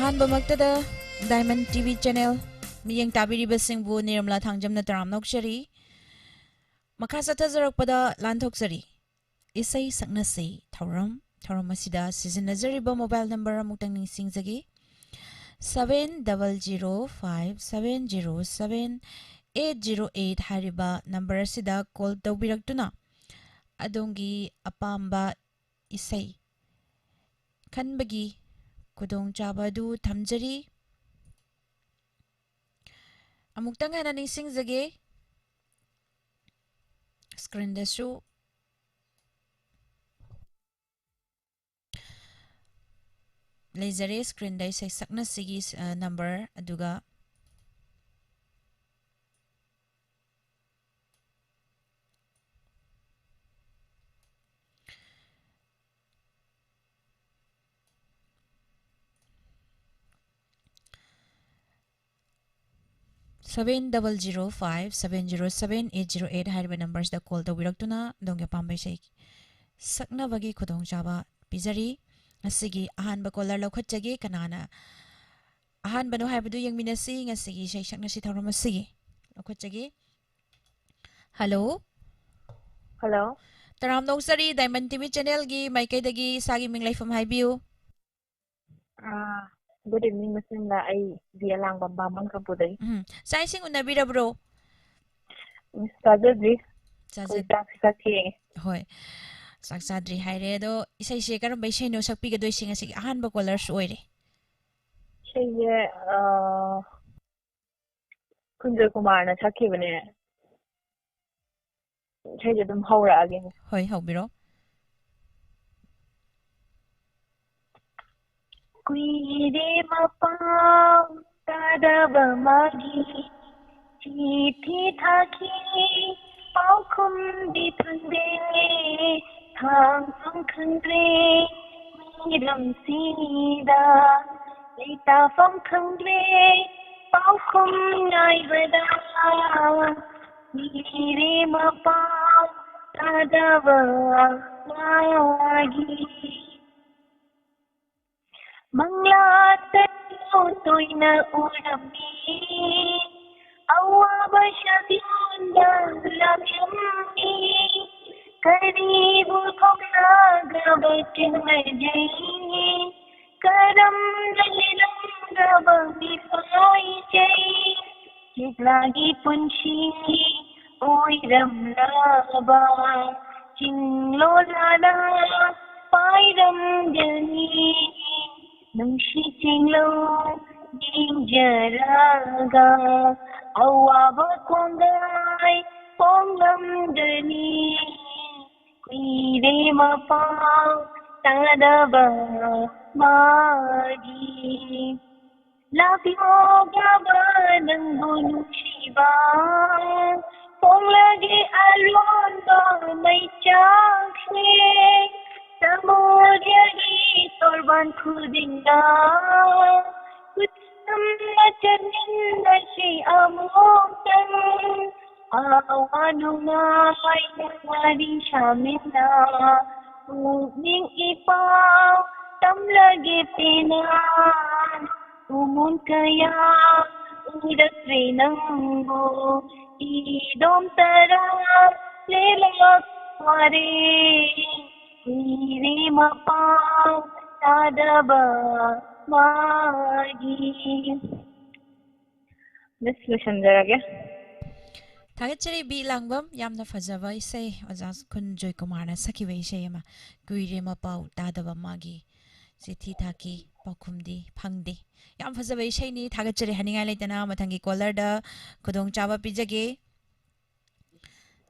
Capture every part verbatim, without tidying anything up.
ꯑꯍꯥꯟꯕꯃꯛꯇꯗ Diamond T V channel ꯃꯤꯠꯌꯦꯡ ꯇꯥꯕꯤꯔꯤꯕꯁꯤꯡꯕꯨ ꯅꯤꯔꯃꯂꯥ ꯊꯥꯡꯖꯝꯅ ꯇꯔꯥꯝꯅ ꯑꯣꯛꯆꯔꯤ꯫ ꯃꯈꯥ ꯆꯠꯊꯖꯔꯛꯄꯗ ꯂꯥꯟꯊꯣꯛꯆꯔꯤ꯫ ꯏꯁꯩ ꯁꯛꯅꯁꯤ ꯊꯧꯔꯝ꯫ ꯊꯧꯔꯝ ꯑꯁꯤꯗ ꯁꯤꯖꯤꯟꯅꯖꯔꯤꯕ mobile number ꯑꯃꯨꯛꯇꯪ ꯅꯤꯡꯁꯤꯡꯖꯒꯦ꯫ Seven double zero five seven zero seven eight zero eight ꯍꯥꯏꯔꯤꯕ number ꯑꯁꯤꯗ call ꯇꯧꯕꯤꯔꯛꯇꯨꯅ ꯑꯗꯣꯝꯒꯤ ꯑꯄꯥꯝꯕ ꯏꯁꯩ ꯈꯟꯕꯒꯤ ꯈꯨꯗꯣꯡꯆꯥꯕ ꯑꯗꯨ ꯊꯝꯖꯔꯤ꯫ ꯑꯃꯨꯛꯇꯪ ꯍꯟꯅ ꯅꯤꯡꯁꯤꯡꯖꯒꯦ, screenꯗꯁꯨ ꯂꯩꯖꯔꯦ, screenꯗ ꯏꯁꯩ ꯁꯛꯅꯁꯤꯒꯤ, ꯑ, number, ꯑꯗꯨꯒ seven double zero five seven zero seven eight zero eight ꯍꯥꯏꯔꯤꯕ numberꯁꯤꯗ call ꯇꯧꯕꯤꯔꯛꯇꯨꯅ ꯑꯗꯣꯝꯒꯤ ꯑꯄꯥꯝꯕ ꯏꯁꯩ ꯁꯛꯅꯕꯒꯤ ꯈꯨꯗꯣꯡꯆꯥꯕ ꯄꯤꯖꯔꯤ꯫ ꯉꯁꯤꯒꯤ ꯑꯍꯥꯟꯕ caller ꯂꯧꯈꯠꯆꯒꯦ꯫ ꯀꯅꯥꯅ ꯑꯍꯥꯟꯕꯅꯣ ꯍꯥꯏꯕꯗꯨ ꯌꯦꯡꯃꯤꯟꯅꯁꯤ꯫ ꯉꯁꯤꯒꯤ ꯏꯁꯩ ꯁꯛꯅꯁꯤ ꯊꯧꯔꯝ ꯑꯁꯤꯒꯤ ꯂꯧꯈꯠꯆꯒꯦ꯫ Hello꯫ Hello꯫ ꯇꯔꯥꯝꯅ ꯑꯣꯛꯆꯔꯤ, Diamond T V channelꯒꯤ ꯃꯥꯏꯀꯩꯗꯒꯤ ꯏꯁꯥꯒꯤ ꯃꯤꯡ ꯂꯩꯐꯝ ꯍꯥꯏꯕꯤꯌꯨ꯫ ꯑꯥ, good evening, ꯃꯁꯤꯡꯗ ꯑꯩ ꯕꯤ ꯑꯂꯥꯡꯕꯝ ꯕꯥꯃꯟ ꯀꯝꯄꯨꯗꯒꯤ꯫ ꯎꯝ, ꯆꯥꯛ ꯏꯁꯤꯡ ꯎꯅꯕꯤꯔꯕ꯭ꯔꯣ? ꯎꯝ, ꯆꯥꯖꯗ꯭ꯔꯤ꯫ ꯆꯥꯖ- ꯑꯩꯈꯣꯏ ꯆꯥꯛ ꯆꯥ ꯊꯦꯡꯉꯦ꯫ ꯍꯣꯏ, ꯆꯥꯛ ꯆꯥꯗ꯭ꯔꯤ ꯍꯥꯏꯔꯦ꯫ ꯑꯗꯣ ꯏꯁꯩꯁꯦ ꯀꯔꯝꯕ ꯏꯁꯩꯅꯣ ꯁꯛꯄꯤꯒꯗꯣꯏꯁꯦ? ꯉꯁꯤꯒꯤ ꯑꯍꯥꯟꯕ callerꯁꯨ ꯑꯣꯏꯔꯦ꯫ ꯏꯁꯩꯁꯦ, ꯑꯥ, ꯀꯨꯟꯖꯣꯏ ꯀꯨꯃꯥꯔꯅ ꯁꯛꯈꯤꯕꯅꯦ꯫ ꯏꯁꯩꯁꯦ ꯑꯗꯨꯝ ꯍꯧꯔꯛꯑꯒꯦ꯫ ꯍꯣꯏ, ꯍꯧꯕꯤꯔꯣ꯫ ꯀꯨꯏꯔꯦ ꯃꯄꯥꯎ ꯇꯥꯗꯕ ꯃꯥꯒꯤ, ꯆꯤꯊꯤ ꯊꯥꯈꯤ ꯄꯥꯎꯈꯨꯝꯗꯤ ꯐꯪꯗꯦ, ꯊꯥꯡꯐꯝ ꯈꯪꯗ꯭ꯔꯦ ꯃꯤꯔꯝꯁꯤꯗ, ꯂꯩꯇꯥꯐꯝ ꯈꯪꯗ꯭ꯔꯦ ꯄꯥꯎꯈꯨꯝ ꯉꯥꯏꯕꯗ꯫ ꯀꯨꯏꯔꯦ ꯃꯄꯥꯎ ꯇꯥꯗꯕ ꯃꯥꯒꯤ꯫ ꯃꯪꯂꯥ ꯇꯣꯏꯅ ꯎꯔꯝꯃꯤ꯫ ꯑꯋꯥꯕ ꯁꯛꯂꯣꯟꯗ ꯂꯥꯛꯂꯝꯃꯤ꯫ ꯀꯔꯤꯕꯨ ꯊꯣꯛꯂꯒꯕ ꯊꯦꯡꯅꯖꯩ? ꯀꯔꯝꯅ ꯂꯤꯔꯝꯂꯕ ꯃꯤꯄꯥꯏꯖꯩ? ꯂꯤꯛꯂꯥꯒꯤ ꯄꯨꯟꯁꯤ ꯑꯣꯏꯔꯝꯂꯕ ꯆꯤꯡꯂꯣꯂꯥꯅ ꯄꯥꯏꯔꯝꯒꯅꯤ꯫ ꯅꯨꯡꯁꯤ ꯆꯤꯡꯂꯧ ꯌꯦꯡꯖꯔꯒ ꯑꯋꯥꯕ ꯀꯣꯡꯒꯥꯏ ꯄꯣꯡꯂꯝꯒꯅꯤ꯫ ꯀꯨꯏꯔꯦ ꯃꯄꯥꯎ ꯇꯥꯗꯕ ꯃꯥꯒꯤ꯫ ꯂꯥꯛꯂꯣꯒꯕ ꯅꯪꯕꯨ ꯅꯨꯡꯁꯤꯕ ꯐꯣꯡꯂꯒꯦ ꯑꯔꯣꯟꯕ ꯃꯩꯆꯥꯛꯁꯦ꯫ ꯁꯃꯨꯗ꯭ꯔꯒꯤ ꯇꯣꯔꯕꯥꯟ ꯈꯨꯗꯤꯡꯗ ꯈꯨꯠꯁꯝꯅ ꯆꯠꯃꯤꯟꯅꯁꯤ ꯑꯃꯨꯛꯇꯪ꯫ ꯑꯋꯥ ꯅꯨꯡꯉꯥꯏ ꯋꯥꯔꯤ ꯁꯥꯃꯤꯟꯅ ꯄꯨꯛꯅꯤꯡ ꯏꯄꯥꯎ ꯇꯝꯂꯒꯦ ꯄꯦꯟꯅ꯫ ꯎꯃꯣꯟ ꯀꯌꯥ ꯎꯔꯛꯂꯦ ꯅꯪꯕꯨ ꯏꯗꯣꯝ ꯇꯔꯥ ꯂꯦꯂꯛ ꯋꯥꯔꯦ꯫ ꯀꯨꯏꯔꯦ ꯃꯄꯥꯎ ꯇꯥꯗꯕ ꯃꯥꯒꯤ꯫ ꯃꯤꯁ, ꯂꯣꯏꯁꯤꯟꯖꯔꯒꯦ꯫ ꯊꯥꯒꯠꯆꯔꯤ ꯕꯤ ꯂꯥꯡꯕꯝ, ꯌꯥꯝꯅ ꯐꯖꯕ ꯏꯁꯩ, ꯑꯣꯖꯥ ꯈꯨꯟ ꯖꯣꯏꯀꯨꯃꯥꯔꯅ ꯁꯛꯈꯤꯕ ꯏꯁꯩ ꯑꯃ꯫ ꯀꯨꯏꯔꯦ ꯃꯄꯥꯎ ꯇꯥꯗꯕ ꯃꯥꯒꯤ, ꯆꯤꯊꯤ ꯊꯥꯈꯤ, ꯄꯥꯎꯈꯨꯝꯗꯤ ꯐꯪꯗꯦ꯫ ꯌꯥꯝ ꯐꯖꯕ ꯏꯁꯩꯅꯤ, ꯊꯥꯒꯠꯆꯔꯤ ꯍꯥꯏꯅꯤꯡꯉꯥꯏ ꯂꯩꯇꯅ ꯃꯊꯪꯒꯤ ꯀꯣꯂꯔꯗ ꯈꯨꯗꯣꯡꯆꯥꯕ ꯄꯤꯖꯒꯦ꯫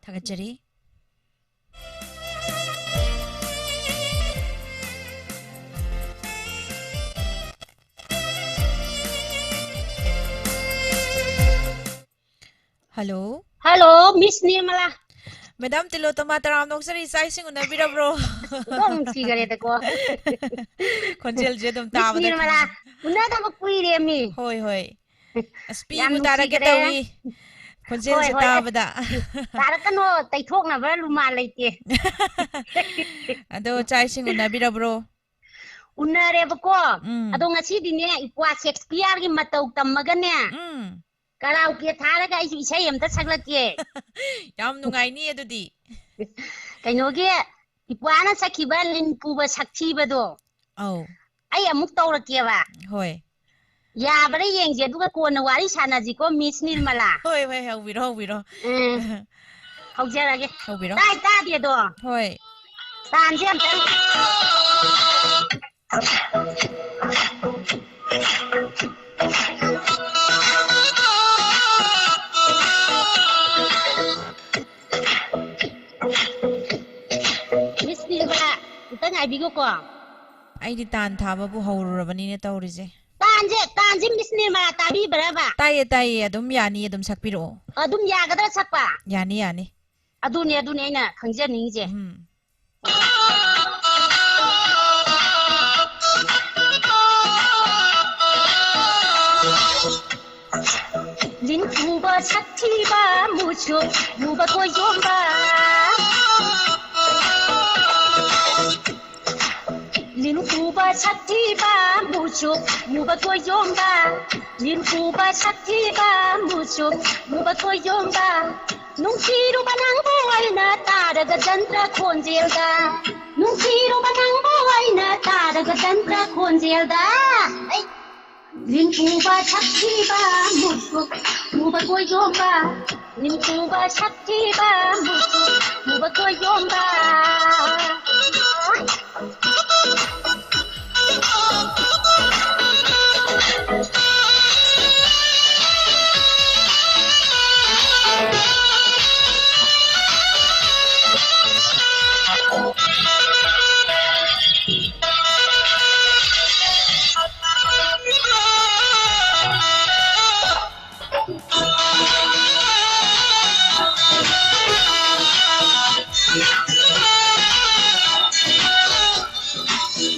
ꯊꯥꯒꯠꯆꯔꯤ꯫ ꯍꯜꯂꯣ꯫ ꯍꯜꯂꯣ, ꯃꯤꯁ ꯅꯤꯔꯃꯂꯥ꯫ ꯃꯦꯗꯥꯝ ꯇꯤꯂꯣꯇꯃꯥ, ꯇꯔꯥꯝꯅ ꯑꯣꯛꯆꯔꯤ, ꯆꯥꯛ ꯏꯁꯤꯡ ꯎꯅꯕꯤꯔꯕ꯭ꯔꯣ? ꯑꯣꯟꯊꯣꯛ ꯅꯨꯡꯁꯤꯈꯔꯦꯗꯀꯣ꯫ ꯈꯣꯟꯖꯦꯜꯁꯦ ꯑꯗꯨꯝ ꯃꯤꯁ ꯇꯥꯕꯗ ꯅꯤꯔꯃꯂꯥ, ꯈꯪꯖ- ꯎꯅꯗꯕ ꯀꯨꯏꯔꯦꯃꯤ꯫ ꯍꯣꯏ, ꯍꯣꯏ꯫ ꯑꯁ, ꯌꯥꯝ ꯄꯤꯕꯨ ꯇꯥꯔꯛꯀꯦ ꯅꯨꯡꯁꯤꯈꯔꯦ꯫ ꯇꯧꯏ꯫ ꯈꯣꯟꯖꯦꯜꯁꯦ ꯍꯣꯏ, ꯍꯣꯏ, ꯑꯁ, ꯇꯥꯕꯗ꯫ ꯇꯥꯔꯛꯀꯅꯣ, ꯇꯩꯊꯣꯛꯅꯕ ꯔꯨꯃꯥꯜ ꯂꯩꯇꯦ꯫ ꯑꯗꯣ ꯆꯥꯛ ꯏꯁꯤꯡ ꯎꯅꯕꯤꯔꯕ꯭ꯔꯣ? ꯎꯅꯔꯦꯕꯀꯣ꯫ ꯎꯝ꯫ ꯑꯗꯣ ꯉꯁꯤꯗꯤꯅꯦ, ꯏꯄ꯭ꯋꯥ ꯁꯦꯛꯁꯄꯤꯌꯔꯒꯤ ꯃꯇꯧ ꯇꯝꯃꯒꯅꯦ, ꯎꯝ꯫ ꯀꯔꯥꯎꯀꯦ ꯊꯥꯔꯒ ꯑꯩꯁꯨ ꯏꯁꯩ ꯑꯝꯇ ꯁꯛꯂꯛꯀꯦ꯫ ꯌꯥꯝ ꯅꯨꯡꯉꯥꯏꯅꯤ ꯑꯗꯨꯗꯤ꯫ ꯀꯩꯅꯣꯒꯤ, ꯏꯄ꯭ꯋꯥꯅ ꯁꯛꯈꯤꯕ ꯂꯤꯟ ꯄꯨꯕ ꯁꯛꯊꯤꯕꯗꯣ꯫ ꯑꯧ꯫ ꯑꯩ ꯑꯃꯨꯛ ꯇꯧꯔꯛꯀꯦꯕ꯫ ꯍꯣꯏ꯫ ꯌꯥꯕ꯭ꯔꯥ ꯌꯦꯡꯁꯦ, ꯑꯗꯨꯒ ꯀꯣꯟꯅ ꯋꯥꯔꯤ ꯁꯥꯟꯅꯁꯤꯀꯣ, ꯃꯤꯁ ꯅꯤꯔꯃꯂꯥ꯫ ꯍꯣꯏ, ꯍꯣꯏ, ꯍꯧꯕꯤꯔꯣ, ꯍꯧꯕꯤꯔꯣ꯫ ꯎꯝ꯫ ꯍꯧꯖꯔꯒꯦ꯫ ꯍꯧꯕꯤꯔꯣ꯫ ꯇꯥꯏ, ꯇꯥꯗꯦꯗꯣ? ꯍꯣꯏ꯫ ꯇꯥꯟꯁꯦ ꯑꯝꯇꯪ꯫ ꯃꯤꯁ ꯅꯤꯔꯃꯂꯥ, ꯑꯝꯇ ꯉꯥꯏꯕꯤꯈꯣꯀꯣ꯫ ꯑꯩꯗꯤ ꯇꯥꯟ ꯊꯥꯕꯕꯨ ꯍꯧꯔꯨꯔꯕꯅꯤꯅꯦ ꯇꯧꯔꯤꯁꯦ꯫ ꯇꯥꯟꯁꯦ, ꯇꯥꯟꯁꯦ ꯃꯤꯁ ꯅꯤꯔꯃꯂꯥ ꯇꯥꯕꯤꯕ꯭ꯔꯕ? ꯇꯥꯏꯌꯦ, ꯇꯥꯏꯌꯦ, ꯑꯗꯨꯝ ꯌꯥꯅꯤ, ꯑꯗꯨꯝ ꯁꯛꯄꯤꯔꯛꯑꯣ꯫ ꯑꯗꯨꯝ ꯌꯥꯒꯗ꯭ꯔꯥ ꯁꯛꯄ? ꯌꯥꯅꯤ, ꯌꯥꯅꯤ꯫ ꯑꯗꯨꯅꯦ, ꯑꯗꯨꯅꯦ ꯑꯩꯅ ꯈꯪꯖꯅꯤꯡꯉꯤꯁꯦ꯫ ꯎꯝ꯫ ꯂꯤꯟ ꯄꯨꯕ ꯁꯛꯊꯤꯕ, ꯃꯨꯁꯨꯛ ꯃꯨꯕ ꯀꯣꯏꯖꯣꯝꯕ꯫ ꯂꯤꯟ ꯄꯨꯕ ꯁꯛꯊꯤꯕ, ꯃꯨꯁꯨꯛ ꯃꯨꯕ ꯀꯣꯏꯖꯣꯝꯕ꯫ ꯂꯤꯟ ꯄꯨꯕ ꯁꯛꯊꯤꯕ, ꯃꯨꯁꯨꯛ ꯃꯨꯕ ꯀꯣꯏꯖꯣꯝꯕ꯫ ꯅꯨꯡꯁꯤꯔꯨꯕ ꯅꯪꯕꯨ ꯑꯩꯅ ꯇꯥꯔꯒ ꯖꯟꯇ꯭ꯔ ꯈꯣꯟꯖꯦꯜꯗ꯫ ꯅꯨꯡꯁꯤꯔꯨꯕ ꯅꯪꯕꯨ ꯑꯩꯅ ꯇꯥꯔꯒ ꯖꯟꯇ꯭ꯔ ꯈꯣꯟꯖꯦꯜꯗ꯫ ꯑꯩ ꯂꯤꯟ ꯄꯨꯕ ꯁꯛꯊꯤꯕ, ꯃꯨꯁꯨꯛ ꯃꯨꯕ ꯀꯣꯏꯖꯣꯝꯕ꯫ ꯂꯤꯟ ꯄꯨꯕ ꯁꯛꯊꯤꯕ, ꯃꯨꯁꯨꯛ ꯃꯨꯕ ꯀꯣꯏꯖꯣꯝꯕ꯫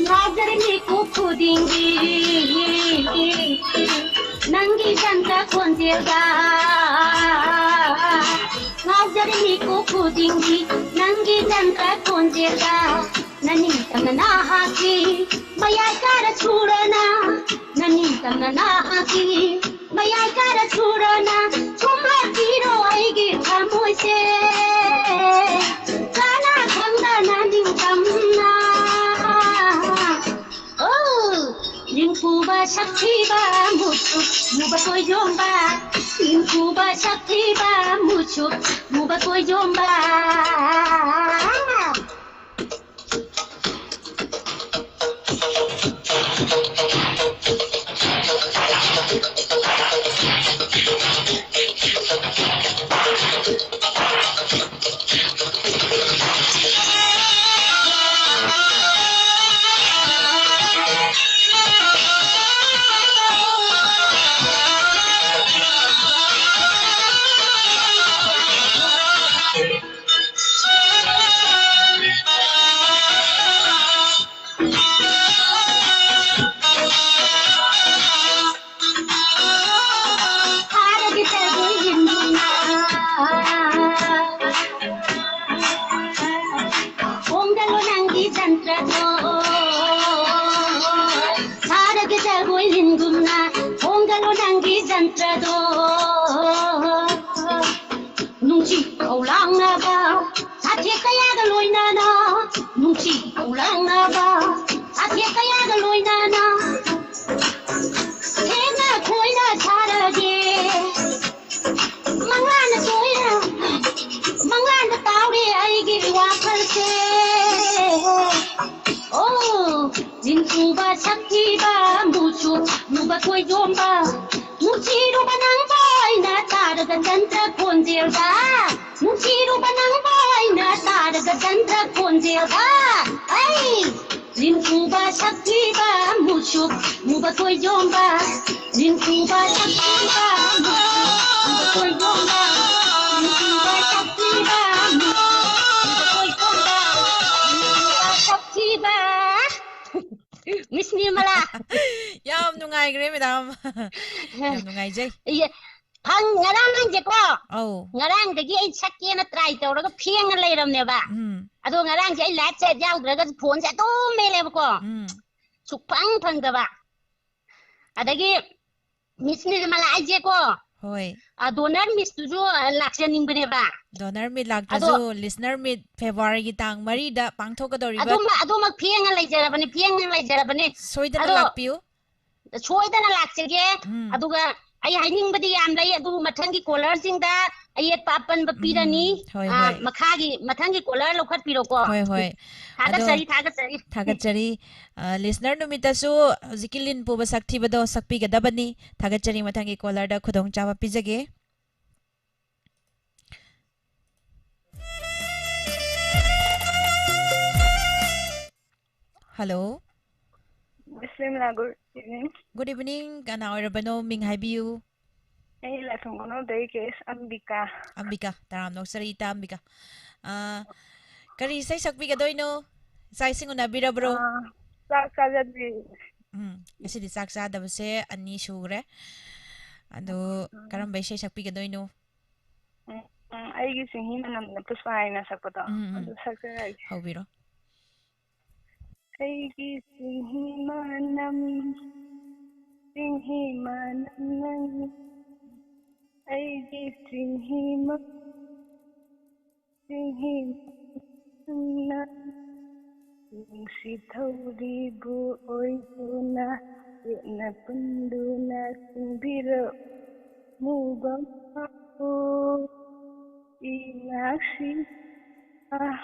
ꯉꯥꯎꯖꯔꯝꯃꯤ ꯈꯨꯗꯤꯡꯒꯤ ꯅꯪꯒꯤ ꯖꯟꯇ꯭ꯔ ꯈꯣꯟꯖꯦꯜꯗ꯫ ꯉꯥꯎꯖꯔꯝꯃꯤ ꯈꯨꯗꯤꯡꯒꯤ ꯅꯪꯒꯤ ꯖꯟꯇ꯭ꯔ ꯈꯣꯟꯖꯦꯜꯗ꯫ ꯅꯅꯤꯡꯇꯝꯅ ꯅꯍꯥꯛꯀꯤ ꯃꯌꯥꯏ ꯀꯥꯔ ꯁꯨꯔꯅ, ꯅꯅꯤꯡꯇꯝꯅ ꯅꯍꯥꯛꯀꯤ ꯃꯌꯥꯏ ꯀꯥꯔ ꯁꯨꯔꯅ, ꯁꯨꯝꯍꯠꯄꯤꯔꯣ ꯑꯩꯒꯤ ꯊꯃꯣꯏꯁꯦ꯫ ꯀꯅꯥ ꯈꯪꯗꯅ ꯅꯤꯡꯇꯝꯅ꯫ ꯑꯣ, ꯅꯤꯡꯐꯨꯕ ꯁꯛꯊꯤꯕ ꯃꯨꯁꯨꯛ ꯃꯨꯕ ꯀꯣꯏꯖꯣꯝꯕ, ꯅꯤꯡꯐꯨꯕ ꯁꯛꯊꯤꯕ ꯃꯨꯁꯨꯛ ꯃꯨꯕ ꯀꯣꯏꯖꯣꯝꯕ꯫ ꯍꯣꯡꯒꯜꯂꯣ ꯅꯪꯒꯤ ꯖꯟꯇ꯭ꯔꯗꯣ, ꯁꯥꯔꯒ ꯖꯒꯣꯏ ꯂꯤꯟꯒꯨꯝꯅ, ꯍꯣꯡꯒꯜꯂꯣ ꯅꯪꯒꯤ ꯖꯟꯇ꯭ꯔꯗꯣ꯫ ꯅꯨꯡꯁꯤ ꯈꯧꯂꯥꯡꯅꯕ ꯁꯥꯊꯦꯛ ꯀꯌꯥꯒ ꯂꯣꯏꯅꯅ, ꯅꯨꯡꯁꯤ ꯈꯧꯂꯥꯡꯅꯕ ꯁꯥꯊꯦꯛ ꯀꯌꯥꯒ ꯂꯣꯏꯅꯅ, ꯊꯦꯡꯅ ꯈꯣꯏꯅ ꯁꯥꯔꯒꯦ꯫ ꯃꯪꯂꯥꯟꯗ ꯇꯣꯏꯅ, ꯃꯪꯂꯥꯟꯗ ꯇꯥꯎꯔꯦ ꯑꯩꯒꯤ ꯋꯥꯈꯜꯁꯦ꯫ ꯑꯣ, ꯅꯤꯡꯊꯨꯕ ꯁꯛꯊꯤꯕ ꯃꯨꯁꯨ ꯃꯨꯕ ꯀꯣꯏꯖꯣꯝꯕ, ꯅꯨꯡꯁꯤꯔꯨꯕ ꯅꯪꯕꯨ ꯑꯩꯅ ꯇꯥꯔꯒ ꯆꯟꯗ꯭ꯔ ꯈꯣꯟꯖꯦꯜꯗ, ꯅꯨꯡꯁꯤꯔꯨꯕ ꯅꯪꯕꯨ ꯑꯩꯅ ꯇꯥꯔꯒ ꯆꯟꯗ꯭ꯔ ꯈꯣꯟꯖꯦꯜꯗ꯫ ꯑꯩ ꯅꯤꯡꯊꯨꯕ ꯁꯛꯊꯤꯕ ꯃꯨꯁꯨ ꯃꯨꯕ ꯀꯣꯏꯖꯣꯝꯕ, ꯅꯤꯡꯊꯨꯕ ꯁꯛꯊꯤꯕ ꯃꯨꯁꯨ ꯃꯨꯕ ꯀꯣꯏꯖꯣꯝꯕ, ꯅꯤꯡꯊꯨꯕ ꯁꯛꯊꯤꯕ ꯃꯨꯁꯨ ꯃꯨꯕ ꯀꯣꯏꯖꯣꯝꯕ, ꯅꯤꯡꯊꯨꯕ ꯁꯛꯊꯤꯕ꯫ ꯃꯤꯁ ꯅꯤꯔꯃꯂꯥ꯫ ꯌꯥꯝ ꯅꯨꯡꯉꯥꯏꯈ꯭ꯔꯦ, ꯃꯦꯗꯥꯝ꯫ ꯌꯥꯝ ꯅꯨꯡꯉꯥꯏꯖꯩ꯫ ꯏꯌꯦ, ꯐꯪ ꯉꯔꯥꯡꯁꯦꯀꯣ, ꯑꯧ ꯉꯔꯥꯡꯗꯒꯤ ꯑꯩ ꯁꯛꯀꯦꯅ ꯇ꯭ꯔꯥꯏ ꯇꯧꯔꯒ ꯐꯦꯡꯉ ꯂꯩꯔꯝꯅꯦꯕ꯫ ꯎꯝ ꯑꯗꯣ ꯉꯔꯥꯡꯁꯦ ꯑꯩ ꯂꯥꯏꯐ ꯆꯦꯠ ꯌꯥꯎꯗ꯭ꯔꯒꯁꯨ ꯐꯣꯟꯁꯦ ꯑꯗꯨꯝ ꯃꯦꯜꯂꯦꯕꯀꯣ, ꯎꯝ ꯁꯨꯛꯐꯪ ꯐꯪꯗꯕ꯫ ꯑꯗꯒꯤ ꯃꯤꯁ ꯅꯤꯔꯃꯂꯥ ꯑꯩꯁꯦꯀꯣ, ꯍꯣꯏ ꯗꯣꯅꯔ ꯃꯤꯁꯇꯨꯁꯨ ꯂꯥꯛꯆꯅꯤꯡꯕꯅꯦꯕ꯫ ꯗꯣꯅꯔ ꯃꯤꯠ ꯂꯥꯛꯇ꯭ꯔꯁꯨ ꯂꯤꯁꯅꯔ ꯃꯤꯠ ꯐꯦꯕ꯭ꯔꯨꯋꯥꯔꯤꯒꯤ ꯇꯥꯡ ꯃꯔꯤꯗ ꯄꯥꯡꯊꯣꯛꯀꯗꯧꯔꯤꯕ ꯑꯗꯨꯃꯛ ꯑꯗꯨꯃꯛ ꯐꯦꯡꯉ ꯂꯩꯖꯔꯕꯅꯤ, ꯐꯦꯡꯉ ꯂꯩꯖꯔꯕꯅꯤ꯫ ꯁꯣꯏꯗꯅ ꯑꯗꯣ ꯂꯥꯛꯄꯤꯌꯨ꯫ ꯁꯣꯏꯗꯅ ꯂꯥꯛꯆꯒꯦ꯫ ꯎꯝ ꯑꯗꯨꯒ ꯑꯩ ꯍꯥꯏꯅꯤꯡꯕꯗꯤ ꯌꯥꯝ ꯂꯩ, ꯑꯗꯨ ꯃꯊꯪꯒꯤ ꯀꯣꯂꯔꯁꯤꯡꯗ ꯑꯌꯦꯠꯄ ꯑꯄꯟꯕ ꯄꯤꯔꯅꯤ꯫ ꯎꯝ, ꯍꯣꯏ, ꯑ, ꯍꯣꯏ꯫ ꯃꯈꯥꯒꯤ ꯃꯊꯪꯒꯤ ꯀꯣꯂꯔ ꯂꯧꯈꯠꯄꯤꯔꯣꯀꯣ꯫ ꯍꯣꯏ, ꯍꯣꯏ꯫ ꯑꯗꯣ ꯊꯥꯒꯠꯆꯔꯤ, ꯊꯥꯒꯠꯆꯔꯤ꯫ ꯊꯥꯒꯠꯆꯔꯤ꯫ ꯑ, ꯂꯤꯁꯅꯔ ꯅꯨꯃꯤꯠꯇꯁꯨ ꯍꯧꯖꯤꯛꯀꯤ ꯂꯤꯟ ꯄꯨꯕ ꯁꯛꯊꯤꯕꯗꯣ ꯁꯛꯄꯤꯒꯗꯕꯅꯤ꯫ ꯊꯥꯒꯠꯆꯔꯤ꯫ ꯃꯊꯪꯒꯤ ꯀꯣꯂꯔꯗ ꯈꯨꯗꯣꯡꯆꯥꯕ ꯄꯤꯖꯒꯦ꯫ Hello. Bismillah, good evening꯫ Good evening. ꯀꯅꯥ ꯑꯣꯏꯔꯕꯅꯣ? ꯃꯤꯡ ꯍꯥꯏꯕꯤꯌꯨ꯫ ꯑꯩ ꯂꯥꯏꯐꯝ ꯈꯨꯅꯧꯗꯒꯤ ꯀꯦ ꯑꯦꯁ ꯑꯝꯕꯤꯀꯥ꯫ ꯑꯝꯕꯤꯀꯥ, ꯇꯔꯥꯝꯅ ꯑꯣꯛꯆꯔꯤ ꯏꯇꯥ ꯑꯝꯕꯤꯀꯥ꯫ ꯑ, ꯀꯔꯤ ꯏꯁꯩ ꯁꯛꯄꯤꯒꯗꯣꯏꯅꯣ? ꯆꯥꯛ ꯏꯁꯤꯡ ꯎꯅꯕꯤꯔꯕ꯭ꯔꯣ? ꯑ, ꯆꯥꯛ ꯆꯥꯖꯗ꯭ꯔꯤ꯫ ꯎꯝ, ꯉꯁꯤꯗꯤ ꯆꯥꯛ ꯆꯥꯗꯕꯁꯦ ꯑꯅꯤ ꯁꯨꯈ꯭ꯔꯦ꯫ ꯑꯗꯣ ꯀꯔꯝꯕ ꯏꯁꯩ ꯁꯛꯄꯤꯒꯗꯣꯏꯅꯣ? ꯎꯝ, ꯎꯝ, ꯑꯩꯒꯤ ꯆꯤꯡꯍꯤ ꯃꯅꯝꯅ ꯄꯨꯁꯄꯥ ꯍꯥꯏꯅ ꯁꯛꯄꯗꯣ ꯎꯝ, ꯎꯝ꯫ ꯑꯗꯨ ꯁꯛꯆꯔꯒꯦ꯫ ꯍꯧꯕꯤꯔꯣ꯫ ꯑꯩꯒꯤ ꯆꯤꯡꯍꯤ ꯃꯅꯝ, ꯆꯤꯡꯍꯤ ꯃꯅꯝ ꯅꯪ, ꯑꯩꯒꯤ ꯆꯤꯡꯍꯤ ꯃ-, ꯆꯤꯡꯍꯤ ꯃꯅꯝ ꯅꯪ, ꯅꯨꯡꯁꯤ ꯊꯧꯔꯤꯕꯨ ꯑꯣꯏꯗꯨꯅ, ꯌꯦꯠꯅ ꯄꯨꯟꯗꯨꯅ ꯆꯤꯡꯕꯤꯔꯛꯎ, ꯃꯨꯕ ꯃꯥꯕꯨ ꯏꯅꯥꯛꯁꯤ꯫ ꯑꯥ,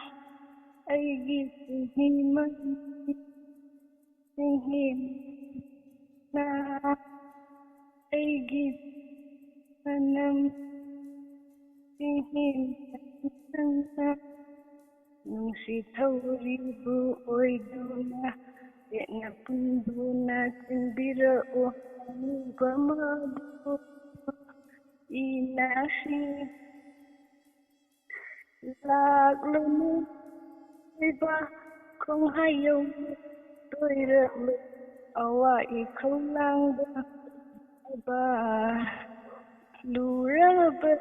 ꯑꯩꯒꯤ ꯆꯤꯡꯍꯤ ꯃꯅꯝ, ꯆꯤꯡꯍꯤ ꯃꯅꯝ, ꯑꯩꯒꯤ ꯃꯅꯝ, ꯆꯤꯡꯍꯤ ꯃꯅꯝ, ꯅꯨꯡꯁꯤ ꯊꯧꯔꯤꯕꯨ ꯑꯣꯏꯗꯨꯅ, ꯌꯦꯠꯅ ꯄꯨꯟꯗꯨꯅ ꯆꯤꯡꯕꯤꯔꯛꯎ, ꯑꯃꯨꯕ ꯃꯥꯕꯨ ꯏꯅꯥꯛꯁꯤ꯫ ꯂꯥꯛꯂꯅꯨ ꯂꯩꯕꯥꯛ ꯈꯣꯡꯍꯥꯏꯌꯧꯅ ꯇꯣꯏꯔꯛꯂꯨ ꯑꯋꯥ ꯏꯈꯧ ꯂꯥꯡꯕ ꯍꯥꯏꯕ꯫ ꯂꯨꯔꯕ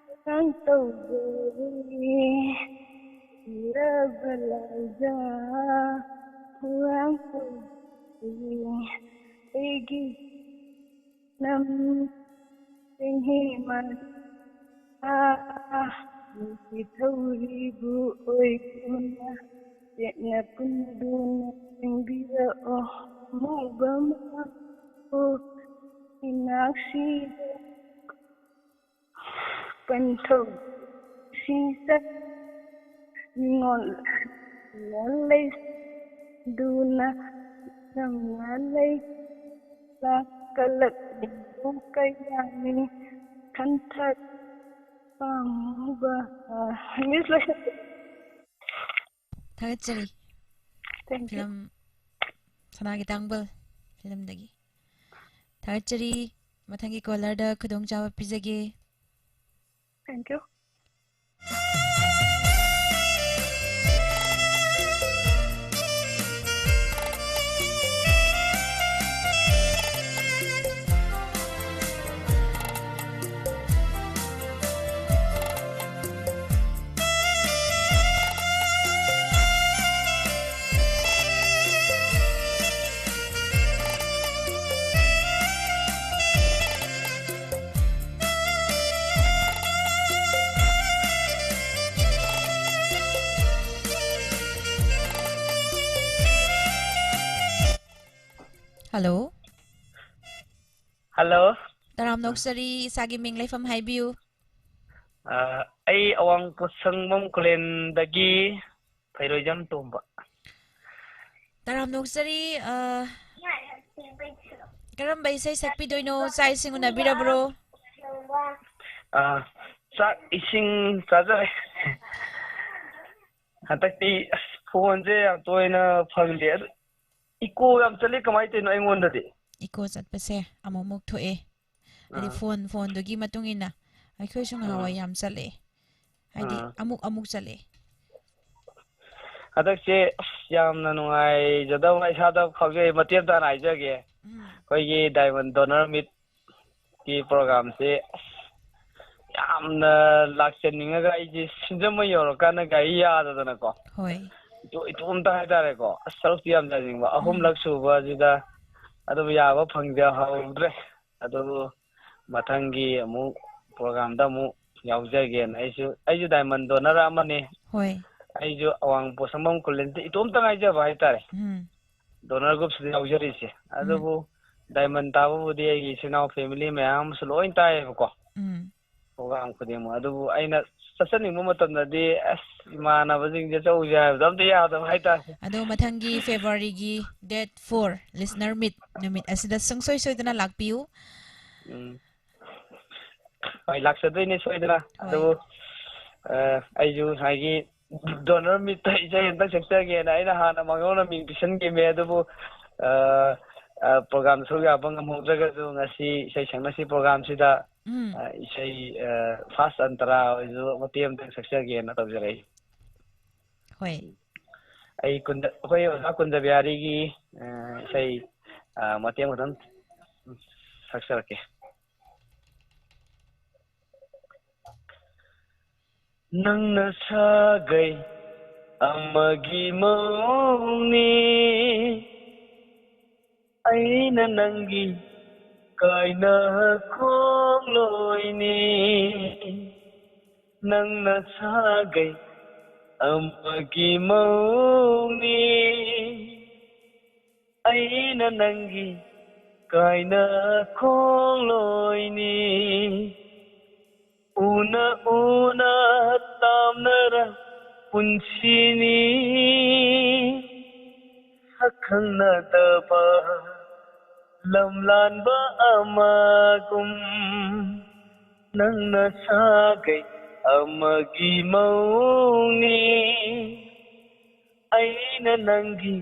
ꯊꯧꯔꯥꯡ ꯇꯧꯖꯔꯤ, ꯂꯨꯔꯕ ꯂꯥꯏꯖꯥ ꯊꯧꯔꯥꯡ ꯇꯧꯖꯔꯤ꯫ ꯑꯩꯒꯤ ꯅꯝ ꯆꯤꯡꯍꯤ ꯃꯥ ꯅꯨꯡꯁꯤ ꯊꯧꯔꯤꯕꯨ ꯑꯣꯏꯗꯨꯅ ꯆꯦꯠꯅ ꯄꯨꯟꯗꯨꯅ ꯆꯦꯟꯕꯤꯔꯛꯑꯣ꯫ ꯑꯃꯨꯕ ꯃꯉꯥꯜꯕꯨ ꯏꯅꯥꯛꯁꯤꯗ ꯄꯟꯊꯧ ꯁꯤꯁ ꯅꯤꯉꯣꯜ ꯅꯤꯉꯣꯜ ꯂꯩꯗꯨꯅ ꯅꯪꯅ ꯂꯩ ꯀꯂꯛꯂꯤꯕ ꯀꯌꯥꯅꯤ ꯈꯟꯊ ꯄꯥꯝꯃꯨꯕ꯫ ꯏꯪꯂꯤꯁ ꯂꯣꯏꯁꯤꯟ꯫ ꯊꯥꯒꯠꯆꯔꯤ꯫ Thank you. ꯐꯤꯂꯝ ꯁꯅꯥꯒꯤ ꯇꯥꯡꯕꯜ ꯐꯤꯂꯝꯗꯒꯤ ꯊꯥꯒꯠꯆꯔꯤ꯫ ꯃꯊꯪꯒꯤ ꯀꯣꯂꯔꯗ ꯈꯨꯗꯣꯡꯆꯥꯕ ꯄꯤꯖꯒꯦ꯫ Thank you. ꯍꯜꯂꯣ꯫ ꯍꯜꯂꯣ꯫ ꯇꯔꯥꯝꯅ ꯑꯣꯛꯆꯔꯤ, ꯏꯁꯥꯒꯤ ꯃꯤꯡ ꯂꯩꯐꯝ ꯍꯥꯏꯕꯤꯌꯨ꯫ ꯑ, ꯑꯩ ꯑꯋꯥꯡ ꯄꯣꯠꯁꯪꯕꯝ ꯈꯨꯂꯦꯟꯗꯒꯤ ꯐꯩꯔꯣꯏꯖꯝ ꯇꯣꯝꯕ꯫ ꯇꯔꯥꯝꯅ ꯑꯣꯛꯆꯔꯤ, ꯑ, ꯀꯔꯝꯕ ꯏꯁꯩ ꯁꯛꯄꯤꯗꯣꯏꯅꯣ? ꯆꯥꯛ ꯏꯁꯤꯡ ꯎꯅꯕꯤꯔꯕ꯭ꯔꯣ? ꯑ, ꯆꯥꯛ ꯏꯁꯤꯡ ꯆꯥꯖꯔꯦ꯫ ꯍꯟꯗꯛꯇꯤ ꯑꯁ ꯐꯣꯟꯁꯦ ꯌꯥꯝ ꯇꯣꯏꯅ ꯐꯪꯗꯦ꯫ ꯑꯗꯨ ꯏꯀꯣ ꯌꯥꯝ ꯆꯠꯂꯤ, ꯀꯃꯥꯏꯅ ꯇꯧꯔꯤꯅꯣ ꯑꯩꯉꯣꯟꯗꯗꯤ? ꯏꯀꯣ ꯆꯠꯄꯁꯦ ꯑꯃꯨꯛ ꯑꯃꯨꯛ ꯊꯣꯛꯑꯦ꯫ ꯍꯥꯏꯗꯤ ꯑꯥ꯫ ꯐꯣꯟ, ꯐꯣꯟꯗꯨꯒꯤ ꯃꯇꯨꯡ ꯏꯟꯅ꯫ ꯑꯩꯈꯣꯏꯁꯨ ꯉꯍꯥꯟꯋꯥꯏ ꯑꯥ꯫ ꯌꯥꯝ ꯆꯠꯂꯛꯑꯦ꯫ ꯍꯥꯏꯗꯤ ꯑꯥ꯫ ꯑꯃꯨꯛ ꯑꯃꯨꯛ ꯆꯠꯂꯛꯑꯦ꯫ ꯍꯟꯗꯛꯁꯦ ꯑꯁ ꯌꯥꯝꯅ ꯅꯨꯡꯉꯥꯏꯖꯗꯕ, ꯏꯁꯥꯗ ꯐꯥꯎꯖꯩ꯫ ꯃꯇꯦꯛ ꯑꯃꯇ ꯍꯥꯟꯅ ꯍꯥꯏꯖꯒꯦ꯫ ꯎꯝ꯫ ꯑꯩꯈꯣꯏꯒꯤ Diamond Donor Meet ꯀꯤ ꯄ꯭ꯔꯣꯒꯥꯝꯁꯦ ꯑꯁ ꯌꯥꯝꯅ ꯂꯥꯛꯆꯅꯤꯡꯉꯒ ꯑꯩꯁꯦ ꯁꯤꯡꯖꯃꯩ ꯌꯧꯔꯀꯥꯟꯗ ꯒꯥꯔꯤ ꯌꯥꯗꯗꯅꯀꯣ꯫ ꯍꯣꯏ꯫ ꯏꯇꯣ-, ꯏꯇꯣꯝꯇ ꯍꯥꯏꯇꯥꯔꯦꯀꯣ꯫ ꯑꯁ ꯁꯔꯨꯛꯇꯤ ꯌꯥꯝ ꯌꯥꯅꯤꯡꯕ꯫ ꯑꯍꯨꯝꯂꯛ ꯁꯨꯕꯁꯤꯗ ꯑꯗꯨꯕꯨ ꯌꯥꯕ ꯐꯪꯖꯍꯧꯗ꯭ꯔꯦ꯫ ꯑꯗꯨꯕꯨ ꯃꯊꯪꯒꯤ ꯑꯃꯨꯛ ꯄ꯭ꯔꯣꯒꯥꯝꯗ ꯑꯃꯨꯛ ꯌꯥꯎꯖꯒꯦꯅ ꯑꯩꯁꯨ, ꯑꯩꯁꯨ ꯗꯥꯏꯃꯟ ꯗꯣꯅꯔ ꯑꯃꯅꯤ꯫ ꯍꯣꯏ꯫ ꯑꯩꯁꯨ ꯑꯋꯥꯡ ꯄꯣꯠꯁꯪꯕꯝ ꯈꯨꯂꯦꯟꯗ ꯏꯇꯣꯝꯇ ꯉꯥꯏꯖꯕ ꯍꯥꯏꯇꯥꯔꯦ꯫ ꯎꯝ꯫ ꯗꯣꯅꯔ ꯒ꯭ꯔꯨꯞꯁꯤꯗ ꯌꯥꯎꯖꯔꯤꯁꯦ꯫ ꯑꯗꯨꯕꯨ ꯗꯥꯏꯃꯟ ꯇꯥꯕꯕꯨꯗꯤ ꯑꯩꯒꯤ ꯏꯆꯤꯟ ꯏꯅꯥꯎ ꯐꯦꯃꯤꯂꯤ ꯃꯌꯥꯝ ꯑꯃꯁꯨ ꯂꯣꯏ ꯇꯥꯏꯌꯦꯕꯀꯣ꯫ ꯎꯝ꯫ ꯄ꯭ꯔꯣꯒꯥꯝ ꯈꯨꯗꯤꯡꯃꯛ꯫ ꯑꯗꯨꯕꯨ ꯑꯩꯅ ꯆꯠꯆꯅꯤꯡꯕ ꯃꯇꯝꯗꯗꯤ ꯑꯁ ꯏꯃꯥꯟꯅꯕꯁꯤꯡꯁꯦ ꯆꯠꯂꯨꯁꯦ ꯍꯥꯏꯕꯗꯣ ꯑꯝꯇ ꯌꯥꯗꯕ ꯍꯥꯏꯇꯥꯔꯦ꯫ ꯑꯗꯣ ꯃꯊꯪꯒꯤ Februaryꯒꯤ date four listener meet ꯅꯨꯃꯤꯠ ꯑꯁꯤꯗ ꯁꯨꯡꯁꯣꯏ ꯁꯣꯏꯗꯅ ꯂꯥꯛꯄꯤꯌꯨ꯫ ꯎꯝ꯫ ꯍꯣꯏ, ꯂꯥꯛꯆꯗꯣꯏꯅꯦ ꯁꯣꯏꯗꯅ꯫ ꯍꯣꯏ꯫ ꯑꯗꯨꯕꯨ, ꯑ, ꯑꯩꯁꯨ ꯉꯁꯥꯏꯒꯤ ꯗꯣꯅꯔ ꯃꯤꯠꯇ ꯏꯁꯩ ꯑꯝꯇꯪ ꯁꯛꯆꯒꯦꯅ ꯑꯩꯅ ꯍꯥꯟꯅ ꯃꯥꯡꯖꯧꯅ ꯃꯤꯡ ꯄꯤꯁꯟꯈꯤꯕꯅꯦ꯫ ꯑꯗꯨꯕꯨ, ꯑ, ꯑ, ꯄ꯭ꯔꯣꯒꯥꯝ ꯁꯔꯨꯛ ꯌꯥꯕ ꯉꯝꯍꯧꯗ꯭ꯔꯒꯁꯨ ꯉꯁꯤ ꯏꯁꯩ ꯁꯛꯅꯁꯤ ꯄ꯭ꯔꯣꯒꯥꯝꯁꯤꯗ, ꯎꯝ꯫ ꯑ, ꯏꯁꯩ, ꯑ, first ꯑꯟꯇꯔꯥ ꯑꯣꯏꯔꯁꯨ ꯃꯇꯦꯛ ꯑꯝꯇꯪ ꯁꯛꯆꯒꯦꯅ ꯇꯧꯖꯔꯛꯏ꯫ ꯍꯣꯏ꯫ ꯑꯩ ꯀꯨꯟꯗ-, ꯑꯩꯈꯣꯏ ꯑꯣꯖꯥ ꯀꯨꯟꯖꯕꯤꯍꯥꯔꯤꯒꯤ, ꯑ, ꯏꯁꯩ, ꯑ, ꯃꯇꯦꯛ ꯑꯃꯇꯪ ꯁꯛꯆꯔꯛꯀꯦ꯫ ꯅꯪꯅ ꯁꯥꯒꯩ ꯑꯃꯒꯤ ꯃꯑꯣꯡꯅꯤ, ꯑꯩꯅ ꯅꯪꯒꯤ ꯀꯥꯏꯅ ꯈꯣꯡꯂꯣꯏꯅꯤ꯫ ꯅꯪꯅ ꯁꯥꯒꯩ ꯑꯃꯒꯤ ꯃꯑꯣꯡꯅꯤ, ꯑꯩꯅ ꯅꯪꯒꯤ ꯀꯥꯏꯅ ꯈꯣꯡꯂꯣꯏꯅꯤ꯫ ꯎꯅ ꯎꯅ ꯇꯥꯝꯅꯔ ꯄꯨꯟꯁꯤꯅꯤ, ꯁꯛꯈꯪꯅꯗꯕ ꯂꯝꯂꯥꯟꯕ ꯑꯃꯒꯨꯝ꯫ ꯅꯪꯅ ꯁꯥꯒꯩ ꯑꯃꯒꯤ ꯃꯑꯣꯡꯅꯤ, ꯑꯩꯅ ꯅꯪꯒꯤ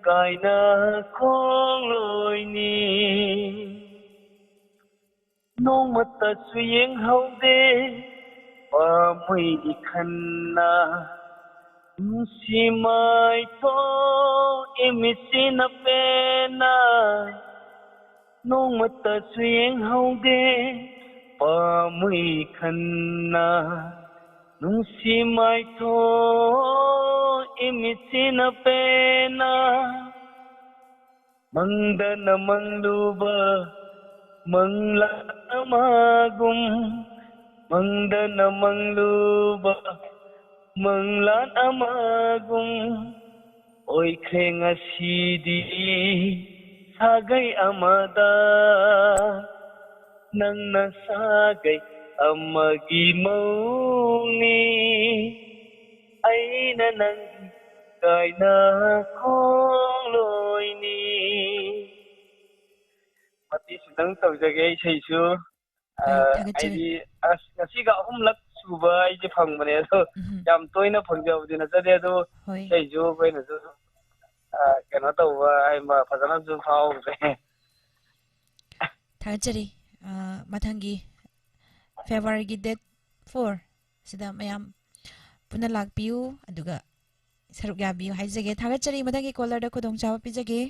ꯀꯥꯏꯅ ꯈꯣꯡꯂꯣꯏꯅꯤ꯫ ꯅꯣꯡꯃꯇꯁꯨ ꯌꯦꯡꯍꯧꯗꯦ ꯄꯥꯝꯃꯨꯏ ꯏꯈꯟꯅ, ꯅꯨꯡꯁꯤ ꯃꯥꯏꯊꯣꯡ ꯏꯃꯤꯠꯁꯤꯅ ꯄꯦꯟꯅ ꯅꯣꯡꯃꯇꯁꯨ ꯌꯦꯡꯍꯧꯗꯦ ꯄꯥꯝꯃꯨꯏ ꯈꯟꯅ, ꯅꯨꯡꯁꯤ ꯃꯥꯏꯊꯣꯛ ꯏꯃꯤꯠꯁꯤꯅ ꯄꯦꯟꯅ꯫ ꯃꯪꯗꯅ ꯃꯪꯂꯨꯕ ꯃꯪꯂꯥꯟ ꯑꯃꯒꯨꯝ, ꯃꯪꯗꯅ ꯃꯪꯂꯨꯕ ꯃꯪꯂꯥꯟ ꯑꯃꯒꯨꯝ ꯑꯣꯏꯈ꯭ꯔꯦ ꯉꯁꯤꯗꯤ ꯁꯥꯒꯩ ꯑꯃꯗ꯫ ꯅꯪꯅ ꯁꯥꯒꯩ ꯑꯃꯒꯤ ꯃꯧꯅꯤ, ꯑꯩꯅ ꯅꯪꯒꯤ ꯀꯥꯏꯅ ꯈꯣꯡꯂꯣꯏꯅꯤ꯫ ꯃꯇꯦꯛ ꯈꯤꯇꯪ ꯇꯧꯖꯒꯦ ꯏꯁꯩꯁꯨ꯫ ꯍꯣꯏ, ꯑ, ꯊꯥꯒꯠꯆꯔꯤ꯫ ꯍꯥꯏꯗꯤ, ꯑꯁ, ꯉꯁꯤꯒ ꯑꯍꯨꯝꯂꯛ ꯁꯨꯕ ꯑꯩꯁꯦ ꯐꯪꯕꯅꯦ, ꯑꯗꯣ ꯎꯝ꯫ ꯌꯥꯝ ꯇꯣꯏꯅ ꯐꯪꯖꯕꯗꯤ ꯅꯠꯆꯗꯦ, ꯑꯗꯣ ꯍꯣꯏ꯫ ꯏꯁꯩꯁꯨ ꯑꯩꯈꯣꯏꯅꯁꯨ, ꯑ, ꯀꯩꯅꯣ ꯇꯧꯕ ꯍꯥꯏꯕ ꯐꯖꯅꯁꯨ ꯐꯥꯎꯍꯧꯗ꯭ꯔꯦ꯫ ꯊꯥꯒꯠꯆꯔꯤ꯫ ꯑ, ꯃꯊꯪꯒꯤ February ꯒꯤ date four ꯁꯤꯗ ꯃꯌꯥꯝ ꯄꯨꯟꯅ ꯂꯥꯛꯄꯤꯌꯨ, ꯑꯗꯨꯒ ꯁꯔꯨꯛ ꯌꯥꯕꯤꯌꯨ ꯍꯥꯏꯖꯒꯦ꯫ ꯊꯥꯒꯠꯆꯔꯤ꯫ ꯃꯊꯪꯒꯤ caller ꯗ ꯈꯨꯗꯣꯡꯆꯥꯕ ꯄꯤꯖꯒꯦ꯫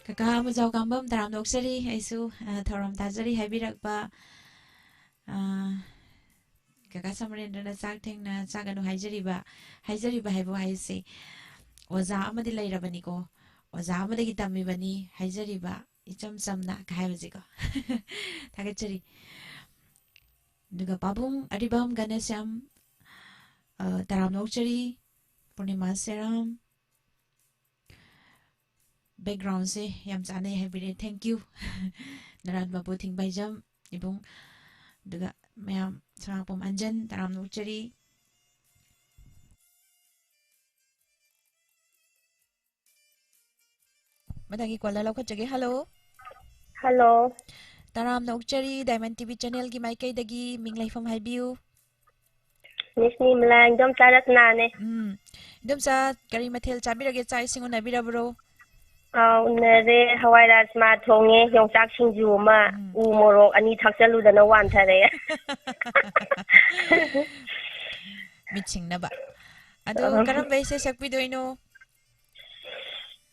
ꯀꯀꯥ ꯃꯨꯖꯥꯎ ꯀꯥꯡꯕꯝ, ꯇꯔꯥꯝꯅ ꯑꯣꯛꯆꯔꯤ꯫ ꯑꯩꯁꯨ, ꯑ, ꯊꯧꯔꯝ ꯇꯥꯖꯔꯤ ꯍꯥꯏꯕꯤꯔꯛꯄ, ꯑ, ꯀꯀꯥ ꯁꯃꯔꯦꯟꯗ꯭ꯔꯅ ꯆꯥꯛ ꯊꯦꯡꯅ ꯆꯥꯒꯅꯨ ꯍꯥꯏꯖꯔꯤꯕ, ꯍꯥꯏꯖꯔꯤꯕ ꯍꯥꯏꯕ ꯋꯥꯍꯩꯁꯦ ꯑꯣꯖꯥ ꯑꯃꯗꯤ ꯂꯩꯔꯕꯅꯤꯀꯣ, ꯑꯣꯖꯥ ꯑꯃꯗꯒꯤ ꯇꯝꯃꯤꯕꯅꯤ ꯍꯥꯏꯖꯔꯤꯕ, ꯏꯆꯝ ꯆꯝꯅ ꯀ ꯍꯥꯏꯕꯁꯦꯀꯣ꯫ ꯊꯥꯒꯠꯆꯔꯤ꯫ ꯑꯗꯨꯒ ꯄꯥꯕꯨꯡ ꯑꯔꯤꯕꯝ ꯒꯅꯦꯁ꯭ꯌꯥꯝ, ꯑ, ꯇꯔꯥꯝꯅ ꯑꯣꯛꯆꯔꯤ꯫ ꯄꯨꯔꯅꯤꯃꯥ ꯁꯦꯔꯥꯝ꯫ Background ꯁꯦ ꯌꯥꯝ ꯆꯥꯟꯅꯩ ꯍꯥꯏꯕꯤꯔꯦ꯫ Thank you꯫ ꯅꯔꯥꯟ ꯃꯄꯨ ꯊꯤꯡꯕꯩꯖꯝ ꯏꯕꯨꯡ꯫ ꯑꯗꯨꯒ ꯃꯌꯥꯝ ꯁꯅꯥꯄꯣꯝ ꯑꯟꯖꯟ ꯇꯔꯥꯝꯅ ꯑꯣꯛꯆꯔꯤ꯫ ꯃꯊꯪꯒꯤ caller ꯂꯧꯈꯠꯆꯒꯦ꯫ Hello꯫ Hello꯫ ꯇꯔꯥꯝꯅ ꯑꯣꯛꯆꯔꯤ, Diamond T V channel ꯒꯤ ꯃꯥꯏꯀꯩꯗꯒꯤ ꯃꯤꯡ ꯂꯩꯐꯝ ꯍꯥꯏꯕꯤꯌꯨ꯫ Miss ꯅꯤꯃꯂꯥ, ꯏꯟꯗꯣꯝꯆꯥ ꯔꯠꯅꯥꯅꯦ꯫ ꯎꯝ꯫ ꯏꯟꯗꯣꯝꯆꯥ, ꯀꯔꯤ ꯃꯊꯦꯜ ꯆꯥꯕꯤꯔꯒꯦ? ꯆꯥꯛ ꯏꯁꯤꯡ ꯎꯅꯕꯤꯔꯕ꯭ꯔꯣ? ꯑꯥ, ꯎꯅꯔꯦ꯫ ꯍꯋꯥꯏ ꯔꯥꯖꯃꯥ ꯊꯣꯡꯉꯦ, ꯌꯣꯡꯆꯥꯛ ꯁꯤꯡꯖꯨ ꯑꯃ, ꯎꯝ꯫ ꯎ ꯃꯣꯔꯣꯛ ꯑꯅꯤ ꯊꯥꯛꯆꯜꯂꯨꯗꯅ ꯋꯥꯟꯊꯔꯦ꯫ ꯃꯤꯠ ꯁꯤꯡꯅꯕ꯫ ꯑꯗꯣ ꯑꯥ꯫ ꯀꯔꯝꯕ ꯏꯁꯩ ꯁꯛꯄꯤꯗꯣꯏꯅꯣ?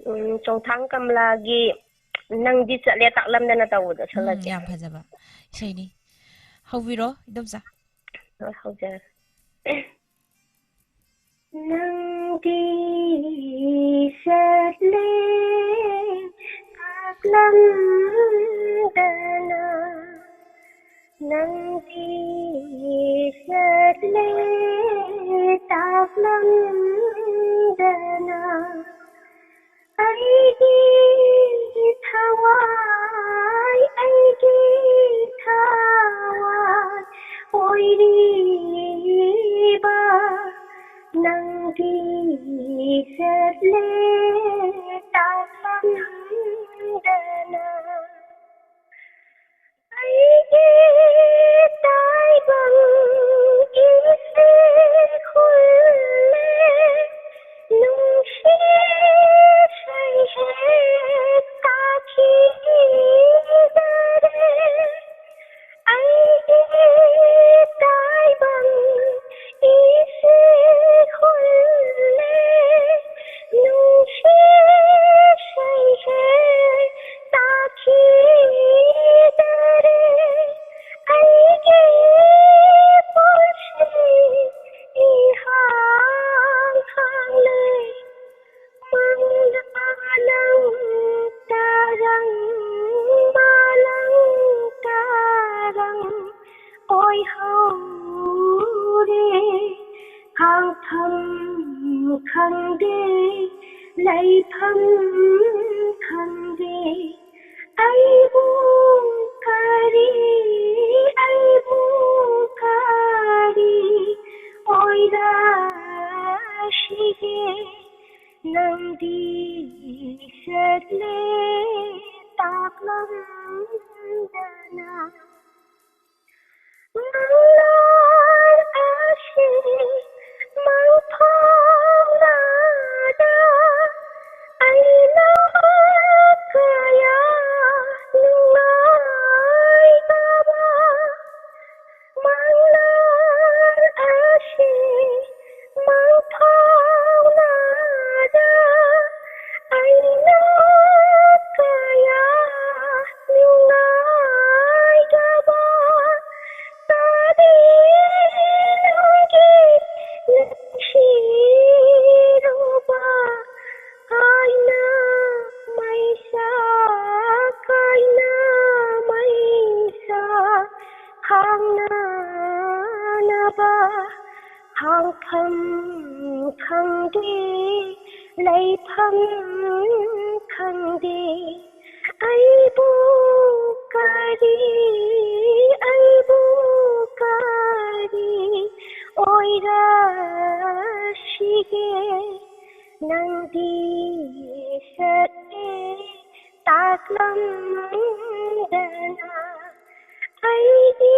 ꯎꯝ, ꯆꯣꯡꯊꯥꯡ ꯀꯃꯂꯥꯒꯤ "ꯅꯪꯗꯤ ꯆꯠꯂꯦ ꯇꯥꯛꯂꯝꯗꯅ" ꯇꯧꯕꯗꯣ ꯎꯝ, ꯁꯛꯂꯛꯀꯦ꯫ ꯌꯥꯝ ꯐꯖꯕ ꯏꯁꯩꯅꯤ꯫ ꯍꯧꯕꯤꯔꯣ, ꯏꯗꯣꯝꯆꯥ꯫ ꯍꯣꯏ, ꯍꯧꯖꯔꯒꯦ꯫ ꯅꯪꯗꯤ ꯆꯠꯂꯦ ꯇꯥꯛꯂꯝꯗꯅ, ꯅꯪꯗꯤ ꯆꯠꯂꯦ ꯇꯥꯛꯂꯝꯗꯅ, ꯑꯩꯒꯤ ꯊꯋꯥꯏ, ꯑꯩꯒꯤ ꯊꯋꯥꯏ ꯑꯣꯏꯔꯤꯕ ꯅꯪꯗꯤ ꯆꯠꯂꯦ ꯇꯥꯛꯂꯝꯗꯅ꯫ ꯑꯩꯒꯤ ꯇꯥꯏꯕꯪ ꯏꯁꯤꯡ ꯍꯨꯜꯂꯦ, ꯅꯨꯡꯁꯤ ꯁꯩꯍꯦꯛ ꯇꯥꯈꯤꯗꯔꯦ꯫ ꯑꯩꯒꯤ ꯇꯥꯏꯕꯪ ꯏꯁꯤꯡ ꯍꯨꯜꯂꯦ, ꯅꯨꯡꯁꯤ ꯁꯩꯍꯦꯛ ꯇꯥꯈꯤꯗꯔꯦ꯫ ꯑꯩꯒꯤ ꯄꯨꯟꯁꯤ ꯏꯍꯥꯡ ꯍꯥꯡꯂꯦ꯫ ꯃꯪꯂꯥ ꯃꯥꯂꯪ ꯇꯥꯔꯪ, ꯃꯥꯂꯪ ꯇꯥꯔꯪ ꯑꯣꯏꯍꯧꯔꯦ꯫ ꯍꯥꯡꯐꯝ ꯈꯪꯗꯦ, ꯂꯩꯐꯝ ꯈꯪꯗꯦ, ꯑꯩꯕꯨ ꯀꯔꯤ, ꯑꯩꯕꯨ ꯀꯔꯤ ꯑꯣꯏꯔꯁꯤꯒꯦ? ꯅꯪꯗꯤ ꯆꯠꯂꯦ ꯇꯥꯛꯂꯝꯗꯅ꯫ ꯃꯪꯂꯥꯟ ꯑꯁꯤ ꯃꯪꯐꯥꯎꯅꯗ ꯑꯩꯅ ꯀꯌꯥ ꯅꯨꯡꯉꯥꯏꯇꯕ꯫ ꯃꯪꯂꯥꯟ ꯑꯁꯤ ꯃꯪꯐꯥꯎꯅꯗ ꯑꯩ ꯈꯪꯗꯦ, ꯂꯩꯐꯝ ꯈꯪꯗꯦ꯫ ꯑꯩꯕꯨ ꯀꯔꯤ, ꯑꯩꯕꯨ ꯀꯔꯤ ꯑꯣꯏꯔꯁꯤꯒꯦ? ꯅꯪꯗꯤ ꯆꯠꯂꯦ ꯇꯥꯛꯂꯝꯗꯅ꯫ ꯑꯩꯒꯤ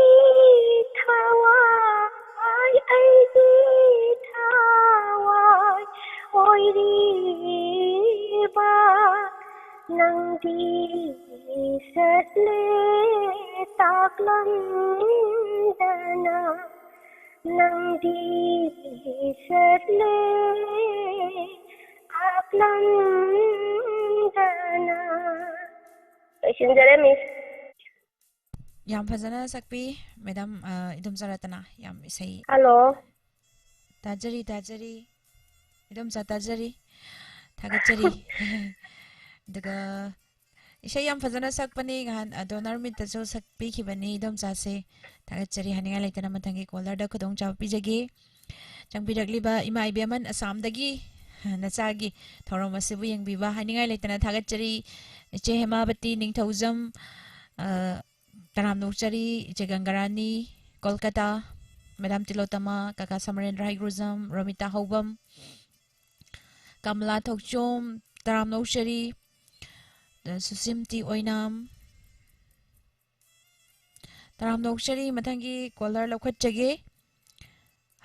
ꯊꯋꯥꯏ, ꯑꯩꯒꯤ ꯊꯋꯥꯏ ꯑꯣꯏꯔꯤꯕ ꯅꯪꯗꯤ ꯆꯠꯂꯦ ꯇꯥꯛꯂꯝꯗꯅ, ꯅꯪꯗꯤ ꯆꯠꯂꯦ ꯇꯥꯛꯂꯝꯗꯅ꯫ ꯂꯣꯏꯁꯤꯟꯖꯔꯦ, ꯃꯤꯁ꯫ ꯌꯥꯝ ꯐꯖꯅ ꯁꯛꯄꯤ, ꯃꯦꯗꯥꯝ, ꯑ, ꯏꯗꯣꯝꯆꯥ ꯔꯇꯅꯥ꯫ ꯌꯥꯝ ꯏꯁꯩ ꯍꯜꯂꯣ꯫ ꯇꯥꯖꯔꯤ, ꯇꯥꯖꯔꯤ꯫ ꯏꯗꯣꯝꯆꯥ ꯇꯥꯖꯔꯤ꯫ ꯊꯥꯒꯠꯆꯔꯤ꯫ ꯑꯗꯨꯒ ꯏꯁꯩ ꯌꯥꯝ ꯐꯖꯅ ꯁꯛꯄꯅꯤ꯫ ꯉꯍꯥꯟ, ꯑ, ꯗꯣꯅꯔ ꯃꯤꯠꯇꯁꯨ ꯁꯛꯄꯤꯈꯤꯕꯅꯤ ꯏꯗꯣꯝꯆꯥꯁꯦ꯫ ꯊꯥꯒꯠꯆꯔꯤ꯫ ꯍꯥꯏꯅꯤꯡꯉꯥꯏ ꯂꯩꯇꯅ ꯃꯊꯪꯒꯤ ꯀꯣꯂꯔꯗ ꯈꯨꯗꯣꯡꯆꯥꯕ ꯄꯤꯖꯒꯦ꯫ ꯆꯪꯕꯤꯔꯛꯂꯤꯕ ꯏꯃꯥ ꯏꯕꯦꯝꯃꯟ ꯑꯁꯥꯝꯗꯒꯤ ꯅꯆꯥꯒꯤ ꯊꯧꯔꯝ ꯑꯁꯤꯕꯨ ꯌꯦꯡꯕꯤꯕ ꯍꯥꯏꯅꯤꯡꯉꯥꯏ ꯂꯩꯇꯅ ꯊꯥꯒꯠꯆꯔꯤ꯫ ꯏꯆꯦ ꯍꯦꯃꯥꯕꯇꯤ ꯅꯤꯡꯊꯧꯖꯝ, ꯑ, ꯇꯔꯥꯝꯅ ꯑꯣꯛꯆꯔꯤ꯫ ꯏꯆꯦ ꯒꯪꯒꯥꯔꯥꯅꯤ, ꯀꯣꯜꯀꯇꯥ, ꯃꯦꯗꯥꯝ ꯇꯤꯂꯣꯇꯃꯥ, ꯀꯀꯥ ꯁꯃꯔꯦꯟꯗ꯭ꯔ ꯍꯩꯒ꯭ꯔꯨꯖꯝ, ꯔꯣꯃꯤꯇꯥ ꯍꯧꯕꯝ, ꯀꯃꯂꯥ ꯊꯣꯛꯆꯣꯝ, ꯇꯔꯥꯝꯅ ꯑꯣꯛꯆꯔꯤ꯫ ꯑ, ꯁꯨꯁꯤꯝ ꯇꯤ ꯑꯣꯏꯅꯥꯝ, ꯇꯔꯥꯝꯅ ꯑꯣꯛꯆꯔꯤ꯫ ꯃꯊꯪꯒꯤ ꯀꯣꯂꯔ ꯂꯧꯈꯠꯆꯒꯦ꯫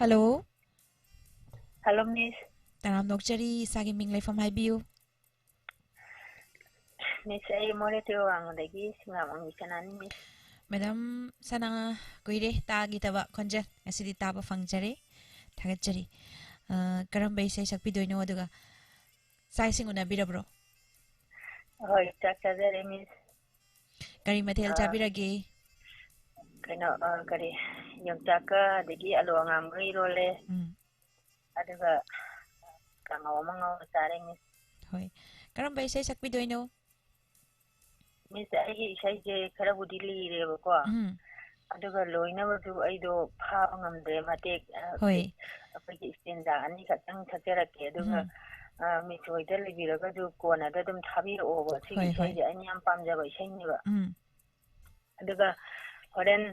ꯍꯜꯂꯣ꯫ ꯍꯜꯂꯣ, ꯃꯤꯁ꯫ ꯇꯔꯥꯝꯅ ꯑꯣꯛꯆꯔꯤ꯫ ꯏꯁꯥꯒꯤ ꯃꯤꯡ ꯂꯩꯐꯝ ꯍꯥꯏꯕꯤꯌꯨ꯫ ꯃꯤꯁ, ꯑꯩ ꯃꯣꯔꯦ ꯇꯦꯔꯣꯋꯥꯡꯃꯗꯒꯤ ꯁꯤꯡꯉꯥꯝꯕꯝꯒꯤ ꯁꯅꯥꯅꯤ, ꯃꯤꯁ꯫ ꯃꯦꯗꯥꯝ ꯁꯅꯥ, ꯀꯨꯏꯔꯦ ꯇꯥꯈꯤꯗꯕ ꯈꯣꯟꯖꯦꯜ, ꯉꯁꯤꯗꯤ ꯇꯥꯕ ꯐꯪꯖꯔꯦ꯫ ꯊꯥꯒꯠꯆꯔꯤ꯫ ꯑ, ꯀꯔꯝꯕ ꯏꯁꯩ ꯁꯛꯄꯤꯗꯣꯏꯅꯣ? ꯑꯗꯨꯒ ꯆꯥꯛ ꯏꯁꯤꯡ ꯎꯅꯕꯤꯔꯕ꯭ꯔꯣ? ꯍꯣꯏ, ꯆꯥꯛ ꯆꯥꯖꯔꯦ, ꯃꯤꯁ꯫ ꯀꯔꯤ ꯃꯊꯦꯜ ꯑ, ꯆꯥꯕꯤꯔꯒꯦ? ꯀꯩꯅꯣ, ꯑ, ꯀꯔꯤ, ꯌꯣꯡꯆꯥꯛꯀ ꯑꯗꯒꯤ ꯑꯂꯨ ꯑꯉꯥꯡꯕꯒ ꯏꯔꯣꯜꯂꯦ꯫ ꯎꯝ꯫ ꯑꯗꯨꯒ ꯀꯥꯡꯍꯧ ꯑꯃ ꯉꯧꯔ ꯆꯥꯔꯦ, ꯃꯤꯁ꯫ ꯍꯣꯏ꯫ ꯀꯔꯝꯕ ꯏꯁꯩ ꯁꯛꯄꯤꯗꯣꯏꯅꯣ? ꯃꯤꯁ, ꯑꯩꯒꯤ ꯏꯁꯩꯁꯦ ꯈꯔꯕꯨꯗꯤ ꯂꯤꯔꯦꯕꯀꯣ꯫ ꯎꯝ꯫ ꯑꯗꯨꯒ ꯂꯣꯏꯅꯕꯁꯨ ꯑꯩꯗꯣ ꯐꯥꯕ ꯉꯝꯗ꯭ꯔꯦ꯫ ꯃꯇꯦꯛ, ꯑ, ꯍꯣꯏ꯫ ꯑꯩꯈꯣꯏꯒꯤ ꯏꯁꯇꯦꯟꯖꯥ ꯑꯅꯤꯈꯛꯇꯪ ꯁꯛꯆꯔꯛꯀꯦ꯫ ꯑꯗꯨꯒ, ꯎꯝ꯫ ꯑ, ꯃꯤꯁ ꯍꯣꯏꯗ ꯂꯩꯕꯤꯔꯒꯁꯨ ꯀꯣꯟꯅꯗ ꯑꯗꯨꯝ ꯊꯥꯕꯤꯔꯛꯑꯣꯕ꯫ ꯁꯤꯒꯤ ꯍꯣꯏ, ꯍꯣꯏ꯫ ꯏꯁꯩꯁꯦ ꯑꯩꯅ ꯌꯥꯝ ꯄꯥꯝꯖꯕ ꯏꯁꯩꯅꯦꯕ꯫ ꯎꯝ꯫ ꯑꯗꯨꯒ ꯍꯣꯔꯦꯟ,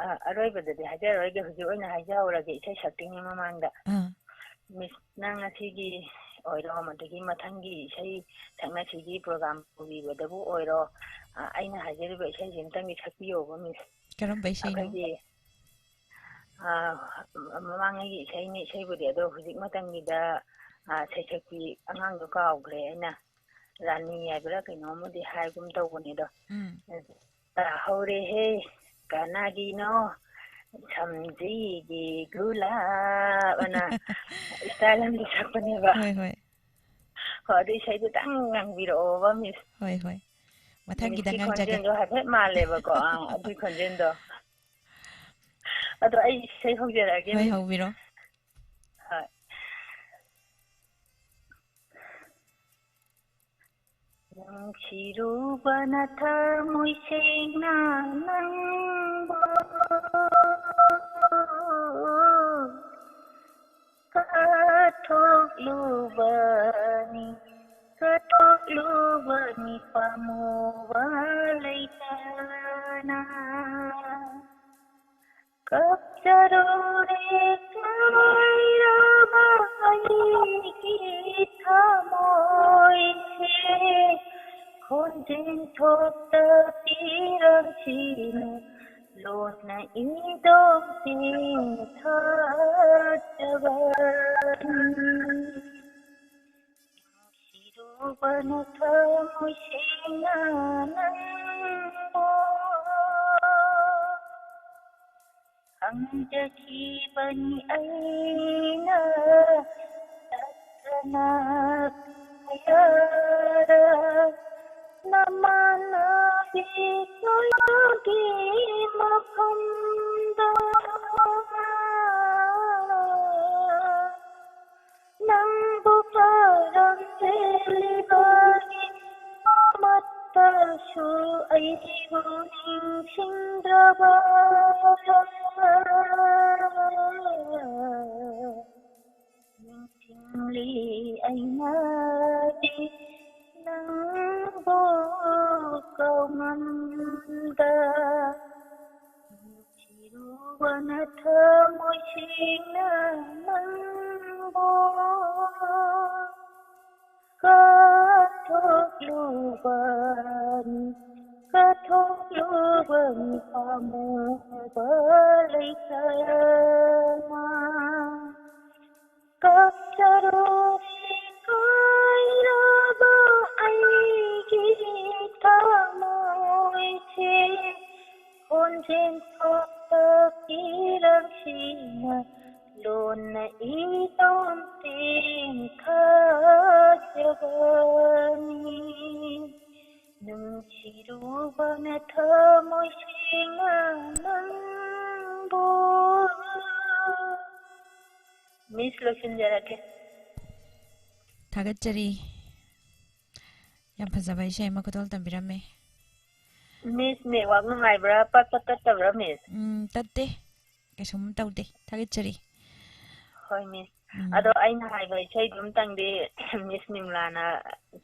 ꯑ, ꯑꯔꯣꯏꯕꯗꯗꯤ ꯍꯥꯏꯖꯔꯔꯣꯏꯒꯦ, ꯍꯧꯖꯤꯛ ꯑꯣꯏꯅ ꯍꯥꯏꯖꯍꯧꯔꯒꯦ ꯏꯁꯩ ꯁꯛꯇ꯭ꯔꯤꯉꯩ ꯃꯃꯥꯡꯗ꯫ ꯑꯥ꯫ ꯃꯤꯁ, ꯅꯪ ꯉꯁꯤꯒꯤ ꯑꯣꯏꯔꯣ, ꯑꯗꯒꯤ ꯃꯊꯪꯒꯤ ꯏꯁꯩ ꯁꯛꯅꯁꯤꯒꯤ ꯄ꯭ꯔꯣꯒ꯭ꯔꯥꯝ ꯄꯨꯕꯤꯕꯗꯕꯨ ꯑꯣꯏꯔꯣ, ꯑ, ꯑꯩꯅ ꯍꯥꯏꯖꯔꯤꯕ ꯏꯁꯩꯁꯦ ꯑꯝꯇꯪꯗꯤ ꯁꯛꯄꯤꯌꯣꯕ, ꯃꯤꯁ꯫ ꯀꯔꯝꯕ ꯏꯁꯩꯅꯣ? ꯑꯩꯈꯣꯏꯒꯤ, ꯑ, ꯃꯃꯥꯡꯉꯩꯒꯤ ꯏꯁꯩꯅꯤ, ꯏꯁꯩꯕꯨꯗꯤ, ꯑꯗꯣ ꯍꯧꯖꯤꯛ ꯃꯇꯝꯒꯤꯗ, ꯑ, ꯁꯩꯁꯛꯄꯤ ꯑꯉꯥꯡꯗꯣ ꯀꯥꯎꯈ꯭ꯔꯦ ꯑꯩꯅ, ꯔꯥꯅꯤ ꯍꯥꯏꯕ꯭ꯔꯥ ꯀꯩꯅꯣꯝꯃꯗꯤ ꯍꯥꯏꯒꯨꯝ ꯇꯧꯕꯅꯦ ꯑꯗꯣ꯫ ꯎꯝ꯫ ꯇꯥꯍꯧꯔꯦꯍꯦ, ꯀꯅꯥꯒꯤꯅꯣ? ꯁꯝꯖꯤꯒꯤ ꯒꯨꯂꯥꯞ ꯑꯅ ꯏꯁꯇꯥꯏꯜ ꯑꯃꯗꯤ ꯁꯛꯄꯅꯦꯕ꯫ ꯍꯣꯏ, ꯍꯣꯏ꯫ ꯍꯣꯏ, ꯑꯗꯨ ꯏꯁꯩꯗꯨꯇꯪ ꯉꯪꯕꯤꯔꯛꯑꯣꯕ, ꯃꯤꯁ꯫ ꯍꯣꯏ, ꯍꯣꯏ꯫ ꯃꯊꯪꯒꯤꯗ ꯃꯤꯁꯀꯤ ꯉꯪꯖꯒꯦ꯫ ꯈꯣꯟꯖꯦꯜꯗꯣ ꯍꯥꯏꯐꯦꯠ ꯃꯥꯜꯂꯦꯕꯀꯣ꯫ ꯑꯥ, ꯑꯗꯨꯏ ꯈꯣꯟꯖꯦꯜꯗꯣ꯫ ꯑꯗꯣ ꯑꯩ ꯏꯁꯩ ꯍꯧꯖꯔꯛꯑꯒꯦ, ꯍꯣꯏ, ꯃꯤꯁ꯫ ꯍꯧꯕꯤꯔꯣ꯫ ꯍꯣꯏ꯫ ꯅꯨꯡꯁꯤꯔꯨꯕꯅ ꯊꯃꯣꯏ ꯁꯦꯡꯅ ꯅꯪꯕꯨ ꯀꯠꯊꯣꯛꯂꯨꯕꯅꯤ, ꯀꯠꯊꯣꯛꯂꯨꯕꯅꯤ ꯄꯥꯝꯃꯨꯕ ꯂꯩꯇꯅ꯫ ꯀꯞꯆꯔꯨꯔꯦ ꯀꯥꯏꯔꯕ ꯑꯩꯒꯤ ꯊꯃꯣꯏꯁꯦ, ꯈꯣꯟꯖꯦꯜ ꯊꯣꯛꯇ ꯄꯤꯔꯝꯁꯤꯅ ꯂꯣꯟꯅ ꯏꯗꯣꯝ ꯆꯤꯡꯊꯖꯕꯅꯤ꯫ ꯅꯨꯡꯁꯤꯔꯨꯕꯅ ꯊꯃꯣꯏ ꯁꯦꯡꯅ ꯅꯪꯕꯨ ꯈꯪꯖꯈꯤꯕꯅꯤ ꯑꯩꯅ ꯇꯠꯇꯅ ꯀꯌꯥꯔ ꯅꯃꯥꯟꯅꯕꯤ ꯀꯌꯥꯒꯤ ꯃꯐꯝꯗ꯫ ꯅꯪꯕꯨ ꯀꯔꯝ ꯂꯦꯜꯂꯤꯕꯒꯦ ꯃꯇꯝ ꯀꯁꯨ ꯑꯩꯕꯨ ꯅꯤꯡꯁꯤꯡꯗ꯭ꯔꯕ꯫ ꯅꯤꯡꯁꯤꯡꯂꯤ ꯑꯩꯅꯗꯤ ꯅꯪꯕꯨ ꯀꯧꯉꯝꯗ꯫ ꯅꯨꯡꯁꯤꯔꯨꯕꯅ ꯊꯃꯣꯏ ꯁꯦꯡꯅ ꯅꯪꯕꯨ ꯀꯠꯊꯣꯛꯂꯨꯕꯅꯤ, ꯀꯠꯊꯣꯛꯂꯨꯕꯅꯤ ꯄꯥꯝꯃꯨꯕ ꯂꯩꯇꯅ꯫ ꯀꯞꯆꯔꯨꯔꯦ ꯀꯥꯏꯔꯕ ꯑꯩꯒꯤ ꯊꯃꯣꯏꯁꯦ, ꯈꯣꯟꯖꯦꯜ ꯊꯣꯛꯇ ꯄꯤꯔꯛꯁꯤꯅ ꯂꯣꯟꯅ ꯏꯗꯣꯝ ꯇꯦꯟꯊꯖꯕꯅꯤ꯫ ꯅꯨꯡꯁꯤꯔꯨꯕꯅ ꯊꯃꯣꯏ ꯁꯦꯡꯅ ꯅꯪꯕꯨ꯫ ꯃꯤꯁ, ꯂꯣꯏꯁꯤꯟꯖꯔꯒꯦ꯫ ꯊꯥꯒꯠꯆꯔꯤ꯫ ꯌꯥꯝ ꯐꯖꯕ ꯏꯁꯩ ꯑꯃ ꯈꯨꯗꯣꯜ ꯇꯝꯕꯤꯔꯝꯃꯦ꯫ ꯃꯤꯁ, ꯅꯦꯠꯋꯥꯛ ꯅꯨꯡꯉꯥꯏꯕ꯭ꯔꯥ? ꯄꯠ ꯄꯠ ꯇꯠꯇꯕ꯭ꯔꯥ, ꯃꯤꯁ? ꯎꯝ, ꯇꯠꯇꯦ꯫ ꯀꯩꯁꯨꯝ ꯇꯧꯗꯦ꯫ ꯊꯥꯒꯠꯆꯔꯤ꯫ ꯍꯣꯏ, ꯃꯤꯁ꯫ ꯎꯝ꯫ ꯑꯗꯣ ꯑꯩꯅ ꯍꯥꯏꯕ ꯏꯁꯩꯗꯨ ꯑꯝꯇꯪꯗꯤ ꯃꯤꯁ ꯅꯤꯝꯂꯥꯅ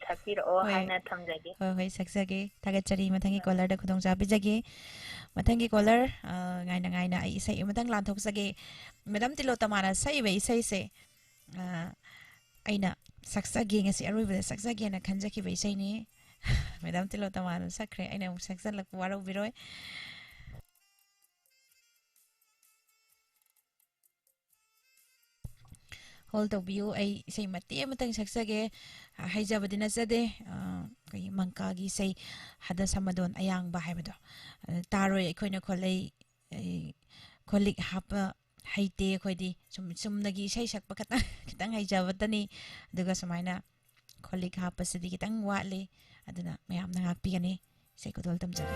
ꯁꯛꯄꯤꯔꯛꯑꯣ ꯍꯣꯏ꯫ ꯍꯥꯏꯅ ꯊꯝꯖꯒꯦ꯫ ꯍꯣꯏ, ꯍꯣꯏ, ꯁꯛꯆꯒꯦ꯫ ꯊꯥꯒꯠꯆꯔꯤ꯫ ꯃꯊꯪꯒꯤ ꯀꯣꯂꯔꯗ ꯈꯨꯗꯣꯡꯆꯥꯕ ꯄꯤꯖꯒꯦ꯫ ꯃꯊꯪꯒꯤ ꯀꯣꯂꯔ, ꯑ, ꯉꯥꯏꯅ ꯉꯥꯏꯅ ꯑꯩ ꯏꯁꯩ ꯑꯃꯇꯪ ꯂꯥꯟꯊꯣꯛꯆꯒꯦ꯫ ꯃꯦꯗꯥꯝ ꯇꯤꯂꯣꯇꯃꯥꯅ ꯁꯛꯏꯕ ꯏꯁꯩꯁꯦ, ꯑ, ꯑꯩꯅ ꯁꯛꯆꯒꯦ, ꯉꯁꯤ ꯑꯔꯣꯏꯕꯗ ꯁꯛꯆꯒꯦꯅ ꯈꯟꯖꯈꯤꯕ ꯏꯁꯩꯅꯤ꯫ ꯃꯦꯗꯥꯝ ꯇꯤꯂꯣꯇꯃꯥꯅ ꯁꯛꯈ꯭ꯔꯦ, ꯑꯩꯅ ꯑꯃꯨꯛ ꯁꯛꯆꯜꯂꯛꯄ ꯋꯥꯔꯧꯕꯤꯔꯣꯏ꯫ ꯍꯣꯜ ꯇꯧꯕꯤꯌꯨ, ꯑꯩ ꯏꯁꯩ ꯃꯇꯦꯛ ꯑꯃꯇꯪ ꯁꯛꯆꯒꯦ꯫ ꯑ, ꯍꯩꯖꯕꯗꯤ ꯅꯠꯆꯗꯦ꯫ ꯑ, ꯑꯩꯈꯣꯏꯒꯤ ꯃꯪꯀꯥꯒꯤ ꯏꯁꯩ ꯍꯗ ꯁꯃꯗꯣꯟ ꯑꯌꯥꯡꯕ ꯍꯥꯏꯕꯗꯣ꯫ ꯑ, ꯇꯥꯔꯣꯏ ꯑꯩꯈꯣꯏꯅ ꯈꯣꯠꯂꯩ, ꯑꯩ ꯈꯣꯠꯂꯤꯛ ꯍꯥꯞꯄ ꯍꯩꯇꯦ ꯑꯩꯈꯣꯏꯗꯤ꯫ ꯁꯨꯝ ꯆꯨꯝꯅꯒꯤ ꯏꯁꯩ ꯁꯛꯄ ꯈꯛꯇꯪ, ꯈꯤꯇꯪ ꯍꯩꯖꯕꯇꯅꯤ꯫ ꯑꯗꯨꯒ ꯁꯨꯃꯥꯏꯅ ꯈꯣꯠꯂꯤꯛ ꯍꯥꯞꯄꯁꯤꯗꯤ ꯈꯤꯇꯪ ꯋꯥꯠꯂꯤ꯫ ꯑꯗꯨꯅ ꯃꯌꯥꯝꯅ ꯉꯥꯛꯄꯤꯒꯅꯤ꯫ ꯏꯁꯩ ꯈꯨꯗꯣꯜ ꯇꯝꯖꯒꯦ꯫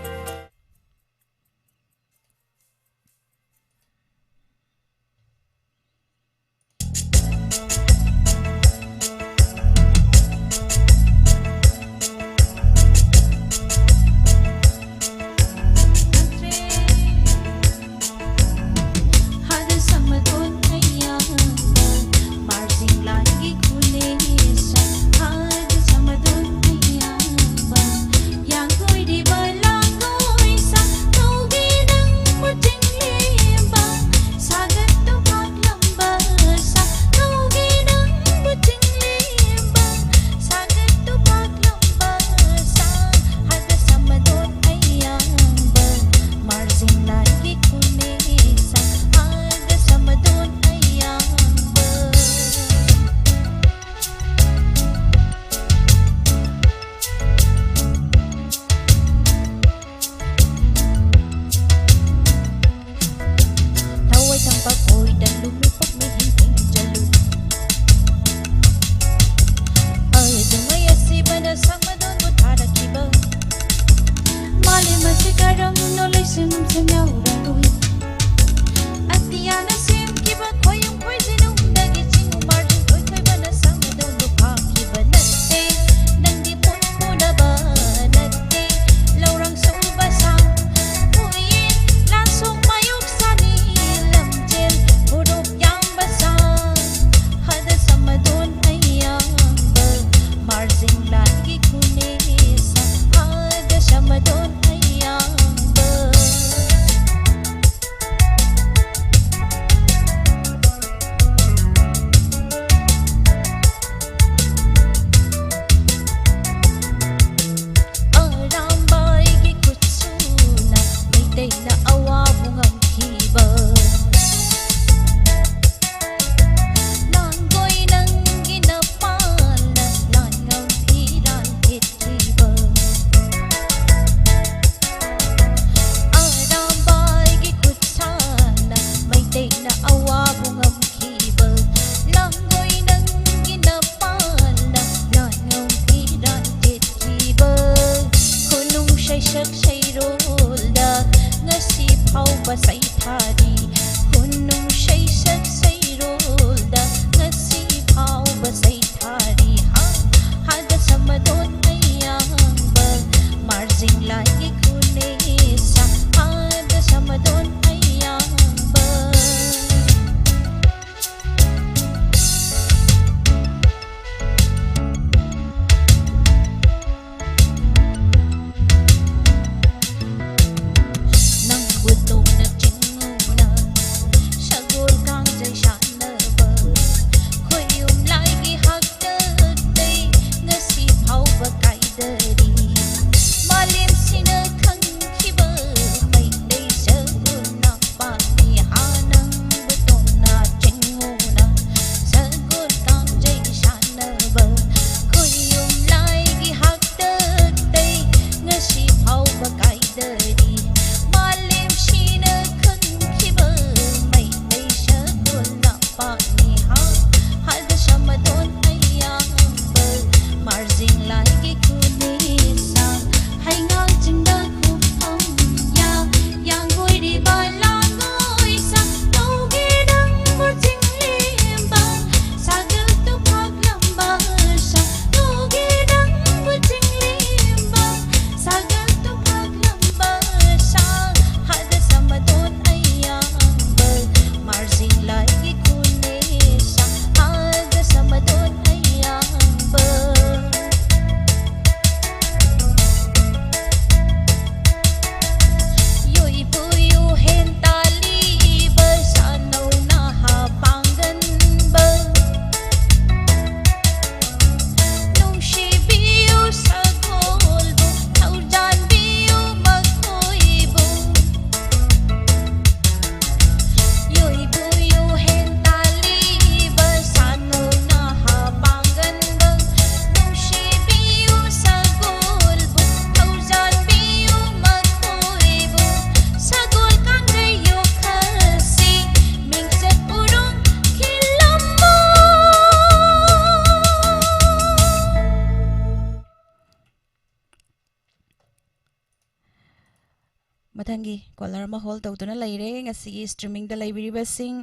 ꯃꯊꯪꯒꯤ ꯀꯣꯂꯔ ꯑꯃ ꯍꯣꯜ ꯇꯧꯗꯨꯅ ꯂꯩꯔꯦ꯫ ꯉꯁꯤꯒꯤ ꯁ꯭ꯇ꯭ꯔꯤꯃꯤꯡꯗ ꯂꯩꯕꯤꯔꯤꯕꯁꯤꯡ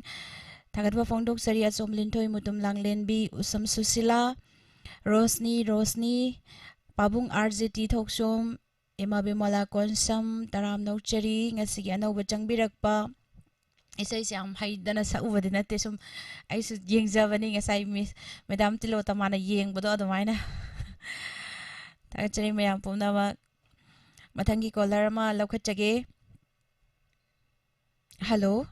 ꯊꯥꯒꯠꯄ ꯐꯣꯡꯗꯣꯛꯆꯔꯤ: ꯑꯆꯣꯝ ꯂꯤꯟꯊꯣꯏ, ꯃꯨꯇꯨꯝ ꯂꯥꯡꯂꯦꯟꯕꯤ, ꯎꯁꯝ ꯁꯨꯁꯤꯂꯥ, ꯔꯣꯁꯅꯤ, ꯔꯣꯁꯅꯤ, ꯄꯥꯕꯨꯡ ꯑꯥꯔ ꯖꯦ ꯇꯤ ꯊꯣꯛꯆꯣꯝ, ꯏꯃꯥ ꯕꯤꯃꯂꯥ ꯀꯣꯟꯁꯝ, ꯇꯔꯥꯝ ꯅꯣꯛꯆꯔꯤ꯫ ꯉꯁꯤꯒꯤ ꯑꯅꯧꯕ ꯆꯪꯕꯤꯔꯛꯄ, ꯏꯁꯩꯁꯦ ꯌꯥꯝ ꯍꯩꯗꯅ ꯁꯛꯎꯕꯗꯤ ꯅꯠꯇꯦ, ꯁꯨꯝ ꯑꯩꯁꯨ ꯌꯦꯡꯖꯕꯅꯤ, ꯉꯁꯥꯏ ꯃꯤꯁ, ꯃꯦꯗꯥꯝ ꯇꯤꯂꯣꯇꯃꯥꯅ ꯌꯦꯡꯕꯗꯣ ꯑꯗꯨꯃꯥꯏꯅ꯫ ꯊꯥꯒꯠꯆꯔꯤ ꯃꯌꯥꯝ ꯄꯨꯝꯅꯃꯛ꯫ ꯃꯊꯪꯒꯤ ꯀꯣꯂꯔ ꯑꯃ ꯂꯧꯈꯠꯆꯒꯦ꯫ ꯍꯜꯂꯣ꯫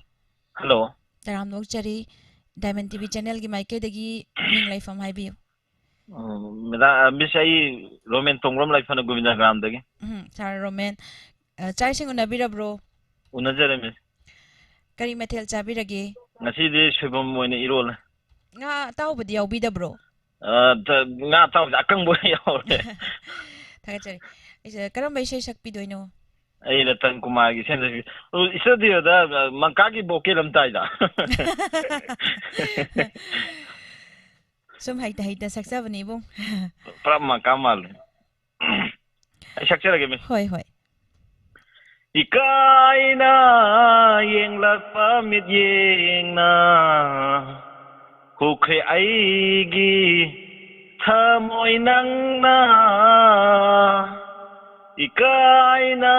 ꯍꯜꯂꯣ꯫ ꯇꯔꯥꯝ ꯅꯣꯛꯆꯔꯤ꯫ ꯗꯥꯏꯃꯟ ꯇꯤ ꯚꯤ ꯆꯦꯅꯦꯜꯒꯤ ꯃꯥꯏꯀꯩꯗꯒꯤ ꯃꯤꯡ ꯂꯩꯐꯝ ꯍꯥꯏꯕꯤꯌꯨ꯫ ꯑꯣ, ꯃꯦꯗꯥꯝ, ꯑ, ꯃꯤꯁ, ꯑꯩ ꯔꯣꯃꯦꯟ ꯇꯣꯡꯕ꯭ꯔꯝ ꯂꯩꯐꯅ ꯒꯣꯕꯤꯟꯗ ꯒ꯭ꯔꯥꯝꯗꯒꯤ꯫ ꯎꯝ, ꯁꯥꯔ ꯔꯣꯃꯦꯟ, ꯑ, ꯆꯥꯛ ꯏꯁꯤꯡ ꯎꯅꯕꯤꯔꯕ꯭ꯔꯣ? ꯎꯅꯖꯔꯦ, ꯃꯤꯁ꯫ ꯀꯔꯤ ꯃꯊꯦꯜ ꯆꯥꯕꯤꯔꯒꯦ? ꯉꯁꯤꯗꯤ ꯁꯣꯏꯕꯨꯝ ꯑꯣꯏꯅ ꯏꯔꯣꯜꯂꯦ꯫ ꯉꯥ ꯑꯇꯥꯎꯕꯗꯤ ꯌꯥꯎꯕꯤꯗꯕ꯭ꯔꯣ? ꯑ, ꯇ-, ꯉꯥ ꯑꯇꯥꯎꯕꯁꯦ ꯑꯀꯪꯕ ꯑꯣꯏꯅ ꯌꯥꯎꯔꯦ꯫ ꯊꯥꯒꯠꯆꯔꯤ꯫ ꯑꯩꯁꯦ ꯀꯔꯝꯕ ꯏꯁꯩ ꯁꯛꯄꯤꯗꯣꯏꯅꯣ? ꯑꯩ ꯔꯇꯟ ꯀꯨꯃꯥꯔꯒꯤ ꯏꯁꯩ ꯑꯃ ꯁꯛꯄꯤ-, ꯑ, ꯏꯁꯇꯨꯗꯤꯑꯣꯗ, ꯑ, ꯃꯪꯀꯥꯒꯤ ꯚꯣꯀꯦꯜ ꯑꯃ ꯇꯥꯏꯗ꯫ ꯁꯨꯝ ꯍꯩꯇ ꯍꯩꯇ ꯁꯛꯆꯕꯅꯤ, ꯏꯕꯨꯡ꯫ ꯄꯨꯔꯥ ꯃꯪꯀꯥ ꯃꯥꯜꯂꯦ꯫ ꯑꯩ ꯁꯛꯆꯔꯒꯦ, ꯃꯤꯁ꯫ ꯍꯣꯏ, ꯍꯣꯏ꯫ ꯏꯀꯥꯏꯅ ꯌꯦꯡꯂꯛꯄ ꯃꯤꯠꯌꯦꯡꯅ ꯍꯨꯈ꯭ꯔꯦ ꯑꯩꯒꯤ ꯊꯃꯣꯏ ꯅꯪꯅ꯫ ꯏꯀꯥꯏꯅ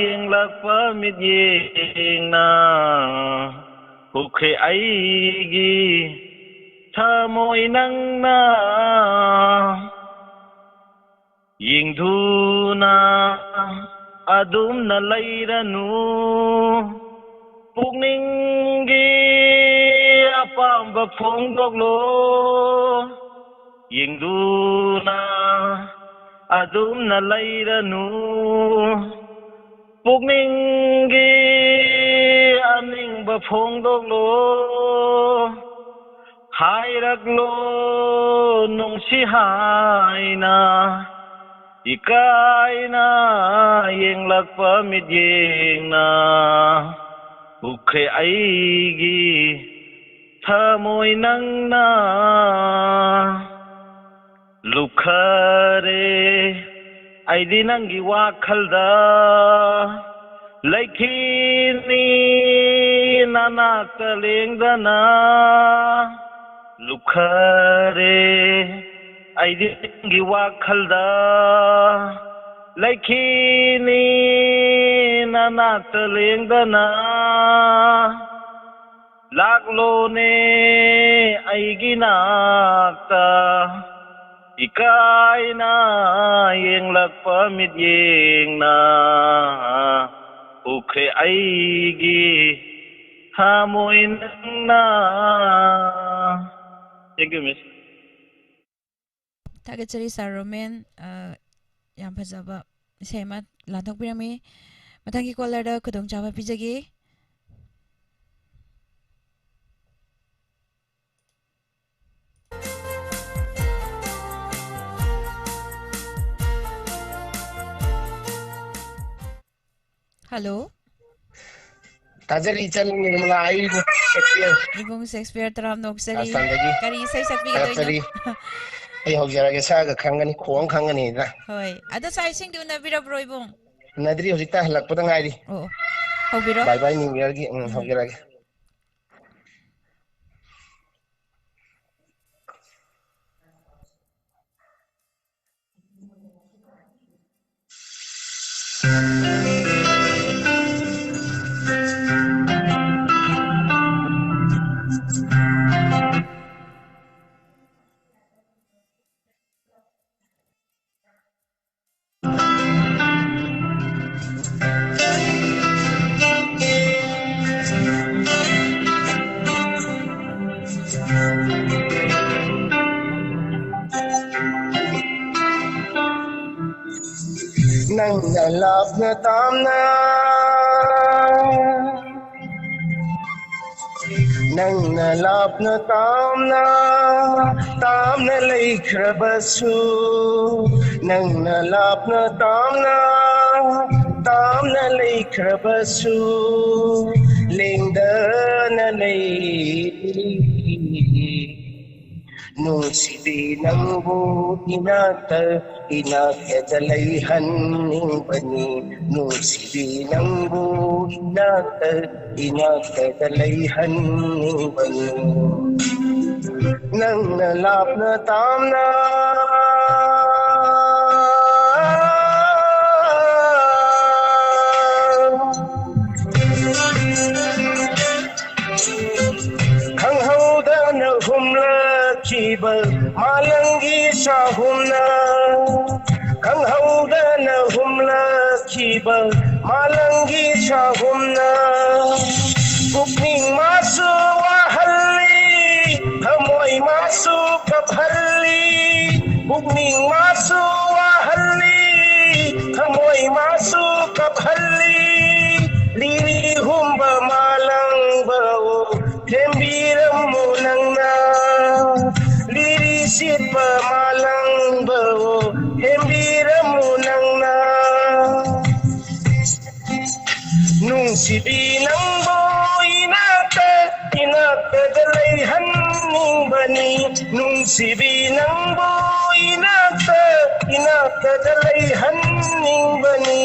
ꯌꯦꯡꯂꯛꯄ ꯃꯤꯠꯌꯦꯡꯅ ꯍꯨꯈ꯭ꯔꯦ ꯑꯩꯒꯤ ꯊꯃꯣꯏ ꯅꯪꯅ꯫ ꯌꯦꯡꯗꯨꯅ ꯑꯗꯨꯝꯅ ꯂꯩꯔꯅꯨ, ꯄꯨꯛꯅꯤꯡꯒꯤ ꯑꯄꯥꯝꯕ ꯐꯣꯡꯗꯣꯛꯂꯣ꯫ ꯌꯦꯡꯗꯨꯅ ꯑꯗꯨꯝꯅ ꯂꯩꯔꯅꯨ, ꯄꯨꯛꯅꯤꯡꯒꯤ ꯑꯅꯤꯡꯕ ꯐꯣꯡꯗꯣꯛꯂꯣ꯫ ꯍꯥꯏꯔꯛꯂꯣ ꯅꯨꯡꯁꯤ ꯍꯥꯏꯅ, ꯏꯀꯥꯏꯅ ꯌꯦꯡꯂꯛꯄ ꯃꯤꯠꯌꯦꯡꯅ ꯎꯈ꯭ꯔꯦ ꯑꯩꯒꯤ ꯊꯃꯣꯏ ꯅꯪꯅ꯫ ꯂꯨꯞꯈꯔꯦ ꯑꯩꯗꯤ ꯅꯪꯒꯤ ꯋꯥꯈꯜꯗ꯫ ꯂꯩꯈꯤꯅꯤ ꯅꯅꯥꯛꯇ ꯂꯦꯡꯗꯅ ꯂꯨꯞꯈꯔꯦ ꯑꯩꯗꯤ ꯅꯪꯒꯤ ꯋꯥꯈꯜꯗ꯫ ꯂꯩꯈꯤꯅꯤ ꯅꯅꯥꯛꯇ ꯂꯦꯡꯗꯅ ꯂꯥꯛꯂꯣꯅꯦ ꯑꯩꯒꯤ ꯅꯥꯛꯇ꯫ ꯏꯀꯥꯏꯅ ꯌꯦꯡꯂꯛꯄ ꯃꯤꯠꯌꯦꯡꯅ ꯎꯈ꯭ꯔꯦ ꯑꯩꯒꯤ ꯊꯃꯣꯏ ꯅꯪꯅ꯫ Thank you, miss. ꯊꯥꯒꯠꯆꯔꯤ ꯁꯥꯔ ꯔꯣꯃꯦꯟ꯫ ꯑ, ꯌꯥꯝ ꯐꯖꯕ ꯏꯁꯩ ꯑꯃ ꯂꯥꯟꯊꯣꯛꯄꯤꯔꯝꯃꯤ꯫ ꯃꯊꯪꯒꯤ ꯀꯣꯂꯔꯗ ꯈꯨꯗꯣꯡꯆꯥꯕ ꯄꯤꯖꯒꯦ꯫ ꯍꯜꯂꯣ꯫ ꯇꯥꯖꯔꯤ ꯏꯆꯟ ꯅꯤꯔꯃꯂꯥ, ꯑꯩ ꯁꯦꯛꯁꯄꯤꯌꯔ ꯏꯕꯨꯡ ꯁꯦꯛꯁꯄꯤꯌꯔ ꯇꯔꯥꯝꯅ ꯑꯣꯛꯆꯔꯤ꯫ ꯑꯁꯥꯝꯗꯒꯤ꯫ ꯀꯔꯤ ꯏꯁꯩ ꯁꯛꯄꯤꯒꯗꯣꯏꯅꯣ? ꯇꯥꯖꯔꯤ꯫ ꯑꯩ ꯍꯧꯖꯔꯒꯦ, ꯁꯛꯑꯒ ꯈꯪꯒꯅꯤ, ꯈꯣꯡ ꯈꯪꯒꯅꯤꯗꯅ꯫ ꯍꯣꯏ, ꯑꯗꯣ ꯆꯥꯛ ꯏꯁꯤꯡꯗꯤ ꯎꯅꯕꯤꯔꯕ꯭ꯔꯣ ꯏꯕꯨꯡ? ꯎꯅꯗ꯭ꯔꯤ, ꯍꯧꯖꯤꯛꯇ ꯍꯜꯂꯛꯄꯗ ꯉꯥꯏꯔꯤ꯫ ꯑꯣ, ꯍꯧꯕꯤꯔꯣ꯫ Bye bye New Yearꯒꯤ꯫ ꯎꯝ, ꯎꯝ꯫ ꯍꯧꯖꯔꯒꯦ꯫ ꯅꯪꯅ ꯂꯥꯞꯅ ꯇꯥꯝꯅ, ꯅꯪꯅ ꯂꯥꯞꯅ ꯇꯥꯝꯅ, ꯇꯥꯝꯅ ꯂꯩꯈ꯭ꯔꯕꯁꯨ, ꯅꯪꯅ ꯂꯥꯞꯅ ꯇꯥꯝꯅ, ꯇꯥꯝꯅ ꯂꯩꯈ꯭ꯔꯕꯁꯨ, ꯂꯦꯡꯗꯅ ꯂꯩ꯫ ꯅꯨꯡꯁꯤꯕꯤ ꯅꯪꯕꯨ ꯏꯅꯥꯛꯇ ꯏꯅꯥꯛꯇꯗ ꯂꯩꯍꯟꯅꯤꯡꯕꯅꯤ꯫ ꯅꯨꯡꯁꯤꯕꯤ ꯅꯪꯕꯨ ꯏꯅꯥꯛꯇ ꯏꯅꯥꯛꯇꯗ ꯂꯩꯍꯟꯅꯤꯡꯕꯅꯤ꯫ ꯅꯪꯅ ꯂꯥꯞꯅ ꯇꯥꯝꯅ ꯈꯪꯍꯧꯗꯅ ꯍꯨꯝꯂꯛꯈꯤꯕ ꯃꯥꯂꯪꯒꯤ ꯆꯥꯍꯨꯝꯅ, ꯈꯪꯍꯧꯗꯅ ꯍꯨꯝꯂꯛꯈꯤꯕ ꯃꯥꯂꯪꯒꯤ ꯆꯥꯍꯨꯝꯅ ꯄꯨꯛꯅꯤꯡ ꯃꯥꯁꯨ ꯋꯥꯍꯜꯂꯤ, ꯊꯃꯣꯏ ꯃꯥꯁꯨ ꯀꯞꯍꯜꯂꯤ, ꯄꯨꯛꯅꯤꯡ ꯃꯥꯁꯨ ꯋꯥꯍꯜꯂꯤ, ꯊꯃꯣꯏ ꯃꯥꯁꯨ ꯀꯞꯍꯜꯂꯤ꯫ ꯂꯤꯔꯤ ꯍꯨꯝꯕ ꯃꯥꯂꯪꯕ ꯑꯣ, ꯊꯦꯝꯕꯤꯔꯝꯃꯨ ꯅꯪꯅ꯫ ꯂꯤꯔꯤ ꯁꯤꯠꯄ ꯃꯥꯂꯪꯕ ꯑꯣ, ꯊꯦꯝꯕꯤꯔꯝꯃꯨ ꯅꯪꯅ꯫ ꯅꯨꯡꯁꯤꯕꯤ ꯅꯪꯕꯨ ꯏꯅꯥꯛꯇ ꯏꯅꯥꯛꯇꯗ ꯂꯩꯍꯟꯅꯤꯡꯕꯅꯤ꯫ ꯅꯨꯡꯁꯤꯕꯤ ꯅꯪꯕꯨ ꯏꯅꯥꯛꯇ ꯏꯅꯥꯛꯇꯗ ꯂꯩꯍꯟꯅꯤꯡꯕꯅꯤ꯫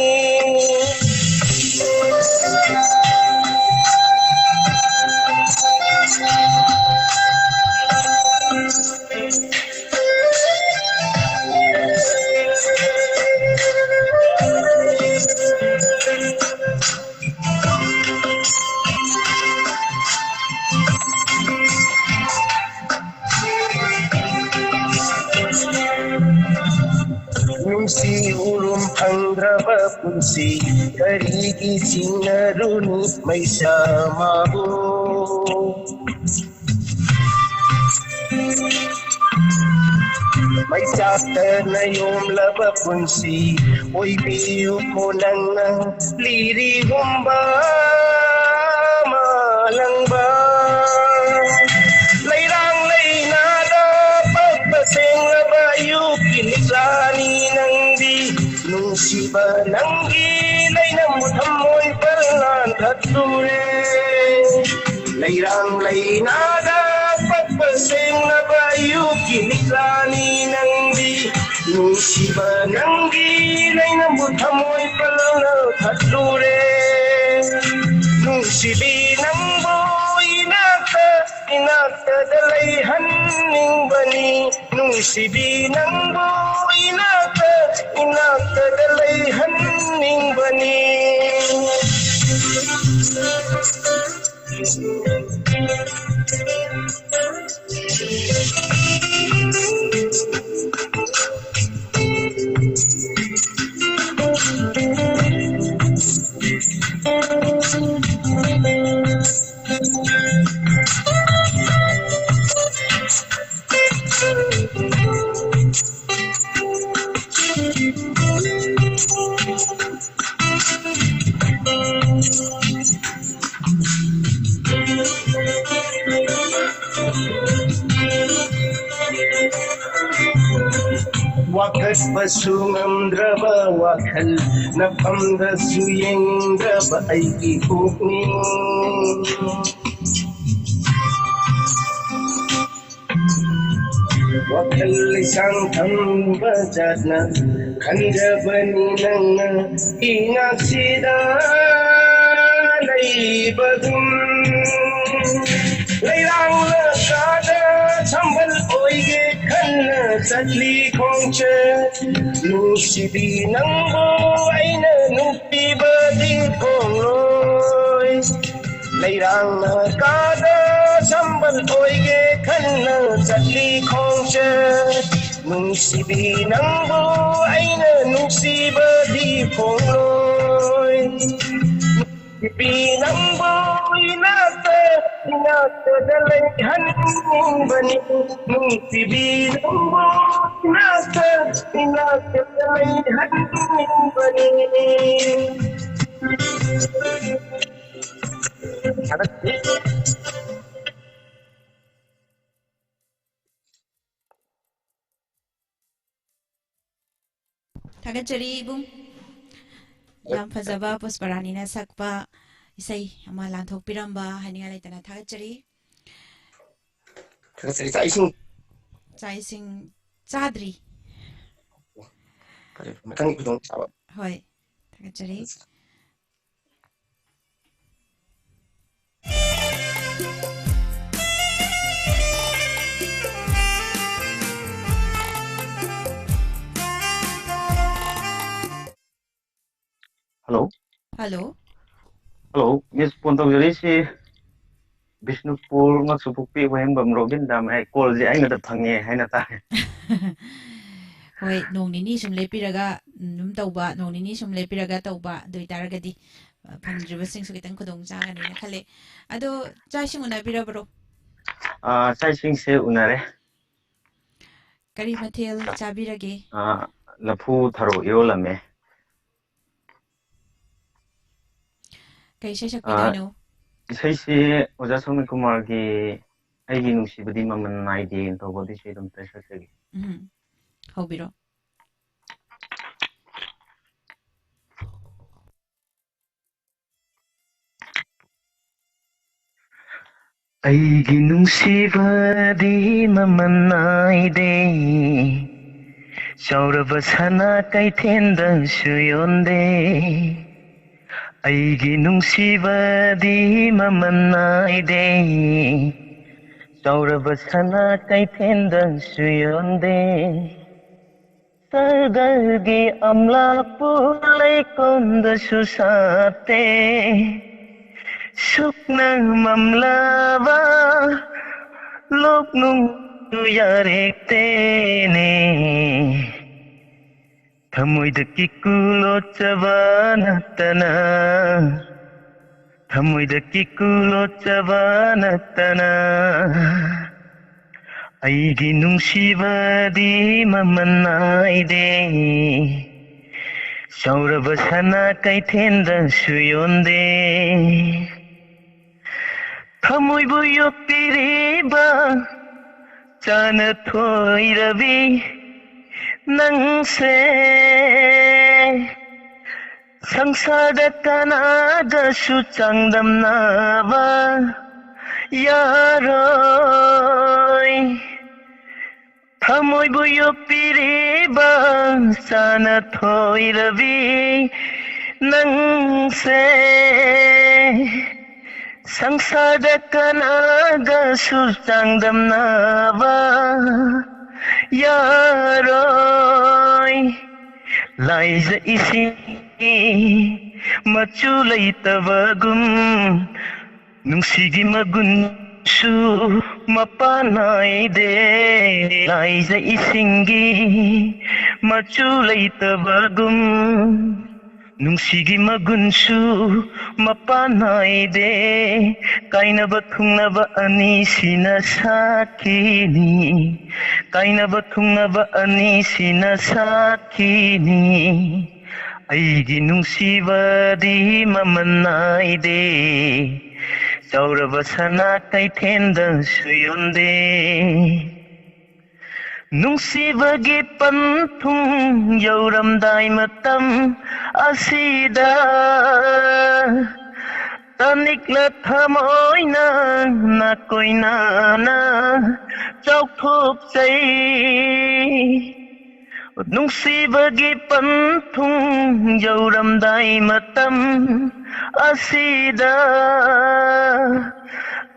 ꯅꯨꯡꯁꯤ ꯎꯔꯨꯝ ꯐꯪꯗ꯭ꯔꯕ ꯄꯨꯟꯁꯤ ꯀꯔꯤꯒꯤ ꯆꯤꯡꯅꯔꯨꯅꯤ ꯃꯩꯁꯥ ꯃꯥꯕꯨ? ꯃꯩꯆꯥꯛꯇꯅ ꯌꯣꯝꯂꯕ ꯄꯨꯟꯁꯤ ꯑꯣꯏꯕꯤꯌꯨꯀꯣ ꯅꯪꯅ ꯂꯤꯔꯤꯒꯨꯝꯕ ꯃꯥꯂꯪꯕ꯫ ꯂꯩꯔꯥꯡ ꯂꯩꯅꯥꯗ ꯄꯛꯄ ꯁꯦꯡꯂꯕ ꯑꯌꯨꯛꯀꯤ ꯂꯤꯛꯂꯥꯅꯤ ꯅꯪꯗꯤ꯫ ꯅꯨꯡꯁꯤꯕ ꯅꯪꯒꯤ ꯂꯩꯅꯝꯕꯨ ꯊꯃꯣꯏ ꯄꯜ ꯂꯥꯟꯊꯠꯂꯨꯔꯦ꯫ ꯂꯩꯔꯥꯡ ꯂꯩꯅꯥꯗ ꯄꯛꯄ ꯁꯦꯡꯂꯕ ꯑꯌꯨꯛꯀꯤ ꯃꯤꯠꯂꯥꯅꯤ ꯅꯪꯗꯤ꯫ ꯅꯨꯡꯁꯤꯕ ꯅꯪꯒꯤ ꯂꯩꯅꯕꯨ ꯊꯃꯣꯏ ꯄꯜꯂꯧꯅ ꯊꯠꯂꯨꯔꯦ꯫ ꯅꯨꯡꯁꯤꯕꯤ ꯅꯪꯕꯨ ꯏꯅꯥꯛꯇ, ꯏꯅꯥꯛꯇꯗ ꯂꯩꯍꯟꯅꯤꯡꯕꯅꯤ꯫ ꯅꯨꯡꯁꯤꯕꯤ ꯅꯪꯕꯨ ꯏꯅꯥꯛꯇ, ꯏꯅꯥꯛꯇꯗ ꯂꯩꯍꯟꯅꯤꯡꯕꯅꯤ꯫ ꯋꯥꯈꯠꯄꯁꯨ ꯉꯝꯗ꯭ꯔꯕ ꯋꯥꯈꯜ, ꯅꯐꯝꯗꯁꯨ ꯌꯦꯡꯗ꯭ꯔꯕ ꯑꯩꯒꯤ ꯄꯨꯛꯅꯤꯡ꯫ ꯋꯥꯈꯜ ꯂꯩꯁꯥꯡ ꯊꯝꯕ ꯖꯥꯠꯅ ꯈꯟꯖꯕꯅꯤ ꯅꯪꯅ ꯏꯅꯥꯛꯁꯤꯗ ꯂꯩꯕꯒꯨꯝ꯫ ꯂꯩꯔꯥꯡꯅ ꯀꯥꯗ ꯁꯝꯕꯜ ꯑꯣꯏꯒꯦ ꯈꯟꯅ ꯆꯠꯂꯤ ꯈꯣꯡꯆꯠ꯫ ꯅꯨꯡꯁꯤꯕꯤ ꯅꯪꯕꯨ ꯑꯩꯅ ꯅꯨꯡꯁꯤꯕꯗꯤ ꯐꯣꯡꯂꯣꯏ꯫ ꯂꯩꯔꯥꯡꯅ ꯀꯥꯗ ꯁꯝꯕꯜ ꯑꯣꯏꯒꯦ ꯈꯟꯅ ꯆꯠꯂꯤ ꯈꯣꯡꯆꯠ꯫ ꯅꯨꯡꯁꯤꯕꯤ ꯅꯪꯕꯨ ꯑꯩꯅ ꯅꯨꯡꯁꯤꯕꯗꯤ ꯐꯣꯡꯂꯣꯏ꯫ ꯅꯨꯡꯁꯤꯕꯤ ꯅꯪꯕꯨ ꯏꯅꯥꯛꯇ, ꯏꯅꯥꯛꯇꯗ ꯂꯩꯍꯟꯅꯤꯡꯕꯅꯤ꯫ ꯅꯨꯡꯁꯤꯕꯤ ꯅꯪꯕꯨ ꯏꯅꯥꯛꯇ, ꯏꯅꯥꯛꯇꯗ ꯂꯩꯍꯟꯅꯤꯡꯕꯅꯤ꯫ ꯊꯥꯒꯠꯆꯔꯤ ꯏꯕꯨꯡ꯫ ꯌꯥꯝ ꯐꯖꯕ ꯄꯨꯁꯄꯔꯥꯅꯤꯅ ꯁꯛꯄ ꯏꯁꯩ ꯑꯃ ꯂꯥꯟꯊꯣꯛꯄꯤꯔꯝꯕ ꯍꯥꯏꯅꯤꯡꯉꯥꯏ ꯂꯩꯇꯅ ꯊꯥꯒꯠꯆꯔꯤ꯫ ꯊꯥꯒꯠꯆꯔꯤ꯫ ꯆꯥꯛ ꯏꯁꯤꯡ? ꯆꯥꯛ ꯏꯁꯤꯡ ꯆꯥꯗ꯭ꯔꯤ꯫ ꯐꯔꯦ, ꯃꯊꯪꯒꯤ ꯈꯨꯗꯣꯡꯆꯥꯕ꯫ ꯍꯣꯏ, ꯊꯥꯒꯠꯆꯔꯤ꯫ Hello? Hello? Hello, Miss, phone ꯇꯧꯖꯔꯛꯏꯁꯤ ꯕꯤꯁꯅꯨꯄꯨꯔ ꯉꯛꯁꯨ ꯄꯣꯛꯄꯤ ꯋꯥꯍꯦꯡꯕꯝ ꯔꯣꯕꯤꯟꯗ ꯃꯌꯥꯏ꯫ Callꯁꯦ ꯑꯩꯅꯗ ꯐꯪꯉꯦ ꯍꯥꯏꯅ ꯇꯥꯏ꯫ ꯍꯣꯏ, ꯅꯣꯡ ꯅꯤꯅꯤ ꯁꯨꯝ ꯂꯦꯞꯄꯤꯔꯒ, ꯎꯝ, ꯑꯗꯨꯝ ꯇꯧꯕ, ꯅꯣꯡ ꯅꯤꯅꯤ ꯁꯨꯝ ꯂꯦꯞꯄꯤꯔꯒ ꯇꯧꯕ, ꯑꯗꯨ ꯑꯣꯏꯇꯥꯔꯒꯗꯤ, ꯑ, ꯐꯪꯗ꯭ꯔꯤꯕꯁꯤꯡꯁꯨ ꯈꯤꯇꯪ ꯈꯨꯗꯣꯡ ꯆꯥꯒꯅꯤꯅ ꯈꯜꯂꯦ꯫ ꯑꯗꯣ ꯆꯥꯛ ꯏꯁꯤꯡ ꯎꯅꯕꯤꯔꯕ꯭ꯔꯣ? ꯑ, ꯆꯥꯛ ꯏꯁꯤꯡꯁꯦ ꯎꯅꯔꯦ꯫ ꯀꯔꯤ ꯃꯊꯦꯜ ꯆꯥꯕꯤꯔꯒꯦ? ꯑ, ꯂꯐꯨ ꯊꯔꯣ ꯏꯔꯣꯜꯂꯝꯃꯦ꯫ ꯀꯩ ꯏꯁꯩ ꯑ, ꯁꯛꯄꯤꯗꯣꯏꯅꯣ? ꯏꯁꯩꯁꯤ ꯑꯣꯖꯥ ꯁꯣꯃꯤ ꯀꯨꯃꯥꯔꯒꯤ ꯑꯩꯒꯤ ꯅꯨꯡꯁꯤꯕꯗꯤ ꯃꯃꯜ ꯅꯥꯏꯗꯦꯅ ꯇꯧꯕ ꯑꯗꯨ ꯏꯁꯩꯗꯣ ꯑꯝꯇ ꯁꯛꯆꯒꯦ꯫ ꯎꯝ, ꯍꯧꯕꯤꯔꯣ꯫ ꯑꯩꯒꯤ ꯅꯨꯡꯁꯤꯕꯗꯤ ꯃꯃꯜ ꯅꯥꯏꯗꯦ, ꯆꯥꯎꯔꯕ ꯁꯅꯥ ꯀꯩꯊꯦꯜꯗꯁꯨ ꯌꯣꯟꯗꯦ꯫ ꯑꯩꯒꯤ ꯅꯨꯡꯁꯤꯕꯗꯤ ꯃꯃꯜ ꯅꯥꯏꯗꯦ, ꯆꯥꯎꯔꯕ ꯁꯅꯥ ꯀꯩꯊꯦꯜꯗꯁꯨ ꯌꯣꯟꯗꯦ꯫ ꯁꯍꯔꯒꯤ ꯑꯝꯂꯥꯄꯨ ꯂꯩꯀꯣꯜꯗꯁꯨ ꯁꯥꯠꯇꯦ꯫ ꯁꯨꯛꯅ ꯃꯝꯂꯕ ꯂꯣꯛꯅꯨꯡꯗꯨ ꯌꯥꯔꯦꯛꯇꯦꯅꯦ꯫ ꯊꯃꯣꯏꯗ ꯀꯤꯀꯨ ꯂꯣꯠꯆꯕ ꯅꯠꯇꯅ, ꯊꯃꯣꯏꯗ ꯀꯤꯀꯨ ꯂꯣꯠꯆꯕ ꯅꯠꯇꯅ, ꯑꯩꯒꯤ ꯅꯨꯡꯁꯤꯕꯗꯤ ꯃꯃꯜ ꯅꯥꯏꯗꯦ꯫ ꯆꯥꯎꯔꯕ ꯁꯅꯥ ꯀꯩꯊꯦꯜꯗꯁꯨ ꯌꯣꯟꯗꯦ꯫ ꯊꯃꯣꯏꯕꯨ ꯌꯣꯛꯄꯤꯔꯤꯕ ꯆꯥꯅ ꯊꯣꯏꯔꯕꯤ ꯅꯪꯁꯦ, ꯁꯪꯁꯥꯔꯗ ꯀꯅꯥꯒꯁꯨ ꯆꯥꯡꯗꯝꯅꯕ ꯌꯥꯔꯣꯏ꯫ ꯊꯃꯣꯏꯕꯨ ꯌꯣꯛꯄꯤꯔꯤꯕ ꯁꯅꯥꯊꯣꯏꯔꯕꯤ ꯅꯪꯁꯦ, ꯁꯪꯁꯥꯔꯗ ꯀꯅꯥꯒꯁꯨ ꯆꯥꯡꯗꯝꯅꯕ ꯌꯥꯔꯣꯏ꯫ ꯂꯥꯏꯖ ꯏꯁꯤꯡ ꯃꯆꯨ ꯂꯩꯇꯕꯒꯨꯝ, ꯅꯨꯡꯁꯤꯒꯤ ꯃꯒꯨꯟꯁꯨ ꯃꯄꯥꯟ ꯅꯥꯏꯗꯦ꯫ ꯂꯥꯏꯖ ꯏꯁꯤꯡꯒꯤ ꯃꯆꯨ ꯂꯩꯇꯕꯒꯨꯝ, ꯅꯨꯡꯁꯤꯒꯤ ꯃꯒꯨꯟꯁꯨ ꯃꯄꯥꯟ ꯅꯥꯏꯗꯦ꯫ ꯀꯥꯏꯅꯕ ꯊꯨꯡꯅꯕ ꯑꯅꯤꯁꯤꯅ ꯁꯥꯈꯤꯅꯤ, ꯀꯥꯏꯅꯕ ꯊꯨꯡꯅꯕ ꯑꯅꯤꯁꯤꯅ ꯁꯥꯈꯤꯅꯤ꯫ ꯑꯩꯒꯤ ꯅꯨꯡꯁꯤꯕꯗꯤ ꯃꯃꯜ ꯅꯥꯏꯗꯦ, ꯆꯥꯎꯔꯕ ꯁꯅꯥ ꯀꯩꯊꯦꯟꯗꯁꯨ ꯌꯣꯟꯗꯦ꯫ ꯅꯨꯡꯁꯤꯕꯒꯤ ꯄꯟꯊꯨꯡ ꯌꯧꯔꯝꯗꯥꯏ ꯃꯇꯝ ꯑꯁꯤꯗ, ꯇꯥꯅꯤꯡꯂ ꯊꯃꯣꯏꯅ ꯅꯥꯀꯣꯏꯅꯅ ꯆꯥꯎꯊꯣꯛꯆꯩ꯫ ꯅꯨꯡꯁꯤꯕꯒꯤ ꯄꯟꯊꯨꯡ ꯌꯧꯔꯝꯗꯥꯏ ꯃꯇꯝ ꯑꯁꯤꯗ,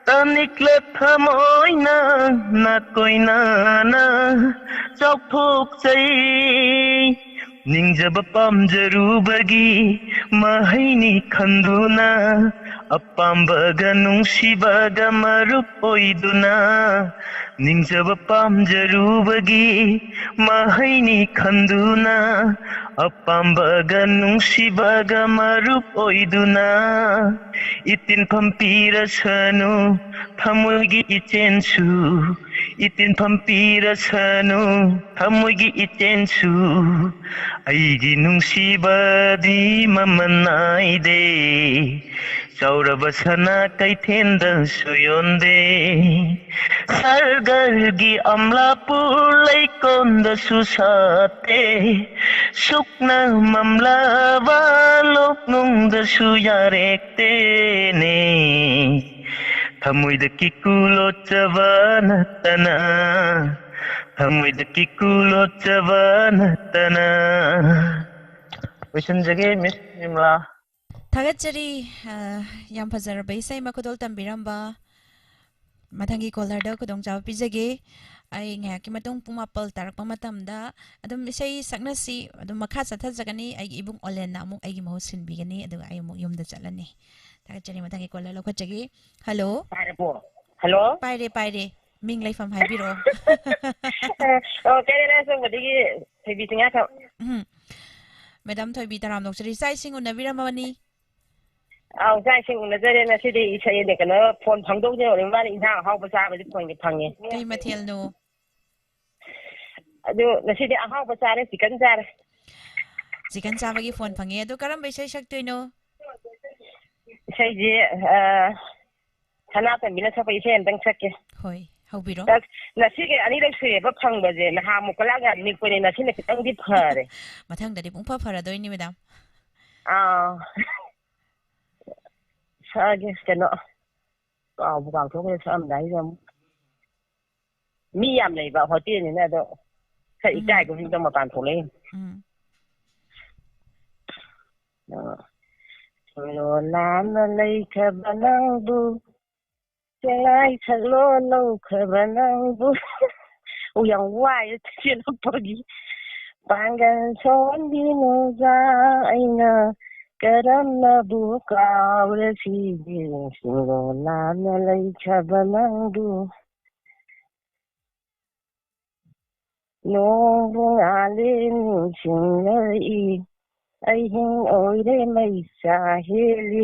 ꯇꯥꯅꯤꯡꯂ ꯊꯃꯣꯏꯅ ꯅꯥꯀꯣꯏꯅꯅ ꯆꯥꯎꯊꯣꯛꯆꯩ꯫ ꯅꯤꯡꯖꯕ ꯄꯥꯝꯖꯔꯨꯕꯒꯤ ꯃꯍꯩꯅꯤ ꯈꯟꯗꯨꯅ, ꯑꯄꯥꯝꯕꯒ ꯅꯨꯡꯁꯤꯕꯒ ꯃꯔꯨꯞ ꯑꯣꯏꯗꯨꯅ, ꯅꯤꯡꯖꯕ ꯄꯥꯝꯖꯔꯨꯕꯒꯤ ꯃꯍꯩꯅꯤ ꯈꯟꯗꯨꯅ, ꯑꯄꯥꯝꯕꯒ ꯅꯨꯡꯁꯤꯕꯒ ꯃꯔꯨꯞ ꯑꯣꯏꯗꯨꯅ, ꯏꯇꯤꯟꯐꯝ ꯄꯤꯔꯁꯅꯨ ꯊꯃꯣꯏꯒꯤ ꯏꯆꯦꯟꯁꯨ, ꯏꯇꯤꯟꯐꯝ ꯄꯤꯔꯁꯅꯨ ꯊꯃꯣꯏꯒꯤ ꯏꯆꯦꯟꯁꯨ꯫ ꯑꯩꯒꯤ ꯅꯨꯡꯁꯤꯕꯗꯤ ꯃꯃꯜ ꯅꯥꯏꯗꯦ, ꯆꯥꯎꯔꯕ ꯁꯅꯥ ꯀꯩꯊꯦꯟꯗꯁꯨ ꯌꯣꯟꯗꯦ꯫ ꯁꯔꯒꯔꯒꯤ ꯑꯝꯂꯥꯄꯨꯔ ꯂꯩꯀꯣꯟꯗꯁꯨ ꯁꯥꯠꯇꯦ, ꯁꯨꯛꯅ ꯃꯝꯂꯕ ꯂꯣꯛꯅꯨꯡꯗꯁꯨ ꯌꯥꯔꯦꯛꯇꯦꯅꯦ꯫ ꯊꯃꯣꯏꯗ ꯀꯤꯀꯨ ꯂꯣꯠꯆꯕ ꯅꯠꯇꯅ, ꯊꯃꯣꯏꯗ ꯀꯤꯀꯨ ꯂꯣꯠꯆꯕ ꯅꯠꯇꯅ꯫ ꯂꯣꯏꯁꯤꯟꯖꯒꯦ, ꯃꯤꯁ ꯅꯤꯔꯃꯂꯥ꯫ ꯊꯥꯒꯠꯆꯔꯤ꯫ ꯑ, ꯌꯥꯝ ꯐꯖꯔꯕ ꯏꯁꯩ ꯑꯃ ꯈꯨꯗꯣꯜ ꯇꯝꯕꯤꯔꯝꯕ꯫ ꯃꯊꯪꯒꯤ ꯀꯣꯂꯔꯗ ꯈꯨꯗꯣꯡꯆꯥꯕ ꯄꯤꯖꯒꯦ꯫ ꯑꯩ ꯉꯥꯏꯍꯥꯛꯀꯤ ꯃꯇꯨꯡ ꯄꯨꯡ ꯃꯥꯄꯜ ꯇꯥꯔꯛꯄ ꯃꯇꯝꯗ ꯑꯗꯨꯝ ꯏꯁꯩ ꯁꯛꯅꯁꯤ, ꯑꯗꯨꯝ ꯃꯈꯥ ꯆꯠꯊꯖꯒꯅꯤ꯫ ꯑꯩꯒꯤ ꯏꯕꯨꯡ ꯑꯣꯂꯦꯟꯅ ꯑꯃꯨꯛ ꯑꯩꯒꯤ ꯃꯍꯨꯠ ꯁꯤꯟꯕꯤꯒꯅꯤ, ꯑꯗꯨꯒ ꯑꯩ ꯑꯃꯨꯛ ꯌꯨꯝꯗ ꯆꯠꯂꯅꯤ꯫ ꯊꯥꯒꯠꯆꯔꯤ꯫ ꯃꯊꯪꯒꯤ ꯀꯣꯂꯔ ꯂꯧꯈꯠꯆꯒꯦ꯫ ꯍꯜꯂꯣ꯫ ꯄꯥꯏꯔꯕꯣ? ꯍꯜꯂꯣ? ꯄꯥꯏꯔꯦ, ꯄꯥꯏꯔꯦ꯫ ꯃꯤꯡ ꯂꯩꯐꯝ ꯍꯥꯏꯕꯤꯔꯛꯑꯣ꯫ ꯑꯣ, ꯀꯩꯔꯦꯜ ꯂꯩꯃꯔꯦꯜ ꯑꯆꯧꯕꯗꯒꯤ ꯊꯣꯏꯕꯤ ꯆꯤꯡꯉꯥꯊꯣꯛ꯫ ꯎꯝ꯫ ꯃꯦꯗꯥꯝ ꯊꯣꯏꯕꯤ, ꯇꯔꯥꯝ ꯑꯣꯛꯆꯔꯤ꯫ ꯆꯥꯛ ꯏꯁꯤꯡ ꯎꯅꯕꯤꯔꯝꯃꯕꯅꯤ? ꯑꯥꯎ, ꯆꯥꯛ ꯏꯁꯤꯡ ꯎꯅꯖꯔꯦ꯫ ꯉꯁꯤꯗꯤ ꯏꯁꯩ, ꯀꯩꯅꯣ, ꯐꯣꯟ ꯐꯪꯗꯧꯁꯦ ꯌꯧꯔꯦ꯫ ꯃꯥꯅ ꯏꯟꯁꯥꯡ ꯑꯍꯥꯎꯕ ꯆꯥꯕꯗꯤ ꯐꯣꯟꯒꯤ ꯐꯪꯉꯦ꯫ ꯀꯩ ꯃꯊꯦꯜꯅꯣ? ꯑꯗꯨ ꯉꯁꯤꯗꯤ ꯑꯍꯥꯎꯕ ꯆꯥꯔꯦ, ꯆꯤꯀꯟ ꯆꯥꯔꯦ꯫ ꯆꯤꯀꯟ ꯆꯥꯕꯒꯤ ꯐꯣꯟ ꯐꯪꯉꯦ꯫ ꯑꯗꯨ ꯀꯔꯝꯕ ꯏꯁꯩ ꯁꯛꯇꯣꯏꯅꯣ? ꯏꯁꯩꯁꯦ, ꯑ, ꯁꯅꯥꯇꯣꯝꯕꯤꯅ ꯁꯛꯄ ꯏꯁꯩ ꯑꯝꯇꯪ ꯁꯛꯀꯦ꯫ ꯍꯣꯏ, ꯍꯧꯕꯤꯔꯣ꯫ ꯑꯁ, ꯉꯁꯤꯒꯤ ꯑꯅꯤꯔꯛ ꯁꯨꯔꯦꯕ ꯐꯪꯕꯁꯦ꯫ ꯅꯍꯥꯟꯃꯨꯛ ꯀꯂꯥꯡ ꯌꯥꯝ ꯅꯤꯛꯄꯅꯦ, ꯉꯁꯤꯅ ꯈꯤꯇꯪꯗꯤ ꯐꯔꯦ꯫ ꯃꯊꯪꯗꯗꯤ ꯄꯨꯡꯐ ꯐꯔꯗꯣꯏꯅꯤ, ꯃꯦꯗꯥꯝ꯫ ꯑꯥ꯫ ꯁꯛꯑꯒꯦ, ꯀꯩꯅꯣ, ꯀꯥꯎꯕꯨ ꯀꯥꯎꯊꯣꯛꯈ꯭ꯔꯦ ꯁꯛꯑꯝꯗꯥꯏꯁꯤꯗ ꯑꯃꯨꯛ꯫ ꯃꯤ ꯌꯥꯝ ꯂꯩꯕ ꯍꯣꯇꯦꯜꯅꯤꯅ ꯑꯗꯣ ꯈꯔ ꯎꯝ꯫ ꯏꯀꯥꯏꯕꯁꯤꯡꯗꯣ ꯃꯄꯥꯟ ꯊꯣꯛꯂꯛꯏꯅꯤ꯫ ꯎꯝ꯫ ꯑ, ꯂꯣ ꯂꯥꯝꯅ ꯂꯩꯈ꯭ꯔꯕ ꯅꯪꯕꯨ, ꯆꯦꯡꯂꯥꯏ ꯁꯛꯂꯣ ꯂꯧꯈ꯭ꯔꯕ ꯅꯪꯕꯨ꯫ ꯑꯣ, ꯌꯥꯝ ꯋꯥꯏꯌꯦ ꯆꯦꯜꯂꯛꯄꯒꯤ꯫ ꯄꯥꯡꯒꯜ ꯁꯣꯟꯕꯤ ꯅꯣꯡꯖꯥ ꯑꯩꯅ ꯀꯔꯝꯅꯕꯨ ꯀꯥꯎꯔꯁꯤꯒꯦ, ꯁꯤꯡꯂꯣ ꯂꯥꯝꯅ ꯂꯩꯈ꯭ꯔꯕ ꯅꯪꯕꯨ꯫ ꯅꯣꯡꯕꯨ ꯉꯥꯜꯂꯦ ꯅꯤꯡꯁꯤꯡꯂꯛꯏ, ꯑꯍꯤꯡ ꯑꯣꯏꯔꯦ ꯃꯩꯁꯥ ꯍꯦꯜꯂꯤ꯫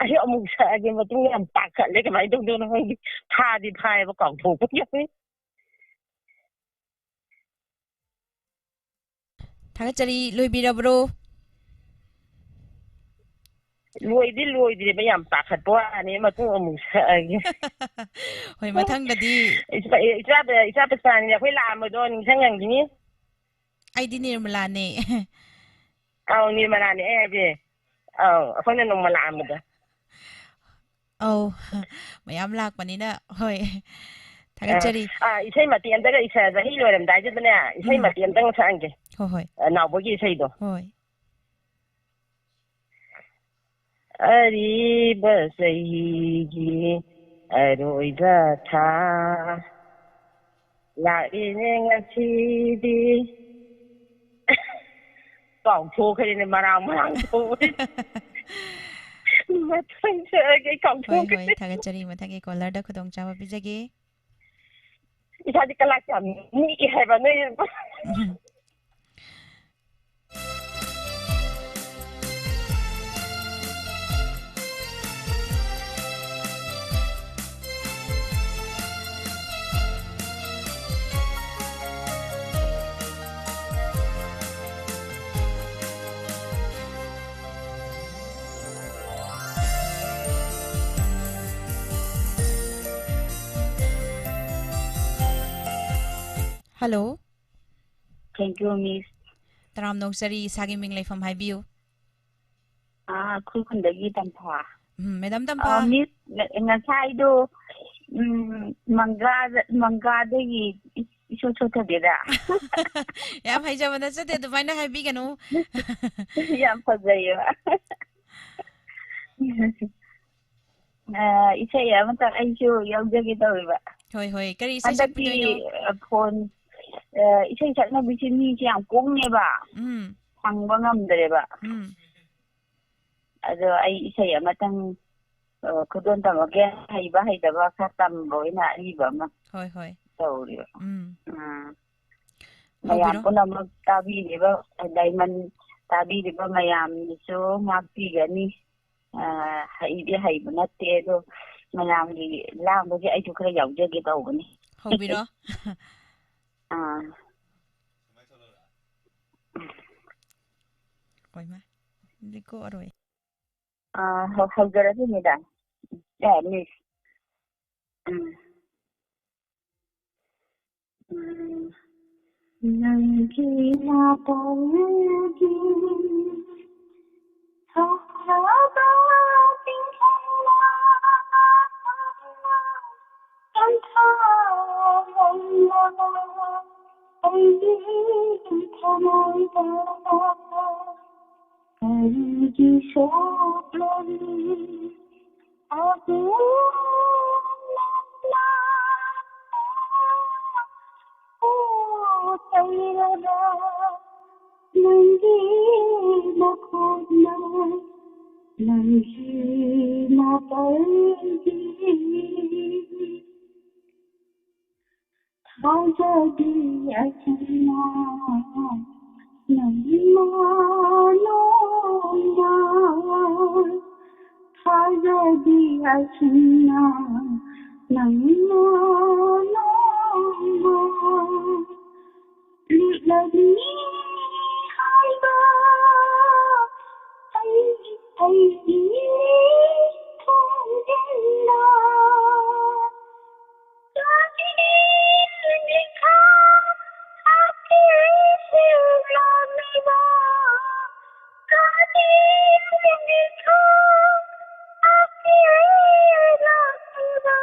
ꯑꯩ ꯑꯃꯨꯛ ꯁꯛꯑꯒꯦ, ꯃꯇꯨꯡ ꯌꯥꯝ ꯄꯥꯈꯠꯂꯦ, ꯀꯃꯥꯏꯅ ꯇꯧꯗꯣꯏꯅꯣ ꯈꯪꯗꯦ꯫ ꯐꯥꯗꯤ ꯐꯥꯏꯌꯦꯕ, ꯀꯥꯎꯊꯣꯛꯄ ꯌꯥꯎꯋꯤ꯫ ꯊꯥꯒꯠꯆꯔꯤ꯫ ꯂꯣꯏꯕꯤꯔꯕ꯭ꯔꯣ? ꯂꯣꯏꯗꯤ ꯂꯣꯏꯗ꯭ꯔꯤꯕ, ꯌꯥꯝ ꯄꯥꯈꯠꯄ ꯋꯥꯅꯤ, ꯃꯇꯨꯡ ꯑꯃꯨꯛ ꯁꯛꯑꯒꯦ꯫ ꯍꯣꯏ, ꯃꯊꯪꯗꯗꯤ꯫ ꯏꯆꯥ, ꯏꯆꯥ, ꯏꯆꯥ ꯄꯩꯁꯥꯅꯤꯅꯦ, ꯑꯩꯈꯣꯏ ꯂꯥꯛꯑꯝꯕꯗꯣ ꯅꯤꯡꯁꯤꯡꯉꯝꯈꯤꯅꯤ꯫ ꯑꯩꯗꯤ ꯅꯤꯔꯃꯂꯥꯅꯦ꯫ ꯑꯧ, ꯅꯤꯔꯃꯂꯥꯅꯦ ꯑꯩ ꯍꯥꯏꯁꯦ꯫ ꯑꯧ, ꯑꯩꯈꯣꯏꯅ ꯅꯣꯡꯃ ꯂꯥꯛꯑꯝꯕꯗꯣ꯫ ꯑꯧ, ꯃꯌꯥꯝ ꯂꯥꯛꯄꯅꯤꯅ, ꯍꯣꯏ꯫ ꯊꯥꯒꯠꯆꯔꯤ꯫ ꯑ, ꯑ, ꯏꯁꯩ ꯃꯇꯦꯛ ꯑꯝꯇꯒ ꯏꯁꯩ, ꯆꯍꯤ ꯂꯣꯏꯔꯝꯗꯥꯏꯗꯨꯗꯅꯦ, ꯏꯁꯩ ꯎꯝ꯫ ꯃꯇꯦꯛ ꯑꯝꯇꯪ ꯁꯛꯍꯟꯒꯦ꯫ ꯍꯣꯏ, ꯍꯣꯏ꯫ ꯑ, ꯅꯥꯎꯕꯒꯤ ꯏꯁꯩꯗꯣ꯫ ꯍꯣꯏ꯫ ꯑꯔꯤꯕ ꯆꯍꯤꯒꯤ ꯑꯔꯣꯏꯕ ꯊꯥ ꯂꯥꯛꯂꯦꯅꯦ ꯉꯁꯤꯗꯤ꯫ ꯀꯥꯎꯊꯣꯛꯈ꯭ꯔꯦꯅꯦ, ꯃꯔꯥꯡ ꯃꯔꯥꯡ ꯊꯣꯛꯎꯔꯦ꯫ ꯃꯊꯪ ꯁꯛꯑꯒꯦ, ꯑꯩ ꯍꯣꯏ, ꯀꯥꯎꯊꯣꯛꯈ꯭ꯔꯦ꯫ ꯍꯣꯏ, ꯊꯥꯒꯠꯆꯔꯤ꯫ ꯃꯊꯪꯒꯤ caller ꯗ ꯈꯨꯗꯣꯡꯆꯥꯕ ꯄꯤꯖꯒꯦ꯫ ꯏꯁꯥꯗꯤ ꯀꯂꯥ ꯌꯥꯝ ꯅꯤꯛꯏ ꯍꯥꯏꯕ ꯅꯣꯏ꯫ ꯎꯝ꯫ Hello꯫ Thank you, Miss꯫ ꯇꯔꯥꯝꯅ ꯑꯣꯛꯆꯔꯤ, ꯏꯁꯥꯒꯤ ꯃꯤꯡ ꯂꯩꯐꯝ ꯍꯥꯏꯕꯤꯌꯨ꯫ ꯑꯥ, ꯈꯨꯔꯈꯨꯜꯗꯒꯤ ꯇꯝꯐꯥ꯫ ꯎꯝ, Madam ꯇꯝꯐꯥ꯫ ꯑꯥ, Miss, ꯉ-, ꯉꯁꯥꯏꯗꯣ, ꯎꯝ, ꯃꯪꯒꯥꯗ-, ꯃꯪꯒꯥꯗꯒꯤ ꯏꯁꯣ ꯁꯣꯊꯕꯤꯗ꯫ ꯌꯥꯝ ꯍꯩꯖꯕ ꯅꯠꯆꯗꯦ, ꯑꯗꯨꯃꯥꯏꯅ ꯍꯥꯏꯕꯤꯒꯅꯨ꯫ ꯌꯥꯝ ꯐꯖꯩꯌꯦꯕ꯫ ꯑ, ꯏꯁꯩ ꯑꯃꯇ ꯑꯩꯁꯨ ꯌꯥꯎꯖꯒꯦ ꯇꯧꯋꯦꯕ꯫ ꯍꯣꯏ, ꯍꯣꯏ꯫ ꯀꯔꯤ ꯏꯁꯩ ꯍꯟꯗꯛꯇꯤ, ꯁꯛꯄꯤꯗꯣꯏꯅꯣ? ꯑ, phone, ꯑ, ꯏꯁꯩ ꯁꯛꯅꯕꯤꯁꯦ ꯃꯤꯁꯦ ꯌꯥꯝ ꯀꯨꯡꯉꯦꯕ꯫ ꯎꯝ꯫ ꯐꯪꯕ ꯉꯝꯗ꯭ꯔꯦꯕ꯫ ꯎꯝ꯫ ꯑꯗꯣ ꯑꯩ ꯏꯁꯩ ꯑꯃꯇꯪ, ꯑ, ꯈꯨꯗꯣꯜ ꯇꯝꯃꯛꯀꯦ, ꯍꯩꯕ ꯍꯩꯇꯕ ꯈꯔ ꯇꯝꯕ ꯑꯣꯏꯅ ꯑꯔꯤꯕ ꯑꯃ ꯍꯣꯏ, ꯍꯣꯏ꯫ ꯇꯧꯔꯤꯕ꯫ ꯎꯝ꯫ ꯑ, ꯃꯌꯥꯝ ꯍꯧꯕꯤꯔꯣ꯫ ꯄꯨꯝꯅꯃꯛ ꯇꯥꯕꯤꯔꯤꯕ, Diamond ꯇꯥꯕꯤꯔꯤꯕ ꯃꯌꯥꯝꯅꯁꯨ ꯉꯥꯛꯄꯤꯒꯅꯤ꯫ ꯑ, ꯍꯩꯗꯤ ꯍꯩꯕ ꯅꯠꯇꯦ, ꯑꯗꯣ ꯃꯌꯥꯝꯒꯤ ꯂꯥꯡꯕꯁꯦ ꯑꯩꯁꯨ ꯈꯔ ꯌꯥꯎꯖꯒꯦ ꯇꯧꯕꯅꯤ꯫ ꯍꯧꯕꯤꯔꯣ꯫ ꯑꯥ꯫ ꯍꯣꯏ, ꯃꯥ꯫ ꯑꯗꯨꯗꯤ ꯀꯣꯛꯑꯔꯣꯏ꯫ ꯑꯥ, ꯍꯧ-, ꯍꯧꯖꯔꯒꯦ, madam꯫ ꯑꯦ, miss꯫ ꯎꯝ꯫ ꯎꯝ꯫ ꯅꯪꯒꯤ ꯅꯥꯇꯣꯟꯒꯤ ꯊꯣꯛꯂꯕ ꯄꯤꯡꯊꯣꯛꯅ ꯊꯝꯂꯕ ꯑꯩꯒꯤ ꯊꯃꯣꯏꯗ ꯀꯔꯤꯒꯤ ꯁꯣꯛꯂꯔꯤ? ꯑꯗꯨꯝ ꯅꯪꯅ ꯎꯠꯄꯤꯔꯕ ꯅꯪꯒꯤ ꯅꯈꯨꯠꯅ, ꯅꯪꯒꯤ ꯅꯥꯄꯜꯒꯤ ꯊꯥꯖꯕꯤ ꯑꯁꯨꯝꯅ ꯅꯪꯅ ꯅꯣꯡꯃ, ꯊꯥꯖꯕꯤ ꯑꯁꯨꯝꯅ ꯅꯪꯅ ꯅꯣꯡꯃ ꯂꯤꯛꯂꯅꯤ ꯍꯥꯏꯕ ꯑꯩ, ꯑꯩꯒꯤ ꯈꯣꯟꯖꯦꯜꯅ ꯀꯔꯤ ꯂꯤꯈꯥ ꯍꯥꯞꯀꯦ ꯁꯤꯔꯝꯂꯤꯕ? ꯀꯔꯤ ꯂꯤꯈꯥ ꯍꯥꯞꯀꯦ ꯂꯥꯛꯂꯤꯕ?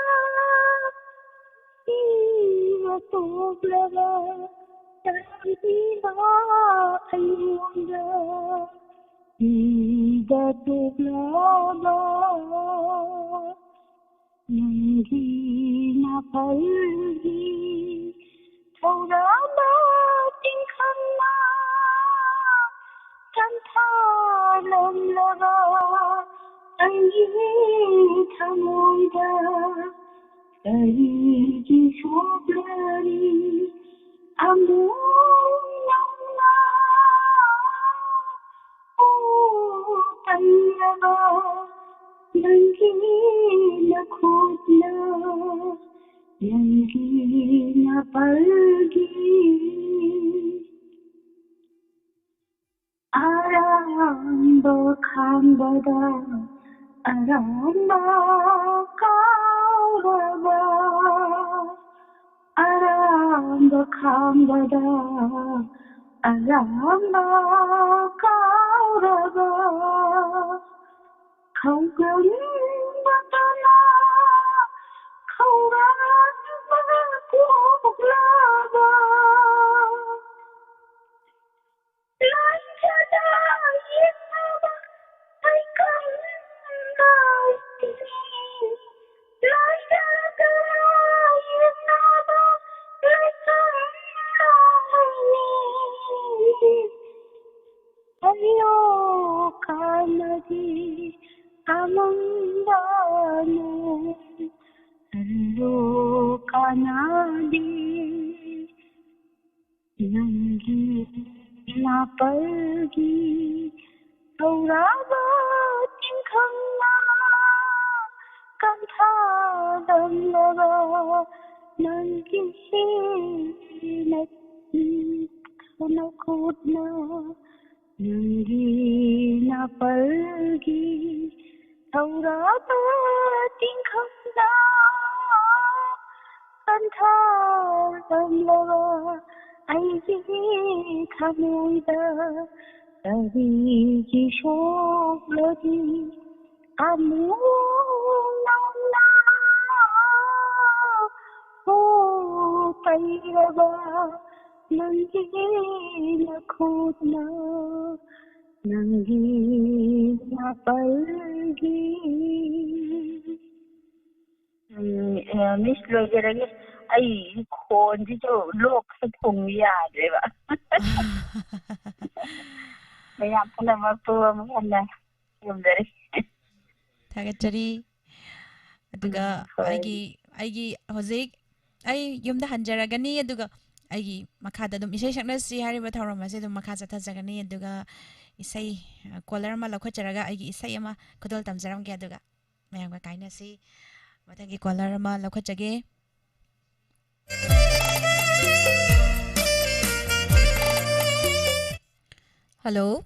ꯄꯤꯕ ꯇꯣꯛꯂꯕ ꯇꯥꯕꯤꯕ ꯑꯩꯉꯣꯟꯗ ꯄꯤꯕ ꯇꯣꯛꯂꯕ ꯅꯪꯒꯤ ꯅꯥꯄꯜꯒꯤ ꯊꯧꯔꯥꯕ ꯇꯤꯡꯈꯪꯅ ꯇꯟꯊꯥꯂꯝꯂꯕ ꯑꯩꯒꯤ ꯊꯃꯣꯏꯗ ꯀꯔꯤꯒꯤ ꯁꯣꯛꯂꯔꯤ? ꯑꯃꯨꯛ ꯅꯧꯅ ꯎ ꯇꯝꯂꯕ ꯅꯪꯒꯤ ꯅꯈꯨꯠꯅ, ꯅꯪꯒꯤ ꯅꯥꯄꯜꯒꯤ ꯑꯔꯥꯝꯕ ꯈꯥꯡꯕꯗ ꯑꯔꯥꯝꯕ ꯀꯥꯎꯔꯕ, ꯑꯔꯥꯝꯕ ꯈꯥꯡꯕꯗ ꯑꯔꯥꯝꯕ ꯀꯥꯎꯔꯕ, ꯈꯧꯒꯪꯕꯇꯅ ꯈꯧꯔꯥꯡꯕ ꯀꯣꯛ ꯑꯌꯣ ꯀꯥꯟꯅꯗꯤ ꯑꯃꯝꯕꯅꯣ, ꯑꯜꯂꯣ ꯀꯥꯟꯅꯗꯤ ꯅꯪꯒꯤ ꯅꯥꯄꯜꯒꯤ ꯊꯧꯔꯥꯕ ꯇꯤꯡꯈꯪꯅ ꯀꯟꯊꯥꯗꯝꯂꯕ ꯅꯪꯒꯤ ꯅꯈꯨꯠꯅ ꯅꯪꯒꯤ ꯅꯥꯄꯜꯒꯤ ꯊꯧꯔꯥꯕ ꯇꯤꯡꯈꯪꯗ ꯀꯟꯊꯥꯔꯝꯂꯕ ꯑꯩꯒꯤ ꯊꯃꯣꯏꯗ ꯀꯔꯤꯒꯤ ꯁꯣꯛꯂꯗꯤ ꯑꯃꯨꯛ ꯅꯧꯅ ꯍꯨ ꯄꯩꯔꯕ ꯅꯪꯒꯤ ꯅꯈꯨꯠꯅ ꯅꯪꯒꯤ ꯅꯥꯄꯜꯒꯤ ꯎꯝ, ꯑ, ꯃꯤꯁ ꯂꯣꯏꯖꯔꯒꯦ꯫ ꯑꯩ ꯈꯣꯟꯁꯤꯁꯨ ꯂꯣꯛꯁꯦ ꯊꯨꯡ ꯌꯥꯗ꯭ꯔꯦꯕ꯫ ꯃꯌꯥꯝ ꯄꯨꯝꯅꯃꯛꯄꯨ ꯑꯃꯨꯛ ꯍꯟꯅ ꯈꯨꯔꯨꯝꯖꯔꯤ꯫ ꯊꯥꯒꯠꯆꯔꯤ꯫ ꯑꯗꯨꯒ ꯎꯝ, ꯍꯣꯏ꯫ ꯑꯩꯒꯤ, ꯑꯩꯒꯤ ꯍꯧꯖꯤꯛ ꯑꯩ ꯌꯨꯝꯗ ꯍꯟꯖꯔꯒꯅꯤ, ꯑꯗꯨꯒ ꯑꯩꯒꯤ ꯃꯈꯥꯗ ꯑꯗꯨꯝ ꯏꯁꯩ ꯁꯛꯅꯁꯤ ꯍꯥꯏꯔꯤꯕ ꯊꯧꯔꯝ ꯑꯁꯤ ꯑꯗꯨꯝ ꯃꯈꯥ ꯆꯠꯊꯖꯒꯅꯤ꯫ ꯑꯗꯨꯒ ꯏꯁꯩ, ꯑ, ꯀꯣꯂꯔ ꯑꯃ ꯂꯧꯈꯠꯆꯔꯒ ꯑꯩꯒꯤ ꯏꯁꯩ ꯑꯃ ꯈꯨꯗꯣꯜ ꯇꯝꯖꯔꯝꯒꯦ, ꯑꯗꯨꯒ ꯃꯌꯥꯝꯒ ꯀꯥꯏꯅꯁꯤ꯫ ꯃꯊꯪꯒꯤ ꯀꯣꯂꯔ ꯑꯃ ꯂꯧꯈꯠꯆꯒꯦ꯫ ꯍꯜꯂꯣ꯫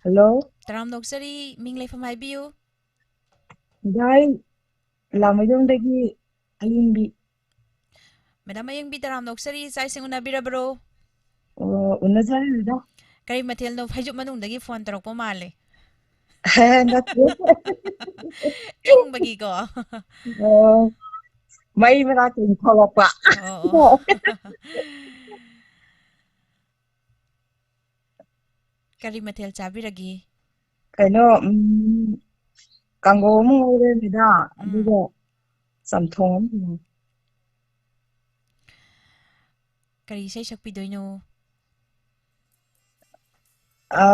ꯍꯜꯂꯣ꯫ ꯇꯔꯥꯝꯅ ꯑꯣꯛꯆꯔꯤ, ꯃꯤꯡ ꯂꯩꯐꯝ ꯍꯥꯏꯕꯤꯌꯨ꯫ ꯗꯥꯏ ꯂꯥꯃꯩꯗꯣꯡꯗꯒꯤ ꯑꯌꯤꯡꯕꯤ꯫ ꯃꯦꯗꯥꯝ ꯑꯌꯤꯡꯕꯤ, ꯇꯔꯥꯝꯅ ꯑꯣꯛꯆꯔꯤ, ꯆꯥꯛ ꯏꯁꯤꯡ ꯎꯅꯕꯤꯔꯕ꯭ꯔꯣ? ꯑꯣ, ꯎꯅꯖꯔꯦ, ꯃꯦꯗꯥꯝ꯫ ꯀꯔꯤ ꯃꯊꯦꯜꯅꯣ? ꯐꯩꯖꯨꯞ ꯃꯅꯨꯡꯗꯒꯤ ꯐꯣꯟ ꯇꯧꯔꯛꯄ ꯃꯥꯜꯂꯦ꯫ ꯍꯦ, ꯅꯠꯇꯦ꯫ ꯏꯪꯕꯒꯤꯀꯣ꯫ ꯑꯣ꯫ ꯃꯩ ꯃꯅꯥꯛꯇꯒꯤ ꯊꯣꯛꯂꯛꯄ꯫ ꯑꯣ, ꯑꯣ꯫ ꯀꯔꯤ ꯃꯊꯦꯜ ꯆꯥꯕꯤꯔꯒꯦ? ꯀꯩꯅꯣ, ꯎꯝ, ꯀꯥꯡꯒꯧ ꯑꯃ ꯉꯧꯔꯦ, ꯃꯦꯗꯥ, ꯎꯝ꯫ ꯑꯗꯨꯒ ꯆꯝꯊꯣꯡ ꯑꯃ ꯊꯣꯡꯉꯦ꯫ ꯀꯔꯤ ꯏꯁꯩ ꯁꯛꯄꯤꯗꯣꯏꯅꯣ? ꯑ,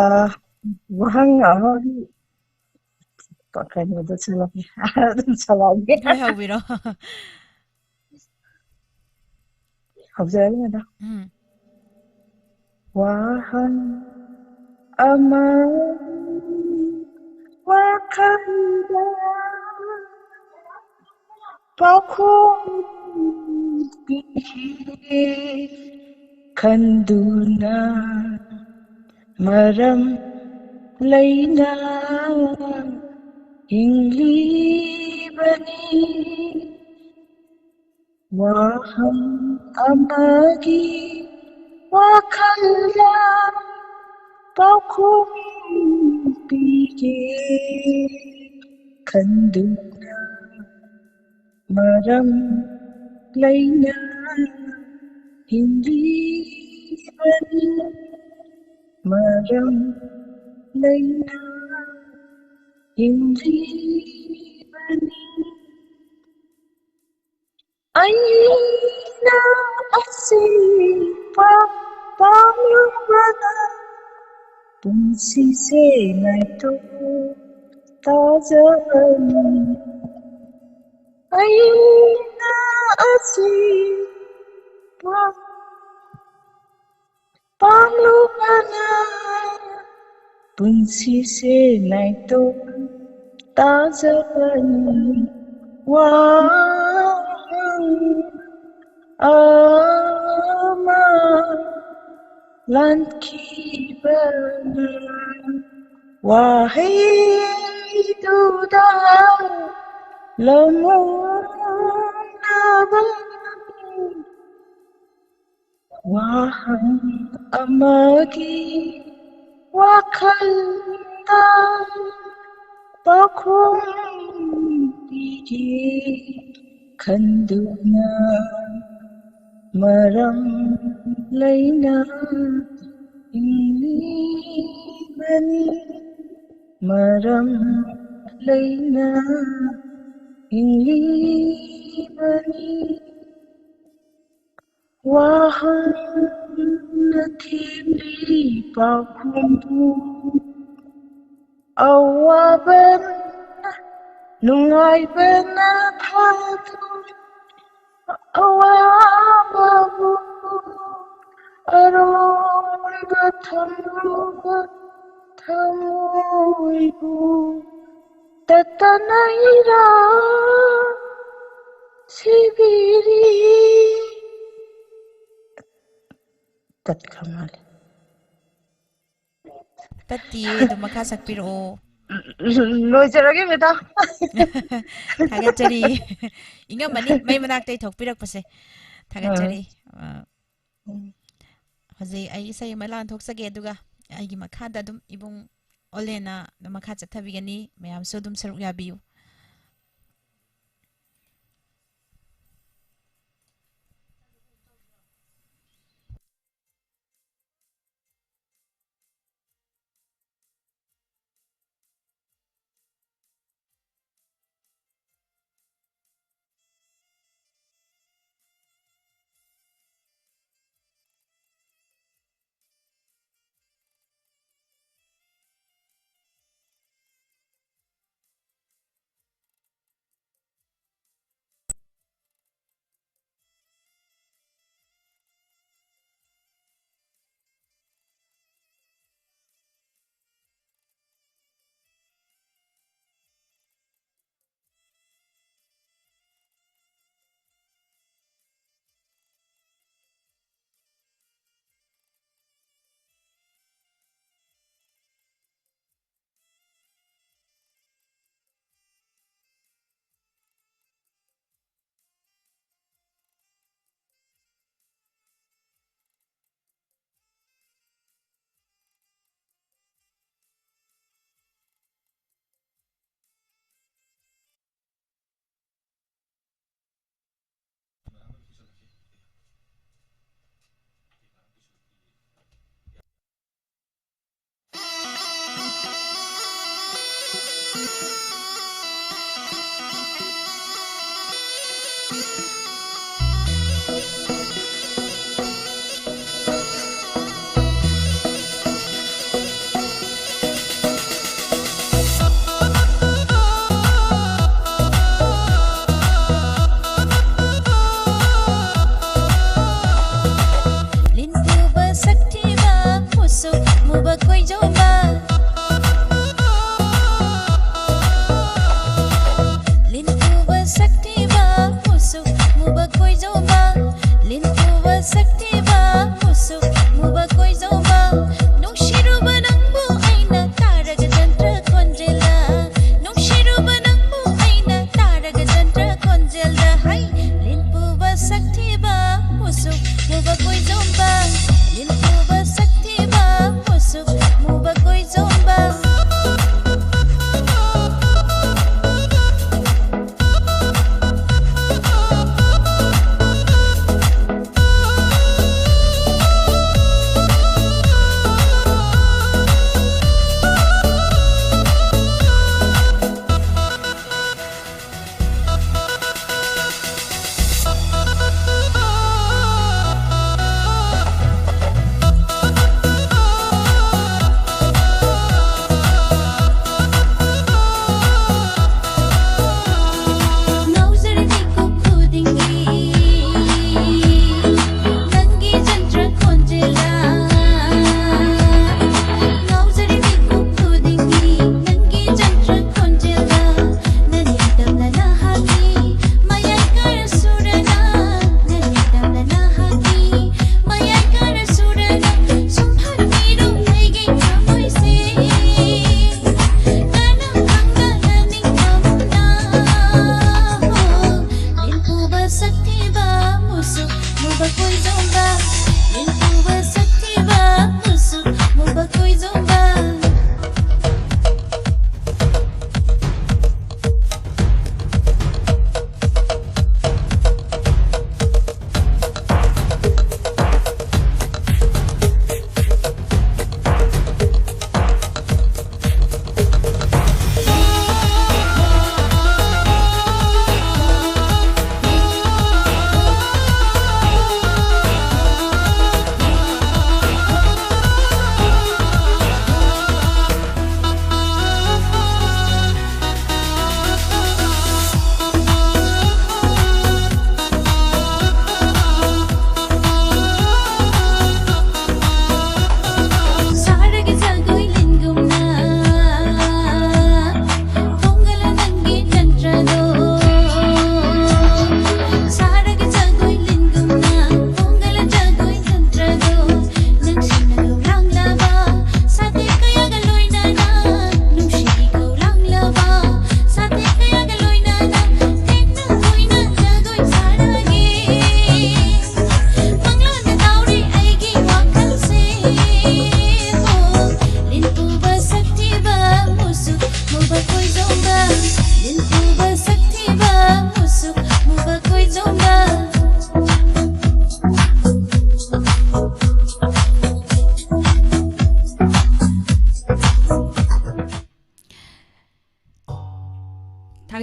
ꯋꯥꯍꯪ ꯑꯃꯒꯤ ꯀꯩꯅꯣꯗ ꯁꯛꯂꯛꯀꯦ꯫ ꯑꯗꯨꯝ ꯁꯛꯂꯛꯑꯒꯦ꯫ ꯍꯣꯏ, ꯍꯧꯕꯤꯔꯣ꯫ ꯍꯧꯖꯔꯒꯦ, ꯃꯦꯗꯥ꯫ ꯎꯝ꯫ ꯋꯥꯍꯪ ꯑꯃ ꯋꯥꯈꯜꯗ ꯄꯥꯎꯈꯨꯝ ꯄꯤꯒꯦ ꯈꯟꯗꯨꯅ ꯃꯔꯝ ꯂꯩꯅ ꯍꯤꯡꯂꯤꯕꯅꯤ꯫ ꯋꯥꯍꯪ ꯑꯃꯒꯤ ꯋꯥꯈꯜꯗ ꯄꯥꯎꯈꯨꯝ ꯄꯤꯒꯦ ꯈꯟꯗꯨꯅ ꯃꯔꯝ ꯂꯩꯅ ꯍꯤꯡꯂꯤꯕꯅꯤ, ꯃꯔꯝ ꯂꯩꯅ ꯍꯤꯡꯂꯤꯕꯅꯤ꯫ ꯑꯩꯅ ꯑꯁꯤꯕ ꯄꯥꯝꯂꯨꯕꯅ ꯄꯨꯟꯁꯤꯁꯦ ꯅꯥꯏꯇꯣꯛ ꯇꯥꯖꯕꯅꯤ꯫ ꯑꯩꯅ ꯑꯁꯤꯕ ꯄꯥꯝꯂꯨꯕꯅ ꯄꯨꯟꯁꯤꯁꯦ ꯅꯥꯏꯇꯣꯝ ꯇꯥꯖꯕꯅꯤ꯫ ꯋꯥꯍꯪ ꯑꯃ ꯂꯥꯟꯈꯤꯕꯅ ꯋꯥꯍꯩꯗꯨꯗ ꯂꯃꯨꯅꯕ ꯋꯥꯍꯪ ꯑꯃꯒꯤ ꯋꯥꯈꯜꯗ ꯄꯥꯎꯈꯨꯝ ꯄꯤꯒꯦ ꯈꯟꯗꯨꯅ ꯃꯔꯝ ꯂꯩꯅ ꯍꯤꯡꯂꯤꯕꯅꯤ, ꯃꯔꯝ ꯂꯩꯅ ꯍꯤꯡꯂꯤꯕꯅꯤ꯫ ꯋꯥꯍꯪꯅ ꯊꯦꯝꯂꯤ ꯄꯥꯎꯈꯨꯝꯕꯨ, ꯑꯋꯥꯕꯅ ꯅꯨꯡꯉꯥꯏꯕꯅ ꯊꯥꯗꯣꯛ, ꯑꯋꯥꯕꯕꯨ ꯑꯔꯣꯏꯕ ꯊꯝꯂꯨꯕ ꯊꯃꯣꯏꯕꯨ ꯇꯠꯇꯅ ꯏꯔꯥ ꯁꯤꯕꯤꯔꯤ꯫ ꯇꯠꯈ꯭ꯔ ꯃꯥꯜꯂꯦ꯫ ꯇꯠꯇꯤꯌꯦ, ꯑꯗꯨꯝ ꯃꯈꯥ ꯁꯛꯄꯤꯔꯛꯑꯣ꯫ ꯂꯣꯏꯖꯔꯒꯦ, ꯃꯦꯗꯥꯝ꯫ ꯊꯥꯒꯠꯆꯔꯤ꯫ ꯏꯉꯝꯃꯅꯤ, ꯃꯩ ꯃꯅꯥꯛꯇꯩ ꯊꯣꯛꯄꯤꯔꯛꯄꯁꯦ꯫ ꯊꯥꯒꯠꯆꯔꯤ꯫ ꯎꯝ꯫ ꯑ, ꯎꯝ꯫ ꯍꯧꯖꯤꯛ ꯑꯩ ꯏꯁꯩ ꯑꯃ ꯂꯥꯟꯊꯣꯛꯆꯒꯦ, ꯑꯗꯨꯒ ꯑꯩꯒꯤ ꯃꯈꯥꯗ ꯑꯗꯨꯝ ꯏꯕꯨꯡ ꯑꯣꯂꯦꯟꯅ ꯑꯗꯨꯝ ꯃꯈꯥ ꯆꯠꯊꯕꯤꯒꯅꯤ꯫ ꯃꯌꯥꯝꯁꯨ ꯑꯗꯨꯝ ꯁꯔꯨꯛ ꯌꯥꯕꯤꯌꯨ꯫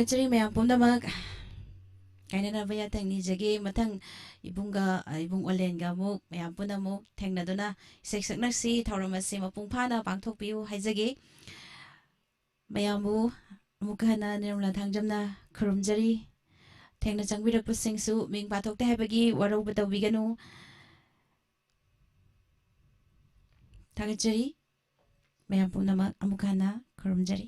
ꯆꯔꯤ ꯃꯌꯥꯝ ꯄꯨꯝꯅꯃꯛ ꯀꯥꯏꯅꯅꯕ ꯌꯥꯊꯪ ꯅꯤꯖꯒꯦ꯫ ꯃꯊꯪ ꯏꯕꯨꯡꯒ, ꯑ, ꯏꯕꯨꯡ ꯑꯣꯂꯦꯟꯒ ꯑꯃꯨꯛ ꯃꯌꯥꯝ ꯄꯨꯟꯅ ꯑꯃꯨꯛ ꯊꯦꯡꯅꯗꯨꯅ ꯏꯁꯩ ꯁꯛꯅꯁꯤ꯫ ꯊꯧꯔꯝ ꯑꯁꯤ ꯃꯄꯨꯡ ꯐꯥꯅ ꯄꯥꯡꯊꯣꯛꯄꯤꯌꯨ ꯍꯥꯏꯖꯒꯦ꯫ ꯃꯌꯥꯝꯕꯨ ꯑꯃꯨꯛꯀ ꯍꯟꯅ ꯅꯤꯔꯃꯂꯥ ꯊꯥꯡꯖꯝꯅ ꯈꯨꯔꯨꯝꯖꯔꯤ꯫ ꯊꯦꯡꯅ ꯆꯪꯕꯤꯔꯛꯄꯁꯤꯡꯁꯨ ꯃꯤꯡ ꯄꯥꯊꯣꯛꯇꯦ ꯍꯥꯏꯕꯒꯤ ꯋꯥꯔꯧꯕ ꯇꯧꯕꯤꯒꯅꯨ꯫ ꯊꯥꯒꯠꯆꯔꯤ꯫ ꯃꯌꯥꯝ ꯄꯨꯝꯅꯃꯛ ꯑꯃꯨꯛ ꯍꯟꯅ ꯈꯨꯔꯨꯝꯖꯔꯤ꯫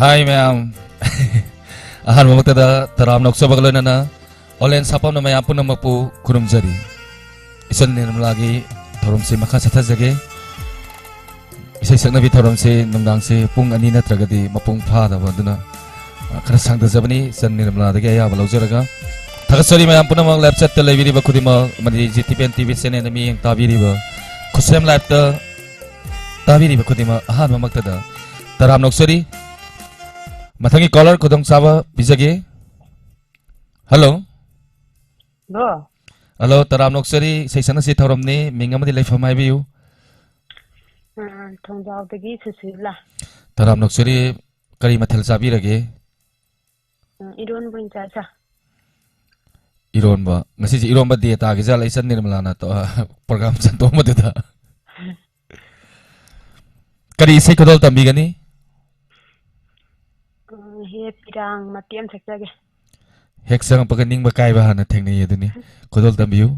ꯍꯥꯏ ꯃꯌꯥꯝ꯫ ꯑꯍꯥꯟꯕꯃꯛꯇꯗ ꯇꯔꯥꯝꯅ ꯑꯣꯛꯆꯕꯒ ꯂꯣꯏꯅꯅ ꯑꯣꯟꯂꯥꯏꯟ ꯁꯥꯐꯝꯅ ꯃꯌꯥꯝ ꯄꯨꯝꯅꯃꯛꯄꯨ ꯈꯨꯔꯨꯝꯖꯔꯤ꯫ ꯏꯆꯟ ꯅꯤꯔꯃꯂꯥꯒꯤ ꯊꯧꯔꯝꯁꯤ ꯃꯈꯥ ꯆꯠꯊꯖꯒꯦ꯫ ꯏꯁꯩ ꯁꯛꯅꯕꯤ ꯊꯧꯔꯝꯁꯤ ꯅꯨꯡꯗꯥꯡꯁꯤ ꯄꯨꯡ ꯑꯅꯤ ꯅꯠꯇ꯭ꯔꯒꯗꯤ ꯃꯄꯨꯡ ꯐꯥꯗꯕ ꯑꯗꯨꯅ, ꯑ, ꯈꯔ ꯁꯥꯡꯊꯖꯕꯅꯤ꯫ ꯏꯆꯟ ꯅꯤꯔꯃꯂꯥꯗꯒꯤ ꯑꯌꯥꯕ ꯂꯧꯖꯔꯒ ꯊꯥꯒꯠꯆꯔꯤ ꯃꯌꯥꯝ ꯄꯨꯝꯅꯃꯛ ꯂꯥꯏꯞ ꯆꯠꯇ ꯂꯩꯕꯤꯔꯤꯕ ꯈꯨꯗꯤꯡꯃꯛ ꯑꯃꯗꯤ G T P N T V ꯆꯦꯅꯦꯜꯗ ꯃꯤꯠꯌꯦꯡ ꯇꯥꯕꯤꯔꯤꯕ ꯈꯨꯠꯁꯦꯝ ꯂꯥꯏꯞꯇ ꯇꯥꯕꯤꯔꯤꯕ ꯈꯨꯗꯤꯡꯃꯛ ꯑꯍꯥꯟꯕꯃꯛꯇꯗ ꯇꯔꯥꯝꯅ ꯑꯣꯛꯆꯔꯤ꯫ ꯃꯊꯪꯒꯤ ꯀꯣꯂꯔ ꯈꯨꯗꯣꯡꯆꯥꯕ ꯄꯤꯖꯒꯦ꯫ ꯍꯜꯂꯣ꯫ ꯍꯜꯂꯣ꯫ ꯍꯜꯂꯣ, ꯇꯔꯥꯝꯅ ꯑꯣꯛꯆꯔꯤ꯫ ꯏꯁꯩ ꯁꯛꯅꯁꯤ ꯊꯧꯔꯝꯅꯤ꯫ ꯃꯤꯡ ꯑꯃꯗꯤ ꯂꯩꯐꯝ ꯍꯥꯏꯕꯤꯌꯨ꯫ ꯑ, ꯊꯣꯡꯖꯥꯎꯗꯒꯤ ꯁꯨꯁꯤꯂꯥ꯫ ꯇꯔꯥꯝꯅ ꯑꯣꯛꯆꯔꯤ꯫ ꯀꯔꯤ ꯃꯊꯦꯜ ꯆꯥꯕꯤꯔꯒꯦ? ꯑ, ꯏꯔꯣꯟꯕ ꯑꯣꯏꯅ ꯆꯥꯏ, ꯁꯥꯔ꯫ ꯏꯔꯣꯟꯕ꯫ ꯉꯁꯤꯁꯦ ꯏꯔꯣꯟꯕ ꯗꯦ ꯇꯥꯈꯤꯖꯥꯠꯂ, ꯏꯆꯟ ꯅꯤꯔꯃꯂꯥꯅ ꯇꯧ-, ꯄ꯭ꯔꯣꯒ꯭ꯔꯥꯝ ꯁꯟꯗꯣꯛꯑꯝꯕꯗꯨꯗ? ꯀꯔꯤ ꯏꯁꯩ ꯈꯨꯗꯣꯜ ꯇꯝꯕꯤꯒꯅꯤ? ꯑ, ꯍꯦ ꯄꯤꯔꯥꯡ ꯃꯇꯦꯛ ꯑꯃ ꯁꯛꯆꯒꯦ꯫ ꯍꯦꯛ ꯆꯪꯉꯛꯄꯒ ꯅꯤꯡꯕ ꯀꯥꯏꯕ ꯍꯥꯟꯅ ꯊꯦꯡꯅꯩ ꯑꯗꯨꯅꯤ꯫ ꯈꯨꯗꯣꯜ ꯇꯝꯕꯤꯌꯨ꯫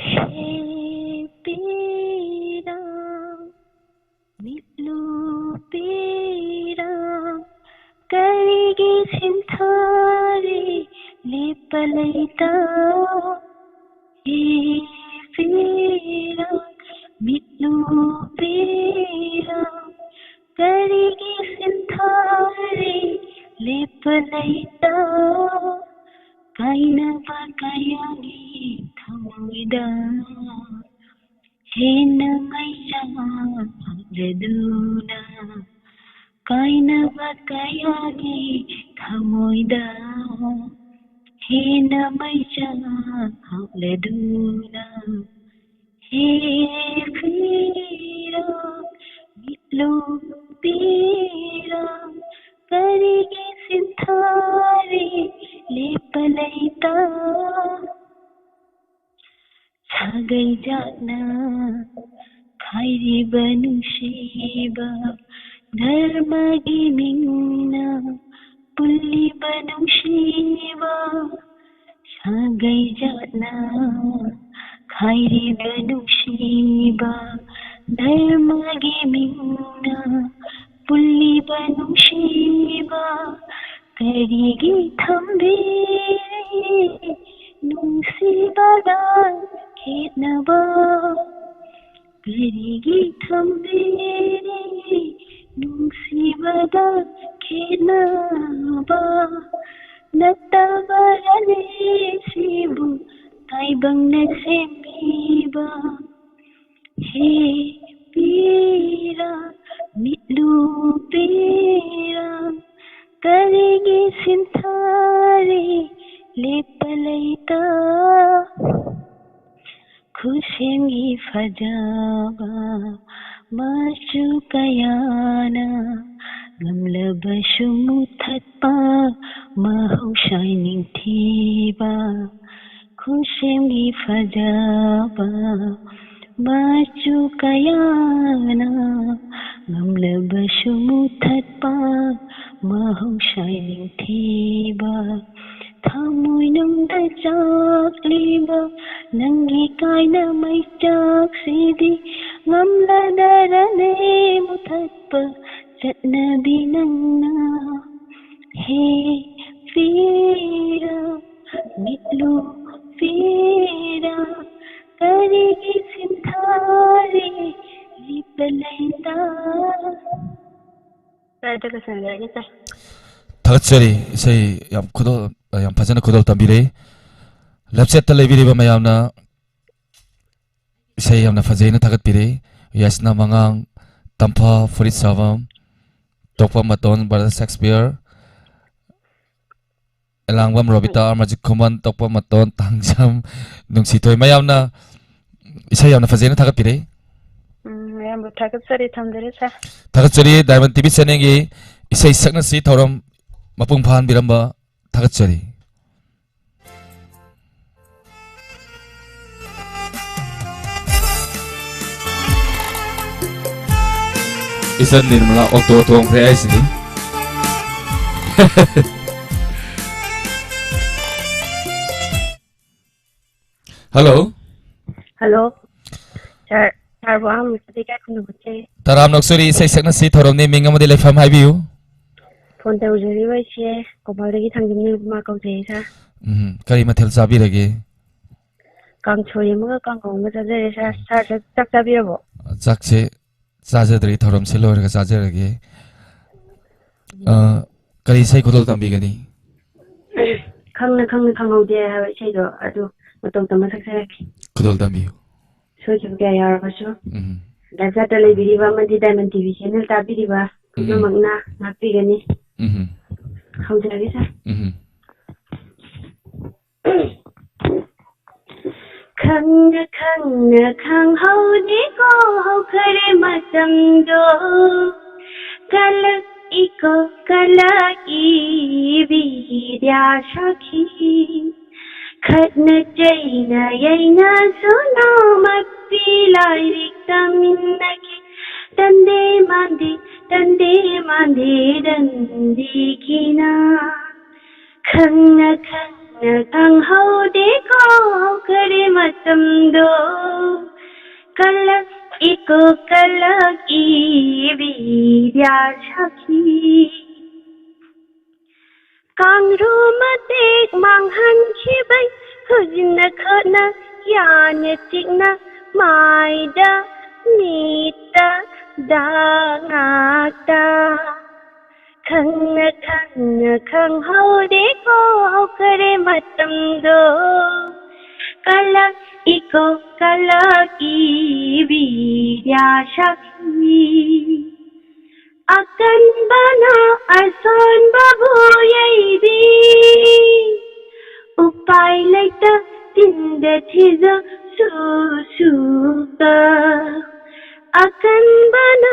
ꯍꯦ ꯄꯤꯔꯥꯡ, ꯃꯤꯠꯂꯨ ꯄꯤꯔꯥꯡ, ꯀꯔꯤꯒꯤ ꯁꯤꯟꯊꯥꯔꯤ ꯂꯦꯞꯄ ꯂꯩꯇꯥ? ꯍꯦ ꯄꯤꯔꯥꯡ, ꯃꯤꯠꯂꯨ ꯄꯤꯔꯥꯡ, ꯀꯔꯤꯒꯤ ꯁꯤꯟꯊꯥꯔꯤ ꯂꯦꯞꯄ ꯂꯩꯇꯥ? ꯀꯥꯏꯅꯕ ꯀꯌꯥꯒꯤ ꯊꯃꯣꯏꯗ ꯍꯦꯟꯅ ꯃꯩꯆꯥꯛ ꯍꯥꯞꯂꯗꯨꯅ, ꯀꯥꯏꯅꯕ ꯀꯌꯥꯒꯤ ꯊꯃꯣꯏꯗ ꯍꯦꯟꯅ ꯃꯩꯆꯥꯛ ꯍꯥꯞꯂꯗꯨꯅ, ꯍꯦ ꯄꯤꯔꯥꯡ, ꯃꯤꯠꯂꯨ ꯄꯤꯔꯥꯡ, ꯀꯔꯤꯒꯤ ꯁꯤꯟꯊꯥꯔꯤ ꯂꯦꯞꯄ ꯂꯩꯇꯥ? ꯁꯥꯒꯩ ꯖꯥꯠꯅ ꯈꯥꯏꯔꯤꯕ ꯅꯨꯡꯁꯤꯕ, ꯙꯔꯃꯒꯤ ꯃꯤꯡꯅ ꯄꯨꯜꯂꯤꯕ ꯅꯨꯡꯁꯤꯕ, ꯁꯥꯒꯩ ꯖꯥꯠꯅ ꯈꯥꯏꯔꯤꯕ ꯅꯨꯡꯁꯤꯕ, ꯙꯔꯃꯒꯤ ꯃꯤꯡꯅ ꯄꯨꯜꯂꯤꯕ ꯅꯨꯡꯁꯤꯕ ꯀꯔꯤꯒꯤ ꯊꯝꯕꯤꯔꯤ? ꯅꯨꯡꯁꯤꯕꯗ ꯈꯦꯠꯅꯕ ꯀꯔꯤꯒꯤ ꯊꯝꯕꯤꯔꯤ? ꯅꯨꯡꯁꯤꯕꯗ ꯈꯦꯠꯅꯕ ꯅꯠꯇꯕꯔꯅꯦ ꯁꯤꯕꯨ ꯇꯥꯏꯕꯪꯅ ꯁꯦꯝꯕꯤꯕ? ꯍꯦ ꯄꯤꯔꯥ, ꯃꯤꯠꯂꯨ ꯄꯤꯔꯥ, ꯀꯔꯤꯒꯤ ꯁꯤꯟꯊꯔꯤ ꯂꯦꯞꯄ ꯂꯩꯇ? ꯈꯨꯁꯦꯝꯒꯤ ꯐꯖꯕ ꯃꯆꯨ ꯀꯌꯥꯅ ꯉꯝꯂꯕꯁꯨ ꯃꯨꯊꯠꯄ ꯃꯍꯧꯁꯥ ꯅꯤꯡꯊꯤꯕ꯫ ꯈꯨꯁꯦꯝꯒꯤ ꯐꯖꯕ ꯃꯆꯨ ꯀꯌꯥꯅ ꯉꯝꯂꯕꯁꯨ ꯃꯨꯊꯠꯄ ꯃꯍꯧꯁꯥ ꯅꯤꯡꯊꯤꯕ꯫ ꯊꯃꯣꯏꯅꯨꯡꯗ ꯆꯥꯛꯂꯤꯕ ꯅꯪꯒꯤ ꯀꯥꯏꯅ ꯃꯩꯆꯥꯛꯁꯤꯗꯤ ꯉꯝꯂꯗꯔꯅꯦ ꯃꯨꯊꯠꯄ ꯆꯠꯅꯕꯤ ꯅꯪꯅ꯫ ꯍꯦ ꯄꯤꯔꯥ, ꯃꯤꯠꯂꯨ ꯄꯤꯔꯥ, ꯀꯔꯤꯒꯤ ꯁꯤꯟꯊꯥꯔꯤ ꯂꯤꯄ ꯂꯩꯇ? ꯁ꯭ꯋꯥꯏꯗ ꯂꯣꯏꯁꯤꯟꯖꯔꯒꯦ, ꯁꯥꯔ꯫ ꯊꯥꯒꯠꯆꯔꯤ꯫ ꯏꯁꯩ ꯌꯥꯝ ꯈꯨꯗꯣꯜ, ꯌꯥꯝ ꯐꯖꯅ ꯈꯨꯗꯣꯜ ꯇꯝꯕꯤꯔꯦ꯫ ꯂꯝꯆꯠꯇ ꯂꯩꯕꯤꯔꯤꯕ ꯃꯌꯥꯝꯅ ꯏꯁꯩ ꯌꯥꯝꯅ ꯐꯖꯩꯅ ꯊꯥꯒꯠꯄꯤꯔꯦ꯫ ꯌꯥꯏꯁꯅꯥ ꯃꯉꯥꯡ, ꯇꯝꯐꯥ ꯐꯨꯔꯤꯠ ꯁꯥꯕꯝ, ꯇꯣꯛꯄ ꯃꯇꯣꯟ ꯕ꯭ꯔꯗꯔ ꯁꯦꯛꯁꯄꯤꯌꯔ, ꯑꯦꯂꯥꯡꯕꯝ ꯔꯣꯕꯤꯇꯥ, ꯑꯃꯔꯖꯤꯠ ꯈꯨꯃꯟ, ꯇꯣꯛꯄ ꯃꯇꯣꯟ ꯇꯥꯡꯖꯝ, ꯅꯨꯡꯁꯤꯊꯣꯏ, ꯃꯌꯥꯝꯅ ꯏꯁꯩ ꯌꯥꯝꯅ ꯐꯖꯩꯅ ꯊꯥꯒꯠꯄꯤꯔꯦ꯫ ꯎꯝ, ꯃꯌꯥꯝꯕꯨ ꯊꯥꯒꯠꯆꯔꯤ, ꯊꯝꯖꯔꯦ, ꯁꯥꯔ꯫ ꯊꯥꯒꯠꯆꯔꯤ꯫ ꯗꯥꯏꯃꯟ ꯇꯤꯚꯤ ꯆꯦꯅꯦꯜꯒꯤ ꯏꯁꯩ ꯁꯛꯅꯁꯤ ꯊꯧꯔꯝ ꯃꯄꯨꯡ ꯐꯥꯍꯟꯕꯤꯔꯝꯕ ꯊꯥꯒꯠꯆꯔꯤ꯫ ꯏꯆꯟ ꯅꯤꯔꯃꯂꯥ ꯑꯣꯛꯇꯣ ꯊꯣꯡꯈ꯭ꯔꯦ ꯍꯥꯏꯁꯤꯅꯤ꯫ ꯍꯜꯂꯣ꯫ ꯍꯜꯂꯣ꯫ ꯁꯥꯔ, ꯁꯥꯔꯕꯨ ꯑꯍꯥꯟꯕ ꯃꯛꯇꯗ ꯏꯀꯥꯏ ꯈꯨꯝꯅꯕ ꯆꯦ꯫ ꯇꯔꯥꯝꯅ ꯑꯣꯛꯆꯔꯤ, ꯏꯁꯩ ꯁꯛꯅꯁꯤ꯫ ꯊꯧꯔꯝꯅꯤ, ꯃꯤꯡ ꯑꯃꯗꯤ ꯂꯩꯐꯝ ꯍꯥꯏꯕꯤꯌꯨ꯫ ꯐꯣꯟ ꯇꯧꯖꯔꯤꯕ ꯑꯩꯁꯦ ꯀꯣꯡꯄꯥꯜꯗꯒꯤ ꯊꯥꯡꯖꯝ ꯅꯤꯔꯨꯄꯃꯥ ꯀꯧꯖꯩ ꯁꯥꯔ꯫ ꯎꯝ, ꯀꯔꯤ ꯃꯊꯦꯜ ꯆꯥꯕꯤꯔꯒꯦ? ꯀꯥꯡꯁꯣꯏ ꯑꯃꯒ ꯀꯥꯡꯍꯧ ꯑꯃꯒ ꯆꯥꯖꯔꯦ ꯁꯥꯔ꯫ ꯁꯥꯔ, ꯆꯥꯛ, ꯆꯥꯛ ꯆꯥꯕꯤꯔꯕꯣ? ꯆꯥꯛꯁꯦ ꯆꯥꯖꯗ꯭ꯔꯤ, ꯊꯧꯔꯝꯁꯤ ꯂꯣꯏꯔꯒ ꯆꯥꯖꯔꯒꯦ꯫ ꯑ, ꯀꯔꯤ ꯏꯁꯩ ꯈꯨꯗꯣꯜ ꯇꯝꯕꯤꯒꯅꯤ? ꯈꯪꯅ ꯈꯪꯅ ꯈꯪꯍꯧꯗꯦ ꯍꯥꯏꯕ ꯏꯁꯩꯗꯣ, ꯑꯗꯨ ꯃꯇꯧ ꯇꯝꯃ ꯁꯛꯆꯔꯛꯀꯦ꯫ ꯈꯨꯗꯣꯜ ꯇꯝꯕꯤꯌꯨ꯫ ꯁꯣꯏꯈꯤꯕ ꯀꯌꯥ ꯌꯥꯎꯔꯕꯁꯨ, ꯎꯝ꯫ ꯂꯥꯏꯐ ꯆꯥꯠꯇ ꯂꯩꯕꯤꯔꯤꯕ ꯑꯃꯗꯤ ꯗꯥꯏꯃꯟ ꯇꯤ ꯚꯤ ꯆꯦꯅꯦꯜ ꯇꯥꯕꯤꯔꯤꯕ ꯎꯝ꯫ ꯄꯨꯝꯅꯃꯛꯅ ꯉꯥꯛꯄꯤꯒꯅꯤ꯫ ꯎꯝ꯫ ꯍꯧꯖꯔꯒꯦ ꯁꯥꯔ꯫ ꯎꯝ꯫ ꯈꯪꯅ ꯈꯪꯅ ꯈꯪꯍꯧꯗꯦꯀꯣ ꯍꯧꯈꯔꯦ ꯃꯇꯝꯗꯣ, ꯀꯂꯛꯏꯀꯣ ꯀꯂꯛꯏ ꯕꯤꯗ꯭ꯌꯥ ꯁꯥꯈꯤ꯫ ꯈꯠꯅ ꯆꯩꯅ ꯌꯩꯅꯁꯨ ꯅꯣꯡꯃꯛꯇꯤ ꯂꯥꯏꯔꯤꯛ ꯇꯝꯃꯤꯟꯅꯈꯤ꯫ ꯇꯟꯗꯦ ꯃꯥꯟꯗꯦ, ꯇꯟꯗꯦ ꯃꯥꯟꯗꯦ ꯗꯟꯗꯤꯈꯤꯅ꯫ ꯈꯪꯅ ꯈꯪꯅ ꯈꯪꯍꯧꯗꯦꯀꯣ ꯍꯧꯈꯔꯦ ꯃꯇꯝꯗꯣ, ꯀꯂꯛꯏꯀꯣ ꯀꯂꯛꯏ ꯕꯤꯗ꯭ꯌꯥ ꯁꯥꯈꯤ꯫ ꯀꯥꯡꯔꯨ ꯃꯇꯦꯛ ꯃꯥꯡꯍꯟꯈꯤꯕꯩ ꯍꯧꯖꯤꯛꯅ ꯈꯠꯅ ꯌꯥꯅ ꯆꯤꯛꯅ ꯃꯥꯏꯗ ꯃꯤꯠꯇ ꯗꯥꯛ ꯉꯥꯛꯇ꯫ ꯈꯪꯅ ꯈꯪꯅ ꯈꯪꯍꯧꯗꯦꯀꯣ ꯍꯧꯈꯔꯦ ꯃꯇꯝꯗꯣ, ꯀꯂꯛꯏꯀꯣ ꯀꯂꯛꯏ ꯕꯤꯗ꯭ꯌꯥ ꯁꯥꯈꯤ꯫ ꯑꯀꯟꯕꯅ ꯑꯁꯣꯟꯕꯕꯨ ꯌꯩꯕꯤ, ꯎꯄꯥꯏ ꯂꯩꯇ ꯆꯤꯟꯗ ꯊꯤꯖ ꯁꯨ ꯁꯨꯀ꯫ ꯑꯀꯟꯕꯅ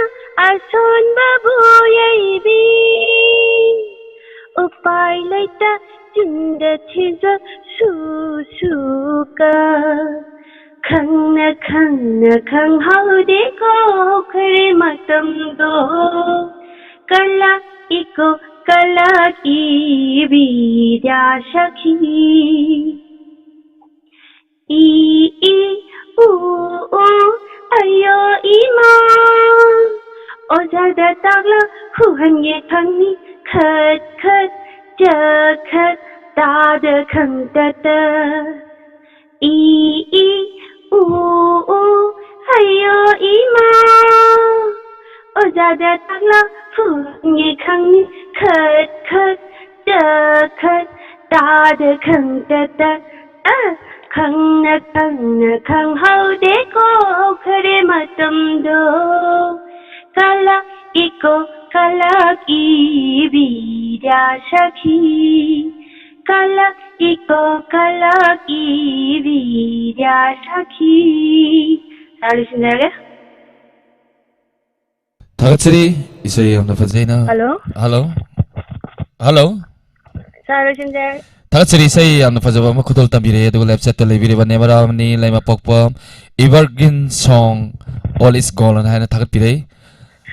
ꯑꯁꯣꯟꯕꯕꯨ ꯌꯩꯕꯤ, ꯎꯄꯥꯏ ꯂꯩꯇ ꯆꯤꯟꯗ ꯊꯤꯖ ꯁꯨ ꯁꯨꯀ꯫ ꯈꯪꯅ ꯈꯪꯅ ꯈꯪꯍꯧꯗꯦꯀꯣ ꯍꯧꯈ꯭ꯔꯦ ꯃꯇꯝꯗꯣ, ꯀꯂꯛꯏꯀꯣ ꯀꯂꯛꯏ ꯕꯤꯗ꯭ꯌꯥ ꯁꯥꯈꯤ꯫ ꯏ ꯏ ꯎ ꯎ ꯑꯌꯣ ꯏꯃꯥ, ꯑꯣꯖꯥꯗ ꯇꯥꯛꯂ ꯐꯨꯍꯟꯒꯦ ꯈꯪꯉꯤ꯫ ꯈꯠ ꯈꯠ ꯆ ꯈꯠ ꯇꯥꯗ ꯈꯪ ꯇ ꯇ꯫ ꯏ ꯏ ꯎ ꯎ ꯑꯌꯣ ꯏꯃꯥ, ꯑꯣꯖꯥꯗ ꯇꯥꯛꯂ ꯐꯨꯍꯟꯒꯦ ꯈꯪꯉꯤ꯫ ꯈꯠ ꯈꯠ ꯆ ꯈꯠ ꯇꯥꯗ ꯈꯪ ꯇ ꯇ꯫ ꯑ, ꯈꯪꯅ ꯈꯪꯅ ꯈꯪꯍꯧꯗꯦ ꯀꯣꯈ꯭ꯔꯦ ꯃꯇꯝꯗꯣ꯫ ꯀꯂꯛ ꯏꯀꯣ ꯀꯂꯛ ꯏꯕꯤꯔꯥ ꯁꯈꯤ꯫ ꯀꯂꯛ ꯏꯀꯣ ꯀꯂꯛ ꯏꯕꯤꯔꯥ ꯁꯈꯤ꯫ ꯁꯥꯔ, ꯂꯣꯏꯁꯤꯟꯖꯔꯒꯦ꯫ ꯊꯥꯒꯠꯆꯔꯤ꯫ ꯏꯁꯩ ꯌꯥꯝꯅ ꯐꯖꯩꯅ꯫ ꯍꯜꯂꯣ꯫ ꯍꯜꯂꯣ꯫ ꯍꯜꯂꯣ꯫ ꯁꯥꯔ, ꯂꯣꯏꯁꯤꯟꯖꯔꯒꯦ꯫ ꯊꯥꯒꯠꯆꯔꯤ꯫ ꯏꯁꯩ ꯌꯥꯝꯅ ꯐꯖꯕ ꯑꯃ ꯈꯨꯗꯣꯜ ꯇꯝꯕꯤꯔꯛꯑꯦ꯫ ꯑꯗꯨꯒ live chat ꯇ ꯂꯩꯕꯤꯔꯤꯕ ꯅꯦꯃꯔꯥꯃꯅꯤ ꯂꯩꯃꯄꯣꯛꯄ, evergreen song, all is gold ꯍꯥꯏꯅ ꯊꯥꯒꯠꯄꯤꯔꯛꯏ꯫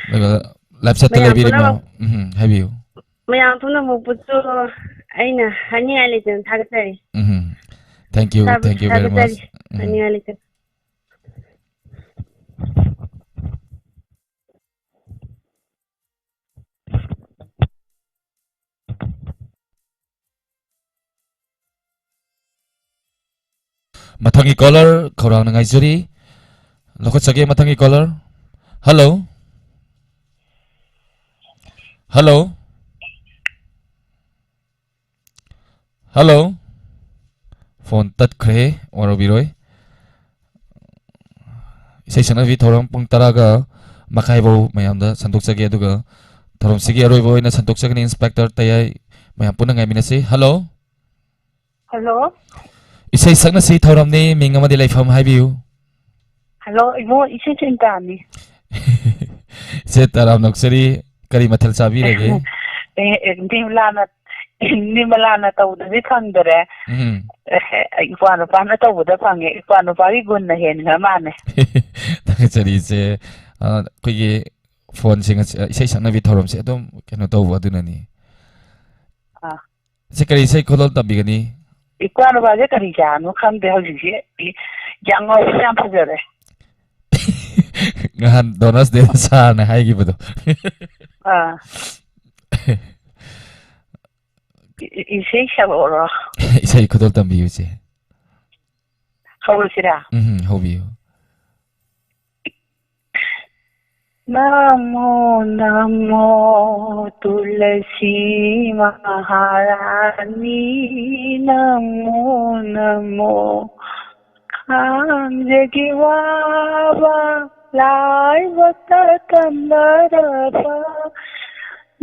ꯑꯗꯨꯒ live chat ꯇ ꯃꯌꯥꯝ ꯂꯩꯕꯤꯔꯤꯕ, ꯄꯨꯝꯅꯃꯛ ꯎꯝ, ꯍꯥꯏꯕꯤꯌꯨ꯫ ꯃꯌꯥꯝ ꯄꯨꯝꯅꯃꯛꯄꯨꯁꯨ ꯑꯩꯅ ꯍꯥꯏꯅꯤꯡꯉꯥꯏ ꯂꯩꯇꯅ ꯊꯥꯒꯠꯆꯔꯤ꯫ ꯎꯝ꯫ Thank you, ꯊꯥꯒꯠ-, thank you very much꯫ ꯊꯥꯒꯠꯆꯔꯤ꯫ ꯎꯝ꯫ ꯍꯥꯏꯅꯤꯡꯉꯥꯏ ꯂꯩꯇꯅ꯫ ꯃꯊꯪꯒꯤ caller ꯈꯧꯔꯥꯡꯅ ꯉꯥꯏꯖꯔꯤ꯫ ꯂꯧꯈꯠꯆꯒꯦ ꯃꯊꯪꯒꯤ caller꯫ Hello. Hello. Hello. Phone ꯇꯠꯈ꯭ꯔꯦ, ꯋꯥꯔꯧꯕꯤꯔꯣꯏ꯫ ꯏꯁꯩ ꯁꯛꯅꯕꯤ ꯊꯧꯔꯝ ꯄꯨꯡ ꯇꯔꯥꯒ ꯃꯈꯥꯏ ꯐꯥꯎ ꯃꯌꯥꯝꯗ ꯁꯟꯗꯣꯛꯆꯒꯦ, ꯑꯗꯨꯒ ꯊꯧꯔꯝꯁꯤꯒꯤ ꯑꯔꯣꯏꯕ ꯑꯣꯏꯅ ꯁꯟꯗꯣꯛꯆꯒꯅꯤ ꯏꯟꯁꯄꯦꯛꯇꯔ ꯇꯌꯥꯏ꯫ ꯃꯌꯥꯝ ꯄꯨꯟꯅ ꯉꯥꯏꯃꯤꯟꯅꯁꯤ꯫ ꯍꯜꯂꯣ꯫ ꯍꯜꯂꯣ꯫ ꯏꯁꯩ ꯁꯛꯅꯁꯤ ꯊꯧꯔꯝꯅꯤ, ꯃꯤꯡ ꯑꯃꯗꯤ ꯂꯩꯐꯝ ꯍꯥꯏꯕꯤꯌꯨ꯫ ꯍꯜꯂꯣ, ꯏꯕꯨꯡꯉꯣ, ꯏꯆꯦ ꯆꯤꯟꯇꯥꯅꯤ꯫ ꯏꯆꯦ ꯇꯔꯥꯝ ꯅꯣꯛꯆꯔꯤ, ꯀꯔꯤ ꯃꯊꯦꯜ ꯆꯥꯕꯤꯔꯒꯦ? ꯑꯦ, ꯑꯦ, ꯅꯤꯃꯂꯥꯅ, ꯅꯤꯃꯂꯥꯅ ꯇꯧꯗꯗꯤ ꯐꯪꯗꯔꯦ꯫ ꯎꯝ꯫ ꯑꯦ, ꯏꯄ꯭ꯋꯥ ꯅꯨꯄꯥꯅ ꯇꯧꯕꯗ ꯐꯪꯉꯦ꯫ ꯏꯄ꯭ꯋꯥ ꯅꯨꯄꯥꯒꯤ ꯒꯨꯟꯅ ꯍꯦꯟꯈ꯭ꯔ ꯃꯥꯜꯂꯦ꯫ ꯊꯥꯒꯠꯆꯔꯤ ꯏꯆꯦ꯫ ꯑ, ꯑꯩꯈꯣꯏꯒꯤ ꯐꯣꯟꯁꯦ ꯉꯁꯤ, ꯏꯁꯩ ꯁꯛꯅꯕꯤ ꯊꯧꯔꯝꯁꯦ ꯑꯗꯨꯝ ꯀꯩꯅꯣ ꯇꯧꯕ ꯑꯗꯨꯅꯅꯤ꯫ ꯑꯥ꯫ ꯁꯤ ꯀꯔꯤ ꯏꯁꯩ ꯈꯨꯗꯣꯜ ꯇꯝꯕꯤꯒꯅꯤ? ꯏꯄ꯭ꯋꯥ ꯅꯨꯄꯥꯁꯦ ꯀꯔꯤ ꯀꯌꯥꯅꯣ ꯈꯪꯗꯦ ꯍꯧꯖꯤꯛꯁꯦ꯫ ꯌꯥꯝ ꯉꯧꯕꯁꯦ ꯌꯥꯝ ꯐꯖꯔꯦ꯫ ꯅꯍꯥꯟ ꯗꯣꯅꯁ ꯗꯦ ꯁꯥꯔꯅ ꯍꯥꯏꯈꯤꯕꯗꯣ꯫ ꯑꯥ꯫ ꯏ-, ꯏ-, ꯏꯁꯩ ꯁꯛꯂꯛꯑꯣꯔꯣ? ꯏꯁꯩ ꯈꯨꯗꯣꯜ ꯇꯝꯕꯤꯌꯨ, ꯏꯆꯦ꯫ ꯍꯧꯔꯁꯤꯔꯥ? ꯎꯝ, ꯍꯧꯕꯤꯌꯨ꯫ नमो नमो तुलसी महारानी, नमो नमो। ꯈꯥꯡꯖꯒꯦ ꯋꯥꯕ ꯂꯥꯏꯕꯛꯇ ꯇꯝꯂꯔꯕ,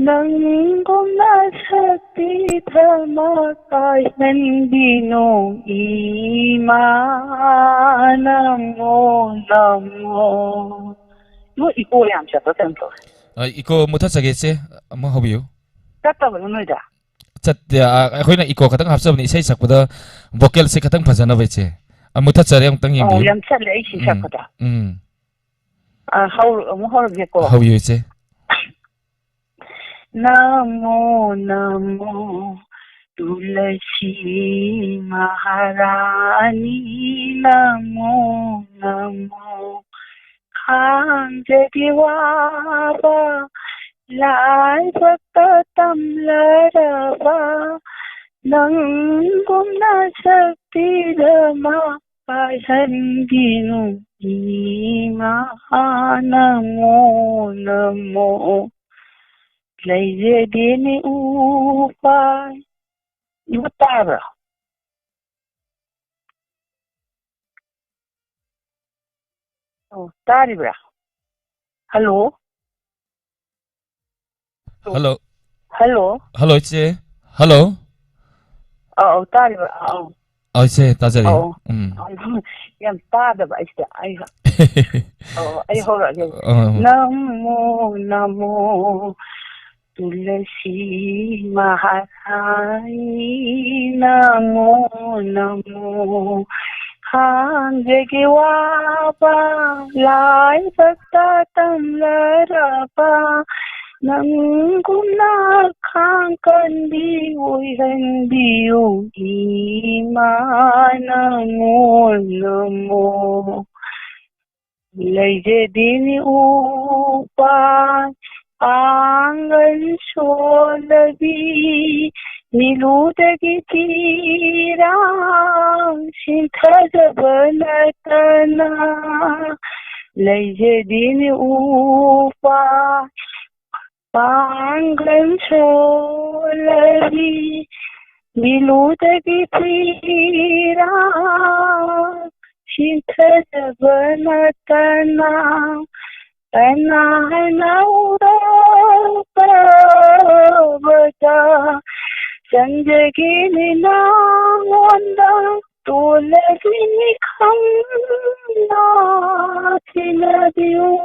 ꯅꯪꯒꯨꯝꯅ ꯁꯛꯄꯤꯗꯃꯛ ꯄꯥꯏꯍꯟꯕꯤꯅꯨ ꯏꯃꯥ, ꯅꯃꯣ ꯅꯃꯣ꯫ ꯃꯣꯏ ꯏꯀꯣ ꯌꯥꯝ ꯆꯠꯄ ꯀꯩꯅꯣ ꯇꯧꯋꯦ꯫ ꯑ, ꯏꯀꯣ ꯃꯨꯊꯠꯆꯒꯦ, ꯏꯆꯦ꯫ ꯑꯃ ꯍꯧꯕꯤꯌꯨ꯫ ꯆꯠꯇꯕ꯭ꯔꯣ ꯅꯣꯏꯗ? ꯆꯠꯇꯦ, ꯑ, ꯑꯩꯈꯣꯏꯅ ꯏꯀꯣ ꯈꯇꯪ ꯍꯥꯞꯆꯕꯅꯤ, ꯏꯁꯩ ꯁꯛꯄꯗ ꯚꯣꯀꯦꯜꯁꯦ ꯈꯇꯪ ꯐꯖꯅꯕ, ꯏꯆꯦ꯫ ꯑ, ꯃꯨꯊꯠꯆꯔꯦ, ꯑꯃꯨꯛꯇꯪ ꯑꯣ, ꯌꯦꯡꯕꯤꯌꯨ꯫ ꯌꯥꯝ ꯆꯠꯂꯦ ꯑꯩ ꯁꯤ ꯎꯝ, ꯁꯛꯄꯗ꯫ ꯎꯝ꯫ ꯑ, ꯍꯧ-, ꯑꯃꯨꯛ ꯍꯧꯔꯒꯦꯀꯣ꯫ ꯍꯧꯕꯤꯌꯨ, ꯏꯆꯦ꯫ नमो नमो तुलसी महारानी, नमो नमो। ꯈꯥꯡꯖꯒꯦ ꯋꯥꯕ ꯂꯥꯏꯕꯛꯇ ꯇꯝꯂꯔꯕ, ꯅꯪꯒꯨꯝꯅ ꯁꯛꯄꯤꯗꯃꯛ ꯄꯥꯏꯍꯟꯕꯤꯅꯨ ꯏꯃꯥ, ꯅꯃꯣ ꯅꯃꯣ꯫ ꯂꯩꯖꯗꯦꯅꯦ ꯎꯄꯥꯏ꯫ ꯏꯕꯨ ꯇꯥꯕ꯭ꯔꯣ? ꯑꯣ, ꯇꯥꯔꯤꯕ꯭ꯔꯥ? ꯍꯜꯂꯣ? ꯍꯜꯂꯣ꯫ ꯍꯜꯂꯣ꯫ ꯍꯜꯂꯣ, ꯏꯆꯦ꯫ ꯍꯜꯂꯣ꯫ ꯑꯧ, ꯑꯧ, ꯇꯥꯔꯤꯕ꯭ꯔꯥ? ꯑꯧ꯫ ꯑꯧ, ꯏꯆꯦ, ꯇꯥꯖꯔꯤ꯫ ꯑꯧ꯫ ꯎꯝ꯫ ꯌꯥꯝ ꯇꯥꯗꯕ ꯑꯩꯁꯦ꯫ ꯑꯩ, ꯑꯧ, ꯑꯩ ꯍꯧꯔꯛꯑꯒꯦ꯫ ꯑꯧ꯫ नमो नमो तुलसी महारानी, नमो नमो। ꯈꯥꯡꯖꯒꯦ ꯋꯥꯕ ꯂꯥꯏꯕꯛꯇ ꯇꯝꯂꯔꯕ, ꯅꯪꯒꯨꯝꯅ ꯈꯥꯡ ꯀꯟꯕꯤ ꯑꯣꯏꯍꯟꯕꯤꯌꯨ ꯏꯃꯥ, ꯅꯃꯣ ꯅꯃꯣ꯫ ꯂꯩꯖꯗꯦꯅꯦ ꯎꯄꯥꯏ ꯄꯥꯡꯒꯜ ꯁꯣꯜꯂꯕꯤ, ꯃꯤꯂꯨꯗꯒꯤ ꯊꯤꯔꯥꯡ ꯁꯤꯟꯊꯖꯕ ꯅꯠꯇꯅ꯫ ꯂꯩꯖꯗꯦꯅꯦ ꯎꯄꯥꯏ ꯄꯥꯡꯒꯜ ꯁꯣꯜꯂꯕꯤ, ꯃꯤꯂꯨꯗꯒꯤ ꯊꯤꯔꯥꯡ ꯁꯤꯟꯊꯖꯕ ꯅꯠꯇꯅ꯫ ꯀꯅꯥꯅ ꯎꯔꯛꯄꯗ ꯆꯪꯖꯒꯦꯅꯦ ꯅꯉꯣꯟꯗ꯫ ꯇꯣꯜꯂꯕꯤ ꯃꯤꯈꯜꯅ ꯊꯤꯅꯕꯤꯌꯨꯕ,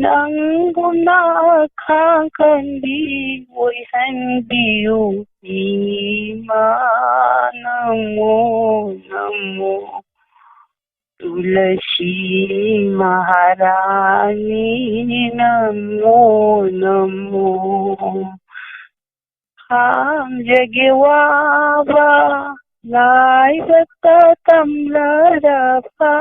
ꯅꯪꯒꯨꯝꯅ ꯈꯥꯡꯀꯟꯕꯤ ꯑꯣꯏꯍꯟꯕꯤꯌꯨ ꯏꯃꯥ꯫ ꯅꯃꯣ ꯅꯃꯣ꯫ ꯇꯨꯂꯁꯤ ꯃꯍꯥꯔꯥꯅꯤ ꯅꯃꯣ ꯅꯃꯣ꯫ ꯈꯥꯝꯖꯒꯦ ꯋꯥꯕ ꯂꯥꯏꯕꯛꯇ ꯇꯝꯂꯔꯕ,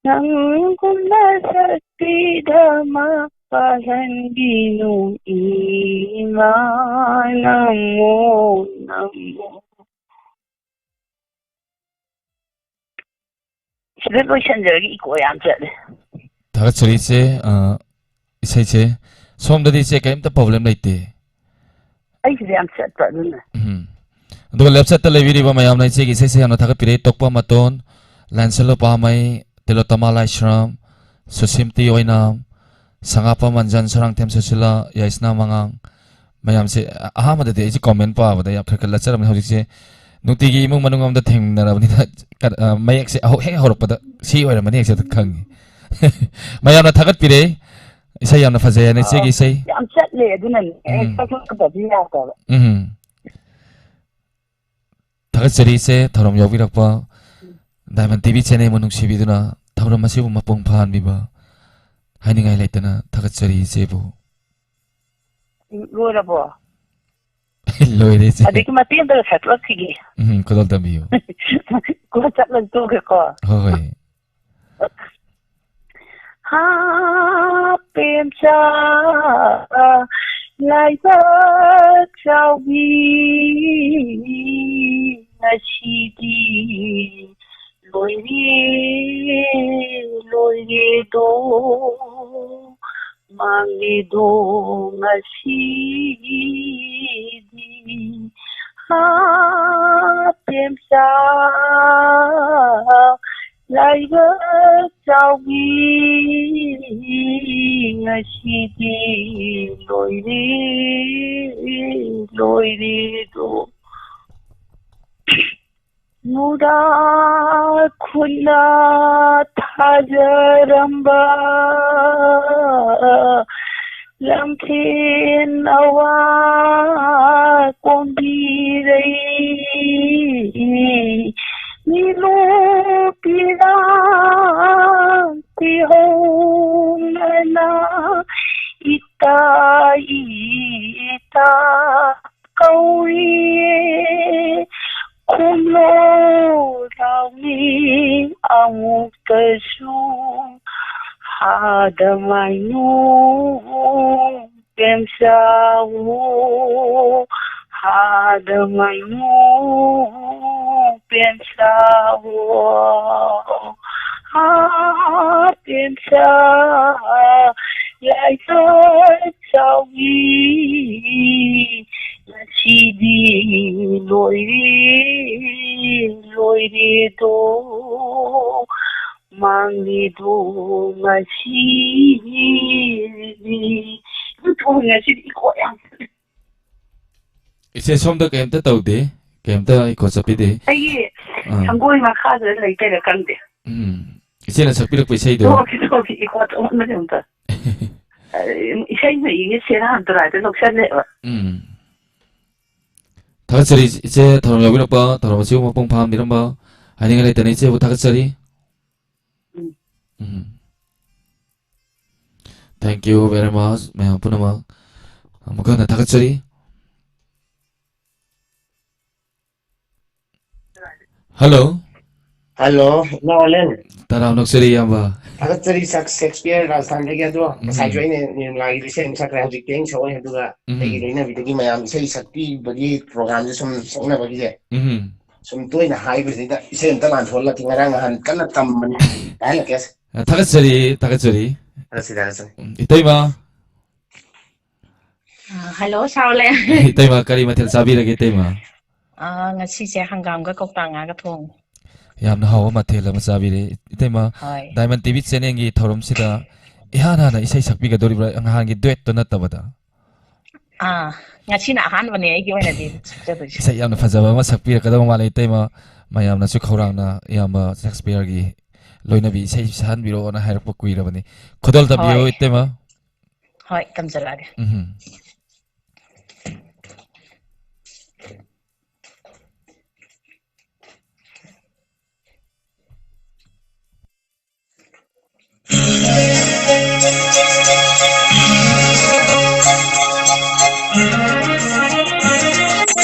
ꯅꯪꯒꯨꯝꯅ ꯁꯛꯄꯤꯗꯃꯛ ꯄꯥꯜꯍꯟꯕꯤꯅꯨ ꯏꯃꯥ꯫ ꯅꯃꯣ ꯅꯃꯣ꯫ ꯁꯤꯗ ꯂꯣꯏꯁꯟꯖꯔꯒꯦ, ꯏꯀꯣ ꯌꯥꯝ ꯆꯠꯂꯦ꯫ ꯊꯥꯒꯠꯆꯔꯤ ꯏꯆꯦ꯫ ꯑ, ꯏꯁꯩꯁꯦ ꯁꯣꯝꯗꯗꯤ ꯏꯆꯦ ꯀꯔꯤꯝꯇ problem ꯂꯩꯇꯦ꯫ ꯑꯩꯁꯤꯗ ꯌꯥꯝ ꯆꯠꯄ ꯑꯗꯨꯅ꯫ ꯎꯝ꯫ ꯑꯗꯨꯒ left side ꯇ ꯂꯩꯕꯤꯔꯤꯕ ꯃꯌꯥꯝꯅ ꯏꯆꯦꯒꯤ ꯏꯁꯩꯁꯦ ꯌꯥꯝꯅ ꯊꯥꯒꯠꯄꯤꯔꯦ꯫ ꯇꯣꯛꯄ ꯃꯇꯣꯟ, ꯂꯥꯏꯟꯁꯜꯂꯨ ꯄꯥꯃꯩ, ꯇꯤꯂꯣꯇꯃꯥ ꯂꯥꯏꯁ꯭ꯔꯝ, ꯁꯨꯁꯤꯝꯇꯤ ꯑꯣꯏꯅꯥꯝ, ꯁꯉꯥꯞꯄ ꯃꯟꯖꯟ, ꯁꯣꯔꯥꯡꯊꯦꯝ ꯁꯨꯁꯤꯂꯥ, ꯌꯥꯏꯁꯅꯥ ꯃꯉꯥꯡ, ꯃꯌꯥꯝꯁꯦ꯫ ꯑ-, ꯑꯍꯥꯟꯕꯗꯗꯤ ꯑꯩꯁꯦ comment ꯄꯥꯕꯗ ꯌꯥꯝ ꯈꯔ ꯈꯔ ꯂꯠꯆꯔꯝꯅꯤ꯫ ꯍꯧꯖꯤꯛꯁꯦ ꯅꯨꯡꯇꯤꯒꯤ ꯏꯃꯨꯡ ꯃꯅꯨꯡ ꯑꯃꯗ ꯊꯦꯡꯅꯔꯕꯅꯤꯅ, ꯀ-, ꯑ, ꯃꯌꯦꯛꯁꯦ ꯍꯧ-, ꯍꯦꯛ ꯍꯧꯔꯛꯄꯗ ꯁꯤ ꯑꯣꯏꯔꯝꯃꯅꯤ ꯍꯦꯛꯇ ꯈꯪꯉꯤ꯫ ꯃꯌꯥꯝꯅ ꯊꯥꯒꯠꯄꯤꯔꯦ꯫ ꯏꯁꯩ ꯌꯥꯝꯅ ꯐꯖꯩ ꯍꯥꯏꯅ ꯏꯆꯦꯒꯤ ꯑꯥ, ꯏꯁꯩ꯫ ꯌꯥꯝ ꯆꯠꯂꯦ ꯑꯗꯨꯅꯅꯦ꯫ ꯑꯩ ꯎꯝ꯫ ꯀꯛꯊꯠꯀꯗꯕꯗꯤ ꯌꯥꯗꯕ꯫ ꯎꯝ꯫ ꯊꯥꯒꯠꯆꯔꯤ ꯏꯆꯦ, ꯊꯧꯔꯝ ꯌꯥꯎꯕꯤꯔꯛꯄ꯫ ꯎꯝ꯫ Diamond T V channel ꯕꯨ ꯅꯨꯡꯁꯤꯕꯤꯗꯨꯅ ꯊꯧꯔꯝ ꯑꯁꯤꯕꯨ ꯃꯄꯨꯡ ꯐꯥꯍꯟꯕꯤꯕ ꯍꯥꯏꯅꯤꯡꯉꯥꯏ ꯂꯩꯇꯅ ꯊꯥꯒꯠꯆꯔꯤ ꯏꯆꯦꯕꯨ꯫ ꯎꯝ, ꯂꯣꯏꯔꯕꯣ? ꯂꯣꯏꯔꯦ ꯏꯆꯦ꯫ ꯑꯗꯒꯤ ꯃꯇꯦꯛ ꯑꯃꯇꯒ ꯁꯛꯂꯛꯈꯤꯒꯦ꯫ ꯎꯝ, ꯈꯨꯗꯣꯜ ꯇꯝꯕꯤꯌꯨ꯫ ꯀꯣ ꯆꯠꯂꯒ ꯇꯣꯛꯈ꯭ꯔꯦꯀꯣ꯫ ꯍꯣꯏ, ꯍꯣꯏ꯫ ꯍꯥ, ꯄꯦꯝꯆꯥ, ꯂꯥꯏꯕꯛ ꯆꯥꯎꯕꯤ, ꯉꯁꯤꯗꯤ ꯂꯣꯏꯔꯦ, ꯂꯣꯏꯔꯦꯗꯣ, ꯃꯥꯡꯂꯦꯗꯣ ꯉꯁꯤꯗꯤ꯫ ꯍꯥ, ꯄꯦꯝꯆꯥ, ꯂꯥꯏꯕꯛ ꯆꯥꯎꯕꯤ, ꯉꯁꯤꯗꯤ ꯂꯣꯏꯔꯦ, ꯂꯣꯏꯔꯦꯗꯣ꯫ ꯅꯨꯔꯥ ꯈꯨꯠꯅ ꯊꯥꯖꯔꯝꯕ ꯂꯝꯐꯦꯟ ꯑꯋꯥ ꯀꯣꯝꯕꯤꯔꯩ, ꯃꯤꯅꯨ ꯄꯤꯔꯥꯡ ꯄꯤꯍꯧꯅꯅ ꯏꯇꯥ ꯏꯇꯥ ꯀꯧꯏ꯫ ꯈꯨꯝꯂꯣ ꯂꯥꯎꯃꯤ ꯑꯃꯨꯛꯇꯁꯨ, ꯍꯥꯗ ꯃꯥꯏꯅꯨ ꯄꯦꯝꯆꯥꯋꯣ, ꯍꯥꯗ ꯃꯥꯏꯅꯨ ꯄꯦꯝꯆꯥꯋꯣ꯫ ꯍꯥ, ꯄꯦꯝꯆꯥ, ꯂꯥꯏꯕꯛ ꯆꯥꯎꯕꯤ, ꯉꯁꯤꯗꯤ ꯂꯣꯏꯔꯦ, ꯂꯣꯏꯔꯦꯗꯣ, ꯃꯥꯡꯂꯦꯗꯣ ꯉꯁꯤꯗꯤ꯫ ꯏꯕꯨꯡꯊꯣꯏ, ꯉꯁꯤꯗꯤ ꯏꯀꯣ ꯌꯥꯝ ꯆꯠꯂꯦ꯫ ꯏꯆꯦ, ꯁꯣꯝꯗ ꯀꯩꯝꯇ ꯇꯧꯗꯦ, ꯀꯩꯝꯇ ꯏꯀꯣ ꯆꯠꯄꯤꯗꯦ꯫ ꯑꯩꯒꯤ ꯑꯥ꯫ ꯁꯪꯒꯣꯏ ꯃꯈꯥꯗ ꯂꯩꯇꯩꯔꯥ ꯈꯪꯗꯦ꯫ ꯎꯝ꯫ ꯏꯆꯦꯅ ꯁꯛꯄꯤꯔꯛꯄ ꯏꯁꯩꯗꯣ꯫ ꯇꯣꯛꯑꯒꯦ, ꯇꯣꯛꯑꯒꯦ, ꯏꯀꯣ ꯊꯣꯛꯍꯟꯕꯁꯦ ꯑꯃꯨꯛꯇ꯫ ꯑꯦ, ꯏꯁꯩ ꯃꯌꯦꯛꯁꯦ ꯁꯦꯔꯥꯟ ꯇꯨꯔꯥꯟꯗ ꯂꯧꯁꯜꯂꯦꯕ꯫ ꯎꯝ꯫ ꯊꯥꯒꯠꯆꯔꯤ ꯏꯆꯦ, ꯊꯧꯔꯝ ꯌꯥꯎꯕꯤꯔꯛꯄ, ꯊꯧꯔꯝ ꯑꯁꯤꯕꯨ ꯃꯄꯨꯡ ꯐꯥꯍꯟꯕꯤꯔꯝꯕ꯫ ꯍꯥꯏꯅꯤꯡꯉꯥꯏ ꯂꯩꯇꯅ ꯏꯆꯦꯕꯨ ꯊꯥꯒꯠꯆꯔꯤ꯫ ꯎꯝ꯫ ꯎꯝ꯫ Thank you very much, ꯃꯌꯥꯝ ꯄꯨꯝꯅꯃꯛ꯫ ꯑꯃꯨꯛꯀ ꯍꯟꯅ ꯊꯥꯒꯠꯆꯔꯤ꯫ ꯍꯜꯂꯣ꯫ ꯍꯜꯂꯣ, ꯏꯅꯥꯎ ꯑꯂꯦꯟ꯫ ꯇꯔꯥꯝꯅ ꯑꯣꯛꯆꯔꯤ, ꯏꯌꯥꯝꯕ꯫ ꯊꯥꯒꯠꯆꯔꯤ, ꯁꯛ-, ꯁꯦꯛꯁꯄꯤꯌꯔ ꯔꯥꯖꯁꯊꯥꯟꯗꯒꯤ꯫ ꯑꯗꯣ ꯎꯝ꯫ ꯉꯁꯥꯏꯁꯨ ꯑꯩꯅ ꯅꯤꯔꯃꯂꯥꯒꯤꯗꯣ ꯏꯁꯩ ꯑꯃ ꯁꯛꯈ꯭ꯔꯦ, ꯍꯧꯖꯤꯛꯇꯤ ꯑꯩꯅ ꯁꯛꯑꯣꯏ꯫ ꯑꯗꯨꯒ ꯎꯝ꯫ ꯑꯩꯒꯤ ꯂꯣꯏꯅꯕꯤꯗꯒꯤ ꯃꯌꯥꯝ ꯏꯁꯩ ꯁꯛꯄꯤꯕꯒꯤ ꯄ꯭ꯔꯣꯒ꯭ꯔꯥꯝꯁꯦ ꯁꯨꯝ ꯁꯛꯅꯕꯒꯤꯁꯦ ꯎꯝ꯫ ꯁꯨꯝ ꯇꯣꯏꯅ ꯍꯥꯏꯕꯁꯤꯗ ꯏꯁꯩ ꯑꯝꯇ ꯂꯥꯟꯊꯣꯛꯍꯜꯂꯛꯀꯦ꯫ ꯉꯔꯥꯡ ꯅꯍꯥꯟ ꯀꯟꯅ ꯇꯝꯕꯅꯤ꯫ ꯇꯥꯍꯜꯂꯛꯀꯦ꯫ ꯊꯥꯒꯠꯆꯔꯤ, ꯊꯥꯒꯠꯆꯔꯤ꯫ ꯊꯥꯒꯠꯆꯔꯤ, ꯊꯥꯒꯠꯆꯔꯤ꯫ ꯎꯝ, ꯏꯇꯩꯃ꯫ ꯑ, ꯍꯜꯂꯣ, ꯁꯥꯎꯂꯦ꯫ ꯏꯇꯩꯃ, ꯀꯔꯤ ꯃꯊꯦꯜ ꯆꯥꯕꯤꯔꯒꯦ, ꯏꯇꯩꯃ? ꯑ, ꯉꯁꯤꯁꯦ ꯍꯪꯒꯥꯝꯒ ꯀꯧꯇꯥ ꯉꯥꯒ ꯊꯣꯡꯉꯦ꯫ ꯌꯥꯝꯅ ꯍꯥꯎꯕ ꯃꯊꯦꯜ ꯑꯃ ꯆꯥꯕꯤꯔꯦ꯫ ꯏꯇꯩꯃ, ꯍꯣꯏ꯫ Diamond ꯇꯤ ꯚꯤ ꯆꯦꯅꯦꯜꯒꯤ ꯊꯧꯔꯝꯁꯤꯗ ꯏꯍꯥꯟ ꯍꯥꯟꯅ ꯏꯁꯩ ꯁꯛꯄꯤꯒꯗꯧꯔꯤꯕ꯭ꯔꯥ, ꯅꯍꯥꯟꯒꯤ ꯗꯨꯋꯦꯠꯇꯣ ꯅꯠꯇꯕꯗ? ꯑꯥ, ꯉꯁꯤꯅ ꯑꯍꯥꯟꯕꯅꯦ ꯑꯩꯒꯤ ꯑꯣꯏꯅꯗꯤ ꯁꯛꯆꯗꯣꯏꯁꯦ꯫ ꯏꯁꯩ ꯌꯥꯝꯅ ꯐꯖꯕ ꯑꯃ ꯁꯛꯄꯤꯔꯛꯀꯗꯕ ꯃꯥꯜꯂꯦ, ꯏꯇꯩꯃ꯫ ꯃꯌꯥꯝꯅꯁꯨ ꯈꯧꯔꯥꯡꯅ ꯏꯌꯥꯝꯕ ꯁꯦꯛꯁꯄꯤꯌꯔꯒꯤ ꯂꯣꯏꯅꯕꯤ ꯏꯁꯩ ꯁꯛꯍꯟꯕꯤꯔꯛꯑꯣꯅ ꯍꯥꯏꯔꯛꯄ ꯀꯨꯏꯔꯕꯅꯤ꯫ ꯈꯨꯗꯣꯜ ꯇꯝꯕꯤꯌꯨ, ꯍꯣꯏ꯫ ꯏꯇꯩꯃ꯫ ꯍꯣꯏ, ꯇꯝꯖꯔꯛꯑꯒꯦ꯫ ꯎꯝ꯫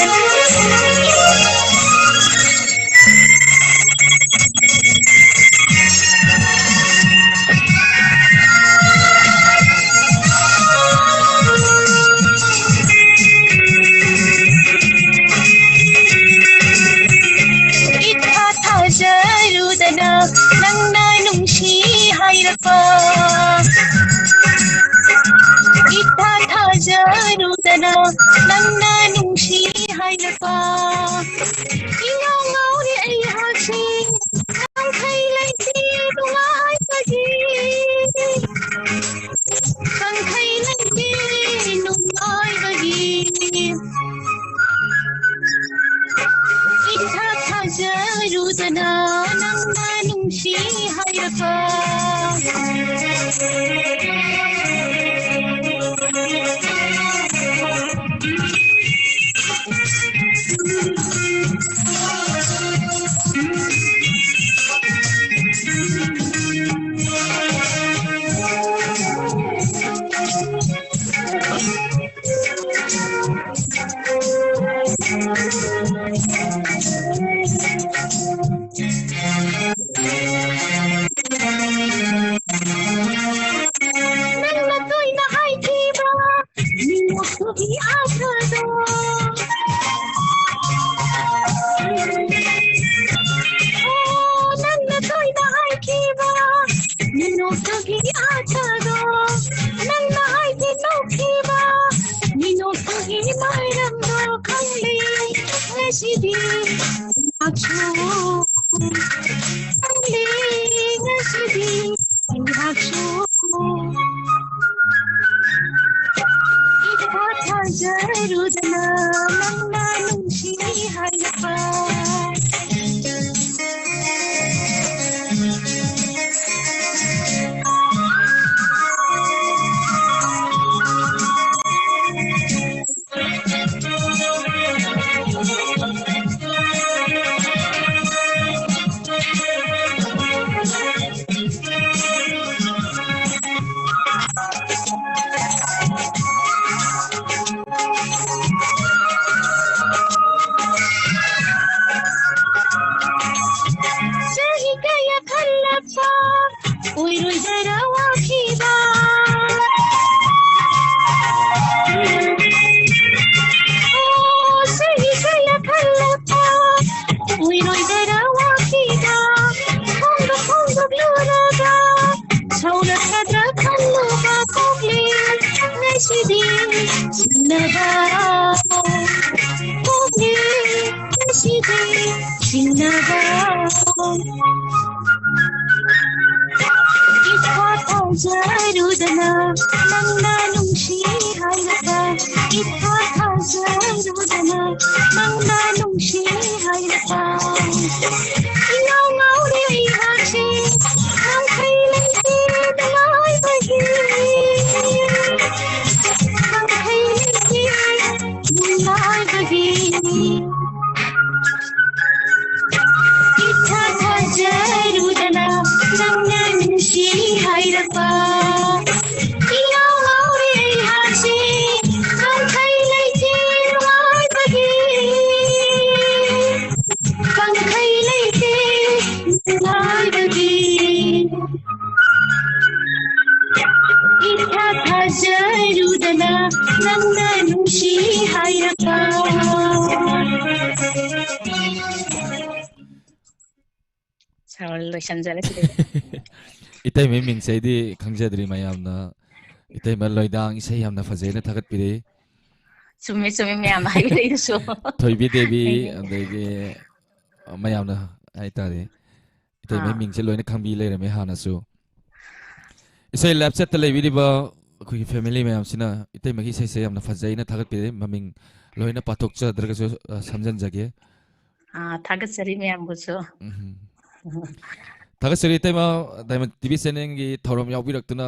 ꯏꯊꯥ ꯊꯥꯖꯔꯨꯗꯅ ꯅꯪꯅ ꯅꯨꯡꯁꯤ ꯍꯥꯏꯔꯛꯄ꯫ ꯏꯊꯥ ꯊꯥꯖꯔꯨꯗꯅ ꯅꯪꯅ ꯅꯨꯡꯁꯤ ꯍꯥꯏꯔꯛꯄ꯫ ꯏꯉꯥꯎ ꯉꯥꯎꯔꯦ ꯑꯩꯍꯥꯛꯁꯦ ꯉꯝꯈꯩ ꯂꯩꯇꯦ ꯅꯨꯡꯉꯥꯏꯕꯒꯤ꯫ ꯉꯝꯈꯩ ꯂꯩꯇꯦ ꯅꯨꯡꯉꯥꯏꯕꯒꯤ꯫ ꯏꯊꯥ ꯊꯥꯖꯔꯨꯗꯅ ꯅꯪꯅ ꯅꯨꯡꯁꯤ ꯍꯥꯏꯔꯛꯄ꯫ ꯉꯁꯤꯗꯤ ꯉꯥꯏꯍꯥꯛꯁꯨ ꯈꯪꯂꯦ, ꯉꯁꯤꯗꯤ ꯉꯥꯏꯍꯥꯛꯁꯨ ꯏꯊꯥ ꯊꯥꯖꯔꯨꯗꯅ ꯅꯪꯅ ꯅꯨꯡꯁꯤ ꯍꯥꯏꯔꯛꯄ꯫ ꯆꯍꯤ ꯀꯌꯥ ꯈꯜꯂꯛꯄ ꯑꯣꯏꯔꯣꯏꯗꯔ ꯋꯥꯈꯤꯕ꯫ ꯑꯣ, ꯆꯍꯤ ꯀꯌꯥ ꯈꯜꯂꯛꯄ ꯑꯣꯏꯔꯣꯏꯗꯔ ꯋꯥꯈꯤꯕ꯫ ꯐꯣꯡꯗꯣꯛ ꯐꯣꯡꯗꯣꯛꯂꯨꯔꯒ ꯁꯧꯔꯛꯀꯗ꯭ꯔꯥ ꯈꯜꯂꯨꯕ ꯄꯣꯛꯂꯤ ꯉꯁꯤꯗꯤ ꯆꯤꯡꯅꯕ꯫ ꯄꯣꯛꯂꯤ ꯉꯁꯤꯗꯤ ꯆꯤꯡꯅꯕ꯫ ꯏꯊꯥ ꯊꯥꯖꯔꯨꯗꯅ ꯅꯪꯅ ꯅꯨꯡꯁꯤ ꯍꯥꯏꯔꯛꯄ꯫ ꯏꯊꯥ ꯊꯥꯖꯔꯨꯗꯅ ꯅꯪꯅ ꯅꯨꯡꯁꯤ ꯍꯥꯏꯔꯛꯄ꯫ ꯏꯉꯥꯎ ꯉꯥꯎꯔꯦ ꯑꯩꯍꯥꯛꯁꯦ ꯉꯝꯈꯩ ꯂꯩꯇꯦ ꯅꯨꯡꯉꯥꯏꯕꯒꯤ꯫ ꯉꯝꯈꯩ ꯂꯩꯇꯦ ꯅꯨꯡꯉꯥꯏꯕꯒꯤ꯫ ꯏꯊꯥ ꯊꯥꯖꯔꯨꯗꯅ ꯅꯪꯅ ꯅꯨꯡꯁꯤ ꯍꯥꯏꯔꯛꯄ꯫ ꯏꯉꯥꯎ ꯉꯥꯎꯔꯦ ꯑꯩꯍꯥꯛꯁꯦ ꯉꯝꯈꯩ ꯂꯩꯇꯦ ꯅꯨꯡꯉꯥꯏꯕꯒꯤ꯫ ꯉꯝꯈꯩ ꯂꯩꯇꯦ ꯅꯨꯡꯉꯥꯏꯕꯒꯤ꯫ ꯏꯊꯥ ꯊꯥꯖꯔꯨꯗꯅ ꯅꯪꯅ ꯅꯨꯡꯁꯤ ꯍꯥꯏꯔꯛꯄ꯫ ꯁꯥꯎꯔ ꯂꯣꯏꯁꯟꯖꯔꯦ ꯁꯤꯗꯩꯗ꯫ ꯏꯇꯩꯃꯩ ꯃꯤꯡꯁꯦ ꯑꯩꯗꯤ ꯈꯪꯖꯗ꯭ꯔꯤ ꯃꯌꯥꯝꯅ꯫ ꯏꯇꯩꯃ ꯂꯣꯏꯗꯥꯡ ꯏꯁꯩ ꯌꯥꯝꯅ ꯐꯖꯩꯅ ꯊꯥꯒꯠꯄꯤꯔꯛꯏ꯫ ꯆꯨꯝꯃꯦ, ꯆꯨꯝꯃꯦ, ꯃꯌꯥꯝꯅ ꯍꯥꯏꯕꯤꯔꯛꯏꯗꯨꯁꯨ꯫ ꯊꯣꯏꯕꯤ ꯗꯦꯕꯤ, ꯑꯩꯒꯤ ꯑꯗꯒꯤ ꯃꯌꯥꯝꯅ ꯍꯥꯏꯇꯥꯔꯦ, ꯏꯇꯩꯃꯩ ꯑꯥ꯫ ꯃꯤꯡꯁꯦ ꯂꯣꯏꯅ ꯈꯪꯕꯤ ꯂꯩꯔꯝꯃꯦ ꯍꯥꯟꯅꯁꯨ꯫ ꯏꯁꯩ live chatꯇ ꯂꯩꯕꯤꯔꯤꯕ ꯑꯩꯈꯣꯏꯒꯤ family ꯃꯌꯥꯝꯁꯤꯅ ꯏꯇꯩꯃꯒꯤ ꯏꯁꯩꯁꯦ ꯌꯥꯝꯅ ꯐꯖꯩꯅ ꯊꯥꯒꯠꯄꯤꯔꯦ꯫ ꯃꯃꯤꯡ ꯂꯣꯏꯅ ꯄꯥꯊꯣꯛꯆꯗ꯭ꯔꯒꯁꯨ, ꯑ, ꯁꯝꯖꯤꯟꯖꯒꯦ꯫ ꯑꯥ, ꯊꯥꯒꯠꯆꯔꯤ ꯃꯌꯥꯝꯕꯨꯁꯨ꯫ ꯎꯝ꯫ ꯊꯥꯒꯠꯆꯔꯤ ꯏꯇꯩꯃ, Diamond TV channelꯒꯤ ꯊꯧꯔꯝ ꯌꯥꯎꯕꯤꯔꯛꯇꯨꯅ,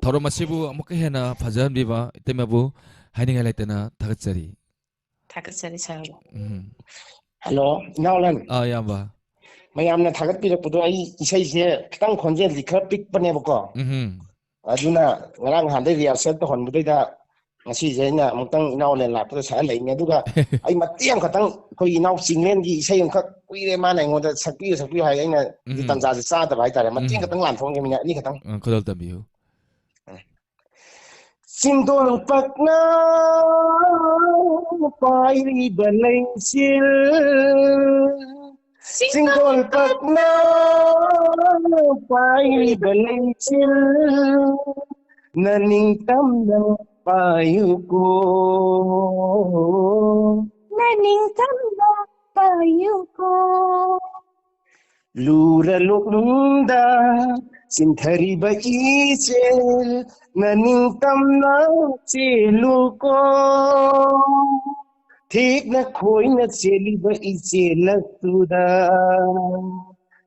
ꯊꯧꯔꯝ ꯑꯁꯤꯕꯨ ꯑꯃꯨꯛꯀ ꯍꯦꯟꯅ ꯐꯖꯍꯟꯕꯤꯕ ꯏꯇꯩꯃꯕꯨ ꯍꯥꯏꯅꯤꯡꯉꯥꯏ ꯂꯩꯇꯅ ꯊꯥꯒꯠꯆꯔꯤ꯫ ꯊꯥꯒꯠꯆꯔꯤ sir꯫ ꯎꯝ꯫ ꯍꯜꯂꯣ, ꯏꯅꯥꯎꯂꯟ꯫ ꯑꯥ, ꯏꯌꯥꯝꯕ꯫ ꯃꯌꯥꯝꯅ ꯊꯥꯒꯠꯄꯤꯔꯛꯄꯗꯣ ꯑꯩ ꯏꯁꯩꯁꯦ ꯈꯤꯇꯪ ꯈꯣꯟꯖꯦꯜꯗꯤ ꯈꯔ ꯄꯤꯛꯄꯅꯦꯕꯀꯣ꯫ ꯎꯝ꯫ ꯑꯗꯨꯅ ꯉꯔꯥꯡ ꯅꯍꯥꯟꯗꯩ rehearsal ꯇꯧꯍꯟꯕꯗꯩꯗ ꯉꯁꯤꯁꯦ ꯑꯩꯅ ꯑꯃꯨꯛꯇꯪ ꯏꯅꯥꯎꯂꯦꯟ ꯂꯥꯛꯄꯗ ꯁꯛꯍꯜꯂꯛꯏꯅꯦ꯫ ꯑꯗꯨꯒ ꯑꯩ ꯃꯇꯦꯛ ꯑꯃꯈꯛꯇꯪ ꯑꯩꯈꯣꯏꯒꯤ ꯏꯅꯥꯎ ꯆꯤꯡꯂꯦꯟꯒꯤ ꯏꯁꯩ ꯑꯃꯈꯛ ꯀꯨꯏꯔꯦ ꯃꯥꯅ ꯑꯩꯉꯣꯟꯗ "ꯁꯛꯄꯤꯌꯨ, ꯁꯛꯄꯤꯌꯨ" ꯍꯥꯏ, ꯑꯩꯅ ꯎꯝ꯫ ꯇꯥꯟꯖꯥꯁꯦ ꯆꯥꯗꯕ ꯍꯥꯏꯇꯥꯔꯦ꯫ ꯃꯇꯦꯛ ꯎꯝ꯫ ꯈꯛꯇꯪ ꯂꯥꯟꯊꯣꯛꯑꯝꯒꯦ, ꯃꯤꯅꯤꯠ ꯑꯅꯤ ꯈꯛꯇꯪ꯫ ꯑ, ꯈꯨꯗꯣꯜ ꯇꯝꯕꯤꯌꯨ꯫ ꯆꯤꯡꯗꯣꯜ ꯄꯛꯅ ꯄꯥꯏꯔꯤꯕ ꯂꯩꯆꯤꯜ, ꯆꯤꯡꯗꯣꯜ ꯄꯛꯅ ꯄꯥꯏꯔꯤꯕ ꯂꯩꯆꯤꯜ, ꯅꯅꯤꯡꯇꯝꯅ ꯄꯥꯏꯌꯨꯀꯣ꯫ ꯅꯅꯤꯡꯇꯝꯅ ꯄꯥꯏꯌꯨꯀꯣ꯫ ꯂꯨꯔ ꯂꯣꯛꯅꯨꯡꯗ ꯆꯤꯟꯊꯔꯤꯕ ꯏꯆꯦꯜ, ꯅꯅꯤꯡꯇꯝꯅ ꯆꯦꯜꯂꯨꯀꯣ꯫ ꯊꯦꯛꯅ ꯈꯣꯏꯅ ꯆꯦꯜꯂꯤꯕ ꯏꯆꯦꯜ ꯑꯗꯨꯗ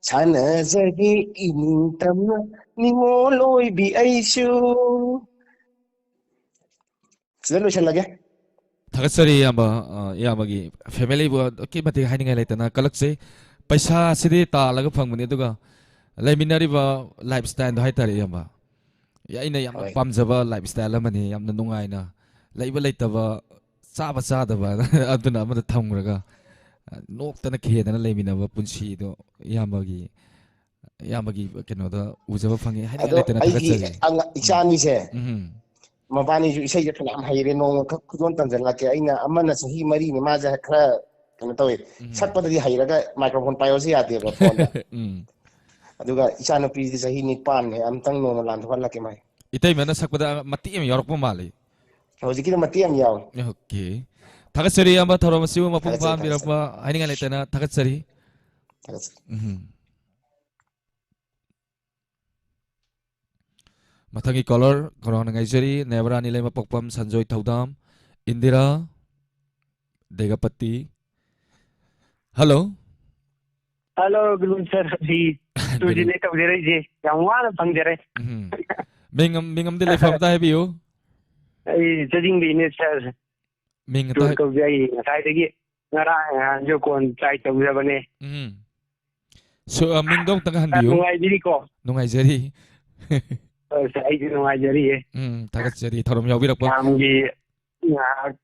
ꯁꯥꯟꯅꯖꯒꯦ ꯏꯅꯤꯡꯇꯝꯅ, ꯅꯤꯉꯣꯜ ꯑꯣꯏꯕꯤ ꯑꯩꯁꯨ꯫ ꯁꯤꯗ ꯂꯣꯏꯁꯤꯜꯂꯒꯦ꯫ ꯊꯥꯒꯠꯆꯔꯤ ꯏꯌꯥꯝꯕ, ꯑ, ꯏꯌꯥꯝꯕꯒꯤ family ꯕꯨ ꯑꯗꯨꯛꯀꯤ ꯃꯇꯤꯛ ꯍꯥꯏꯅꯤꯡꯉꯥꯏ ꯂꯩꯇꯅ ꯀꯜꯂꯛꯆꯩ꯫ ꯄꯩꯁꯥꯁꯤꯗꯤ ꯇꯥꯜꯂꯒ ꯐꯪꯕꯅꯤ, ꯑꯗꯨꯒ ꯂꯩꯃꯤꯟꯅꯔꯤꯕ lifestyle ꯗꯣ ꯍꯥꯏꯇꯥꯔꯦ ꯏꯌꯥꯝꯕ, ꯑꯩꯅ ꯌꯥꯝꯅ ꯍꯣꯏ꯫ ꯄꯥꯝꯖꯕ lifestyle ꯑꯃꯅꯤ꯫ ꯌꯥꯝꯅ ꯅꯨꯡꯉꯥꯏꯅ, ꯂꯩꯕ ꯂꯩꯇꯕ, ꯆꯥꯕ ꯆꯥꯗꯕ ꯑꯗꯨꯅ ꯑꯃꯗ ꯊꯝꯈ꯭ꯔꯒ, ꯑ, ꯅꯣꯛꯇꯅ ꯈꯦꯗꯅ ꯂꯩꯃꯤꯟꯅꯕ ꯄꯨꯟꯁꯤꯗꯣ ꯏꯌꯥꯝꯕꯒꯤ, ꯏꯌꯥꯝꯕꯒꯤ ꯀꯩꯅꯣꯗ ꯎꯖꯕ ꯐꯪꯉꯦ꯫ ꯍꯥꯏꯅꯤꯡꯉꯥꯏ ꯑꯗꯣ ꯂꯩꯇꯅ ꯑꯩꯒꯤ ꯊꯥꯒꯠꯆꯔꯤ꯫ ꯑꯉ-, ꯏꯆꯥꯅꯤꯁꯦ ꯎꯝ꯫ ꯃꯕꯥꯅꯤꯁꯨ ꯏꯁꯩꯁꯦ ꯐꯅꯌꯥꯝ ꯍꯩꯔꯦ꯫ ꯅꯣꯡꯃꯈꯛ ꯈꯨꯗꯣꯜ ꯇꯝꯖꯜꯂꯛꯀꯦ꯫ ꯑꯩꯅ ꯑꯃꯅ ꯆꯍꯤ ꯃꯔꯤꯅꯤ, ꯃꯥꯁꯦ ꯈꯔ ꯀꯩꯅꯣ ꯇꯧꯋꯦ, ꯎꯝ꯫ ꯁꯛꯄꯗꯗꯤ ꯍꯩꯔꯒ microphone ꯄꯥꯏꯌꯣꯁꯨ ꯌꯥꯗꯦꯕ phoneꯗ꯫ ꯎꯝ꯫ ꯑꯗꯨꯒ ꯏꯆꯥꯅꯨꯄꯤꯗꯤ ꯆꯍꯤ ꯅꯤꯄꯥꯟꯅꯦ, ꯑꯝꯇꯪ ꯅꯣꯡꯃ ꯂꯥꯟꯊꯣꯛꯍꯜꯂꯛꯀꯦ ꯃꯥꯏ꯫ ꯏꯇꯩꯃꯅ ꯁꯛꯄꯗ ꯃꯇꯦꯛ ꯑꯃ ꯌꯥꯎꯔꯛꯄ ꯃꯥꯜꯂꯤ꯫ ꯍꯧꯖꯤꯛꯀꯤꯗꯣ ꯃꯇꯦꯛ ꯑꯃ ꯌꯥꯎꯋꯦ꯫ ꯑꯣꯀꯦ꯫ ꯊꯥꯒꯠꯆꯔꯤ, ꯏꯌꯥꯝꯕ, ꯊꯧꯔꯝ ꯑꯁꯤꯕꯨ ꯃꯄꯨꯡ ꯊꯥꯒꯠꯆꯔꯤ, ꯐꯥꯍꯟꯕꯤꯔꯛꯄ꯫ ꯊꯥꯒꯠꯆꯔꯤ꯫ ꯍꯥꯏꯅꯤꯡꯉꯥꯏ ꯂꯩꯇꯅ ꯊꯥꯒꯠꯆꯔꯤ꯫ ꯊꯥꯒꯠꯆꯔꯤ꯫ ꯎꯝ꯫ ꯃꯊꯪꯒꯤ ꯀꯣꯂꯔ ꯈꯧꯔꯥꯡꯅ ꯉꯥꯏꯖꯔꯤ꯫ ꯅꯌꯥꯕꯔꯥꯅꯤ ꯂꯩꯃꯄꯣꯛꯄꯝ, ꯁꯟꯖꯣꯏ ꯊꯧꯗꯥꯝ, ꯏꯟꯗꯤꯔꯥ ꯗꯦꯒꯄꯇꯤ꯫ Hello. Hello, good morning sir. ꯑꯩ ꯒꯨꯗ ꯇꯨꯔꯁꯤꯅꯦ ꯇꯧꯖꯔꯛꯏꯁꯦ꯫ ꯌꯥꯝ ꯋꯥꯅ ꯐꯪꯖꯔꯦ꯫ ꯎꯝ꯫ ꯃꯤꯡ ꯑꯝ-, ꯃꯤꯡ ꯑꯃꯗꯤ ꯂꯩꯐꯝ ꯑꯝꯇ ꯍꯥꯏꯕꯤꯌꯨ꯫ ꯑꯩ ꯆꯥꯖꯤꯡꯗꯩꯅꯦ ꯁꯥꯔ꯫ ꯃꯤꯡ ꯑꯝꯇ ꯇꯨꯔ ꯍꯥꯏ-, ꯀꯧꯖꯩ꯫ ꯑꯩ ꯉꯁꯥꯏꯗꯒꯤ ꯉꯔꯥꯡ ꯅꯍꯥꯟꯁꯨ ꯀꯣꯟ ꯇ꯭ꯔꯥꯏ ꯇꯧꯖꯕꯅꯦ꯫ ꯎꯝ꯫ ꯁꯨ-, ꯑ, ꯃꯤꯡꯗꯣ ꯑꯃꯨꯛꯇꯪ ꯁꯥꯔ ꯍꯟꯕꯤꯌꯨ꯫ ꯅꯨꯡꯉꯥꯏꯕꯤꯔꯤꯀꯣ? ꯅꯨꯡꯉꯥꯏꯖꯔꯤ꯫ ꯑꯁ, ꯑꯩꯁꯨ ꯅꯨꯡꯉꯥꯏꯖꯔꯤꯌꯦ꯫ ꯎꯝ, ꯊꯥꯒꯠꯆꯔꯤ ꯊꯧꯔꯝ ꯌꯥꯎꯕꯤꯔꯛꯄ꯫ ꯃꯌꯥꯝꯒꯤ ꯉꯥꯏꯍꯥꯛ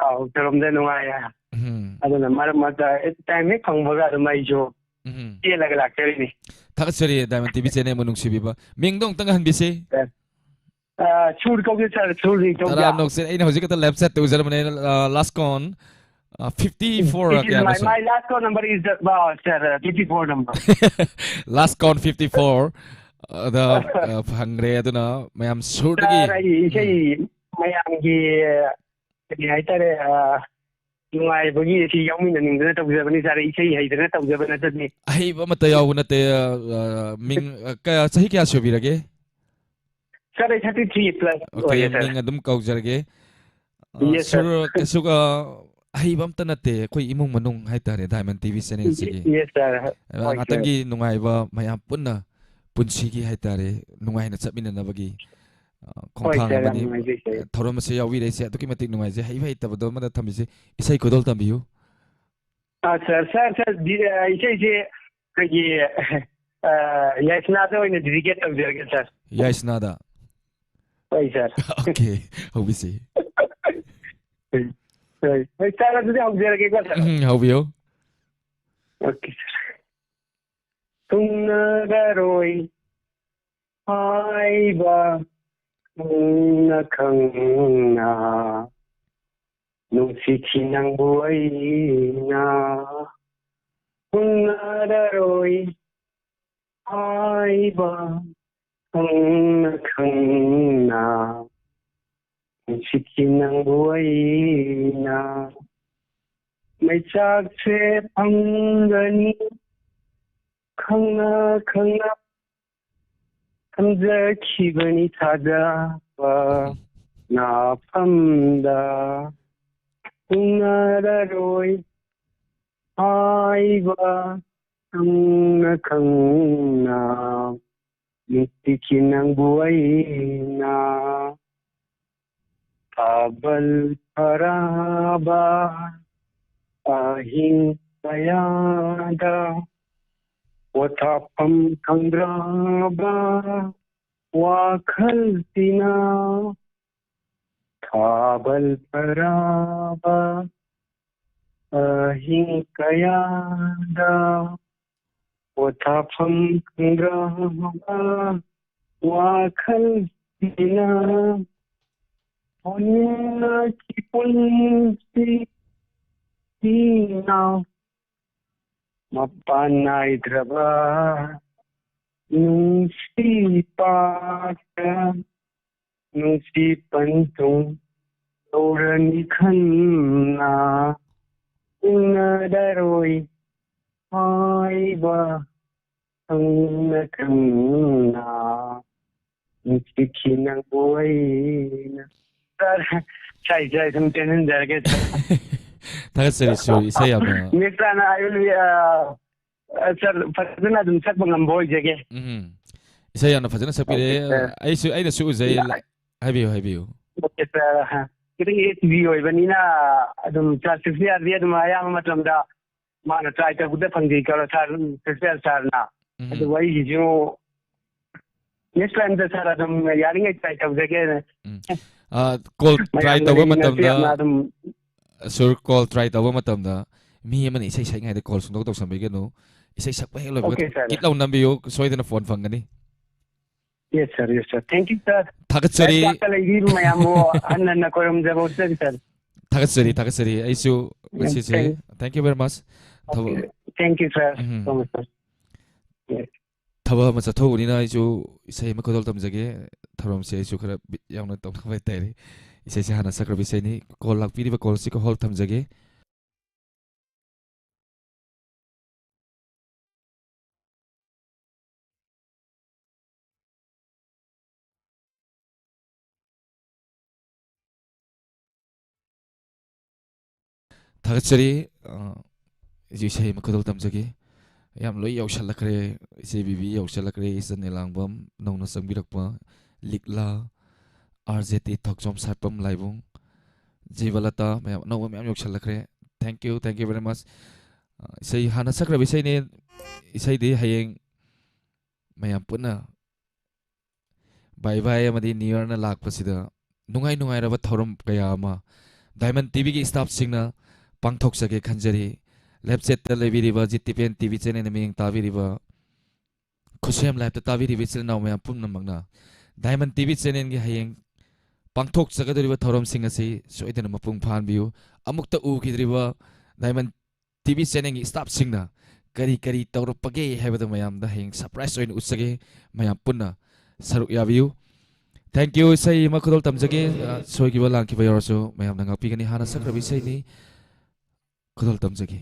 ꯑꯧ, ꯇꯧꯔꯝꯗ ꯅꯨꯡꯉꯥꯏꯌꯦ꯫ ꯎꯝ꯫ ꯑꯗꯨꯅ ꯃꯔꯛ ꯃꯔꯛꯇ ꯇꯥꯏꯝ ꯍꯦꯛ ꯐꯪꯕꯒ ꯑꯗꯨꯝ ꯑꯩꯁꯨ ꯎꯝ꯫ ꯆꯦꯜꯂꯒ ꯂꯥꯛꯆꯔꯤꯅꯤ꯫ ꯊꯥꯒꯠꯆꯔꯤ, ꯗꯥꯏꯃꯟ ꯇꯤ ꯚꯤ ꯆꯦꯅꯦꯜꯕꯨ ꯅꯨꯡꯁꯤꯕꯤꯕ꯫ ꯃꯤꯡꯗꯣ ꯑꯃꯨꯛꯇꯪ ꯍꯟꯕꯤꯁꯤ꯫ ꯑ, ꯁꯨꯔ ꯀꯧꯒꯦ ꯁꯥꯔ, ꯁꯨꯔ ꯅꯤꯡꯊꯧꯖꯝ꯫ ꯇꯔꯥꯝꯅ ꯑꯣꯛꯆꯩ꯫ ꯑꯩꯅ ꯍꯧꯖꯤꯛ ꯈꯛꯇ ꯂꯦꯞ ꯆꯠꯇ ꯎꯖꯔꯕꯅꯦ, ꯑ, ꯂꯥꯁ ꯀꯣꯟ, ꯑ, ꯐꯤꯐꯇꯤ ꯐꯣꯔ ꯔ It is ꯀꯌꯥꯅꯣ my, sir? My last call number is the, uh, sir, uh, fifty-four number. ꯂꯥꯁ ꯀꯣꯟ ꯐꯤꯐꯇꯤ ꯐꯣꯔ, ꯑꯗ, ꯑ, ꯐꯪꯈ꯭ꯔꯦ꯫ ꯑꯗꯨꯅ ꯃꯌꯥꯝ ꯁꯨꯔꯗꯒꯤ ꯁꯥꯔ, ꯑꯩ ꯏꯁꯩ ꯎꯝ꯫ ꯃꯌꯥꯝꯒꯤ ꯀꯔꯤ ꯍꯥꯏꯇꯥꯔꯦ, ꯑ, ꯅꯨꯡꯉꯥꯏꯕꯒꯤ ꯁꯤ ꯌꯥꯎꯃꯤꯟꯅꯅꯤꯡꯗꯅ ꯇꯧꯖꯕꯅꯤ ꯁꯥꯔ, ꯏꯁꯩ ꯍꯩꯗꯅ ꯇꯧꯖꯕ ꯅꯠꯆꯗꯦ꯫ ꯑꯍꯩꯕ ꯑꯃꯠꯇ ꯌꯥꯎꯕ ꯅꯠꯇꯦ꯫ ꯑ, ꯑ, ꯃꯤꯡ, ꯑ, ꯀꯌꯥ, ꯆꯍꯤ ꯀꯌꯥ ꯁꯨꯕꯤꯔꯒꯦ? ꯁꯥꯔ, ꯑꯩ thirty three plus ꯑꯣꯀꯦ, ꯑꯣꯏꯔꯦ, ꯁꯥꯔ꯫ ꯃꯤꯡ ꯑꯗꯨꯝ ꯀꯧꯖꯔꯒꯦ꯫ ꯑ, ꯌꯦꯁ, ꯁꯥꯔ꯫ ꯁꯨꯔ, ꯀꯩꯁꯨ, ꯑ, ꯑꯍꯩꯕ ꯑꯝꯇ ꯅꯠꯇꯦ, ꯑꯩꯈꯣꯏ ꯏꯃꯨꯡ ꯃꯅꯨꯡ ꯍꯥꯏꯇꯥꯔꯦ, ꯗꯥꯏꯃꯟ ꯇꯤ ꯚꯤ ꯆꯦꯅꯦꯜꯁꯤꯒꯤ꯫ ꯌꯦꯁ, ꯁꯥꯔ꯫ ꯑ, ꯍꯣꯏ, ꯁꯥꯔ꯫ ꯉꯥꯛꯇꯪꯒꯤ ꯅꯨꯡꯉꯥꯏꯕ, ꯃꯌꯥꯝ ꯄꯨꯟꯅ ꯄꯨꯟꯁꯤꯒꯤ ꯍꯥꯏꯇꯥꯔꯦ, ꯅꯨꯡꯉꯥꯏꯅ ꯆꯠꯃꯤꯟꯅꯅꯕꯒꯤ, ꯑ, ꯍꯣꯏ, ꯈꯣꯡꯊꯥꯡ ꯁꯥꯔ, ꯌꯥꯝ ꯑꯃꯅꯤ꯫ ꯅꯨꯡꯉꯥꯏꯖꯩ, ꯁꯥꯔ꯫ ꯊꯧꯔꯝ ꯑꯁꯤ ꯌꯥꯎꯕꯤꯔꯛꯏꯁꯦ ꯑꯗꯨꯛꯀꯤ ꯃꯇꯤꯛ ꯅꯨꯡꯉꯥꯏꯖꯩ꯫ ꯍꯩꯕ ꯍꯩꯇꯕꯗꯣ ꯑꯃꯗ ꯊꯝꯕꯤꯁꯤ, ꯏꯁꯩ ꯈꯨꯗꯣꯜ ꯇꯝꯕꯤꯌꯨ꯫ ꯑ, ꯁꯥꯔ, ꯁꯥꯔ, ꯁꯥꯔ, ꯗꯤ-, ꯑ, ꯏꯁꯩꯁꯦ ꯑꯩꯈꯣꯏꯒꯤ, ꯑ, ꯌꯥꯏꯁꯅꯥꯗ ꯑꯣꯏꯅ ꯗꯤꯗꯤꯀꯦꯠ ꯇꯧꯖꯔꯒꯦ, ꯁꯥꯔ꯫ ꯌꯥꯏꯁꯅꯥꯗ? ꯍꯣꯏ, ꯁꯥꯔ꯫ ꯑꯣꯀꯦ, ꯍꯧꯕꯤꯁꯤ꯫ ꯍꯣꯏ, ꯍꯣꯏ, ꯁꯥꯔ, ꯑꯗꯨꯗꯤ ꯍꯧꯖꯔꯒꯦꯀꯣ, ꯁꯥꯔ꯫ ꯎꯝ, ꯍꯧꯕꯤꯌꯨ꯫ ꯑꯣꯀꯦ, ꯁꯥꯔ꯫ ꯊꯨꯡꯅꯔꯔꯣꯏ ꯍꯥꯏꯕ ꯈꯪꯅ ꯈꯪꯅ ꯅꯨꯡꯁꯤꯈꯤ ꯅꯪꯕꯨ ꯑꯩꯅ꯫ ꯊꯨꯡꯅꯔꯔꯣꯏ ꯍꯥꯏꯕ ꯈꯪꯅ ꯈꯪꯅ ꯅꯨꯡꯁꯤꯈꯤ ꯅꯪꯕꯨ ꯑꯩꯅ꯫ ꯃꯩꯆꯥꯛꯁꯦ ꯐꯪꯒꯅꯤ ꯈꯪꯅ ꯈꯪꯅ ꯊꯝꯖꯈꯤꯕꯅꯤ ꯊꯥꯖꯕ ꯅꯥꯐꯝꯗ꯫ ꯎꯅꯔꯔꯣꯏ ꯍꯥꯏꯕ ꯈꯪꯅ ꯈꯪꯅ ꯅꯨꯡꯁꯤꯈꯤ ꯅꯪꯕꯨ ꯑꯩꯅ꯫ ꯊꯥꯕꯜ ꯐꯔꯕ ꯑꯍꯤꯡ ꯀꯌꯥꯗ ꯄꯣꯊꯥꯐꯝ ꯈꯪꯗ꯭ꯔꯕ ꯋꯥꯈꯜꯁꯤꯅ꯫ ꯊꯥꯕꯜ ꯐꯔꯕ ꯑꯍꯤꯡ ꯀꯌꯥꯗ ꯄꯣꯊꯥꯐꯝ ꯈꯪꯗ꯭ꯔꯕ ꯋꯥꯈꯜꯁꯤꯅ꯫ ꯑꯣꯟꯅꯈꯤ ꯄꯨꯟꯁꯤ ꯏꯅꯥꯎ ꯃꯄꯥꯟ ꯅꯥꯏꯗ꯭ꯔꯕ ꯅꯨꯡꯁꯤ ꯄꯥꯠꯇ ꯅꯨꯡꯁꯤ ꯄꯟꯊꯨꯡ ꯇꯧꯔꯅꯤ ꯈꯟꯅ꯫ ꯎꯅꯔꯔꯣꯏ ꯍꯥꯏꯕ ꯈꯪꯅ ꯈꯪꯅ ꯅꯨꯡꯁꯤꯈꯤ ꯅꯪꯕꯨ ꯑꯩꯅ꯫ ꯁꯥꯔ, ꯏꯁꯥ ꯏꯁꯥ ꯁꯨꯝ ꯇꯦꯟꯍꯟꯖꯔꯒꯦ, ꯁꯥꯔ꯫ ꯊꯥꯒꯠꯆꯔꯤ ꯁꯨꯔ, ꯏꯁꯩ ꯌꯥꯝꯅ ꯃꯤꯁ ꯔꯥꯅꯥ, I will be, uh, uh, sir, ꯐꯖꯅ ꯑꯗꯨꯝ ꯁꯛꯄ ꯉꯝꯕ ꯑꯣꯏꯖꯒꯦ꯫ ꯎꯝ, ꯏꯁꯩ ꯌꯥꯝꯅ ꯐꯖꯅ ꯁꯛꯄꯤꯔꯦ꯫ Okay, sir. ꯑꯩꯁꯨ, ꯑꯩꯅꯁꯨ ꯎꯖꯩ꯫ Yeah. ꯍꯥꯏꯕꯤꯌꯨ, ꯍꯥꯏꯕꯤꯌꯨ꯫ Okay, sir. ꯈꯤꯇꯪ ꯑꯦꯁ ꯕꯤ ꯑꯣꯏꯕꯅꯤꯅ ꯑꯗꯨꯝ ꯁꯥꯔ ꯁꯤꯛꯁ ꯌꯥꯔꯗꯤ ꯑꯗꯨꯝ ꯑꯌꯥꯝꯕ ꯃꯇꯝꯗ ꯃꯥꯅ ꯇ꯭ꯔꯥꯏ ꯇꯧꯕꯗ ꯐꯪꯖꯩ ꯀꯧꯔ ꯁꯥꯔ ꯁꯤꯛꯁ ꯌꯥꯔ ꯁꯥꯔꯅ꯫ ꯎꯝ꯫ ꯑꯗꯨꯕꯨ ꯑꯩꯒꯤꯁꯨ ꯅꯦꯛꯁ ꯇꯥꯏꯝꯗ ꯁꯥꯔ ꯑꯗꯨꯝ ꯌꯥꯔꯤꯉꯩ ꯇ꯭ꯔꯥꯏ ꯇꯧꯖꯒꯦ꯫ ꯎꯝ꯫ ꯑ, call try ꯃꯌꯥꯝꯅ ꯇꯧꯕ ꯂꯩꯃꯤꯟꯅꯕꯁꯦ ꯃꯇꯝꯗ, ꯌꯥꯝꯅ ꯑꯗꯨꯝ ꯁꯨꯔ, call try ꯇꯧꯕ ꯃꯇꯝꯗ ꯃꯤ ꯑꯃꯅ ꯏꯁꯩ ꯁꯛꯏꯉꯩꯗ call ꯁꯨꯡꯇꯧ ꯇꯧꯁꯟꯕꯤꯒꯅꯨ꯫ ꯏꯁꯩ ꯁꯛꯄ ꯍꯦꯛ ꯂꯣꯏꯕꯒ Okay, sir. ꯀꯤꯠ ꯂꯥꯎ ꯅꯝꯕꯤꯌꯨ, ꯁꯣꯏꯗꯅ ꯐꯣꯟ ꯐꯪꯒꯅꯤ꯫ Yes, sir. Yes, sir. Thank you, sir. ꯊꯥꯒꯠꯆꯔꯤ꯫ ꯂꯥꯏꯔꯤꯛ ꯂꯩꯕꯤꯕ ꯃꯌꯥꯝꯕꯨ ꯍꯟꯅ ꯍꯟꯅ ꯈꯣꯏꯔꯨꯝꯖꯕ ꯎꯠꯆꯔꯤ, sir. ꯊꯥꯒꯠꯆꯔꯤ, ꯊꯥꯒꯠꯆꯔꯤ꯫ ꯑꯩꯁꯨ ꯉꯁꯤꯁꯦ, Thank- thank you very much. ꯊꯕꯛ, Okay. Thank you, sir. Um. So much, sir. Yes. ꯊꯕꯛ ꯑꯃ ꯆꯠꯊꯣꯛꯎꯕꯅꯤꯅ ꯑꯩꯁꯨ ꯏꯁꯩ ꯑꯃ ꯈꯨꯗꯣꯜ ꯇꯝꯖꯒꯦ꯫ ꯊꯧꯔꯝꯁꯦ ꯑꯩꯁꯨ ꯈꯔ ꯕꯤꯠ ꯌꯥꯎꯅ ꯇꯧꯅꯕ ꯍꯥꯏꯇꯥꯔꯦ꯫ ꯏꯁꯩꯁꯦ ꯍꯥꯟꯅ ꯁꯛꯈ꯭ꯔꯕ ꯏꯁꯩꯅꯤ꯫ ꯀꯣꯜ ꯂꯥꯛꯄꯤꯔꯤꯕ ꯀꯣꯜꯁꯤ ꯍꯣꯜ ꯊꯝꯖꯒꯦ꯫ ꯊꯥꯒꯠꯆꯔꯤ꯫ ꯑ, ꯏꯁꯩ ꯑꯃ ꯈꯨꯗꯣꯜ ꯇꯝꯖꯒꯦ꯫ ꯌꯥꯝ ꯂꯣꯏ ꯌꯧꯁꯜꯂꯛꯈ꯭ꯔꯦ꯫ ꯏꯆꯦ ꯕꯤꯕꯤ ꯌꯧꯁꯜꯂꯛꯈ꯭ꯔꯦ, ꯏꯆꯟ ꯅꯤꯂꯥꯡꯕꯝ ꯅꯧꯅ ꯆꯪꯕꯤꯔꯛꯄ, ꯂꯤꯛꯂꯥ, ꯑꯥꯔ ꯖꯦ ꯇꯤ ꯊꯣꯛꯆꯣꯝ ꯁꯥꯠꯄꯝ ꯂꯥꯏꯕꯨꯡ, ꯖꯤꯕꯂꯇꯥ, ꯃꯌꯥꯝ ꯑꯅꯧꯕ ꯃꯌꯥꯝ ꯌꯧꯁꯜꯂꯛꯈ꯭ꯔꯦ꯫ Thank you, thank you very much꯫ ꯑ, ꯏꯁꯩ ꯍꯥꯟꯅ ꯁꯛꯈ꯭ꯔꯕ ꯏꯁꯩꯅꯦ꯫ ꯏꯁꯩꯗꯤ ꯍꯌꯦꯡ ꯃꯌꯥꯝ ꯄꯨꯟꯅ ꯕꯥꯏ ꯕꯥꯏ ꯑꯃꯗꯤ ꯅ꯭ꯌꯨ ꯌꯔꯅ ꯂꯥꯛꯄꯁꯤꯗ ꯅꯨꯡꯉꯥꯏ ꯅꯨꯡꯉꯥꯏꯔꯕ ꯊꯧꯔꯝ ꯀꯌꯥ ꯑꯃ ꯗꯥꯏꯃꯟ ꯇꯤꯚꯤꯒꯤ ꯁ꯭ꯇꯥꯐꯁꯤꯡꯅ ꯄꯥꯡꯊꯣꯛꯆꯒꯦ ꯈꯟꯖꯔꯤ꯫ ꯂꯦꯞꯆꯦꯠꯇ ꯂꯩꯕꯤꯔꯤꯕ G T P N TV ꯆꯦꯅꯦꯜꯅ ꯃꯤꯠꯌꯦꯡ ꯇꯥꯕꯤꯔꯤꯕ, ꯈꯨꯠꯁꯦꯝ ꯂꯥꯏꯞꯇ ꯇꯥꯕꯤꯔꯤꯕ ꯏꯆꯤꯜ ꯏꯅꯥꯎ ꯃꯌꯥꯝ ꯄꯨꯝꯅꯃꯛꯅ ꯗꯥꯏꯃꯟ ꯇꯤꯚꯤ ꯆꯦꯅꯦꯜꯒꯤ ꯍꯌꯦꯡ ꯄꯥꯡꯊꯣꯛꯆꯒꯗꯧꯔꯤꯕ ꯊꯧꯔꯝꯁꯤꯡ ꯑꯁꯤ ꯁꯣꯏꯗꯅ ꯃꯄꯨꯡ ꯐꯥꯍꯟꯕꯤꯌꯨ꯫ ꯑꯃꯨꯛꯇ ꯎꯈꯤꯗ꯭ꯔꯤꯕ ꯗꯥꯏꯃꯟ ꯇꯤꯚꯤ ꯆꯦꯅꯦꯜꯒꯤ ꯁ꯭ꯇꯥꯐꯁꯤꯡꯅ ꯀꯔꯤ ꯀꯔꯤ ꯇꯧꯔꯛꯄꯒꯦ ꯍꯥꯏꯕꯗꯨ ꯃꯌꯥꯝꯗ ꯍꯌꯦꯡ ꯁꯔꯄ꯭ꯔꯥꯏꯖ ꯑꯣꯏꯅ ꯎꯠꯆꯒꯦ꯫ ꯃꯌꯥꯝ ꯄꯨꯟꯅ ꯁꯔꯨꯛ ꯌꯥꯕꯤꯌꯨ꯫ Thank you꯫ ꯏꯁꯩ ꯑꯃ ꯈꯨꯗꯣꯜ ꯇꯝꯖꯒꯦ꯫ ꯑ, ꯁꯣꯏꯈꯤꯕ ꯂꯥꯟꯈꯤꯕ ꯌꯥꯎꯔꯁꯨ ꯃꯌꯥꯝꯅ ꯉꯥꯛꯄꯤꯒꯅꯤ꯫ ꯍꯥꯟꯅ ꯁꯛꯈ꯭ꯔꯕ ꯏꯁꯩꯅꯤ꯫ ꯈꯨꯗꯣꯜ ꯇꯝꯖꯒꯦ꯫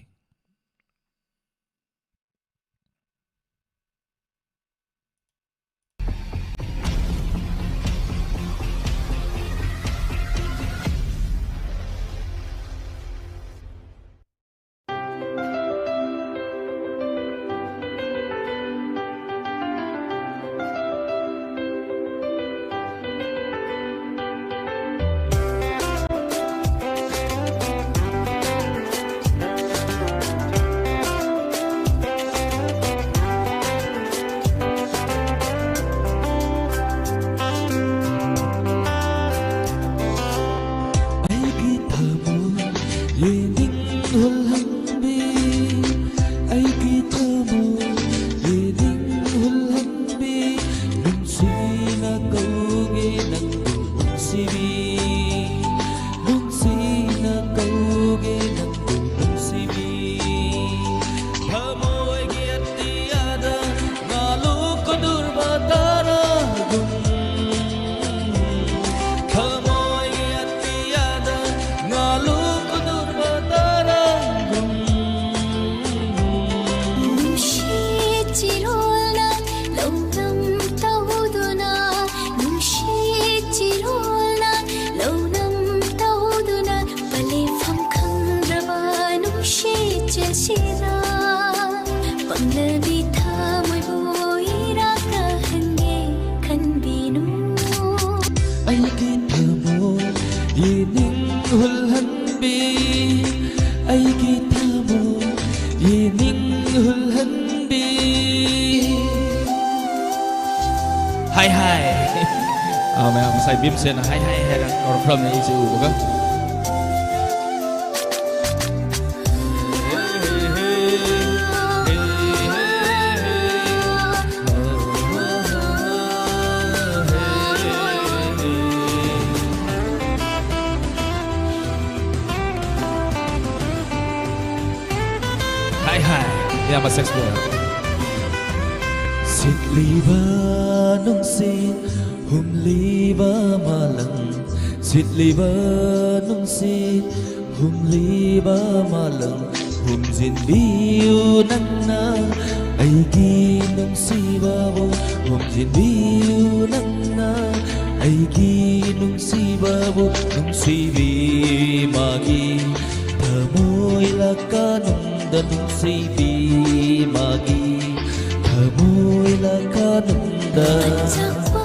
ꯑꯩꯒꯤ ꯊꯃꯣꯏ ꯌꯦꯅꯤꯡ ꯍꯨꯜꯍꯟꯕꯤ꯫ ꯍꯥꯏ ꯍꯥꯏ꯫ ꯑꯥ, ꯃꯌꯥꯝ ꯉꯁꯥꯏ ꯚꯤꯝꯁꯦꯟꯅ ꯍꯥꯏ ꯍꯥꯏ ꯍꯥꯏꯅ ꯀꯧꯔꯛꯈ꯭ꯔꯕꯅꯦ ꯑꯩꯁꯦ ꯎꯕꯒ꯫ ꯍꯥꯏ ꯍꯥꯏ, ꯏꯌꯥꯝꯕ ꯁꯦꯛꯁꯄꯣ꯫ ꯁꯤꯠꯂꯤꯕ ꯅꯨꯡꯁꯤꯠ ꯍꯨꯝꯂꯤꯕ ꯃꯥꯂꯪ, ꯁꯤꯠꯂꯤꯕ ꯅꯨꯡꯁꯤꯠ ꯍꯨꯝꯂꯤꯕ ꯃꯥꯂꯪ, ꯍꯨꯝꯖꯤꯟꯕꯤꯌꯨ ꯅꯪꯅ ꯑꯩꯒꯤ ꯅꯨꯡꯁꯤꯕꯕꯨ, ꯍꯨꯝꯖꯤꯟꯕꯤꯌꯨ ꯅꯪꯅ ꯑꯩꯒꯤ ꯅꯨꯡꯁꯤꯕꯕꯨ, ꯅꯨꯡꯁꯤꯕꯤ ꯃꯥꯒꯤ ꯊꯃꯣꯏ ꯂꯀꯥꯅꯨꯡꯗ, ꯅꯨꯡꯁꯤꯕꯤ ꯃꯥꯒꯤ ꯊꯃꯣꯏ ꯂꯀꯥꯅꯨꯡꯗ꯫ ꯑꯆꯛꯄ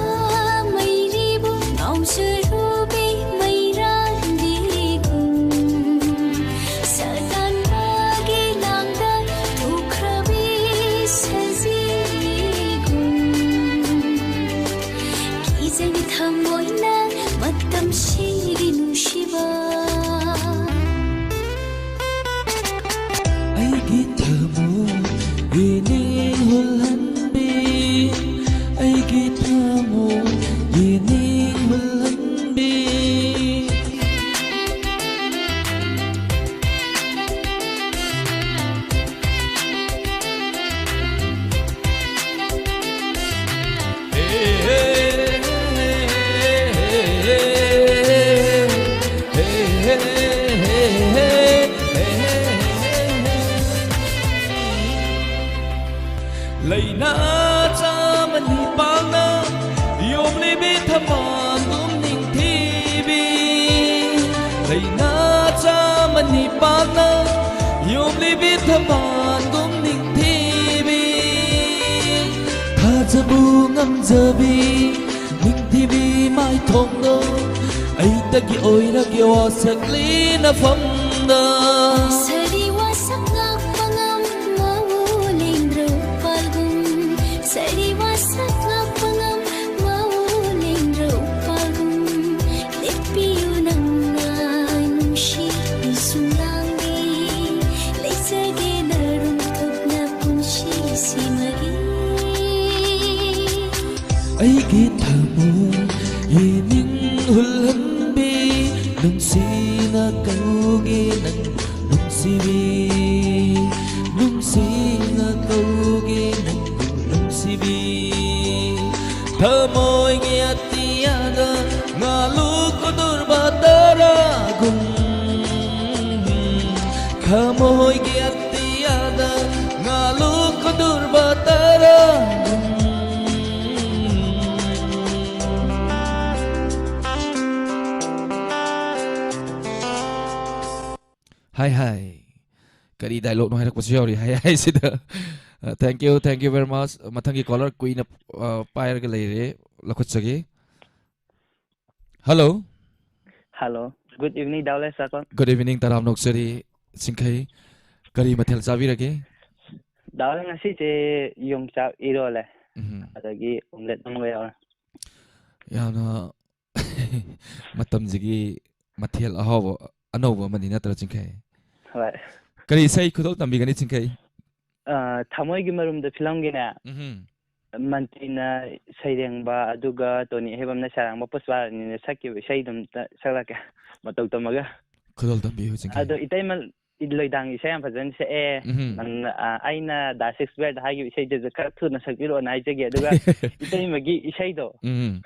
ꯃꯩꯔꯤꯕꯨ ꯉꯥꯎꯖꯔꯨꯕꯤ ꯃꯩꯔꯥꯟꯕꯤꯒꯨꯝ, ꯁꯥꯇꯥꯟ ꯃꯥꯒꯤ ꯂꯥꯡꯗ ꯊꯣꯛꯈ꯭ꯔꯕꯤ ꯁꯖꯤꯒꯨꯝ, ꯀꯤꯖꯕꯤ ꯊꯃꯣꯏꯅ ꯃꯇꯝꯁꯤꯒꯤ ꯅꯨꯡꯁꯤꯕ꯫ ꯑꯩꯒꯤ ꯊꯃꯣꯏ ꯌꯦꯅꯤꯡ ꯍꯨꯜꯍꯟꯕꯤ, ꯑꯩꯒꯤ ꯊꯃꯣꯏ ꯌꯦꯅꯤꯡ ꯍꯨꯜꯍꯟꯕꯤ꯫ ꯂꯩꯅꯥ ꯆꯥꯃꯅꯤ ꯄꯥꯛꯅ ꯌꯣꯝꯂꯤꯕꯤ ꯊꯝꯕꯥꯜꯒꯨꯝ ꯅꯤꯡꯊꯤꯕꯤ, ꯂꯩꯅꯥ ꯆꯥꯃꯅꯤ ꯄꯥꯛꯅ ꯌꯣꯝꯂꯤꯕꯤ ꯊꯝꯕꯥꯜꯒꯨꯝ ꯅꯤꯡꯊꯤꯕꯤ, ꯊꯥꯖꯕꯨ ꯉꯝꯖꯕꯤ ꯅꯤꯡꯊꯤꯕꯤ ꯃꯥꯏꯊꯣꯡꯗꯣ ꯑꯩ ꯑꯣꯏꯔꯒꯦ ꯋꯥꯁꯛꯂꯤ ꯅꯐꯝꯗ꯫ ꯁꯥꯔꯤ ꯋꯥꯁꯛ ꯉꯥꯛꯄ ꯉꯝꯃꯧ ꯂꯦꯡꯗ꯭ꯔꯧ ꯄꯥꯜꯒꯨꯝ꯫ ꯁꯥꯔꯤ ꯋꯥꯁꯛ ꯉꯥꯛꯄ ꯉꯝꯃꯧ ꯂꯦꯡꯗ꯭ꯔꯧ ꯄꯥꯜꯒꯨꯝ꯫ ꯂꯦꯞꯄꯤꯌꯨ ꯅꯪꯅ ꯅꯨꯡꯁꯤꯕꯤ ꯁꯨꯝꯂꯥꯡꯂꯤ꯫ ꯂꯩꯖꯒꯦ ꯅꯔꯨꯝ ꯊꯨꯞꯅ ꯄꯨꯟꯁꯤꯁꯤꯃꯒꯤ꯫ ꯑꯩꯒꯤ ꯊꯃꯣꯏ ꯌꯦꯅꯤꯡ ꯍꯨꯜꯍꯟꯕꯤ, ꯅꯨꯡꯁꯤꯅ ꯀꯧꯒꯦ ꯅꯪ ꯅꯨꯡꯁꯤꯕꯤ, ꯅꯨꯡꯁꯤꯅ ꯀꯧꯒꯦ ꯅꯪ ꯅꯨꯡꯁꯤꯕꯤ꯫ ꯊꯃꯣꯏꯒꯤ ꯑꯇꯤꯌꯥꯗ ꯉꯥꯂꯨ ꯀꯨꯗꯨꯔꯕ ꯇꯔꯥꯒꯨꯝ꯫ ꯊꯃꯣꯏꯒꯤ ꯑꯇꯤꯌꯥꯗ ꯉꯥꯂꯨ ꯀꯨꯗꯨꯔꯕ ꯇꯔꯥꯒꯨꯝ꯫ ꯍꯥꯏ ꯍꯥꯏ꯫ ꯀꯔꯤ ꯗꯥꯏꯂꯣꯒꯅꯣ ꯍꯥꯏꯔꯛꯄꯁꯨ ꯌꯥꯎꯔꯤ ꯍꯥꯏ ꯍꯥꯏꯁꯤꯗ꯫ Thank you, thank you very much꯫ ꯃꯊꯪꯒꯤ ꯀꯣꯂꯔ ꯀꯨꯏꯅ ꯑ, ꯄꯥꯏꯔꯒ ꯂꯩꯔꯦ, ꯂꯧꯈꯠꯆꯒꯦ꯫ ꯍꯜꯂꯣ꯫ ꯍꯜꯂꯣ꯫ Good evening, ꯗꯥꯎꯂꯦ ꯁꯥꯀꯣꯟ꯫ Good evening, ꯇꯔꯥꯝꯅ ꯑꯣꯛꯆꯔꯤ ꯆꯤꯡꯈꯩ꯫ ꯀꯔꯤ ꯃꯊꯦꯜ ꯆꯥꯕꯤꯔꯒꯦ? ꯗꯥꯎꯂꯦ ꯉꯁꯤꯁꯦ ꯌꯣꯡꯆꯥꯛ ꯏꯔꯣꯜꯂꯦ꯫ ꯎꯝ꯫ ꯑꯗꯒꯤ omelette ꯑꯃꯒ ꯌꯥꯎꯔꯦ꯫ ꯌꯥꯝꯅ ꯃꯇꯝꯁꯤꯒꯤ ꯃꯊꯦꯜ ꯑꯍꯥꯎꯕ ꯑꯅꯧꯕ ꯑꯃꯅꯤ ꯅꯠꯇ꯭ꯔꯥ, ꯆꯤꯡꯈꯩ? ꯍꯣꯏ꯫ ꯀꯔꯤ ꯏꯁꯩ ꯈꯨꯗꯣꯜ ꯇꯝꯕꯤꯒꯅꯤ, ꯆꯤꯡꯈꯩ? ꯑ, ꯊꯃꯣꯏꯒꯤ ꯃꯔꯨꯝꯗ ꯐꯤꯂꯝꯒꯤꯅꯦ, ꯎꯝꯍꯨꯝ꯫ ꯃꯟꯇ꯭ꯔꯤꯅ ꯁꯩꯔꯦꯡꯕ, ꯑꯗꯨꯒ ꯇꯣꯅꯤ ꯑꯍꯦꯕꯝꯅ ꯁꯩꯔꯥꯡꯕ ꯄꯨꯁꯄꯥꯔꯥꯅꯤꯅ ꯁꯛꯈꯤꯕ ꯏꯁꯩꯗꯨꯝꯇ ꯁꯛꯂꯛꯀꯦ, ꯃꯇꯧ ꯇꯝꯃꯒ꯫ ꯈꯨꯗꯣꯜ ꯇꯝꯕꯤꯌꯨ, ꯆꯤꯡꯈꯩ꯫ ꯑꯗꯣ ꯏꯇꯩꯃ ꯂꯣꯏꯗꯥꯡꯒꯤ ꯏꯁꯩ ꯌꯥꯝ ꯐꯖꯅ ꯁꯛꯑꯦ꯫ ꯎꯝꯍꯨꯝ꯫ ꯅꯪꯅ, ꯑ, ꯑꯩꯅ ꯗꯥ ꯁꯦꯛꯁꯄꯤꯌꯔꯗ ꯍꯥꯏꯈꯤꯕ ꯏꯁꯩꯗꯨꯁꯨ ꯈꯔ ꯊꯨꯅ ꯁꯛꯄꯤꯔꯛꯑꯣꯅ ꯍꯥꯏꯖꯒꯦ꯫ ꯑꯗꯨꯒ ꯏꯇꯩꯃꯒꯤ ꯏꯁꯩꯗꯣ ꯎꯝ꯫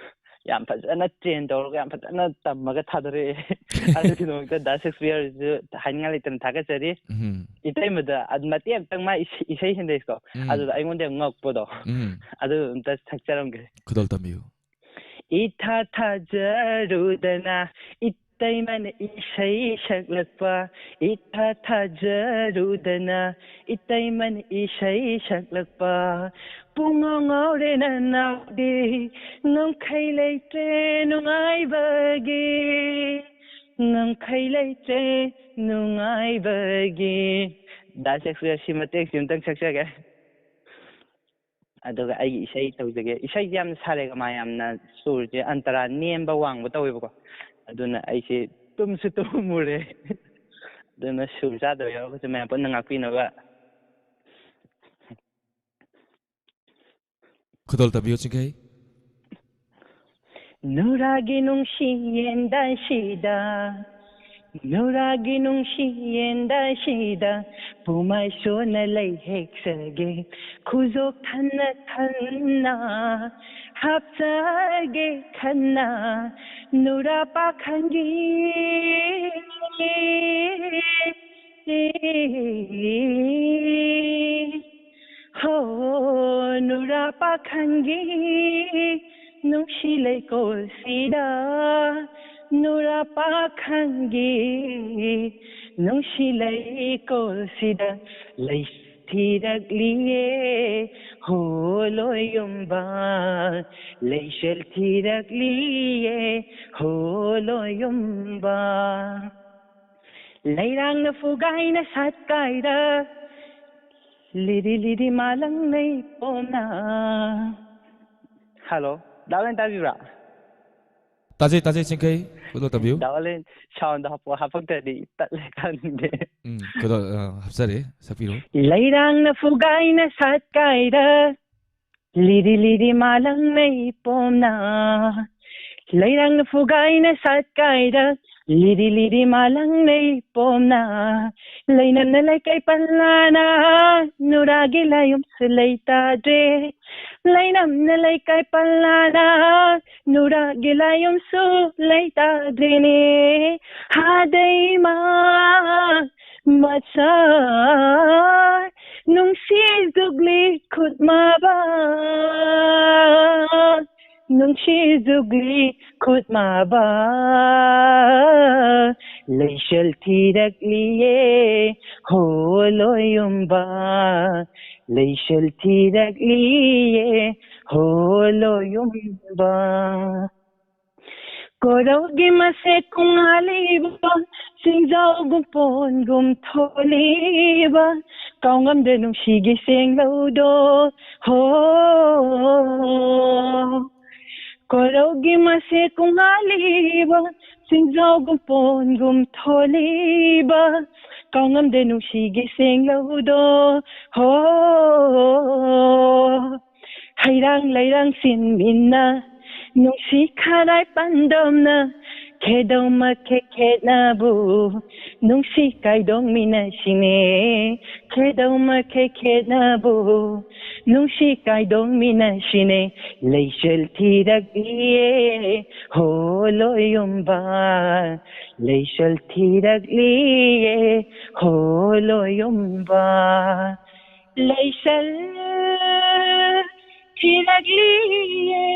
ꯌꯥꯝ ꯐꯖꯅ train ꯇꯧꯔꯒ ꯌꯥꯝ ꯐꯖꯅ ꯇꯝꯃꯒ ꯊꯥꯗꯣꯔꯛꯑꯦ꯫ ꯑꯗꯨꯒꯤꯗꯃꯛꯇ ꯗꯥ ꯁꯦꯛꯁꯄꯤꯌꯔꯁꯨ ꯍꯥꯏꯅꯤꯡꯉꯥꯏ ꯂꯩꯇꯅ ꯊꯥꯒꯠꯆꯔꯤ꯫ ꯎꯝ꯫ ꯏꯇꯩꯃꯗ ꯑꯗ ꯃꯇꯦꯛ ꯑꯃꯇꯪ ꯃꯥ ꯏꯁꯩ, ꯏꯁꯩ ꯍꯦꯟꯗꯩꯀꯣ꯫ ꯎꯝ꯫ ꯑꯗꯨꯗ ꯑꯩꯉꯣꯟꯗ ꯌꯥꯝ ꯉꯛꯄꯗꯣ꯫ ꯎꯝ꯫ ꯑꯗꯨ ꯑꯝꯇ ꯁꯛꯆꯔꯝꯒꯦ꯫ ꯈꯨꯗꯣꯜ ꯇꯝꯕꯤꯌꯨ꯫ ꯏꯊꯥ ꯊꯥꯖꯔꯨꯗꯅ ꯏ- ꯏꯇꯩꯃꯅ ꯏꯁꯩ ꯁꯛꯂꯛꯄ, ꯏꯊꯥ ꯊꯥꯖꯔꯨꯗꯅ ꯏꯇꯩꯃꯅ ꯏꯁꯩ ꯁꯛꯂꯛꯄ꯫ ꯄꯨꯡꯉꯥꯎ ꯉꯥꯎꯔꯦ ꯅꯅꯥꯎꯗꯤ, ꯉꯝꯈꯩ ꯂꯩꯇ꯭ꯔꯦ ꯅꯨꯡꯉꯥꯏꯕꯒꯤ, ꯉꯝꯈꯩ ꯂꯩꯇ꯭ꯔꯦ ꯅꯨꯡꯉꯥꯏꯕꯒꯤ꯫ ꯗꯥ ꯁꯛꯁꯦꯁ, ꯁꯤ ꯃꯇꯦꯛꯁꯤ ꯑꯝꯇꯪ ꯁꯛꯆꯒꯦ꯫ ꯑꯗꯨꯒ ꯑꯩꯒꯤ ꯏꯁꯩ ꯇꯧꯖꯒꯦ꯫ ꯏꯁꯩꯁꯦ ꯌꯥꯝꯅ ꯁꯥꯔꯦꯒꯃꯥ, ꯌꯥꯝꯅ ꯁꯨꯔꯁꯦ ꯑꯟꯇꯔꯥ ꯅꯦꯝꯕ ꯋꯥꯡꯕ ꯇꯧꯋꯦꯕꯀꯣ꯫ ꯑꯗꯨꯅ ꯑꯩꯁꯦ ꯇꯨꯝꯁꯨ ꯇꯨꯝꯃꯨꯔꯦ꯫ ꯑꯗꯨꯅ ꯁꯨꯔ ꯆꯥꯗꯕ ꯌꯥꯎꯔꯒꯁꯨ ꯃꯌꯥꯝ ꯄꯨꯟꯅ ꯉꯥꯛꯄꯤꯅꯕ꯫ ꯈꯨꯗꯣꯜ ꯇꯝꯕꯤꯌꯨ ꯆꯤꯡꯈꯩ꯫ ꯅꯨꯔꯥꯒꯤ ꯅꯨꯡꯁꯤ ꯌꯦꯟꯗꯥꯏꯁꯤꯗ, ꯅꯨꯔꯥꯒꯤ ꯅꯨꯡꯁꯤ ꯌꯦꯟꯗꯥꯏꯁꯤꯗ, ꯄꯨꯃꯥꯏꯁꯣꯅ ꯂꯩ ꯍꯦꯛꯆꯒꯦ, ꯈꯨꯖꯣꯛ ꯊꯟꯅ ꯊꯟꯅ ꯍꯥꯞꯆꯒꯦ ꯈꯟꯅ, ꯅꯨꯔꯥ ꯄꯥꯈꯪꯒꯤ꯫ ꯍꯣ, ꯅꯨꯔꯥ ꯄꯥꯈꯪꯒꯤ ꯅꯨꯡꯁꯤ ꯂꯩꯀꯣꯜꯁꯤꯗ, ꯅꯨꯔꯥ ꯄꯥꯈꯪꯒꯤ ꯅꯨꯡꯁꯤ ꯂꯩꯀꯣꯜꯁꯤꯗ, ꯂꯩ ꯊꯤꯔꯛꯂꯤꯌꯦ ꯍꯣ ꯂꯣꯌꯨꯝꯕ, ꯂꯩꯁꯦꯜ ꯊꯤꯔꯛꯂꯤꯌꯦ ꯍꯣ ꯂꯣꯌꯨꯝꯕ꯫ ꯂꯩꯔꯥꯡꯅ ꯐꯨꯒꯥꯏꯅ ꯁꯥꯠꯀꯥꯏꯔ, ꯂꯤꯔꯤ ꯂꯤꯔꯤ ꯃꯥꯂꯪ ꯂꯩ ꯄꯣꯝꯅ꯫ ꯍꯜꯂꯣ, ꯗꯥ ꯋꯥꯂꯦꯟ ꯇꯥꯕꯤꯕ꯭ꯔꯥ? ꯇꯥꯖꯩ, ꯇꯥꯖꯩ, ꯆꯤꯡꯈꯩ꯫ ꯈꯨꯗꯣꯜ ꯇꯝꯕꯤꯌꯨ꯫ ꯗꯥ ꯋꯥꯂꯦꯟ, ꯁꯥꯎꯟꯗꯣ ꯍꯥꯞꯄꯛꯑꯣ, ꯍꯥꯞꯄꯛꯇ꯭ꯔꯗꯤ ꯇꯠꯂꯦ, ꯈꯪꯗꯦ꯫ ꯎꯝ, ꯈꯨꯗꯣꯜ, ꯑ, ꯍꯥꯞꯆꯔꯤ, ꯁꯛꯄꯤꯔꯣ꯫ ꯂꯩꯔꯥꯡꯅ ꯐꯨꯒꯥꯏꯅ ꯁꯥꯠꯀꯥꯏꯔ, ꯂꯤꯔꯤ ꯂꯤꯔꯤ ꯃꯥꯂꯪ ꯂꯩ ꯄꯣꯝꯅ꯫ ꯂꯩꯔꯥꯡꯅ ꯐꯨꯒꯥꯏꯅ ꯁꯥꯠꯀꯥꯏꯔ, ꯂꯤꯔꯤ ꯂꯤꯔꯤ ꯃꯥꯂꯪ ꯂꯩ ꯄꯣꯝꯅ꯫ ꯂꯩꯅꯝꯅ ꯂꯩꯀꯥꯏ ꯄꯜꯂꯥꯅ, ꯅꯨꯔꯥꯒꯤ ꯂꯥꯏꯌꯨꯝꯁꯨ ꯂꯩꯇꯥꯗ꯭ꯔꯦ꯫ ꯂꯩꯅꯝꯅ ꯂꯩꯀꯥꯏ ꯄꯜꯂꯥꯅ, ꯅꯨꯔꯥꯒꯤ ꯂꯥꯏꯌꯨꯝꯁꯨ ꯂꯩꯇꯥꯗ꯭ꯔꯦꯅꯦ꯫ ꯍꯥꯗꯩꯃ ꯃꯆꯥ ꯅꯨꯡꯁꯤ ꯖꯨꯒꯂꯤ ꯈꯨꯠꯃꯕ꯫ ꯅꯨꯡꯁꯤ ꯖꯨꯒ꯭ꯂꯤ ꯈꯨꯠ ꯃꯥꯕ ꯂꯩꯁꯜ ꯊꯤꯔꯛꯂꯤꯌꯦ ꯍꯣ ꯂꯣꯌꯨꯝꯕ, ꯂꯩꯁꯜ ꯊꯤꯔꯛꯂꯤꯌꯦ ꯍꯣ ꯂꯣꯌꯨꯝꯕ꯫ ꯀꯣꯔꯧꯒꯤ ꯃꯁꯦꯛ ꯀꯨꯡꯉꯥꯂꯤꯕ, ꯆꯤꯡꯖꯥꯎꯒꯨꯝ ꯄꯣꯟꯒꯨꯝ ꯊꯣꯜꯂꯤꯕ, ꯀꯥꯎꯉꯝꯗꯦ ꯅꯨꯡꯁꯤꯒꯤ ꯆꯦꯡꯂꯧꯗꯣ ꯍꯣ꯫ ꯀꯣꯔꯧꯒꯤ ꯃꯁꯦꯛ ꯀꯨꯡꯉꯥꯂꯤꯕ, ꯆꯤꯡꯖꯥꯎꯒꯨꯝ ꯄꯣꯟꯒꯨꯝ ꯊꯣꯜꯂꯤꯕ, ꯀꯥꯎꯉꯝꯗꯦ ꯅꯨꯡꯁꯤꯒꯤ ꯆꯦꯡꯂꯧꯗꯣ ꯍꯣ꯫ ꯍꯩꯔꯥꯡ ꯂꯩꯔꯥꯡ ꯆꯤꯟꯃꯤꯟꯅ, ꯅꯨꯡꯁꯤ ꯈꯔꯥꯏ ꯄꯥꯟꯗꯝꯅ, ꯈꯦꯗꯧ ꯃꯈꯦ ꯈꯦꯠꯅꯕꯨ, ꯅꯨꯡꯁꯤ ꯀꯥꯏꯗꯣꯡꯃꯤꯟꯅꯁꯤꯅꯦ, ꯈꯦꯗꯧ ꯃꯈꯦ ꯈꯦꯠꯅꯕꯨ, ꯅꯨꯡꯁꯤ ꯀꯥꯏꯗꯣꯡꯃꯤꯟꯅꯁꯤꯅꯦ, ꯂꯩꯆꯜ ꯊꯤꯔꯛꯂꯤꯌꯦ ꯍꯣ ꯂꯣꯌꯨꯝꯕ, ꯂꯩꯆꯜ ꯊꯤꯔꯛꯂꯤꯌꯦ ꯍꯣ ꯂꯣꯌꯨꯝꯕ꯫ ꯂꯩꯁꯜ ꯊꯤꯔꯛꯂꯤꯌꯦ꯫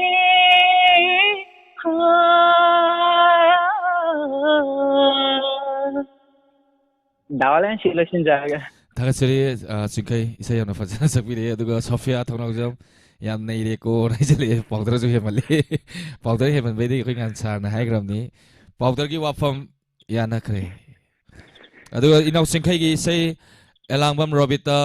ꯗꯥ ꯋꯥꯂꯦꯟ ꯁꯤ ꯂꯣꯏꯁꯤꯟꯖꯔꯒꯦ꯫ ꯊꯥꯒꯠꯆꯔꯤ, ꯑ, ꯆꯤꯡꯈꯩ ꯏꯁꯩ ꯌꯥꯝꯅ ꯐꯖꯅ ꯁꯛꯄꯤꯔꯛꯑꯦ꯫ ꯑꯗꯨꯒ ꯁꯣꯐꯤꯌꯥ ꯊꯧꯅꯥꯎꯖꯝ ꯌꯥꯝ ꯅꯩꯔꯦꯀꯣ ꯍꯥꯏꯖꯜꯂꯛꯑꯦ, ꯄꯥꯎꯗꯔꯁꯨ ꯍꯦꯟꯃꯜꯂꯦ꯫ ꯄꯥꯎꯗꯔ ꯍꯦꯟꯃꯟꯕꯩꯗꯤ ꯑꯩꯈꯣꯏ ꯉꯍꯥꯟ ꯁꯥꯔꯅ ꯍꯥꯏꯈ꯭ꯔꯕꯅꯤ꯫ ꯄꯥꯎꯗꯔꯒꯤ ꯋꯥꯐꯝ ꯌꯥꯅꯈ꯭ꯔꯦ꯫ ꯑꯗꯨꯒ ꯏꯅꯥꯎ ꯆꯤꯡꯈꯩꯒꯤ ꯏꯁꯩ ꯑꯦꯂꯥꯡꯕꯝ ꯔꯣꯕꯤꯇꯥ,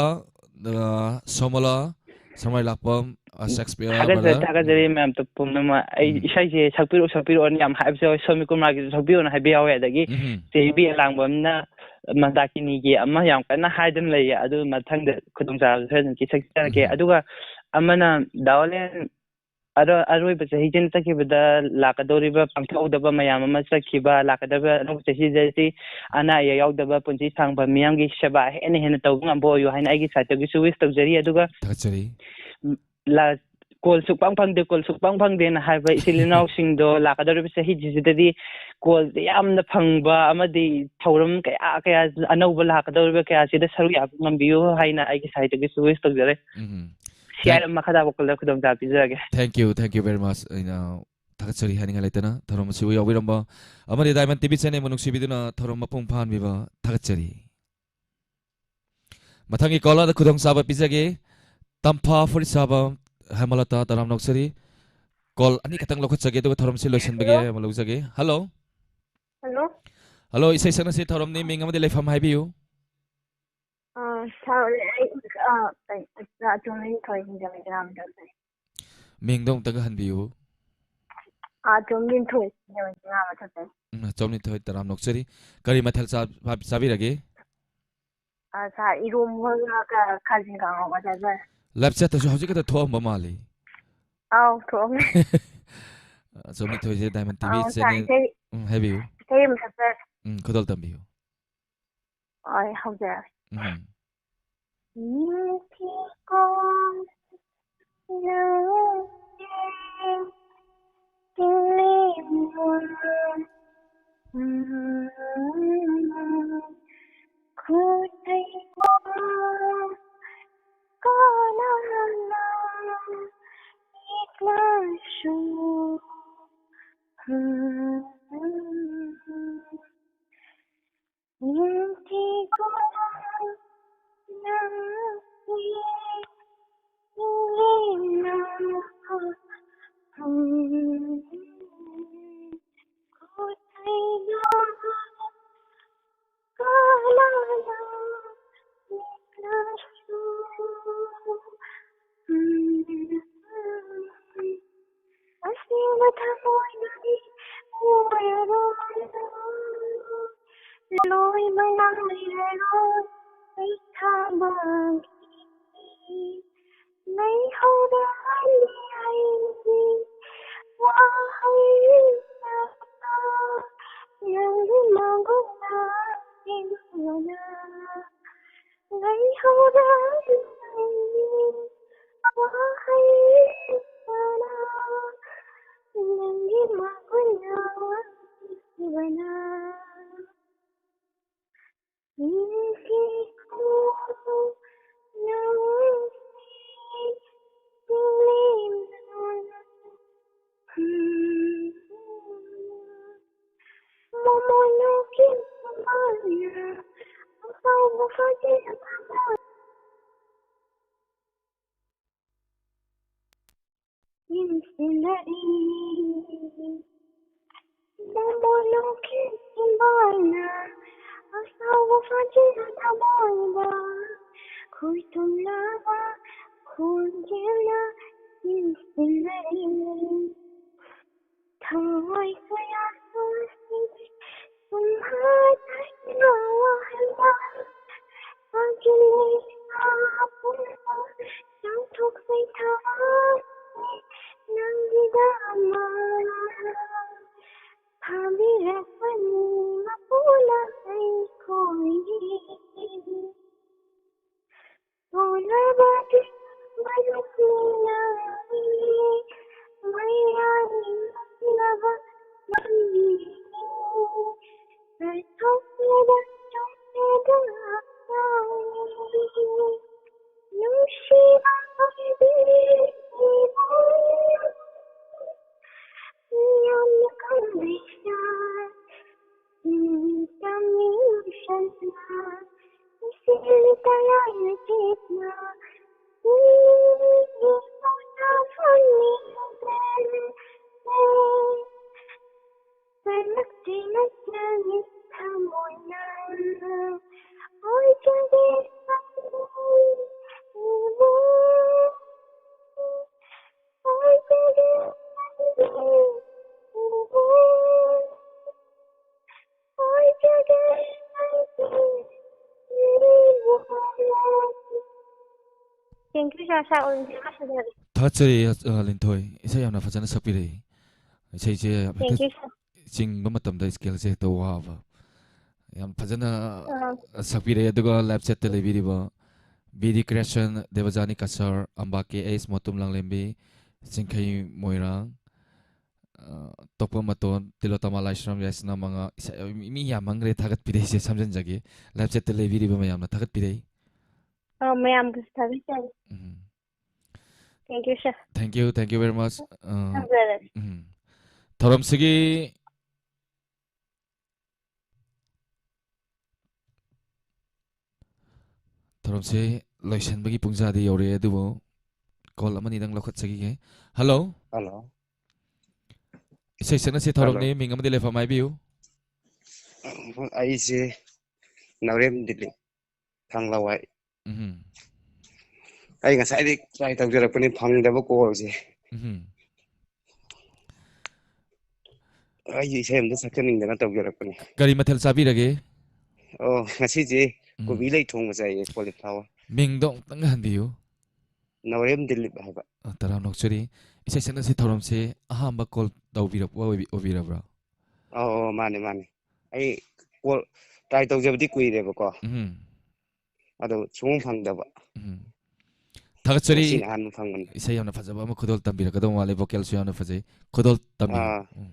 ꯑ, ꯁꯣꯃꯣꯂꯥ, ꯁꯃꯥꯏ ꯂꯥꯛꯄꯝ, ꯑ, ꯁꯦꯛꯁꯄꯤꯌꯔ ꯊꯥꯒꯠꯆꯔꯤ, brother꯫ ꯊꯥꯒꯠꯆꯔꯤ ꯎꯝ꯫ ꯃꯌꯥꯝ ꯄꯨꯝꯅꯃꯛ꯫ ꯑꯩ ꯎꯝ꯫ ꯏꯁꯩꯁꯦ ꯁꯛꯄꯤꯔꯛꯑꯣ, ꯁꯛꯄꯤꯔꯛꯑꯣꯅ ꯌꯥꯝ ꯍꯥꯏꯕꯁꯨ ꯌꯥꯎꯋꯦ, ꯁꯣꯃꯤ ꯀꯨꯃꯥꯔꯒꯤꯁꯨ ꯁꯛꯄꯤꯌꯣꯅ ꯍꯥꯏꯕ ꯌꯥꯎꯋꯦ, ꯑꯗꯒꯤ ꯎꯝ꯫ ꯆꯦ ꯏꯕꯤ ꯑꯦꯂꯥꯡꯕꯝꯅ ꯃꯟꯗꯥꯀꯤꯅꯤꯒꯤ ꯑꯃ ꯌꯥꯝ ꯀꯟꯅ ꯍꯥꯏꯗꯨꯅ ꯂꯩꯌꯦ, ꯑꯗꯨ ꯃꯊꯪꯗ ꯈꯨꯗꯣꯡꯆꯥꯕꯗ ꯁꯣꯏꯗꯅ ꯁꯛꯆꯔꯛꯀꯦ꯫ ꯎꯝ꯫ ꯑꯗꯨꯒ ꯑꯃꯅ ꯗꯥ ꯋꯥꯂꯦꯟ ꯑꯔꯣ-, ꯑꯔꯣꯏꯕ ꯆꯍꯤꯁꯤꯅ ꯆꯠꯈꯤꯕꯗ ꯂꯥꯛꯀꯗꯧꯔꯤꯕ ꯄꯥꯡꯊꯣꯛꯍꯧꯗꯕ ꯃꯌꯥꯝ ꯑꯃ ꯆꯠꯈꯤꯕ, ꯂꯥꯛꯀꯗꯕ ꯑꯅꯧꯕ ꯆꯍꯤꯗꯗꯤ ꯑꯅꯥ ꯑꯌꯦꯛ ꯌꯥꯎꯗꯕ, ꯄꯨꯟꯁꯤ ꯁꯥꯡꯕ, ꯃꯤꯌꯥꯝꯒꯤ ꯁꯦꯕꯥ ꯍꯦꯟꯅ ꯍꯦꯟꯅ ꯇꯧꯕ ꯉꯝꯕ ꯑꯣꯏꯌꯨ ꯍꯥꯏꯅ ꯑꯩꯒꯤ ꯁꯥꯏꯠꯇꯒꯤꯁꯨ ꯋꯤꯁ ꯇꯧꯖꯔꯤ꯫ ꯑꯗꯨꯒ ꯊꯥꯒꯠꯆꯔꯤ꯫ ꯎꯝ, ꯂꯥ-, ꯀꯣꯜ ꯁꯨꯛꯄꯪ ꯐꯪꯗꯦ, ꯀꯣꯜ ꯁꯨꯛꯄꯪ ꯐꯪꯗꯦꯅ ꯍꯥꯏꯕ ꯏꯆꯤꯜ ꯏꯅꯥꯎꯁꯤꯡꯗꯣ ꯂꯥꯛꯀꯗꯧꯔꯤꯕ ꯆꯍꯤꯁꯤꯗꯗꯤ ꯀꯣꯜꯁꯦ ꯌꯥꯝꯅ ꯐꯪꯕ ꯑꯃꯗꯤ ꯊꯧꯔꯝ ꯀꯌꯥ ꯀꯌꯥ ꯑꯅꯧꯕ ꯂꯥꯛꯀꯗꯧꯔꯤꯕ ꯀꯌꯥꯁꯤꯗ ꯁꯔꯨꯛ ꯌꯥꯕ ꯉꯝꯕꯤꯌꯨ ꯍꯥꯏꯅ ꯑꯩꯒꯤ ꯁꯥꯏꯠꯇꯒꯤꯁꯨ ꯋꯤꯁ ꯇꯧꯖꯔꯤ꯫ ꯎꯝ꯫ ꯁꯤ ꯑꯥꯏ ꯑꯦꯝ ꯃꯈꯥ ꯇꯥꯕ ꯀꯣꯜꯗ ꯈꯨꯗꯣꯡꯆꯥꯕ ꯄꯤꯖꯔꯒꯦ꯫ Thank you, thank you very much. ꯑꯩꯅ ꯊꯥꯒꯠꯆꯔꯤ ꯍꯥꯏꯅꯤꯡꯉꯥꯏ ꯂꯩꯇꯅ ꯊꯧꯔꯝ ꯑꯁꯤꯕꯨ ꯌꯥꯎꯕꯤꯔꯝꯕ ꯑꯃꯗꯤ Diamond ꯇꯤ ꯚꯤ channel ꯕꯨ ꯅꯨꯡꯁꯤꯕꯤꯗꯨꯅ ꯊꯧꯔꯝ ꯃꯄꯨꯡ ꯐꯥꯍꯟꯕꯤꯕ ꯊꯥꯒꯠꯆꯔꯤ꯫ ꯃꯊꯪꯒꯤ ꯀꯣꯂꯔꯗ ꯈꯨꯗꯣꯡꯆꯥꯕ ꯄꯤꯖꯒꯦ꯫ ꯇꯝꯐꯥ ꯐꯨꯔꯤꯠ ꯁꯥꯕ ꯍꯦꯃꯂꯇꯥ, ꯇꯔꯥꯝꯅ ꯑꯣꯛꯆꯔꯤ꯫ ꯀꯣꯜ ꯑꯅꯤꯈꯛꯇꯪ ꯂꯧꯈꯠꯆꯒꯦ, ꯑꯗꯨꯒ ꯊꯧꯔꯝꯁꯤ ꯂꯣꯏꯁꯤꯟꯕꯒꯤ ꯍꯜꯂꯣ꯫ ꯑꯃ ꯂꯧꯖꯒꯦ꯫ ꯍꯜꯂꯣ꯫ ꯍꯜꯂꯣ꯫ ꯍꯜꯂꯣ, ꯏꯁꯩ ꯁꯛꯅꯁꯤ ꯊꯧꯔꯝꯅꯤ, ꯃꯤꯡ ꯑꯃꯗꯤ ꯂꯩꯐꯝ ꯍꯥꯏꯕꯤꯌꯨ꯫ ꯑꯥ, ꯁꯥꯔ, ꯑꯩ, ꯑꯥ, ꯀꯩ, ꯑꯥ, ꯆꯨꯝꯃꯤ, ꯊꯣꯏ, ꯁꯤꯡꯖꯃꯩ, ꯇꯔꯥꯃꯥꯊꯣꯏ꯫ ꯃꯤꯡꯗꯣ ꯑꯃꯨꯛꯇꯒ ꯍꯟꯕꯤꯌꯨ꯫ ꯑꯥ, ꯆꯨꯝꯃꯤ, ꯊꯣꯏ, ꯁꯤꯡꯖꯃꯩ, ꯇꯔꯥꯃꯥꯊꯣꯏ꯫ ꯎꯝ, ꯆꯨꯝꯃꯤ, ꯊꯣꯏ, ꯇꯔꯥꯝꯅ ꯑꯣꯛꯆꯔꯤ꯫ ꯀꯔꯤ ꯃꯊꯦꯜ ꯆꯥ-, ꯆꯥ-, ꯆꯥꯕꯤꯔꯒꯦ? ꯑꯥ, ꯁꯥꯔ, ꯏꯔꯣꯝꯕꯒ ꯀ-, ꯈꯥꯖꯤꯡ ꯀꯥꯡꯍꯧꯒ ꯆꯥꯖꯔꯦ꯫ Live chat ꯇꯁꯨ ꯍꯧꯖꯤꯛ ꯈꯛꯇ ꯊꯣꯛꯑꯝꯕ ꯃꯥꯜꯂꯤ꯫ ꯑꯥꯎ, ꯊꯣꯛꯑꯝꯃꯦ꯫ ꯑ, ꯆꯨꯝꯃꯤ, ꯊꯣꯏꯁꯦ Diamond ꯇꯤ ꯚꯤ ꯑꯥꯎ, ꯁꯥꯔ, channel꯫ ꯏꯁꯩ, ꯎꯝ, ꯍꯥꯏꯕꯤꯌꯨ꯫ ꯏꯁꯩ ꯑꯃ ꯁꯛꯆꯔꯛꯀꯦ꯫ ꯎꯝ, ꯈꯨꯗꯣꯜ ꯇꯝꯕꯤꯌꯨ꯫ ꯑꯩ ꯍꯧꯖꯔꯛꯀꯦ꯫ ꯎꯝ꯫ ꯅꯨꯡꯁꯤꯀꯣ ꯅꯪꯁꯦ ꯆꯤꯡꯂꯦꯝꯕ, ꯎꯝ, ꯈꯨꯠꯇꯩꯕ ꯀꯅꯥꯅ ꯌꯦꯛꯂꯁꯨ, ꯎꯝ, ꯅꯨꯡꯁꯤꯀꯣ ꯅꯪꯁꯦ ꯆꯤꯡꯂꯦꯝꯕ, ꯎꯝ, ꯈꯨꯠꯇꯩꯕ ꯀꯅꯥꯅ ꯌꯦꯛꯂꯁꯨ, ꯎꯝ, ꯑꯁꯦꯡꯕ ꯊꯃꯣꯏꯅꯗꯤ ꯑꯣꯏꯔꯔꯣꯏ, ꯂꯣꯏꯕ ꯅꯥꯏꯔꯔꯣꯏ ꯑꯩ ꯊꯥꯕꯒꯤ꯫ ꯂꯩꯍꯧꯔꯅꯤ ꯑꯩꯒꯤ ꯋꯥꯍꯩ ꯅꯪꯒꯤ ꯃꯒꯨꯟ ꯅꯥꯏꯗꯨꯅ꯫ ꯂꯩꯍꯧꯔꯅꯤ ꯑꯩꯒꯤ ꯋꯥꯍꯩ ꯅꯪꯒꯤ ꯃꯒꯨꯟ ꯅꯥꯏꯗꯨꯅ꯫ ꯅꯨꯡꯁꯤꯀꯣ ꯅꯪꯁꯦ ꯌꯦꯡꯁꯤꯟꯅꯔꯤ꯫ ꯅꯪꯕꯨ ꯅꯨꯡꯁꯤꯕꯅ ꯑꯁꯥꯎꯕ ꯐꯥꯖꯤꯜꯂ ꯊꯃꯣꯏꯗ ꯈꯣꯏ ꯇꯨꯝꯂꯕ ꯈꯣꯟꯖꯦꯜꯅ ꯌꯦꯡꯁꯤꯟꯅꯔꯤ꯫ ꯊꯋꯥꯏ ꯀꯌꯥ ꯁꯣꯛꯂꯁꯤ ꯁꯨꯝꯍꯠ ꯍꯠꯅ ꯋꯥꯍꯩ ꯋꯥꯍꯩ ꯐꯥꯖꯤꯜꯂꯤ ꯏꯁꯥ ꯄꯨꯝꯕ ꯆꯥꯝꯊꯣꯛꯆꯩ ꯊꯋꯥꯏ ꯅꯪꯒꯤꯗꯃꯛ ꯐꯥꯕꯤꯔꯛꯄꯅꯤ ꯃꯄꯨꯅ ꯑꯩꯈꯣꯏꯒꯤ꯫ ꯎꯅꯕꯒꯤ ꯃꯔꯨꯞꯁꯤꯡꯅ ꯃꯩꯔꯥꯒꯤ ꯅꯛꯅꯕ ꯂꯝꯕꯤꯁꯤꯡ ꯂꯣꯏꯊꯣꯛꯄꯗ ꯆꯣꯛꯄꯗ ꯍꯛꯆꯥꯡ ꯅꯨꯡꯁꯤꯕ ꯑꯣꯏꯕꯤꯔꯤꯕ ꯃꯤꯌꯥꯝꯅ ꯈꯪꯕꯤꯁꯥ Thank you, sir. Sir, ꯑꯣꯏꯅ ꯊꯥꯒꯠꯆꯔꯤ꯫ ꯊꯥꯒꯠꯆꯔꯤ, ꯑ, ꯂꯤꯟꯊꯣꯏ꯫ ꯏꯁꯩ ꯌꯥꯝꯅ ꯐꯖꯅ ꯁꯛꯄꯤꯔꯛꯏ꯫ ꯏꯁꯩꯁꯦ ꯍꯦꯛꯇ Thank you, sir. ꯆꯤꯡꯕ ꯃꯇꯝꯗ scaleꯁꯦ ꯍꯦꯛꯇ ꯋꯥꯕ꯫ ꯌꯥꯝ ꯐꯖꯅ ꯑꯥ. ꯁꯛꯄꯤꯔꯛꯏ꯫ ꯑꯗꯨꯒ live chatꯇ ꯂꯩꯕꯤꯔꯤꯕ ꯕꯤ ꯗꯤ ꯀ꯭ꯔꯤꯌꯦꯁꯟ, ꯗꯦꯕꯖꯥꯅꯤ ꯀꯁꯥꯔ, ꯑꯝꯕꯥ ꯀꯦ ꯑꯩꯆ, ꯃꯣꯇꯨꯝ ꯂꯥꯡꯂꯦꯝꯕꯤ, ꯆꯤꯡꯈꯩ ꯃꯣꯏꯔꯥꯡ, ꯑ, ꯇꯣꯞꯄ ꯃꯇꯣꯟ, ꯇꯤꯂꯣꯇꯃꯥ ꯂꯥꯏꯁ꯭ꯔꯝ, ꯌꯥꯏꯁꯅꯥ ꯃꯉꯥ, ꯏꯁꯩ, ꯃꯤ, ꯃꯤ ꯌꯥꯝ ꯃꯟꯈ꯭ꯔꯦ ꯊꯥꯒꯠꯄꯤꯔꯛꯏꯁꯦ, ꯁꯝꯖꯤꯟꯖꯒꯦ꯫ Live chatꯇ ꯂꯩꯕꯤꯔꯤꯕ ꯃꯌꯥꯝꯅ ꯊꯥꯒꯠꯄꯤꯔꯛꯏ꯫ ꯑ, ꯃꯌꯥꯝꯕꯨꯁꯨ ꯊꯥꯒꯠꯆꯔꯤ꯫ ꯎꯝ. Thank you, sir. Thank you, thank you very much. ꯑ, ꯊꯝꯖꯔꯒꯦ꯫ ꯎꯝ. ꯊꯧꯔꯝꯁꯤꯒꯤ ꯊꯧꯔꯝꯁꯦ ꯂꯣꯏꯁꯤꯟꯕꯒꯤ ꯄꯨꯡꯖꯥꯗꯤ ꯌꯧꯔꯛꯑꯦ, ꯑꯗꯨꯕꯨ ꯀꯣꯜ ꯑꯃꯅꯤꯗꯪ ꯂꯧꯈꯠꯆꯈꯤꯒꯦ꯫ ꯍꯜꯂꯣ꯫ ꯍꯜꯂꯣ꯫ ꯏꯁꯩ ꯁꯛꯅꯁꯤ ꯊꯧꯔꯝꯅꯤ, ꯍꯜꯂꯣ꯫ ꯃꯤꯡ ꯑꯃꯗꯤ ꯂꯩꯐꯝ ꯍꯥꯏꯕꯤꯌꯨ꯫ ꯑꯩꯁꯦ ꯅꯥꯎꯔꯦꯝ ꯗꯤꯂꯤꯞ, ꯊꯥꯡꯂꯋꯥꯏ꯫ ꯎꯝ꯫ ꯑꯩ ꯉꯁꯥꯏꯗꯤ ꯇ꯭ꯔꯥꯏ ꯇꯧꯖꯔꯛꯄꯅꯤ, ꯐꯪꯗꯕ ꯀꯣꯜꯁꯦ꯫ ꯎꯝ꯫ ꯑꯩꯁꯦ ꯏꯁꯩ ꯑꯝꯇ ꯁꯛꯆꯅꯤꯡꯗꯅ ꯇꯧꯖꯔꯛꯄꯅꯤ꯫ ꯀꯔꯤ ꯃꯊꯦꯜ ꯆꯥꯕꯤꯔꯒꯦ? ꯑꯣ, ꯉꯁꯤꯁꯦ ꯎꯝ꯫ ꯀꯣꯕꯤ ꯂꯩ ꯊꯣꯡꯕ ꯆꯥꯏꯌꯦ, cauliflower꯫ ꯃꯤꯡꯗꯣ ꯑꯃꯨꯛꯇꯪ ꯍꯟꯕꯤꯌꯨ꯫ ꯅꯥꯎꯔꯦꯝ ꯗꯤꯂꯤꯞ ꯍꯥꯏꯕ꯫ ꯑ, ꯇꯔꯥꯝꯅ ꯑꯣꯛꯆꯔꯤ꯫ ꯏꯁꯩ ꯁꯛꯅꯁꯤ ꯊꯧꯔꯝꯁꯦ ꯑꯍꯥꯟꯕ ꯀꯣꯜ ꯇꯧꯕꯤꯔꯛꯄ ꯑꯣꯏꯕꯤ-, ꯑꯣꯏꯕꯤꯔꯕ꯭ꯔꯥ? ꯑꯧ, ꯑꯧ, ꯃꯥꯅꯦ, ꯃꯥꯅꯦ꯫ ꯑꯩ ꯀꯣꯜ ꯇ꯭ꯔꯥꯏ ꯇꯧꯖꯕꯗꯤ ꯀꯨꯏꯔꯦꯕꯀꯣ꯫ ꯎꯝ꯫ ꯑꯗꯣ ꯁꯨꯡꯐꯪ ꯐꯪꯗꯕ꯫ ꯎꯝ꯫ ꯊꯥꯒꯠꯆꯔꯤ꯫ ꯉꯁꯤꯅ ꯑꯍꯥꯟꯕ ꯐꯪꯕꯅꯤ꯫ ꯏꯁꯩ ꯌꯥꯝꯅ ꯐꯖꯕ ꯑꯃ ꯈꯨꯗꯣꯜ ꯇꯝꯕꯤꯔꯛꯀꯗꯧꯕ ꯃꯥꯜꯂꯦ, vocalꯁꯨ ꯌꯥꯝꯅ ꯐꯖꯩ꯫ ꯈꯨꯗꯣꯜ ꯇꯝꯕꯤꯌꯨ꯫ ꯑꯥ꯫ ꯎꯝ꯫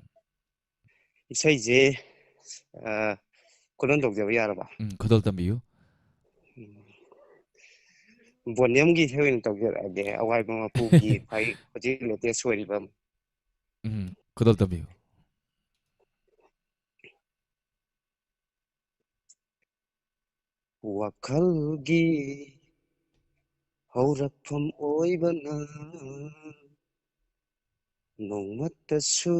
ꯏꯁꯩꯁꯦ, ꯑ, ꯈꯨꯗꯣꯜ ꯇꯧꯖꯕ ꯌꯥꯔꯕ? ꯎꯝ, ꯈꯨꯗꯣꯜ ꯇꯝꯕꯤꯌꯨ꯫ ꯎꯝ꯫ ꯕꯣꯅꯤꯌꯝꯒꯤ ꯏꯁꯩ ꯑꯣꯏꯅ ꯇꯧꯖꯔꯛꯑꯒꯦ, ꯑꯋꯥꯏꯕ ꯃꯄꯨꯒꯤ ꯈ꯭ꯋꯥꯏ ꯍꯧꯖꯤꯛ latest ꯑꯣꯏꯔꯤꯕ꯫ ꯎꯝ, ꯈꯨꯗꯣꯜ ꯇꯝꯕꯤꯌꯨ꯫ ꯋꯥꯈꯜꯒꯤ ꯍꯧꯔꯛꯐꯝ ꯑꯣꯏꯕꯅ ꯅꯣꯡꯃꯇꯁꯨ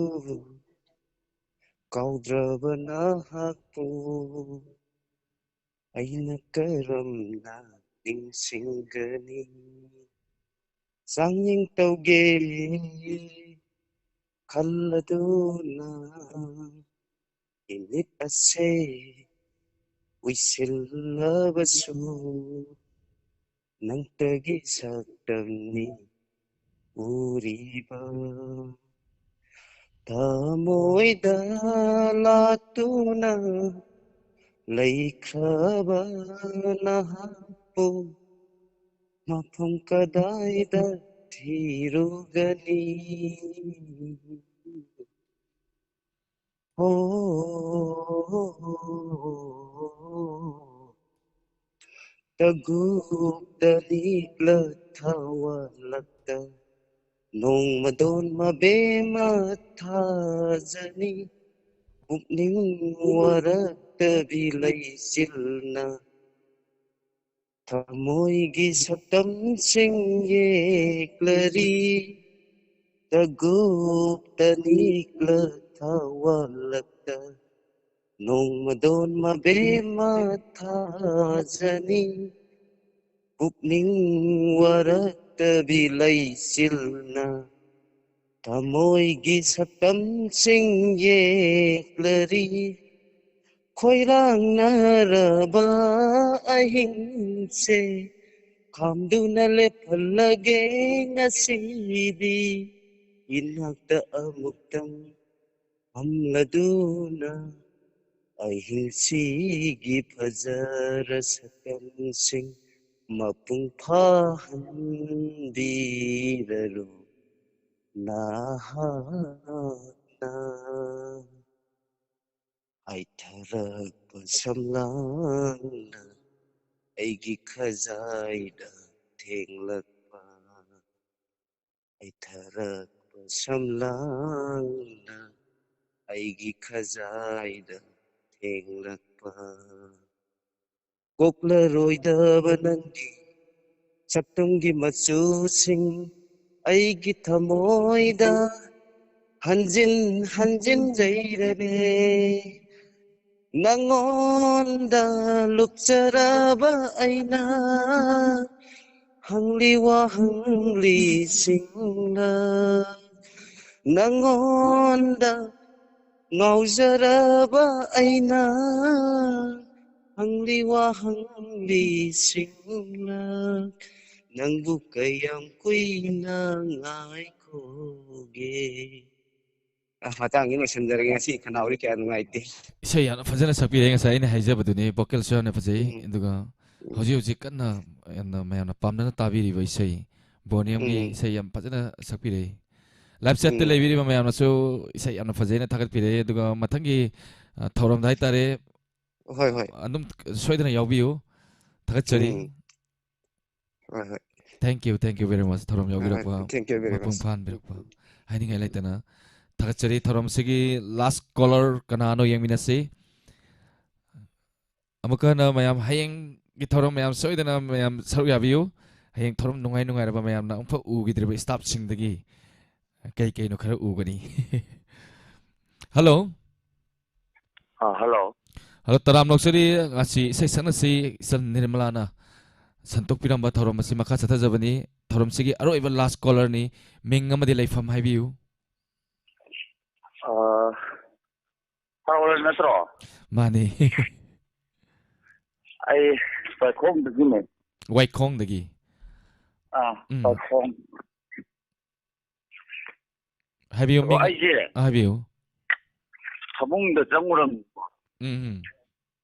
ꯀꯥꯎꯗ꯭ꯔꯕ ꯅꯍꯥꯛꯄꯨ ꯑꯩꯅ ꯀꯔꯝꯅ ꯅꯤꯡꯁꯤꯡꯒꯅꯤ? ꯆꯥꯡꯌꯦꯡ ꯇꯧꯒꯦ ꯈꯜꯂꯗꯨꯅ ꯃꯤꯅꯤꯠ ꯑꯁꯦ ꯎꯏꯁꯤꯜꯂꯕꯁꯨ ꯅꯪꯇꯒꯤ ꯁꯛꯇꯝꯅꯤ ꯎꯔꯤꯕ꯫ ꯊꯃꯣꯏꯗ ꯂꯥꯠꯇꯨꯅ ꯂꯩꯈ꯭ꯔꯕ ꯅꯍꯥꯛꯄꯨ ꯃꯐꯝ ꯀꯗꯥꯏꯗ ꯊꯤꯔꯨꯒꯅꯤ? ꯍꯣ, ꯇꯒꯨꯞꯇ ꯅꯤꯛꯂ ꯊꯋꯥꯜꯂꯛꯇ ꯅꯣꯡꯃꯗꯣꯟ ꯃꯕꯦꯝꯃ ꯊꯥꯖꯅꯤ꯫ ꯄꯨꯛꯅꯤꯡ ꯋꯥꯔꯛꯇꯕꯤ ꯂꯩꯆꯤꯜꯅ ꯊꯃꯣꯏꯒꯤ ꯁꯛꯇꯝꯁꯤꯡ ꯌꯦꯛꯂꯔꯤ, ꯇꯒꯨꯞꯇ ꯅꯤꯛꯂ ꯊꯋꯥꯜꯂꯛꯇ ꯅꯣꯡꯃꯗꯣꯟ ꯃꯕꯦꯝꯃ ꯊꯥꯖꯅꯤ꯫ ꯄꯨꯛꯅꯤꯡ ꯋꯥꯔꯛꯇꯕꯤ ꯂꯩꯆꯤꯜꯅ ꯊꯃꯣꯏꯒꯤ ꯁꯛꯇꯝꯁꯤꯡ ꯌꯦꯛꯂꯔꯤ꯫ ꯈꯣꯏꯔꯥꯡꯅꯔꯕ ꯑꯍꯤꯡꯁꯦ ꯈꯥꯝꯗꯨꯅ ꯂꯦꯞꯍꯜꯂꯒꯦ ꯉꯁꯤꯗꯤ꯫ ꯏꯅꯥꯛꯇ ꯑꯃꯨꯛꯇꯪ ꯐꯝꯂꯗꯨꯅ ꯑꯍꯤꯡꯁꯤꯒꯤ ꯐꯖꯔ ꯁꯛꯇꯝꯁꯤꯡ ꯃꯄꯨꯡ ꯐꯥꯍꯟꯕꯤꯔꯔꯣ ꯅꯍꯥꯛꯅ꯫ ꯍꯥꯏꯊꯔꯛꯄ ꯁꯝꯂꯥꯡꯅ ꯑꯩꯒꯤ ꯈꯖꯥꯏꯗ ꯊꯦꯡꯂꯛꯄ꯫ ꯍꯥꯏꯊꯔꯛꯄ ꯁꯝꯂꯥꯡꯅ ꯑꯩꯒꯤ ꯈꯖꯥꯏꯗ ꯊꯦꯡꯂꯛꯄ꯫ ꯀꯣꯛꯂꯔꯣꯏꯗꯕ ꯅꯪꯒꯤ ꯁꯛꯇꯝꯒꯤ ꯃꯆꯨꯁꯤꯡ ꯑꯩꯒꯤ ꯊꯃꯣꯏꯗ ꯍꯟꯖꯤꯟ ꯍꯟꯖꯤꯟ ꯌꯩꯔꯔꯦ꯫ ꯅꯪꯉꯣꯟꯗ ꯂꯨꯞꯆꯔꯕ ꯑꯩꯅ ꯍꯪꯂꯤ ꯋꯥꯍꯪꯂꯤꯁꯤꯡꯅ ꯅꯪꯉꯣꯟꯗ ꯉꯥꯎꯖꯔꯕ ꯑꯩꯅ ꯍꯪꯂꯤ ꯋꯥꯍꯪꯂꯤꯁꯤꯡꯅ ꯅꯪꯕꯨ ꯀꯌꯥꯝ ꯀꯨꯏꯅ ꯉꯥꯏꯈꯣꯒꯦ? ꯑ, ꯃꯇꯥꯡꯁꯤ ꯂꯣꯏꯁꯤꯟꯖꯔꯒꯦ꯫ ꯉꯁꯤ ꯈꯅꯥꯎꯗꯤ ꯀꯌꯥ ꯅꯨꯡꯉꯥꯏꯇꯦ꯫ ꯏꯁꯩ ꯌꯥꯝꯅ ꯐꯖꯅ ꯁꯛꯄꯤꯔꯦ꯫ ꯉꯁꯥꯏ ꯑꯩꯅ ꯍꯥꯏꯖꯕꯗꯨꯅꯤ, vocalꯁꯨ ꯌꯥꯝꯅ ꯐꯖꯩ꯫ ꯎꯝ꯫ ꯑꯗꯨꯒ ꯎꯝ꯫ ꯍꯧꯖꯤꯛ ꯍꯧꯖꯤꯛ ꯀꯟꯅ ꯌꯥꯝꯅ ꯃꯌꯥꯝꯅ ꯄꯥꯝꯅꯅ ꯇꯥꯕꯤꯔꯤꯕ ꯏꯁꯩ, ꯕꯣꯅꯤꯌꯝꯒꯤ ꯎꯝ꯫ ꯏꯁꯩ ꯌꯥꯝ ꯐꯖꯅ ꯁꯛꯄꯤꯔꯛꯏ꯫ Live chatꯇ ꯎꯝ꯫ ꯂꯩꯕꯤꯔꯤꯕ ꯃꯌꯥꯝꯅꯁꯨ ꯏꯁꯩ ꯌꯥꯝꯅ ꯐꯖꯩꯅ ꯊꯥꯒꯠꯄꯤꯔꯛꯏ꯫ ꯑꯗꯨꯒ ꯃꯊꯪꯒꯤ, ꯑ, ꯊꯧꯔꯝꯗ ꯍꯥꯏꯇꯥꯔꯦ, ꯍꯣꯏ, ꯍꯣꯏ꯫ ꯑꯗꯨꯝ ꯁꯣꯏꯗꯅ ꯌꯥꯎꯕꯤꯌꯨ꯫ ꯊꯥꯒꯠꯆꯔꯤ꯫ ꯎꯝ꯫ ꯍꯣꯏ, ꯍꯣꯏ꯫ Thank you, thank you very much, ꯊꯧꯔꯝ ꯍꯣꯏ, ꯍꯣꯏ꯫ ꯌꯥꯎꯕꯤꯔꯛꯄ, Thank you very much. ꯃꯄꯨꯡ ꯐꯥꯍꯟꯕꯤꯔꯛꯄ꯫ ꯍꯥꯏꯅꯤꯡꯉꯥꯏ ꯂꯩꯇꯅ ꯊꯥꯒꯠꯆꯔꯤ꯫ ꯊꯧꯔꯝꯁꯤꯒꯤ last caller ꯀꯅꯥꯅꯣ ꯌꯦꯡꯃꯤꯟꯅꯁꯤ꯫ ꯑꯃꯨꯛꯀ ꯍꯟꯅ ꯃꯌꯥꯝ ꯍꯌꯦꯡ ꯒꯤ ꯊꯧꯔꯝ ꯃꯌꯥꯝ ꯁꯣꯏꯗꯅ ꯃꯌꯥꯝ ꯁꯔꯨꯛ ꯌꯥꯕꯤꯌꯨ꯫ ꯍꯌꯦꯡ ꯊꯧꯔꯝ ꯅꯨꯡꯉꯥꯏ ꯅꯨꯡꯉꯥꯏꯔꯕ ꯃꯌꯥꯝꯅ ꯑꯃꯨꯛꯐꯥꯎ ꯎꯈꯤꯗ꯭ꯔꯤꯕ staff ꯁꯤꯡꯗꯒꯤ ꯀꯩ ꯀꯩꯅꯣ ꯈꯔ ꯎꯒꯅꯤ꯫ Hello꯫ ꯑ, hello꯫ Hello, ꯇꯔꯥꯝ ꯂꯧꯆꯔꯤ꯫ ꯉꯁꯤ ꯏꯁꯩ ꯁꯛꯅꯁꯤ ꯏꯆꯟ ꯅꯤꯔꯃꯂꯥꯅ ꯁꯟꯗꯣꯛꯄꯤꯔꯝꯕ ꯊꯧꯔꯝ ꯑꯁꯤ ꯃꯈꯥ ꯆꯠꯊꯖꯕꯅꯤ꯫ ꯊꯧꯔꯝꯁꯤꯒꯤ ꯑꯔꯣꯏꯕ last callerꯅꯤ꯫ ꯃꯤꯡ ꯑꯃꯗꯤ ꯂꯩꯐꯝ ꯍꯥꯏꯕꯤꯌꯨ꯫ ꯑ, ꯁꯥꯎꯔ ꯅꯠꯇ꯭ꯔꯣ? ꯃꯥꯅꯤ꯫ ꯑꯩ ꯄꯥꯏꯈꯣꯡꯗꯒꯤꯅꯦ꯫ ꯋꯥꯏꯈꯣꯡꯗꯒꯤ꯫ ꯑꯥ, ꯎꯝ꯫ ꯄꯥꯏꯈꯣꯡ꯫ ꯍꯥꯏꯕꯤꯌꯨ, ꯑꯣ, ꯃꯤꯡ-, ꯑꯩꯁꯦ ꯍꯥꯏꯕꯤꯌꯨ꯫ ꯐꯃꯨꯡꯗ ꯆꯪꯉꯨꯔꯝꯅꯤꯀꯣ꯫ ꯎꯝ, ꯎꯝ꯫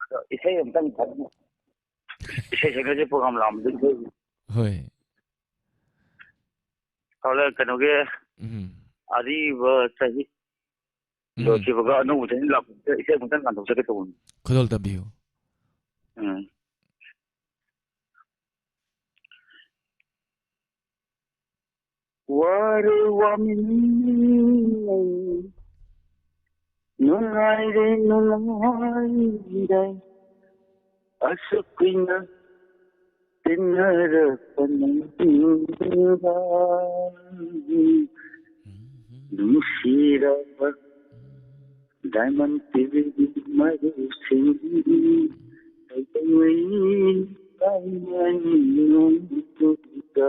ꯑꯗꯣ ꯏꯁꯩ ꯑꯝꯇꯪ ꯊꯥꯕꯤꯌꯨ꯫ ꯏꯁꯩ ꯁꯛꯅꯁꯦ program ꯂꯥꯛꯑꯝꯕꯗ ꯏꯁꯩ꯫ ꯍꯣꯏ꯫ ꯍꯣꯔꯦꯟ ꯀꯩꯅꯣꯒꯤ ꯎꯝ꯫ ꯑꯔꯤꯕ ꯆꯍꯤ ꯎꯝ꯫ ꯂꯣꯏꯈꯤꯕꯒ ꯑꯅꯧꯕ ꯆꯍꯤ ꯂꯥꯛꯄꯗ ꯏꯁꯩ ꯑꯃꯇꯪ ꯉꯥꯟꯊꯣꯛꯆꯒꯦ ꯇꯧꯕꯅꯤ꯫ ꯈꯨꯗꯣꯜ ꯇꯝꯕꯤꯌꯨ꯫ ꯎꯝ꯫ ꯋꯥꯔꯦ ꯋꯥꯃꯤꯟꯅꯩ, ꯅꯨꯡꯉꯥꯏꯔꯦ ꯅꯨꯡꯉꯥꯏꯔꯦ, ꯑꯁꯨꯛ ꯀꯨꯏꯅ ꯇꯤꯟꯅꯔꯛꯄ ꯅꯪꯒ꯫ ꯅꯨꯡꯁꯤꯔꯕ diamond ꯄꯤꯕꯤꯒꯤ ꯃꯔꯨꯞꯁꯤꯡ, ꯀꯩꯗꯧꯉꯩ ꯀꯥꯏꯅꯅꯤ ꯅꯣꯡꯗꯨꯗ?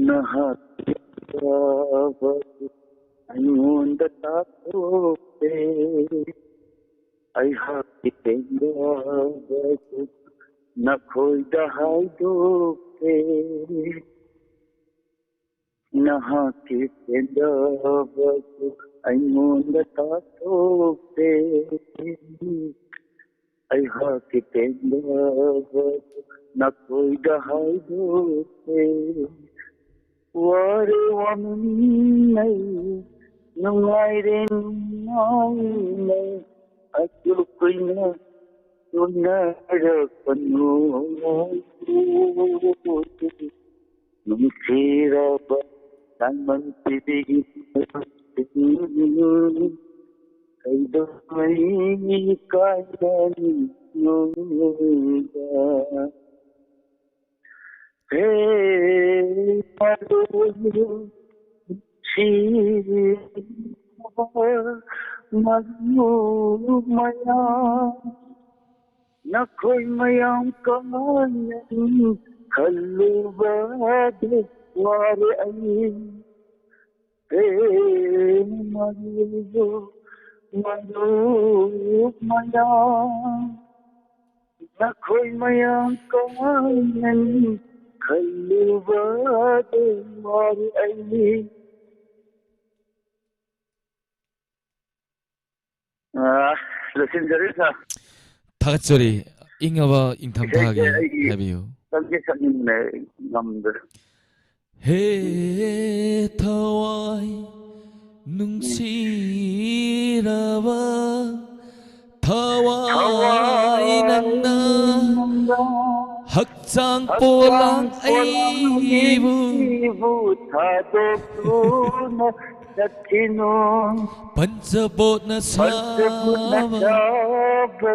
ꯅꯍꯥꯛꯀꯤ ꯄꯦꯟꯗꯕ ꯑꯩꯉꯣꯟꯗ ꯇꯥꯛꯊꯣꯛꯇꯦ, ꯑꯩꯍꯥꯛꯀꯤ ꯄꯦꯟꯗꯕꯗꯨ ꯅꯈꯣꯏꯗ ꯍꯥꯏꯗꯣꯛꯇꯦ꯫ ꯅꯍꯥꯛꯀꯤ ꯄꯦꯟꯗꯕꯗꯨ ꯑꯩꯉꯣꯟꯗ ꯇꯥꯛꯊꯣꯛꯇꯦ꯫ ꯑꯩꯍꯥꯛꯀꯤ ꯄꯦꯟꯗꯕꯗꯨ ꯅꯈꯣꯏꯗ ꯍꯥꯏꯗꯣꯛꯇꯦ꯫ ꯋꯥꯔꯦ ꯋꯥꯃꯤꯟꯅꯩ, ꯅꯨꯡꯉꯥꯏꯔꯦ ꯅꯨꯡꯉꯥꯏꯅꯩ, ꯑꯁꯨꯛ ꯀꯨꯏꯅ ꯎꯅꯔꯛꯄ ꯅꯣꯏꯕꯨ꯫ ꯅꯨꯡꯁꯤꯔꯕ ꯇꯥꯏꯕꯪ ꯄꯤꯕꯤꯒꯤ ꯃꯔꯨꯞꯁꯤꯡ, ꯀꯩꯗꯧꯉꯩ ꯀꯥꯏꯅꯅꯤꯡꯂꯣꯏꯗ꯫ ꯍꯦ ꯃꯔꯨ ꯅꯨꯡꯁꯤꯕ ꯃꯔꯨꯞ ꯃꯌꯥꯝ, ꯅꯈꯣꯏ ꯃꯌꯥꯝ ꯀꯃꯥꯏꯅ ꯈꯜꯂꯨꯕꯗ ꯋꯥꯔꯦ ꯑꯩ꯫ ꯍꯦ ꯃꯔꯨ ꯃꯔꯨꯞ ꯃꯌꯥꯝ, ꯅꯈꯣꯏ ꯃꯌꯥꯝ ꯀꯃꯥꯏꯅ ꯈꯜꯂꯨꯕꯗ ꯋꯥꯔꯦ ꯑꯩ꯫ ꯑꯥ, ꯂꯣꯏꯁꯤꯟꯖꯔꯦ, ꯁꯥꯔ꯫ ꯊꯥꯒꯠꯆꯔꯤ꯫ ꯏꯪꯉꯕ ꯏꯪꯊꯝꯊꯥꯒꯤ ꯏꯁꯩꯁꯦ ꯑꯩꯒꯤ ꯍꯥꯏꯕꯤꯌꯨ꯫ ꯁꯛꯇꯤ ꯁꯛꯅꯤꯡꯕꯅꯦ, ꯉꯝꯗ꯭ꯔꯦ꯫ ꯍꯦ ꯊꯋꯥꯏ ꯅꯨꯡꯁꯤꯔꯕ ꯊꯋꯥꯏ ꯊꯋꯥꯏ ꯅꯪꯅ ꯅꯪꯅ ꯍꯛꯆꯥꯡ ꯍꯛꯆꯥꯡ ꯄꯣꯂꯥꯡ ꯄꯣꯂꯥꯡ ꯑꯩꯕꯨ ꯑꯩꯕꯨ ꯊꯥꯗꯣꯛꯇꯨꯅ ꯆꯠꯈꯤꯅꯨ꯫ ꯄꯟꯆꯕꯣꯠꯅ ꯄꯟꯆꯕꯨꯠꯅ ꯁꯥꯕ ꯁꯥꯕ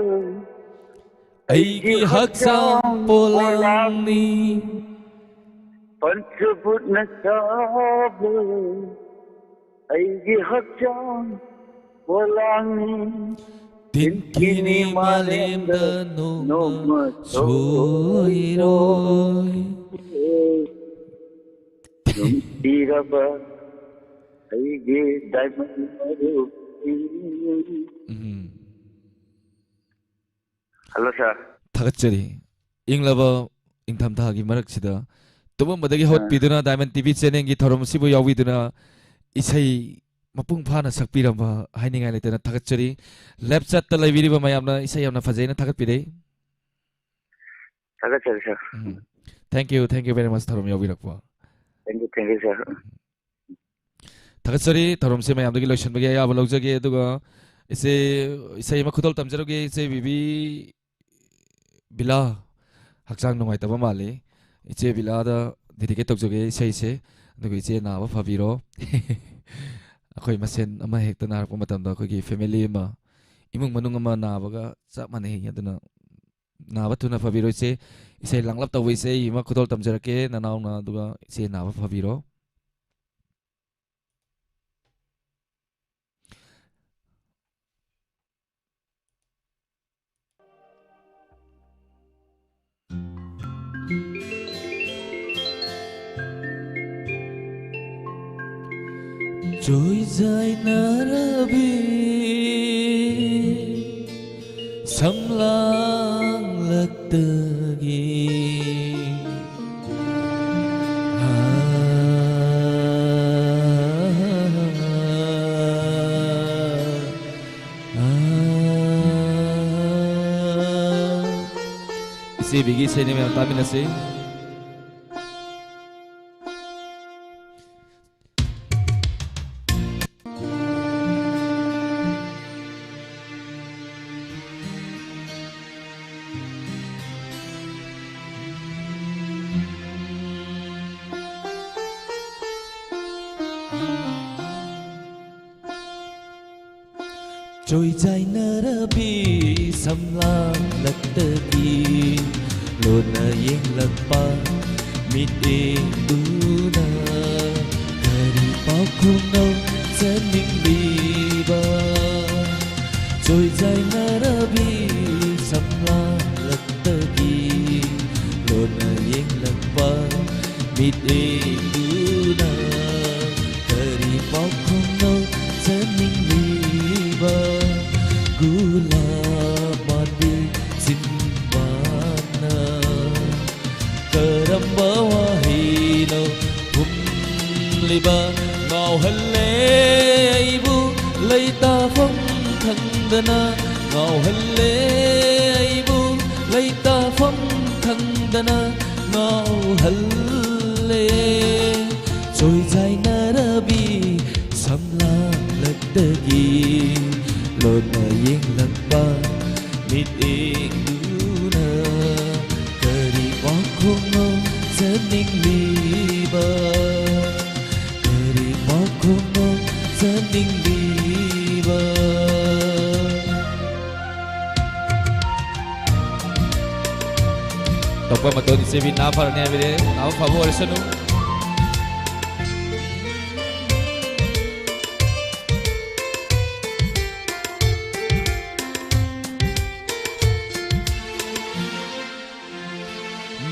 ꯑꯩꯒꯤ ꯑꯩꯒꯤ ꯍꯛꯆꯥꯡ ꯍꯛꯆꯥꯡ ꯄꯣꯂꯥꯡꯅꯤ꯫ ꯄꯣꯂꯥꯡꯅꯤ꯫ ꯄꯟꯆꯕꯨꯠꯅ ꯁꯥꯕ ꯑꯩꯒꯤ ꯍꯛꯆꯥꯡ ꯄꯣꯂꯥꯡꯅꯤ꯫ ꯇꯤꯟꯀꯤꯅꯤ ꯇꯤꯟꯀꯤꯅꯤ ꯃꯥꯂꯦꯝꯗ ꯃꯥꯂꯦꯝꯗ ꯅꯣꯡꯃ ꯅꯣꯡꯃ ꯁꯣꯏꯔꯣꯏ꯫ ꯁꯣꯏꯔꯣꯏ꯫ ꯅꯨꯡꯁꯤꯔꯕ ꯑꯩꯒꯤ ꯗꯥꯏꯃꯟ ꯃꯔꯨꯞꯁꯤꯡ꯫ ꯎꯝ꯫ ꯍꯜꯂꯣ, ꯁꯥꯔ꯫ ꯊꯥꯒꯠꯆꯔꯤ꯫ ꯏꯪꯂꯕ ꯏꯪꯊꯝꯊꯥꯒꯤ ꯃꯔꯛꯁꯤꯗ ꯇꯨꯝꯃꯝꯕꯗꯒꯤ ꯑꯥ꯫ ꯍꯧꯒꯠꯄꯤꯗꯨꯅ ꯗꯥꯏꯃꯟ ꯇꯤ ꯚꯤ ꯆꯦꯅꯦꯜꯒꯤ ꯊꯧꯔꯝ ꯑꯁꯤꯕꯨ ꯌꯥꯎꯕꯤꯗꯨꯅ ꯏꯁꯩ ꯃꯄꯨꯡ ꯐꯥꯅ ꯁꯛꯄꯤꯔꯝꯕ ꯍꯥꯏꯅꯤꯡꯉꯥꯏ ꯂꯩꯇꯅ ꯊꯥꯒꯠꯆꯔꯤ꯫ ꯂꯦꯞꯆꯠꯇ ꯂꯩꯕꯤꯔꯤꯕ ꯃꯌꯥꯝꯅ ꯏꯁꯩ ꯌꯥꯝꯅ ꯐꯖꯩꯅ ꯊꯥꯒꯠꯄꯤꯔꯦ꯫ ꯊꯥꯒꯠꯆꯔꯤ, ꯁꯥꯔ꯫ ꯎꯝ꯫ Thank you, thank you very much, ꯊꯧꯔꯝ ꯌꯥꯎꯕꯤꯔꯛꯄ꯫ Thank you, thank you, ꯁꯥꯔ꯫ ꯊꯥꯒꯠꯆꯔꯤ꯫ ꯊꯧꯔꯝꯁꯦ ꯃꯌꯥꯝꯗꯒꯤ ꯂꯣꯏꯁꯤꯟꯕꯒꯤ ꯑꯌꯥꯕ ꯂꯧꯖꯒꯦ꯫ ꯑꯗꯨꯒ ꯏꯆꯦ, ꯏꯁꯩ ꯑꯃ ꯈꯨꯗꯣꯜ ꯇꯝꯖꯔꯨꯒꯦ꯫ ꯏꯆꯦ ꯕꯤꯕꯤ ꯕꯤꯂꯥ, ꯍꯛꯆꯥꯡ ꯅꯨꯡꯉꯥꯏꯇꯕ ꯃꯥꯜꯂꯤ꯫ ꯏꯆꯦ ꯕꯤꯂꯥꯗ dedicate ꯇꯧꯖꯒꯦ ꯏꯁꯩꯁꯦ꯫ ꯑꯗꯨꯒ ꯏꯆꯦ ꯅꯥꯕ ꯐꯕꯤꯔꯣ꯫ ꯑꯩꯈꯣꯏ ꯃꯁꯦꯟ ꯑꯃ ꯍꯦꯛꯇ ꯅꯥꯔꯛꯄ ꯃꯇꯝꯗ ꯑꯩꯈꯣꯏꯒꯤ family ꯑꯃ, ꯏꯃꯨꯡ ꯃꯅꯨꯡ ꯑꯃ ꯅꯥꯕꯒ ꯆꯞ ꯃꯥꯟꯅꯩ꯫ ꯑꯗꯨꯅ ꯅꯥꯕ ꯊꯨꯅ ꯐꯕꯤꯔꯣ ꯏꯆꯦ꯫ ꯏꯁꯩ ꯂꯥꯡꯂꯞ ꯇꯧꯕ ꯏꯁꯩ ꯑꯃ ꯈꯨꯗꯣꯜ ꯇꯝꯖꯔꯛꯀꯦ ꯅꯅꯥꯎꯅ, ꯑꯗꯨꯒ ꯏꯆꯦ ꯅꯥꯕ ꯐꯕꯤꯔꯣ꯫ ꯆꯣꯏꯖꯥꯏꯅꯔꯕꯤ ꯁꯝꯂꯥꯡꯂꯛꯇꯒꯤ꯫ ꯏꯆꯦꯕꯤꯒꯤ ꯏꯁꯩꯅꯤ, ꯃꯌꯥꯝ ꯇꯥꯃꯤꯟꯅꯁꯤ꯫ ꯆꯣꯏꯖꯥꯏꯅꯔꯕꯤ ꯁꯝꯂꯥꯡꯂꯛꯇꯒꯤ ꯂꯣꯟꯅ ꯌꯦꯡꯂꯛꯄ ꯃꯤꯠꯌꯦꯡꯗꯨꯅ ꯀꯔꯤ ꯄꯥꯎꯈꯨꯝꯅꯣ ꯆꯅꯤꯡꯂꯤꯕ? ꯆꯣꯏꯖꯥꯏꯅꯔꯕꯤ ꯁꯝꯂꯥꯡꯂꯛꯇꯒꯤ ꯂꯣꯟꯅ ꯌꯦꯡꯂꯛꯄ ꯃꯤꯠꯌꯦꯡꯗꯨꯅ ꯀꯔꯤ ꯄꯥꯎꯈꯨꯝꯅꯣ ꯆꯅꯤꯡꯂꯤꯕ? ꯒꯨꯂꯥꯞ ꯃꯥꯟꯕꯤ ꯆꯤꯟꯕꯥꯟꯅ ꯀꯔꯝꯕ ꯋꯥꯍꯩꯅꯣ ꯍꯨꯝꯂꯤꯕ? ꯉꯥꯎꯍꯜꯂꯦ ꯑꯩꯕꯨ ꯂꯩꯇꯥꯐꯝ ꯈꯪꯗꯅ, ꯉꯥꯎꯍꯜꯂꯦ ꯑꯩꯕꯨ ꯂꯩꯇꯥꯐꯝ ꯈꯪꯗꯅ ꯉꯥꯎꯍꯜꯂꯦ꯫ ꯆꯣꯏꯖꯥꯏꯅꯔꯕꯤ ꯁꯝꯂꯥꯡꯂꯛꯇꯒꯤ ꯂꯣꯟꯅ ꯌꯦꯡꯂꯛꯄ ꯃꯤꯠꯌꯦꯡꯗꯨꯅ ꯀꯔꯤ ꯄꯥꯎꯈꯨꯝꯅꯣ ꯆꯅꯤꯡꯂꯤꯕ? ꯀꯔꯤ ꯄꯥꯎꯈꯨꯝꯅꯣ ꯆ- ꯇꯧꯕ ꯃꯇꯣꯟ ꯏꯆꯦꯕꯤ ꯅꯥ ꯐꯔꯅꯤ ꯍꯥꯏꯕꯤꯔꯦ꯫ ꯅꯥꯕ ꯐꯕ ꯑꯣꯏꯔꯁꯅꯨ꯫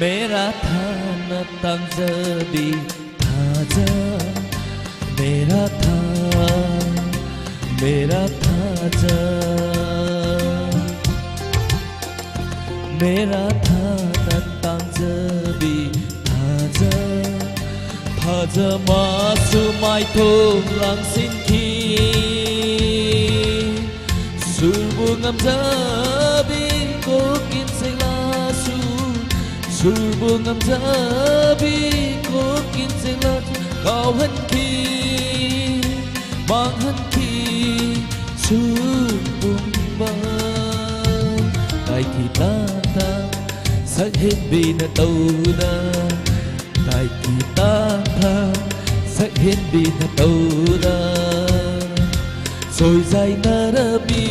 मेरा थाना तांजबी थाजा, मेरा था, मेरा थाजा। मेरा थाना तांजबी थाजा, थाजा मासु माइथो लांसिनखी। ꯁꯨꯔꯕꯨ ꯉꯝꯖꯕꯤ ꯀꯣꯛꯀꯤꯟ ꯁꯦꯛꯂꯥꯁꯨ, ꯁꯨꯔꯕꯨ ꯉꯝꯖꯕꯤ ꯀꯣꯛꯀꯤꯟ ꯁꯦꯛꯂꯥꯁꯨ, ꯀꯥꯎꯍꯟꯈꯤ, ꯃꯥꯡꯍꯟꯈꯤ ꯁꯨꯔꯕꯨꯡꯕ꯫ ꯇꯥꯏꯊꯤ ꯇꯥꯊꯥ ꯁꯛꯍꯦꯟꯕꯤꯅ ꯇꯧꯗ, ꯇꯥꯏꯊꯤ ꯇꯥꯊꯥ ꯁꯛꯍꯦꯟꯕꯤꯅ ꯇꯧꯗ꯫ ꯁꯣꯏꯖꯥꯏꯅꯔꯕꯤ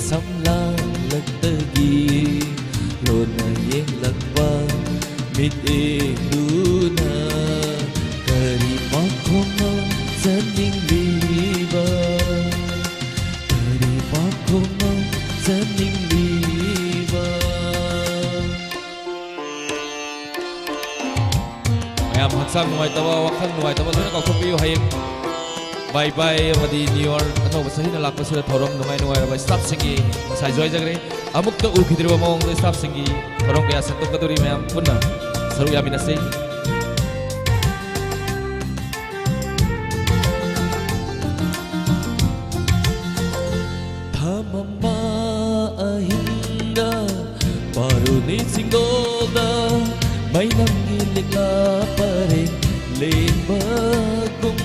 ꯁꯝꯂꯥꯡꯂꯛꯇꯒꯤ ꯂꯣꯟꯅ ꯌꯦꯡꯂꯛꯄ ꯃꯤꯠꯌꯦꯡꯗꯨꯅ ꯀꯔꯤ ꯄꯥꯎꯈꯨꯝꯅꯣ ꯆꯠꯅꯤꯡꯂꯤꯕ? ꯀꯔꯤ ꯄꯥꯎꯈꯨꯝꯅꯣ ꯆꯠꯅꯤꯡꯂꯤꯕ? ꯃꯌꯥꯝ ꯍꯛꯆꯥꯡ ꯅꯨꯡꯉꯥꯏꯇꯕ, ꯋꯥꯈꯜ ꯅꯨꯡꯉꯥꯏꯇꯕ ꯂꯣꯏꯅ ꯀꯥꯎꯊꯣꯛꯄꯤꯌꯨ꯫ ꯍꯌꯦꯡ ꯕꯥꯏ ꯕꯥꯏ ꯑꯃꯗꯤ ꯅ꯭ꯌꯨ ꯌꯔ ꯑꯅꯧꯕ ꯆꯍꯤꯅ ꯂꯥꯛꯄꯁꯤꯗ ꯊꯧꯔꯝ ꯅꯨꯡꯉꯥꯏ ꯅꯨꯡꯉꯥꯏꯔꯕ ꯁ꯭ꯇꯥꯐꯁꯤꯡꯒꯤ ꯉꯁꯥꯏꯁꯨ ꯍꯥꯏꯖꯈ꯭ꯔꯦ, ꯑꯃꯨꯛꯇ ꯎꯈꯤꯗ꯭ꯔꯤꯕ ꯃꯑꯣꯡꯗ ꯁ꯭ꯇꯥꯐꯁꯤꯡꯒꯤ ꯊꯧꯔꯝ ꯀꯌꯥ ꯁꯟꯗꯣꯛꯀꯗꯧꯔꯤ꯫ ꯃꯌꯥꯝ ꯄꯨꯟꯅ ꯁꯔꯨꯛ ꯌꯥꯃꯤꯟꯅꯁꯤ꯫ ꯊꯃꯝꯕ ꯑꯍꯤꯡꯗ ꯕꯥꯔꯨꯅꯤ ꯆꯤꯡꯗꯣꯜꯗ ꯃꯩꯅꯝꯒꯤ ꯂꯤꯛꯂꯥ ꯄꯔꯦꯡ ꯂꯦꯡꯕꯒꯨꯝ꯫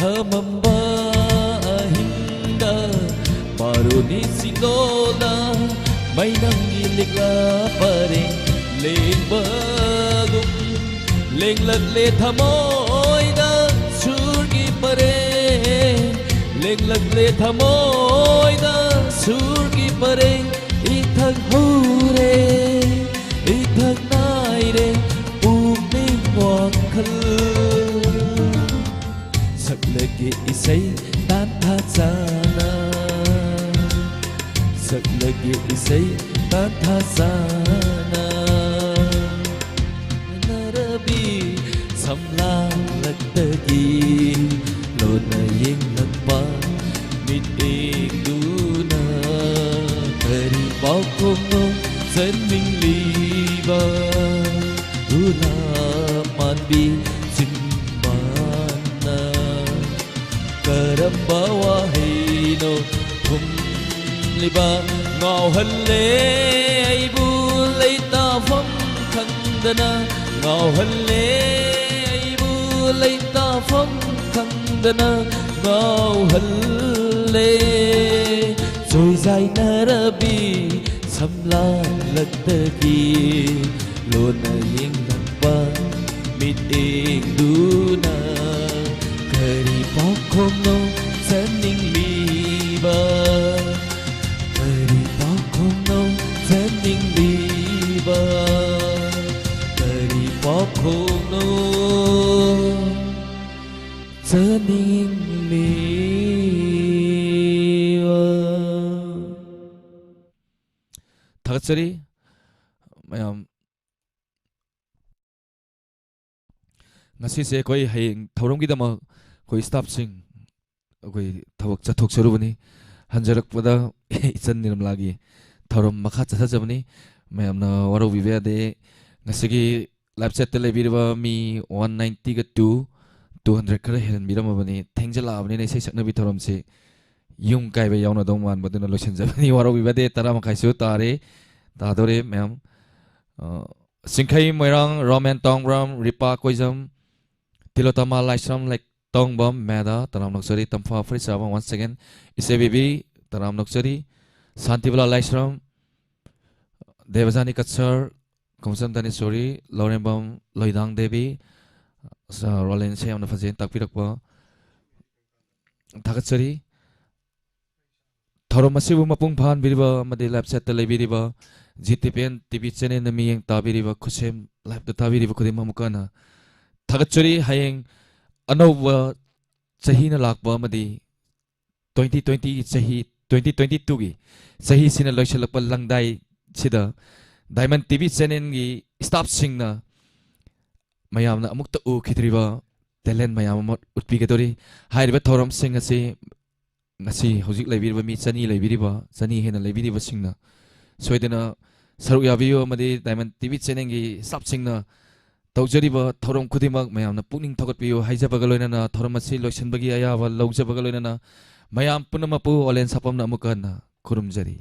ꯊꯃꯝꯕ ꯑꯍꯤꯡꯗ ꯕꯥꯔꯨꯅꯤ ꯆꯤꯡꯗꯣꯜꯗ ꯃꯩꯅꯝꯒꯤ ꯂꯤꯛꯂꯥ ꯄꯔꯦꯡ ꯂꯦꯡꯕꯒꯨꯝ꯫ ꯂꯦꯡꯂꯛꯂꯦ ꯊꯃꯣꯏꯗ ꯁꯨꯔꯒꯤ ꯄꯔꯦꯡ, ꯂꯦꯡꯂꯛꯂꯦ ꯊꯃꯣꯏꯗ ꯁꯨꯔꯒꯤ ꯄꯔꯦꯡ, ꯏꯊꯛ ꯍꯧꯔꯦ ꯏꯁꯩ ꯇꯥꯟꯊꯥ ꯆꯥꯅ ꯁꯛꯂꯒꯦ, ꯏꯁꯩ ꯇꯥꯟꯊꯥ ꯆꯥꯅ꯫ ꯅꯔꯕꯤ ꯁꯝꯂꯥꯡꯂꯛꯇꯒꯤ ꯂꯣꯟꯅ ꯌꯦꯡꯂꯛꯄ ꯃꯤꯠꯌꯦꯡꯗꯨꯅ ꯀꯔꯤ ꯄꯥꯎꯈꯨꯝꯅꯣ ꯆꯟꯅꯤꯡꯂꯤꯕ? ꯒꯨꯂꯥꯞ ꯃꯥꯟꯕꯤ ꯆꯤꯝꯕꯥꯟꯅ ꯀꯔꯝꯕ ꯋꯥꯍꯩꯅꯣ ꯈꯨꯝꯂꯤꯕ? ꯉꯥꯎꯍꯜꯂꯦ ꯑꯩꯕꯨ ꯂꯩꯇꯥꯐꯝ ꯈꯪꯗꯅ, ꯉꯥꯎꯍꯜꯂꯦ ꯑꯩꯕꯨ ꯂꯩꯇꯥꯐꯝ ꯈꯪꯗꯅ, ꯉꯥꯎꯍꯜꯂꯦ꯫ ꯆꯣꯏꯖꯥꯏꯅꯔꯕꯤ ꯁꯝꯂꯥꯡꯂꯛꯇꯒꯤ ꯂꯣꯟꯅ ꯌꯦꯡꯂꯛꯄ ꯃꯤꯠꯌꯦꯡꯗꯨꯅ ꯀꯔꯤ ꯄꯥꯎꯈꯨꯝꯅꯣ ꯆꯟꯅꯤꯡꯂꯤꯕ? ꯀꯔꯤ ꯄꯥꯎꯈꯨꯝꯅꯣ ꯆꯟꯅꯤꯡꯂꯤꯕ? ꯀꯔꯤ ꯄꯥꯎꯈꯨꯝꯅꯣ ꯆꯟꯅꯤꯡꯂꯤꯕ? ꯊꯥꯒꯠꯆꯔꯤ ꯃꯌꯥꯝ꯫ ꯉꯁꯤꯁꯦ ꯑꯩꯈꯣꯏ ꯍꯌꯦꯡ ꯊꯧꯔꯝꯒꯤꯗꯃꯛ ꯑꯩꯈꯣꯏ ꯁ꯭ꯇꯥꯐꯁꯤꯡ ꯑꯩꯈꯣꯏ ꯊꯕꯛ ꯆꯠꯊꯣꯛꯆꯔꯨꯕꯅꯤ꯫ ꯍꯟꯖꯔꯛꯄꯗ ꯏꯆꯟ ꯅꯤꯔꯃꯂꯥꯒꯤ ꯊꯧꯔꯝ ꯃꯈꯥ ꯆꯠꯊꯖꯕꯅꯤ꯫ ꯃꯌꯥꯝꯅ ꯋꯥꯔꯧꯕꯤꯕ ꯌꯥꯗꯦ꯫ ꯉꯁꯤꯒꯤ ꯂꯥꯏꯚ ꯆꯦꯠꯇ ꯂꯩꯕꯤꯔꯤꯕ ꯃꯤ ꯋꯥꯟ ꯅꯥꯏꯟꯇꯤꯒ ꯇꯨ, ꯇꯨ ꯍꯟꯗ꯭ꯔꯦꯠ ꯈꯔ ꯍꯦꯜꯍꯟꯕꯤꯔꯝꯃꯕꯅꯤ꯫ ꯊꯦꯡꯖꯤꯜꯂꯛꯑꯕꯅꯤꯅ ꯏꯁꯩ ꯁꯛꯅꯕꯤ ꯊꯧꯔꯝꯁꯤ ꯌꯨꯝ ꯀꯥꯏꯕ ꯌꯥꯎꯅꯗꯧ ꯃꯥꯟꯕꯗꯨꯅ ꯂꯣꯏꯁꯤꯟꯖꯕꯅꯤ꯫ ꯋꯥꯔꯧꯕꯤꯕ ꯌꯥꯗꯦ꯫ ꯇꯔꯥ ꯃꯈꯥꯏꯁꯨ ꯇꯥꯔꯦ, ꯇꯥꯗꯣꯔꯦ ꯃꯌꯥꯝ꯫ ꯑ, ꯆꯤꯡꯈꯩ ꯃꯣꯏꯔꯥꯡ, ꯔꯣꯃꯦꯟ ꯇꯣꯡꯕ꯭ꯔꯝ, ꯔꯤꯄꯥ ꯀꯣꯏꯖꯝ, ꯇꯤꯂꯣꯇꯃꯥ ꯂꯥꯏꯁ꯭ꯔꯝ ꯂꯩꯇꯣꯡꯕꯝ ꯃꯦꯗꯥ, ꯇꯔꯥꯝ ꯅꯣꯛꯆꯔꯤ꯫ ꯇꯝꯐꯥ ꯐꯨꯔꯤꯠ ꯆꯥꯕ once again, ꯏꯆꯦ ꯕꯦꯕꯤ, ꯇꯔꯥꯝ ꯅꯣꯛꯆꯔꯤ꯫ ꯁꯥꯟꯇꯤꯕꯂꯥ ꯂꯥꯏꯁ꯭ꯔꯝ, ꯗꯦꯕꯖꯥꯅꯤ ꯀꯠꯁꯔ, ꯈꯣꯡꯁꯝ ꯙꯅꯦꯁꯣꯔꯤ, ꯂꯧꯔꯦꯝꯕꯝ ꯂꯣꯏꯗꯥꯡ ꯗꯦꯕꯤ, ꯁ-, ꯔꯣꯂꯦꯟꯁꯦ ꯌꯥꯝꯅ ꯐꯖꯩꯅ ꯇꯥꯛꯄꯤꯔꯛꯄ ꯊꯥꯒꯠꯆꯔꯤ꯫ ꯊꯧꯔꯝ ꯑꯁꯤꯕꯨ ꯃꯄꯨꯡ ꯐꯥꯍꯟꯕꯤꯔꯤꯕ ꯑꯃꯗꯤ ꯂꯥꯏꯚ ꯆꯦꯠꯇ ꯂꯩꯕꯤꯔꯤꯕ G T P N T V ꯆꯦꯅꯦꯜꯅ ꯃꯤꯠꯌꯦꯡ ꯇꯥꯕꯤꯔꯤꯕ, ꯈꯨꯠꯁꯦꯝ ꯂꯥꯏꯚꯇ ꯇꯥꯕꯤꯔꯤꯕ ꯈꯨꯗꯤꯡꯃꯛ ꯑꯃꯨꯛꯀ ꯍꯟꯅ ꯊꯥꯒꯠꯆꯔꯤ꯫ ꯍꯌꯦꯡ ꯑꯅꯧꯕ ꯆꯍꯤꯅ ꯂꯥꯛꯄ ꯑꯃꯗꯤ twenty twenty ꯆꯍꯤ, twenty twenty-two ꯒꯤ ꯆꯍꯤꯁꯤꯅ ꯂꯣꯏꯁꯤꯜꯂꯛꯄ ꯂꯪꯗꯥꯏꯁꯤꯗ Diamond T V channel ꯒꯤ staff ꯁꯤꯡꯅ ꯃꯌꯥꯝꯅ ꯑꯃꯨꯛꯇ ꯎꯈꯤꯗ꯭ꯔꯤꯕ talent ꯃꯌꯥꯝ ꯑꯃ ꯎꯠꯄꯤꯒꯗꯧꯔꯤ꯫ ꯍꯥꯏꯔꯤꯕ ꯊꯧꯔꯝꯁꯤꯡ ꯑꯁꯤ ꯉꯁꯤ ꯍꯧꯖꯤꯛ ꯂꯩꯕꯤꯔꯤꯕ ꯃꯤ ꯆꯅꯤ ꯂꯩꯕꯤꯔꯤꯕ, ꯆꯅꯤ ꯍꯦꯟꯅ ꯂꯩꯕꯤꯔꯤꯕꯁꯤꯡꯅ ꯁꯣꯏꯗꯅ ꯁꯔꯨꯛ ꯌꯥꯕꯤꯌꯨ ꯑꯃꯗꯤ Diamond T V channel ꯒꯤ staff ꯁꯤꯡꯅ ꯇꯧꯖꯔꯤꯕ ꯊꯧꯔꯝ ꯈꯨꯗꯤꯡꯃꯛ ꯃꯌꯥꯝꯅ ꯄꯨꯛꯅꯤꯡ ꯊꯧꯒꯠꯄꯤꯌꯨ ꯍꯥꯏꯖꯕꯒ ꯂꯣꯏꯅꯅ ꯊꯧꯔꯝ ꯑꯁꯤ ꯂꯣꯏꯁꯤꯟꯕꯒꯤ ꯑꯌꯥꯕ ꯂꯧꯖꯕꯒ ꯂꯣꯏꯅꯅ ꯃꯌꯥꯝ ꯄꯨꯝꯅꯃꯛꯄꯨ ꯑꯣꯂꯦꯟ ꯁꯥꯄꯝꯅ ꯑꯃꯨꯛꯀ ꯍꯟꯅ ꯈꯨꯔꯨꯝꯖꯔꯤ꯫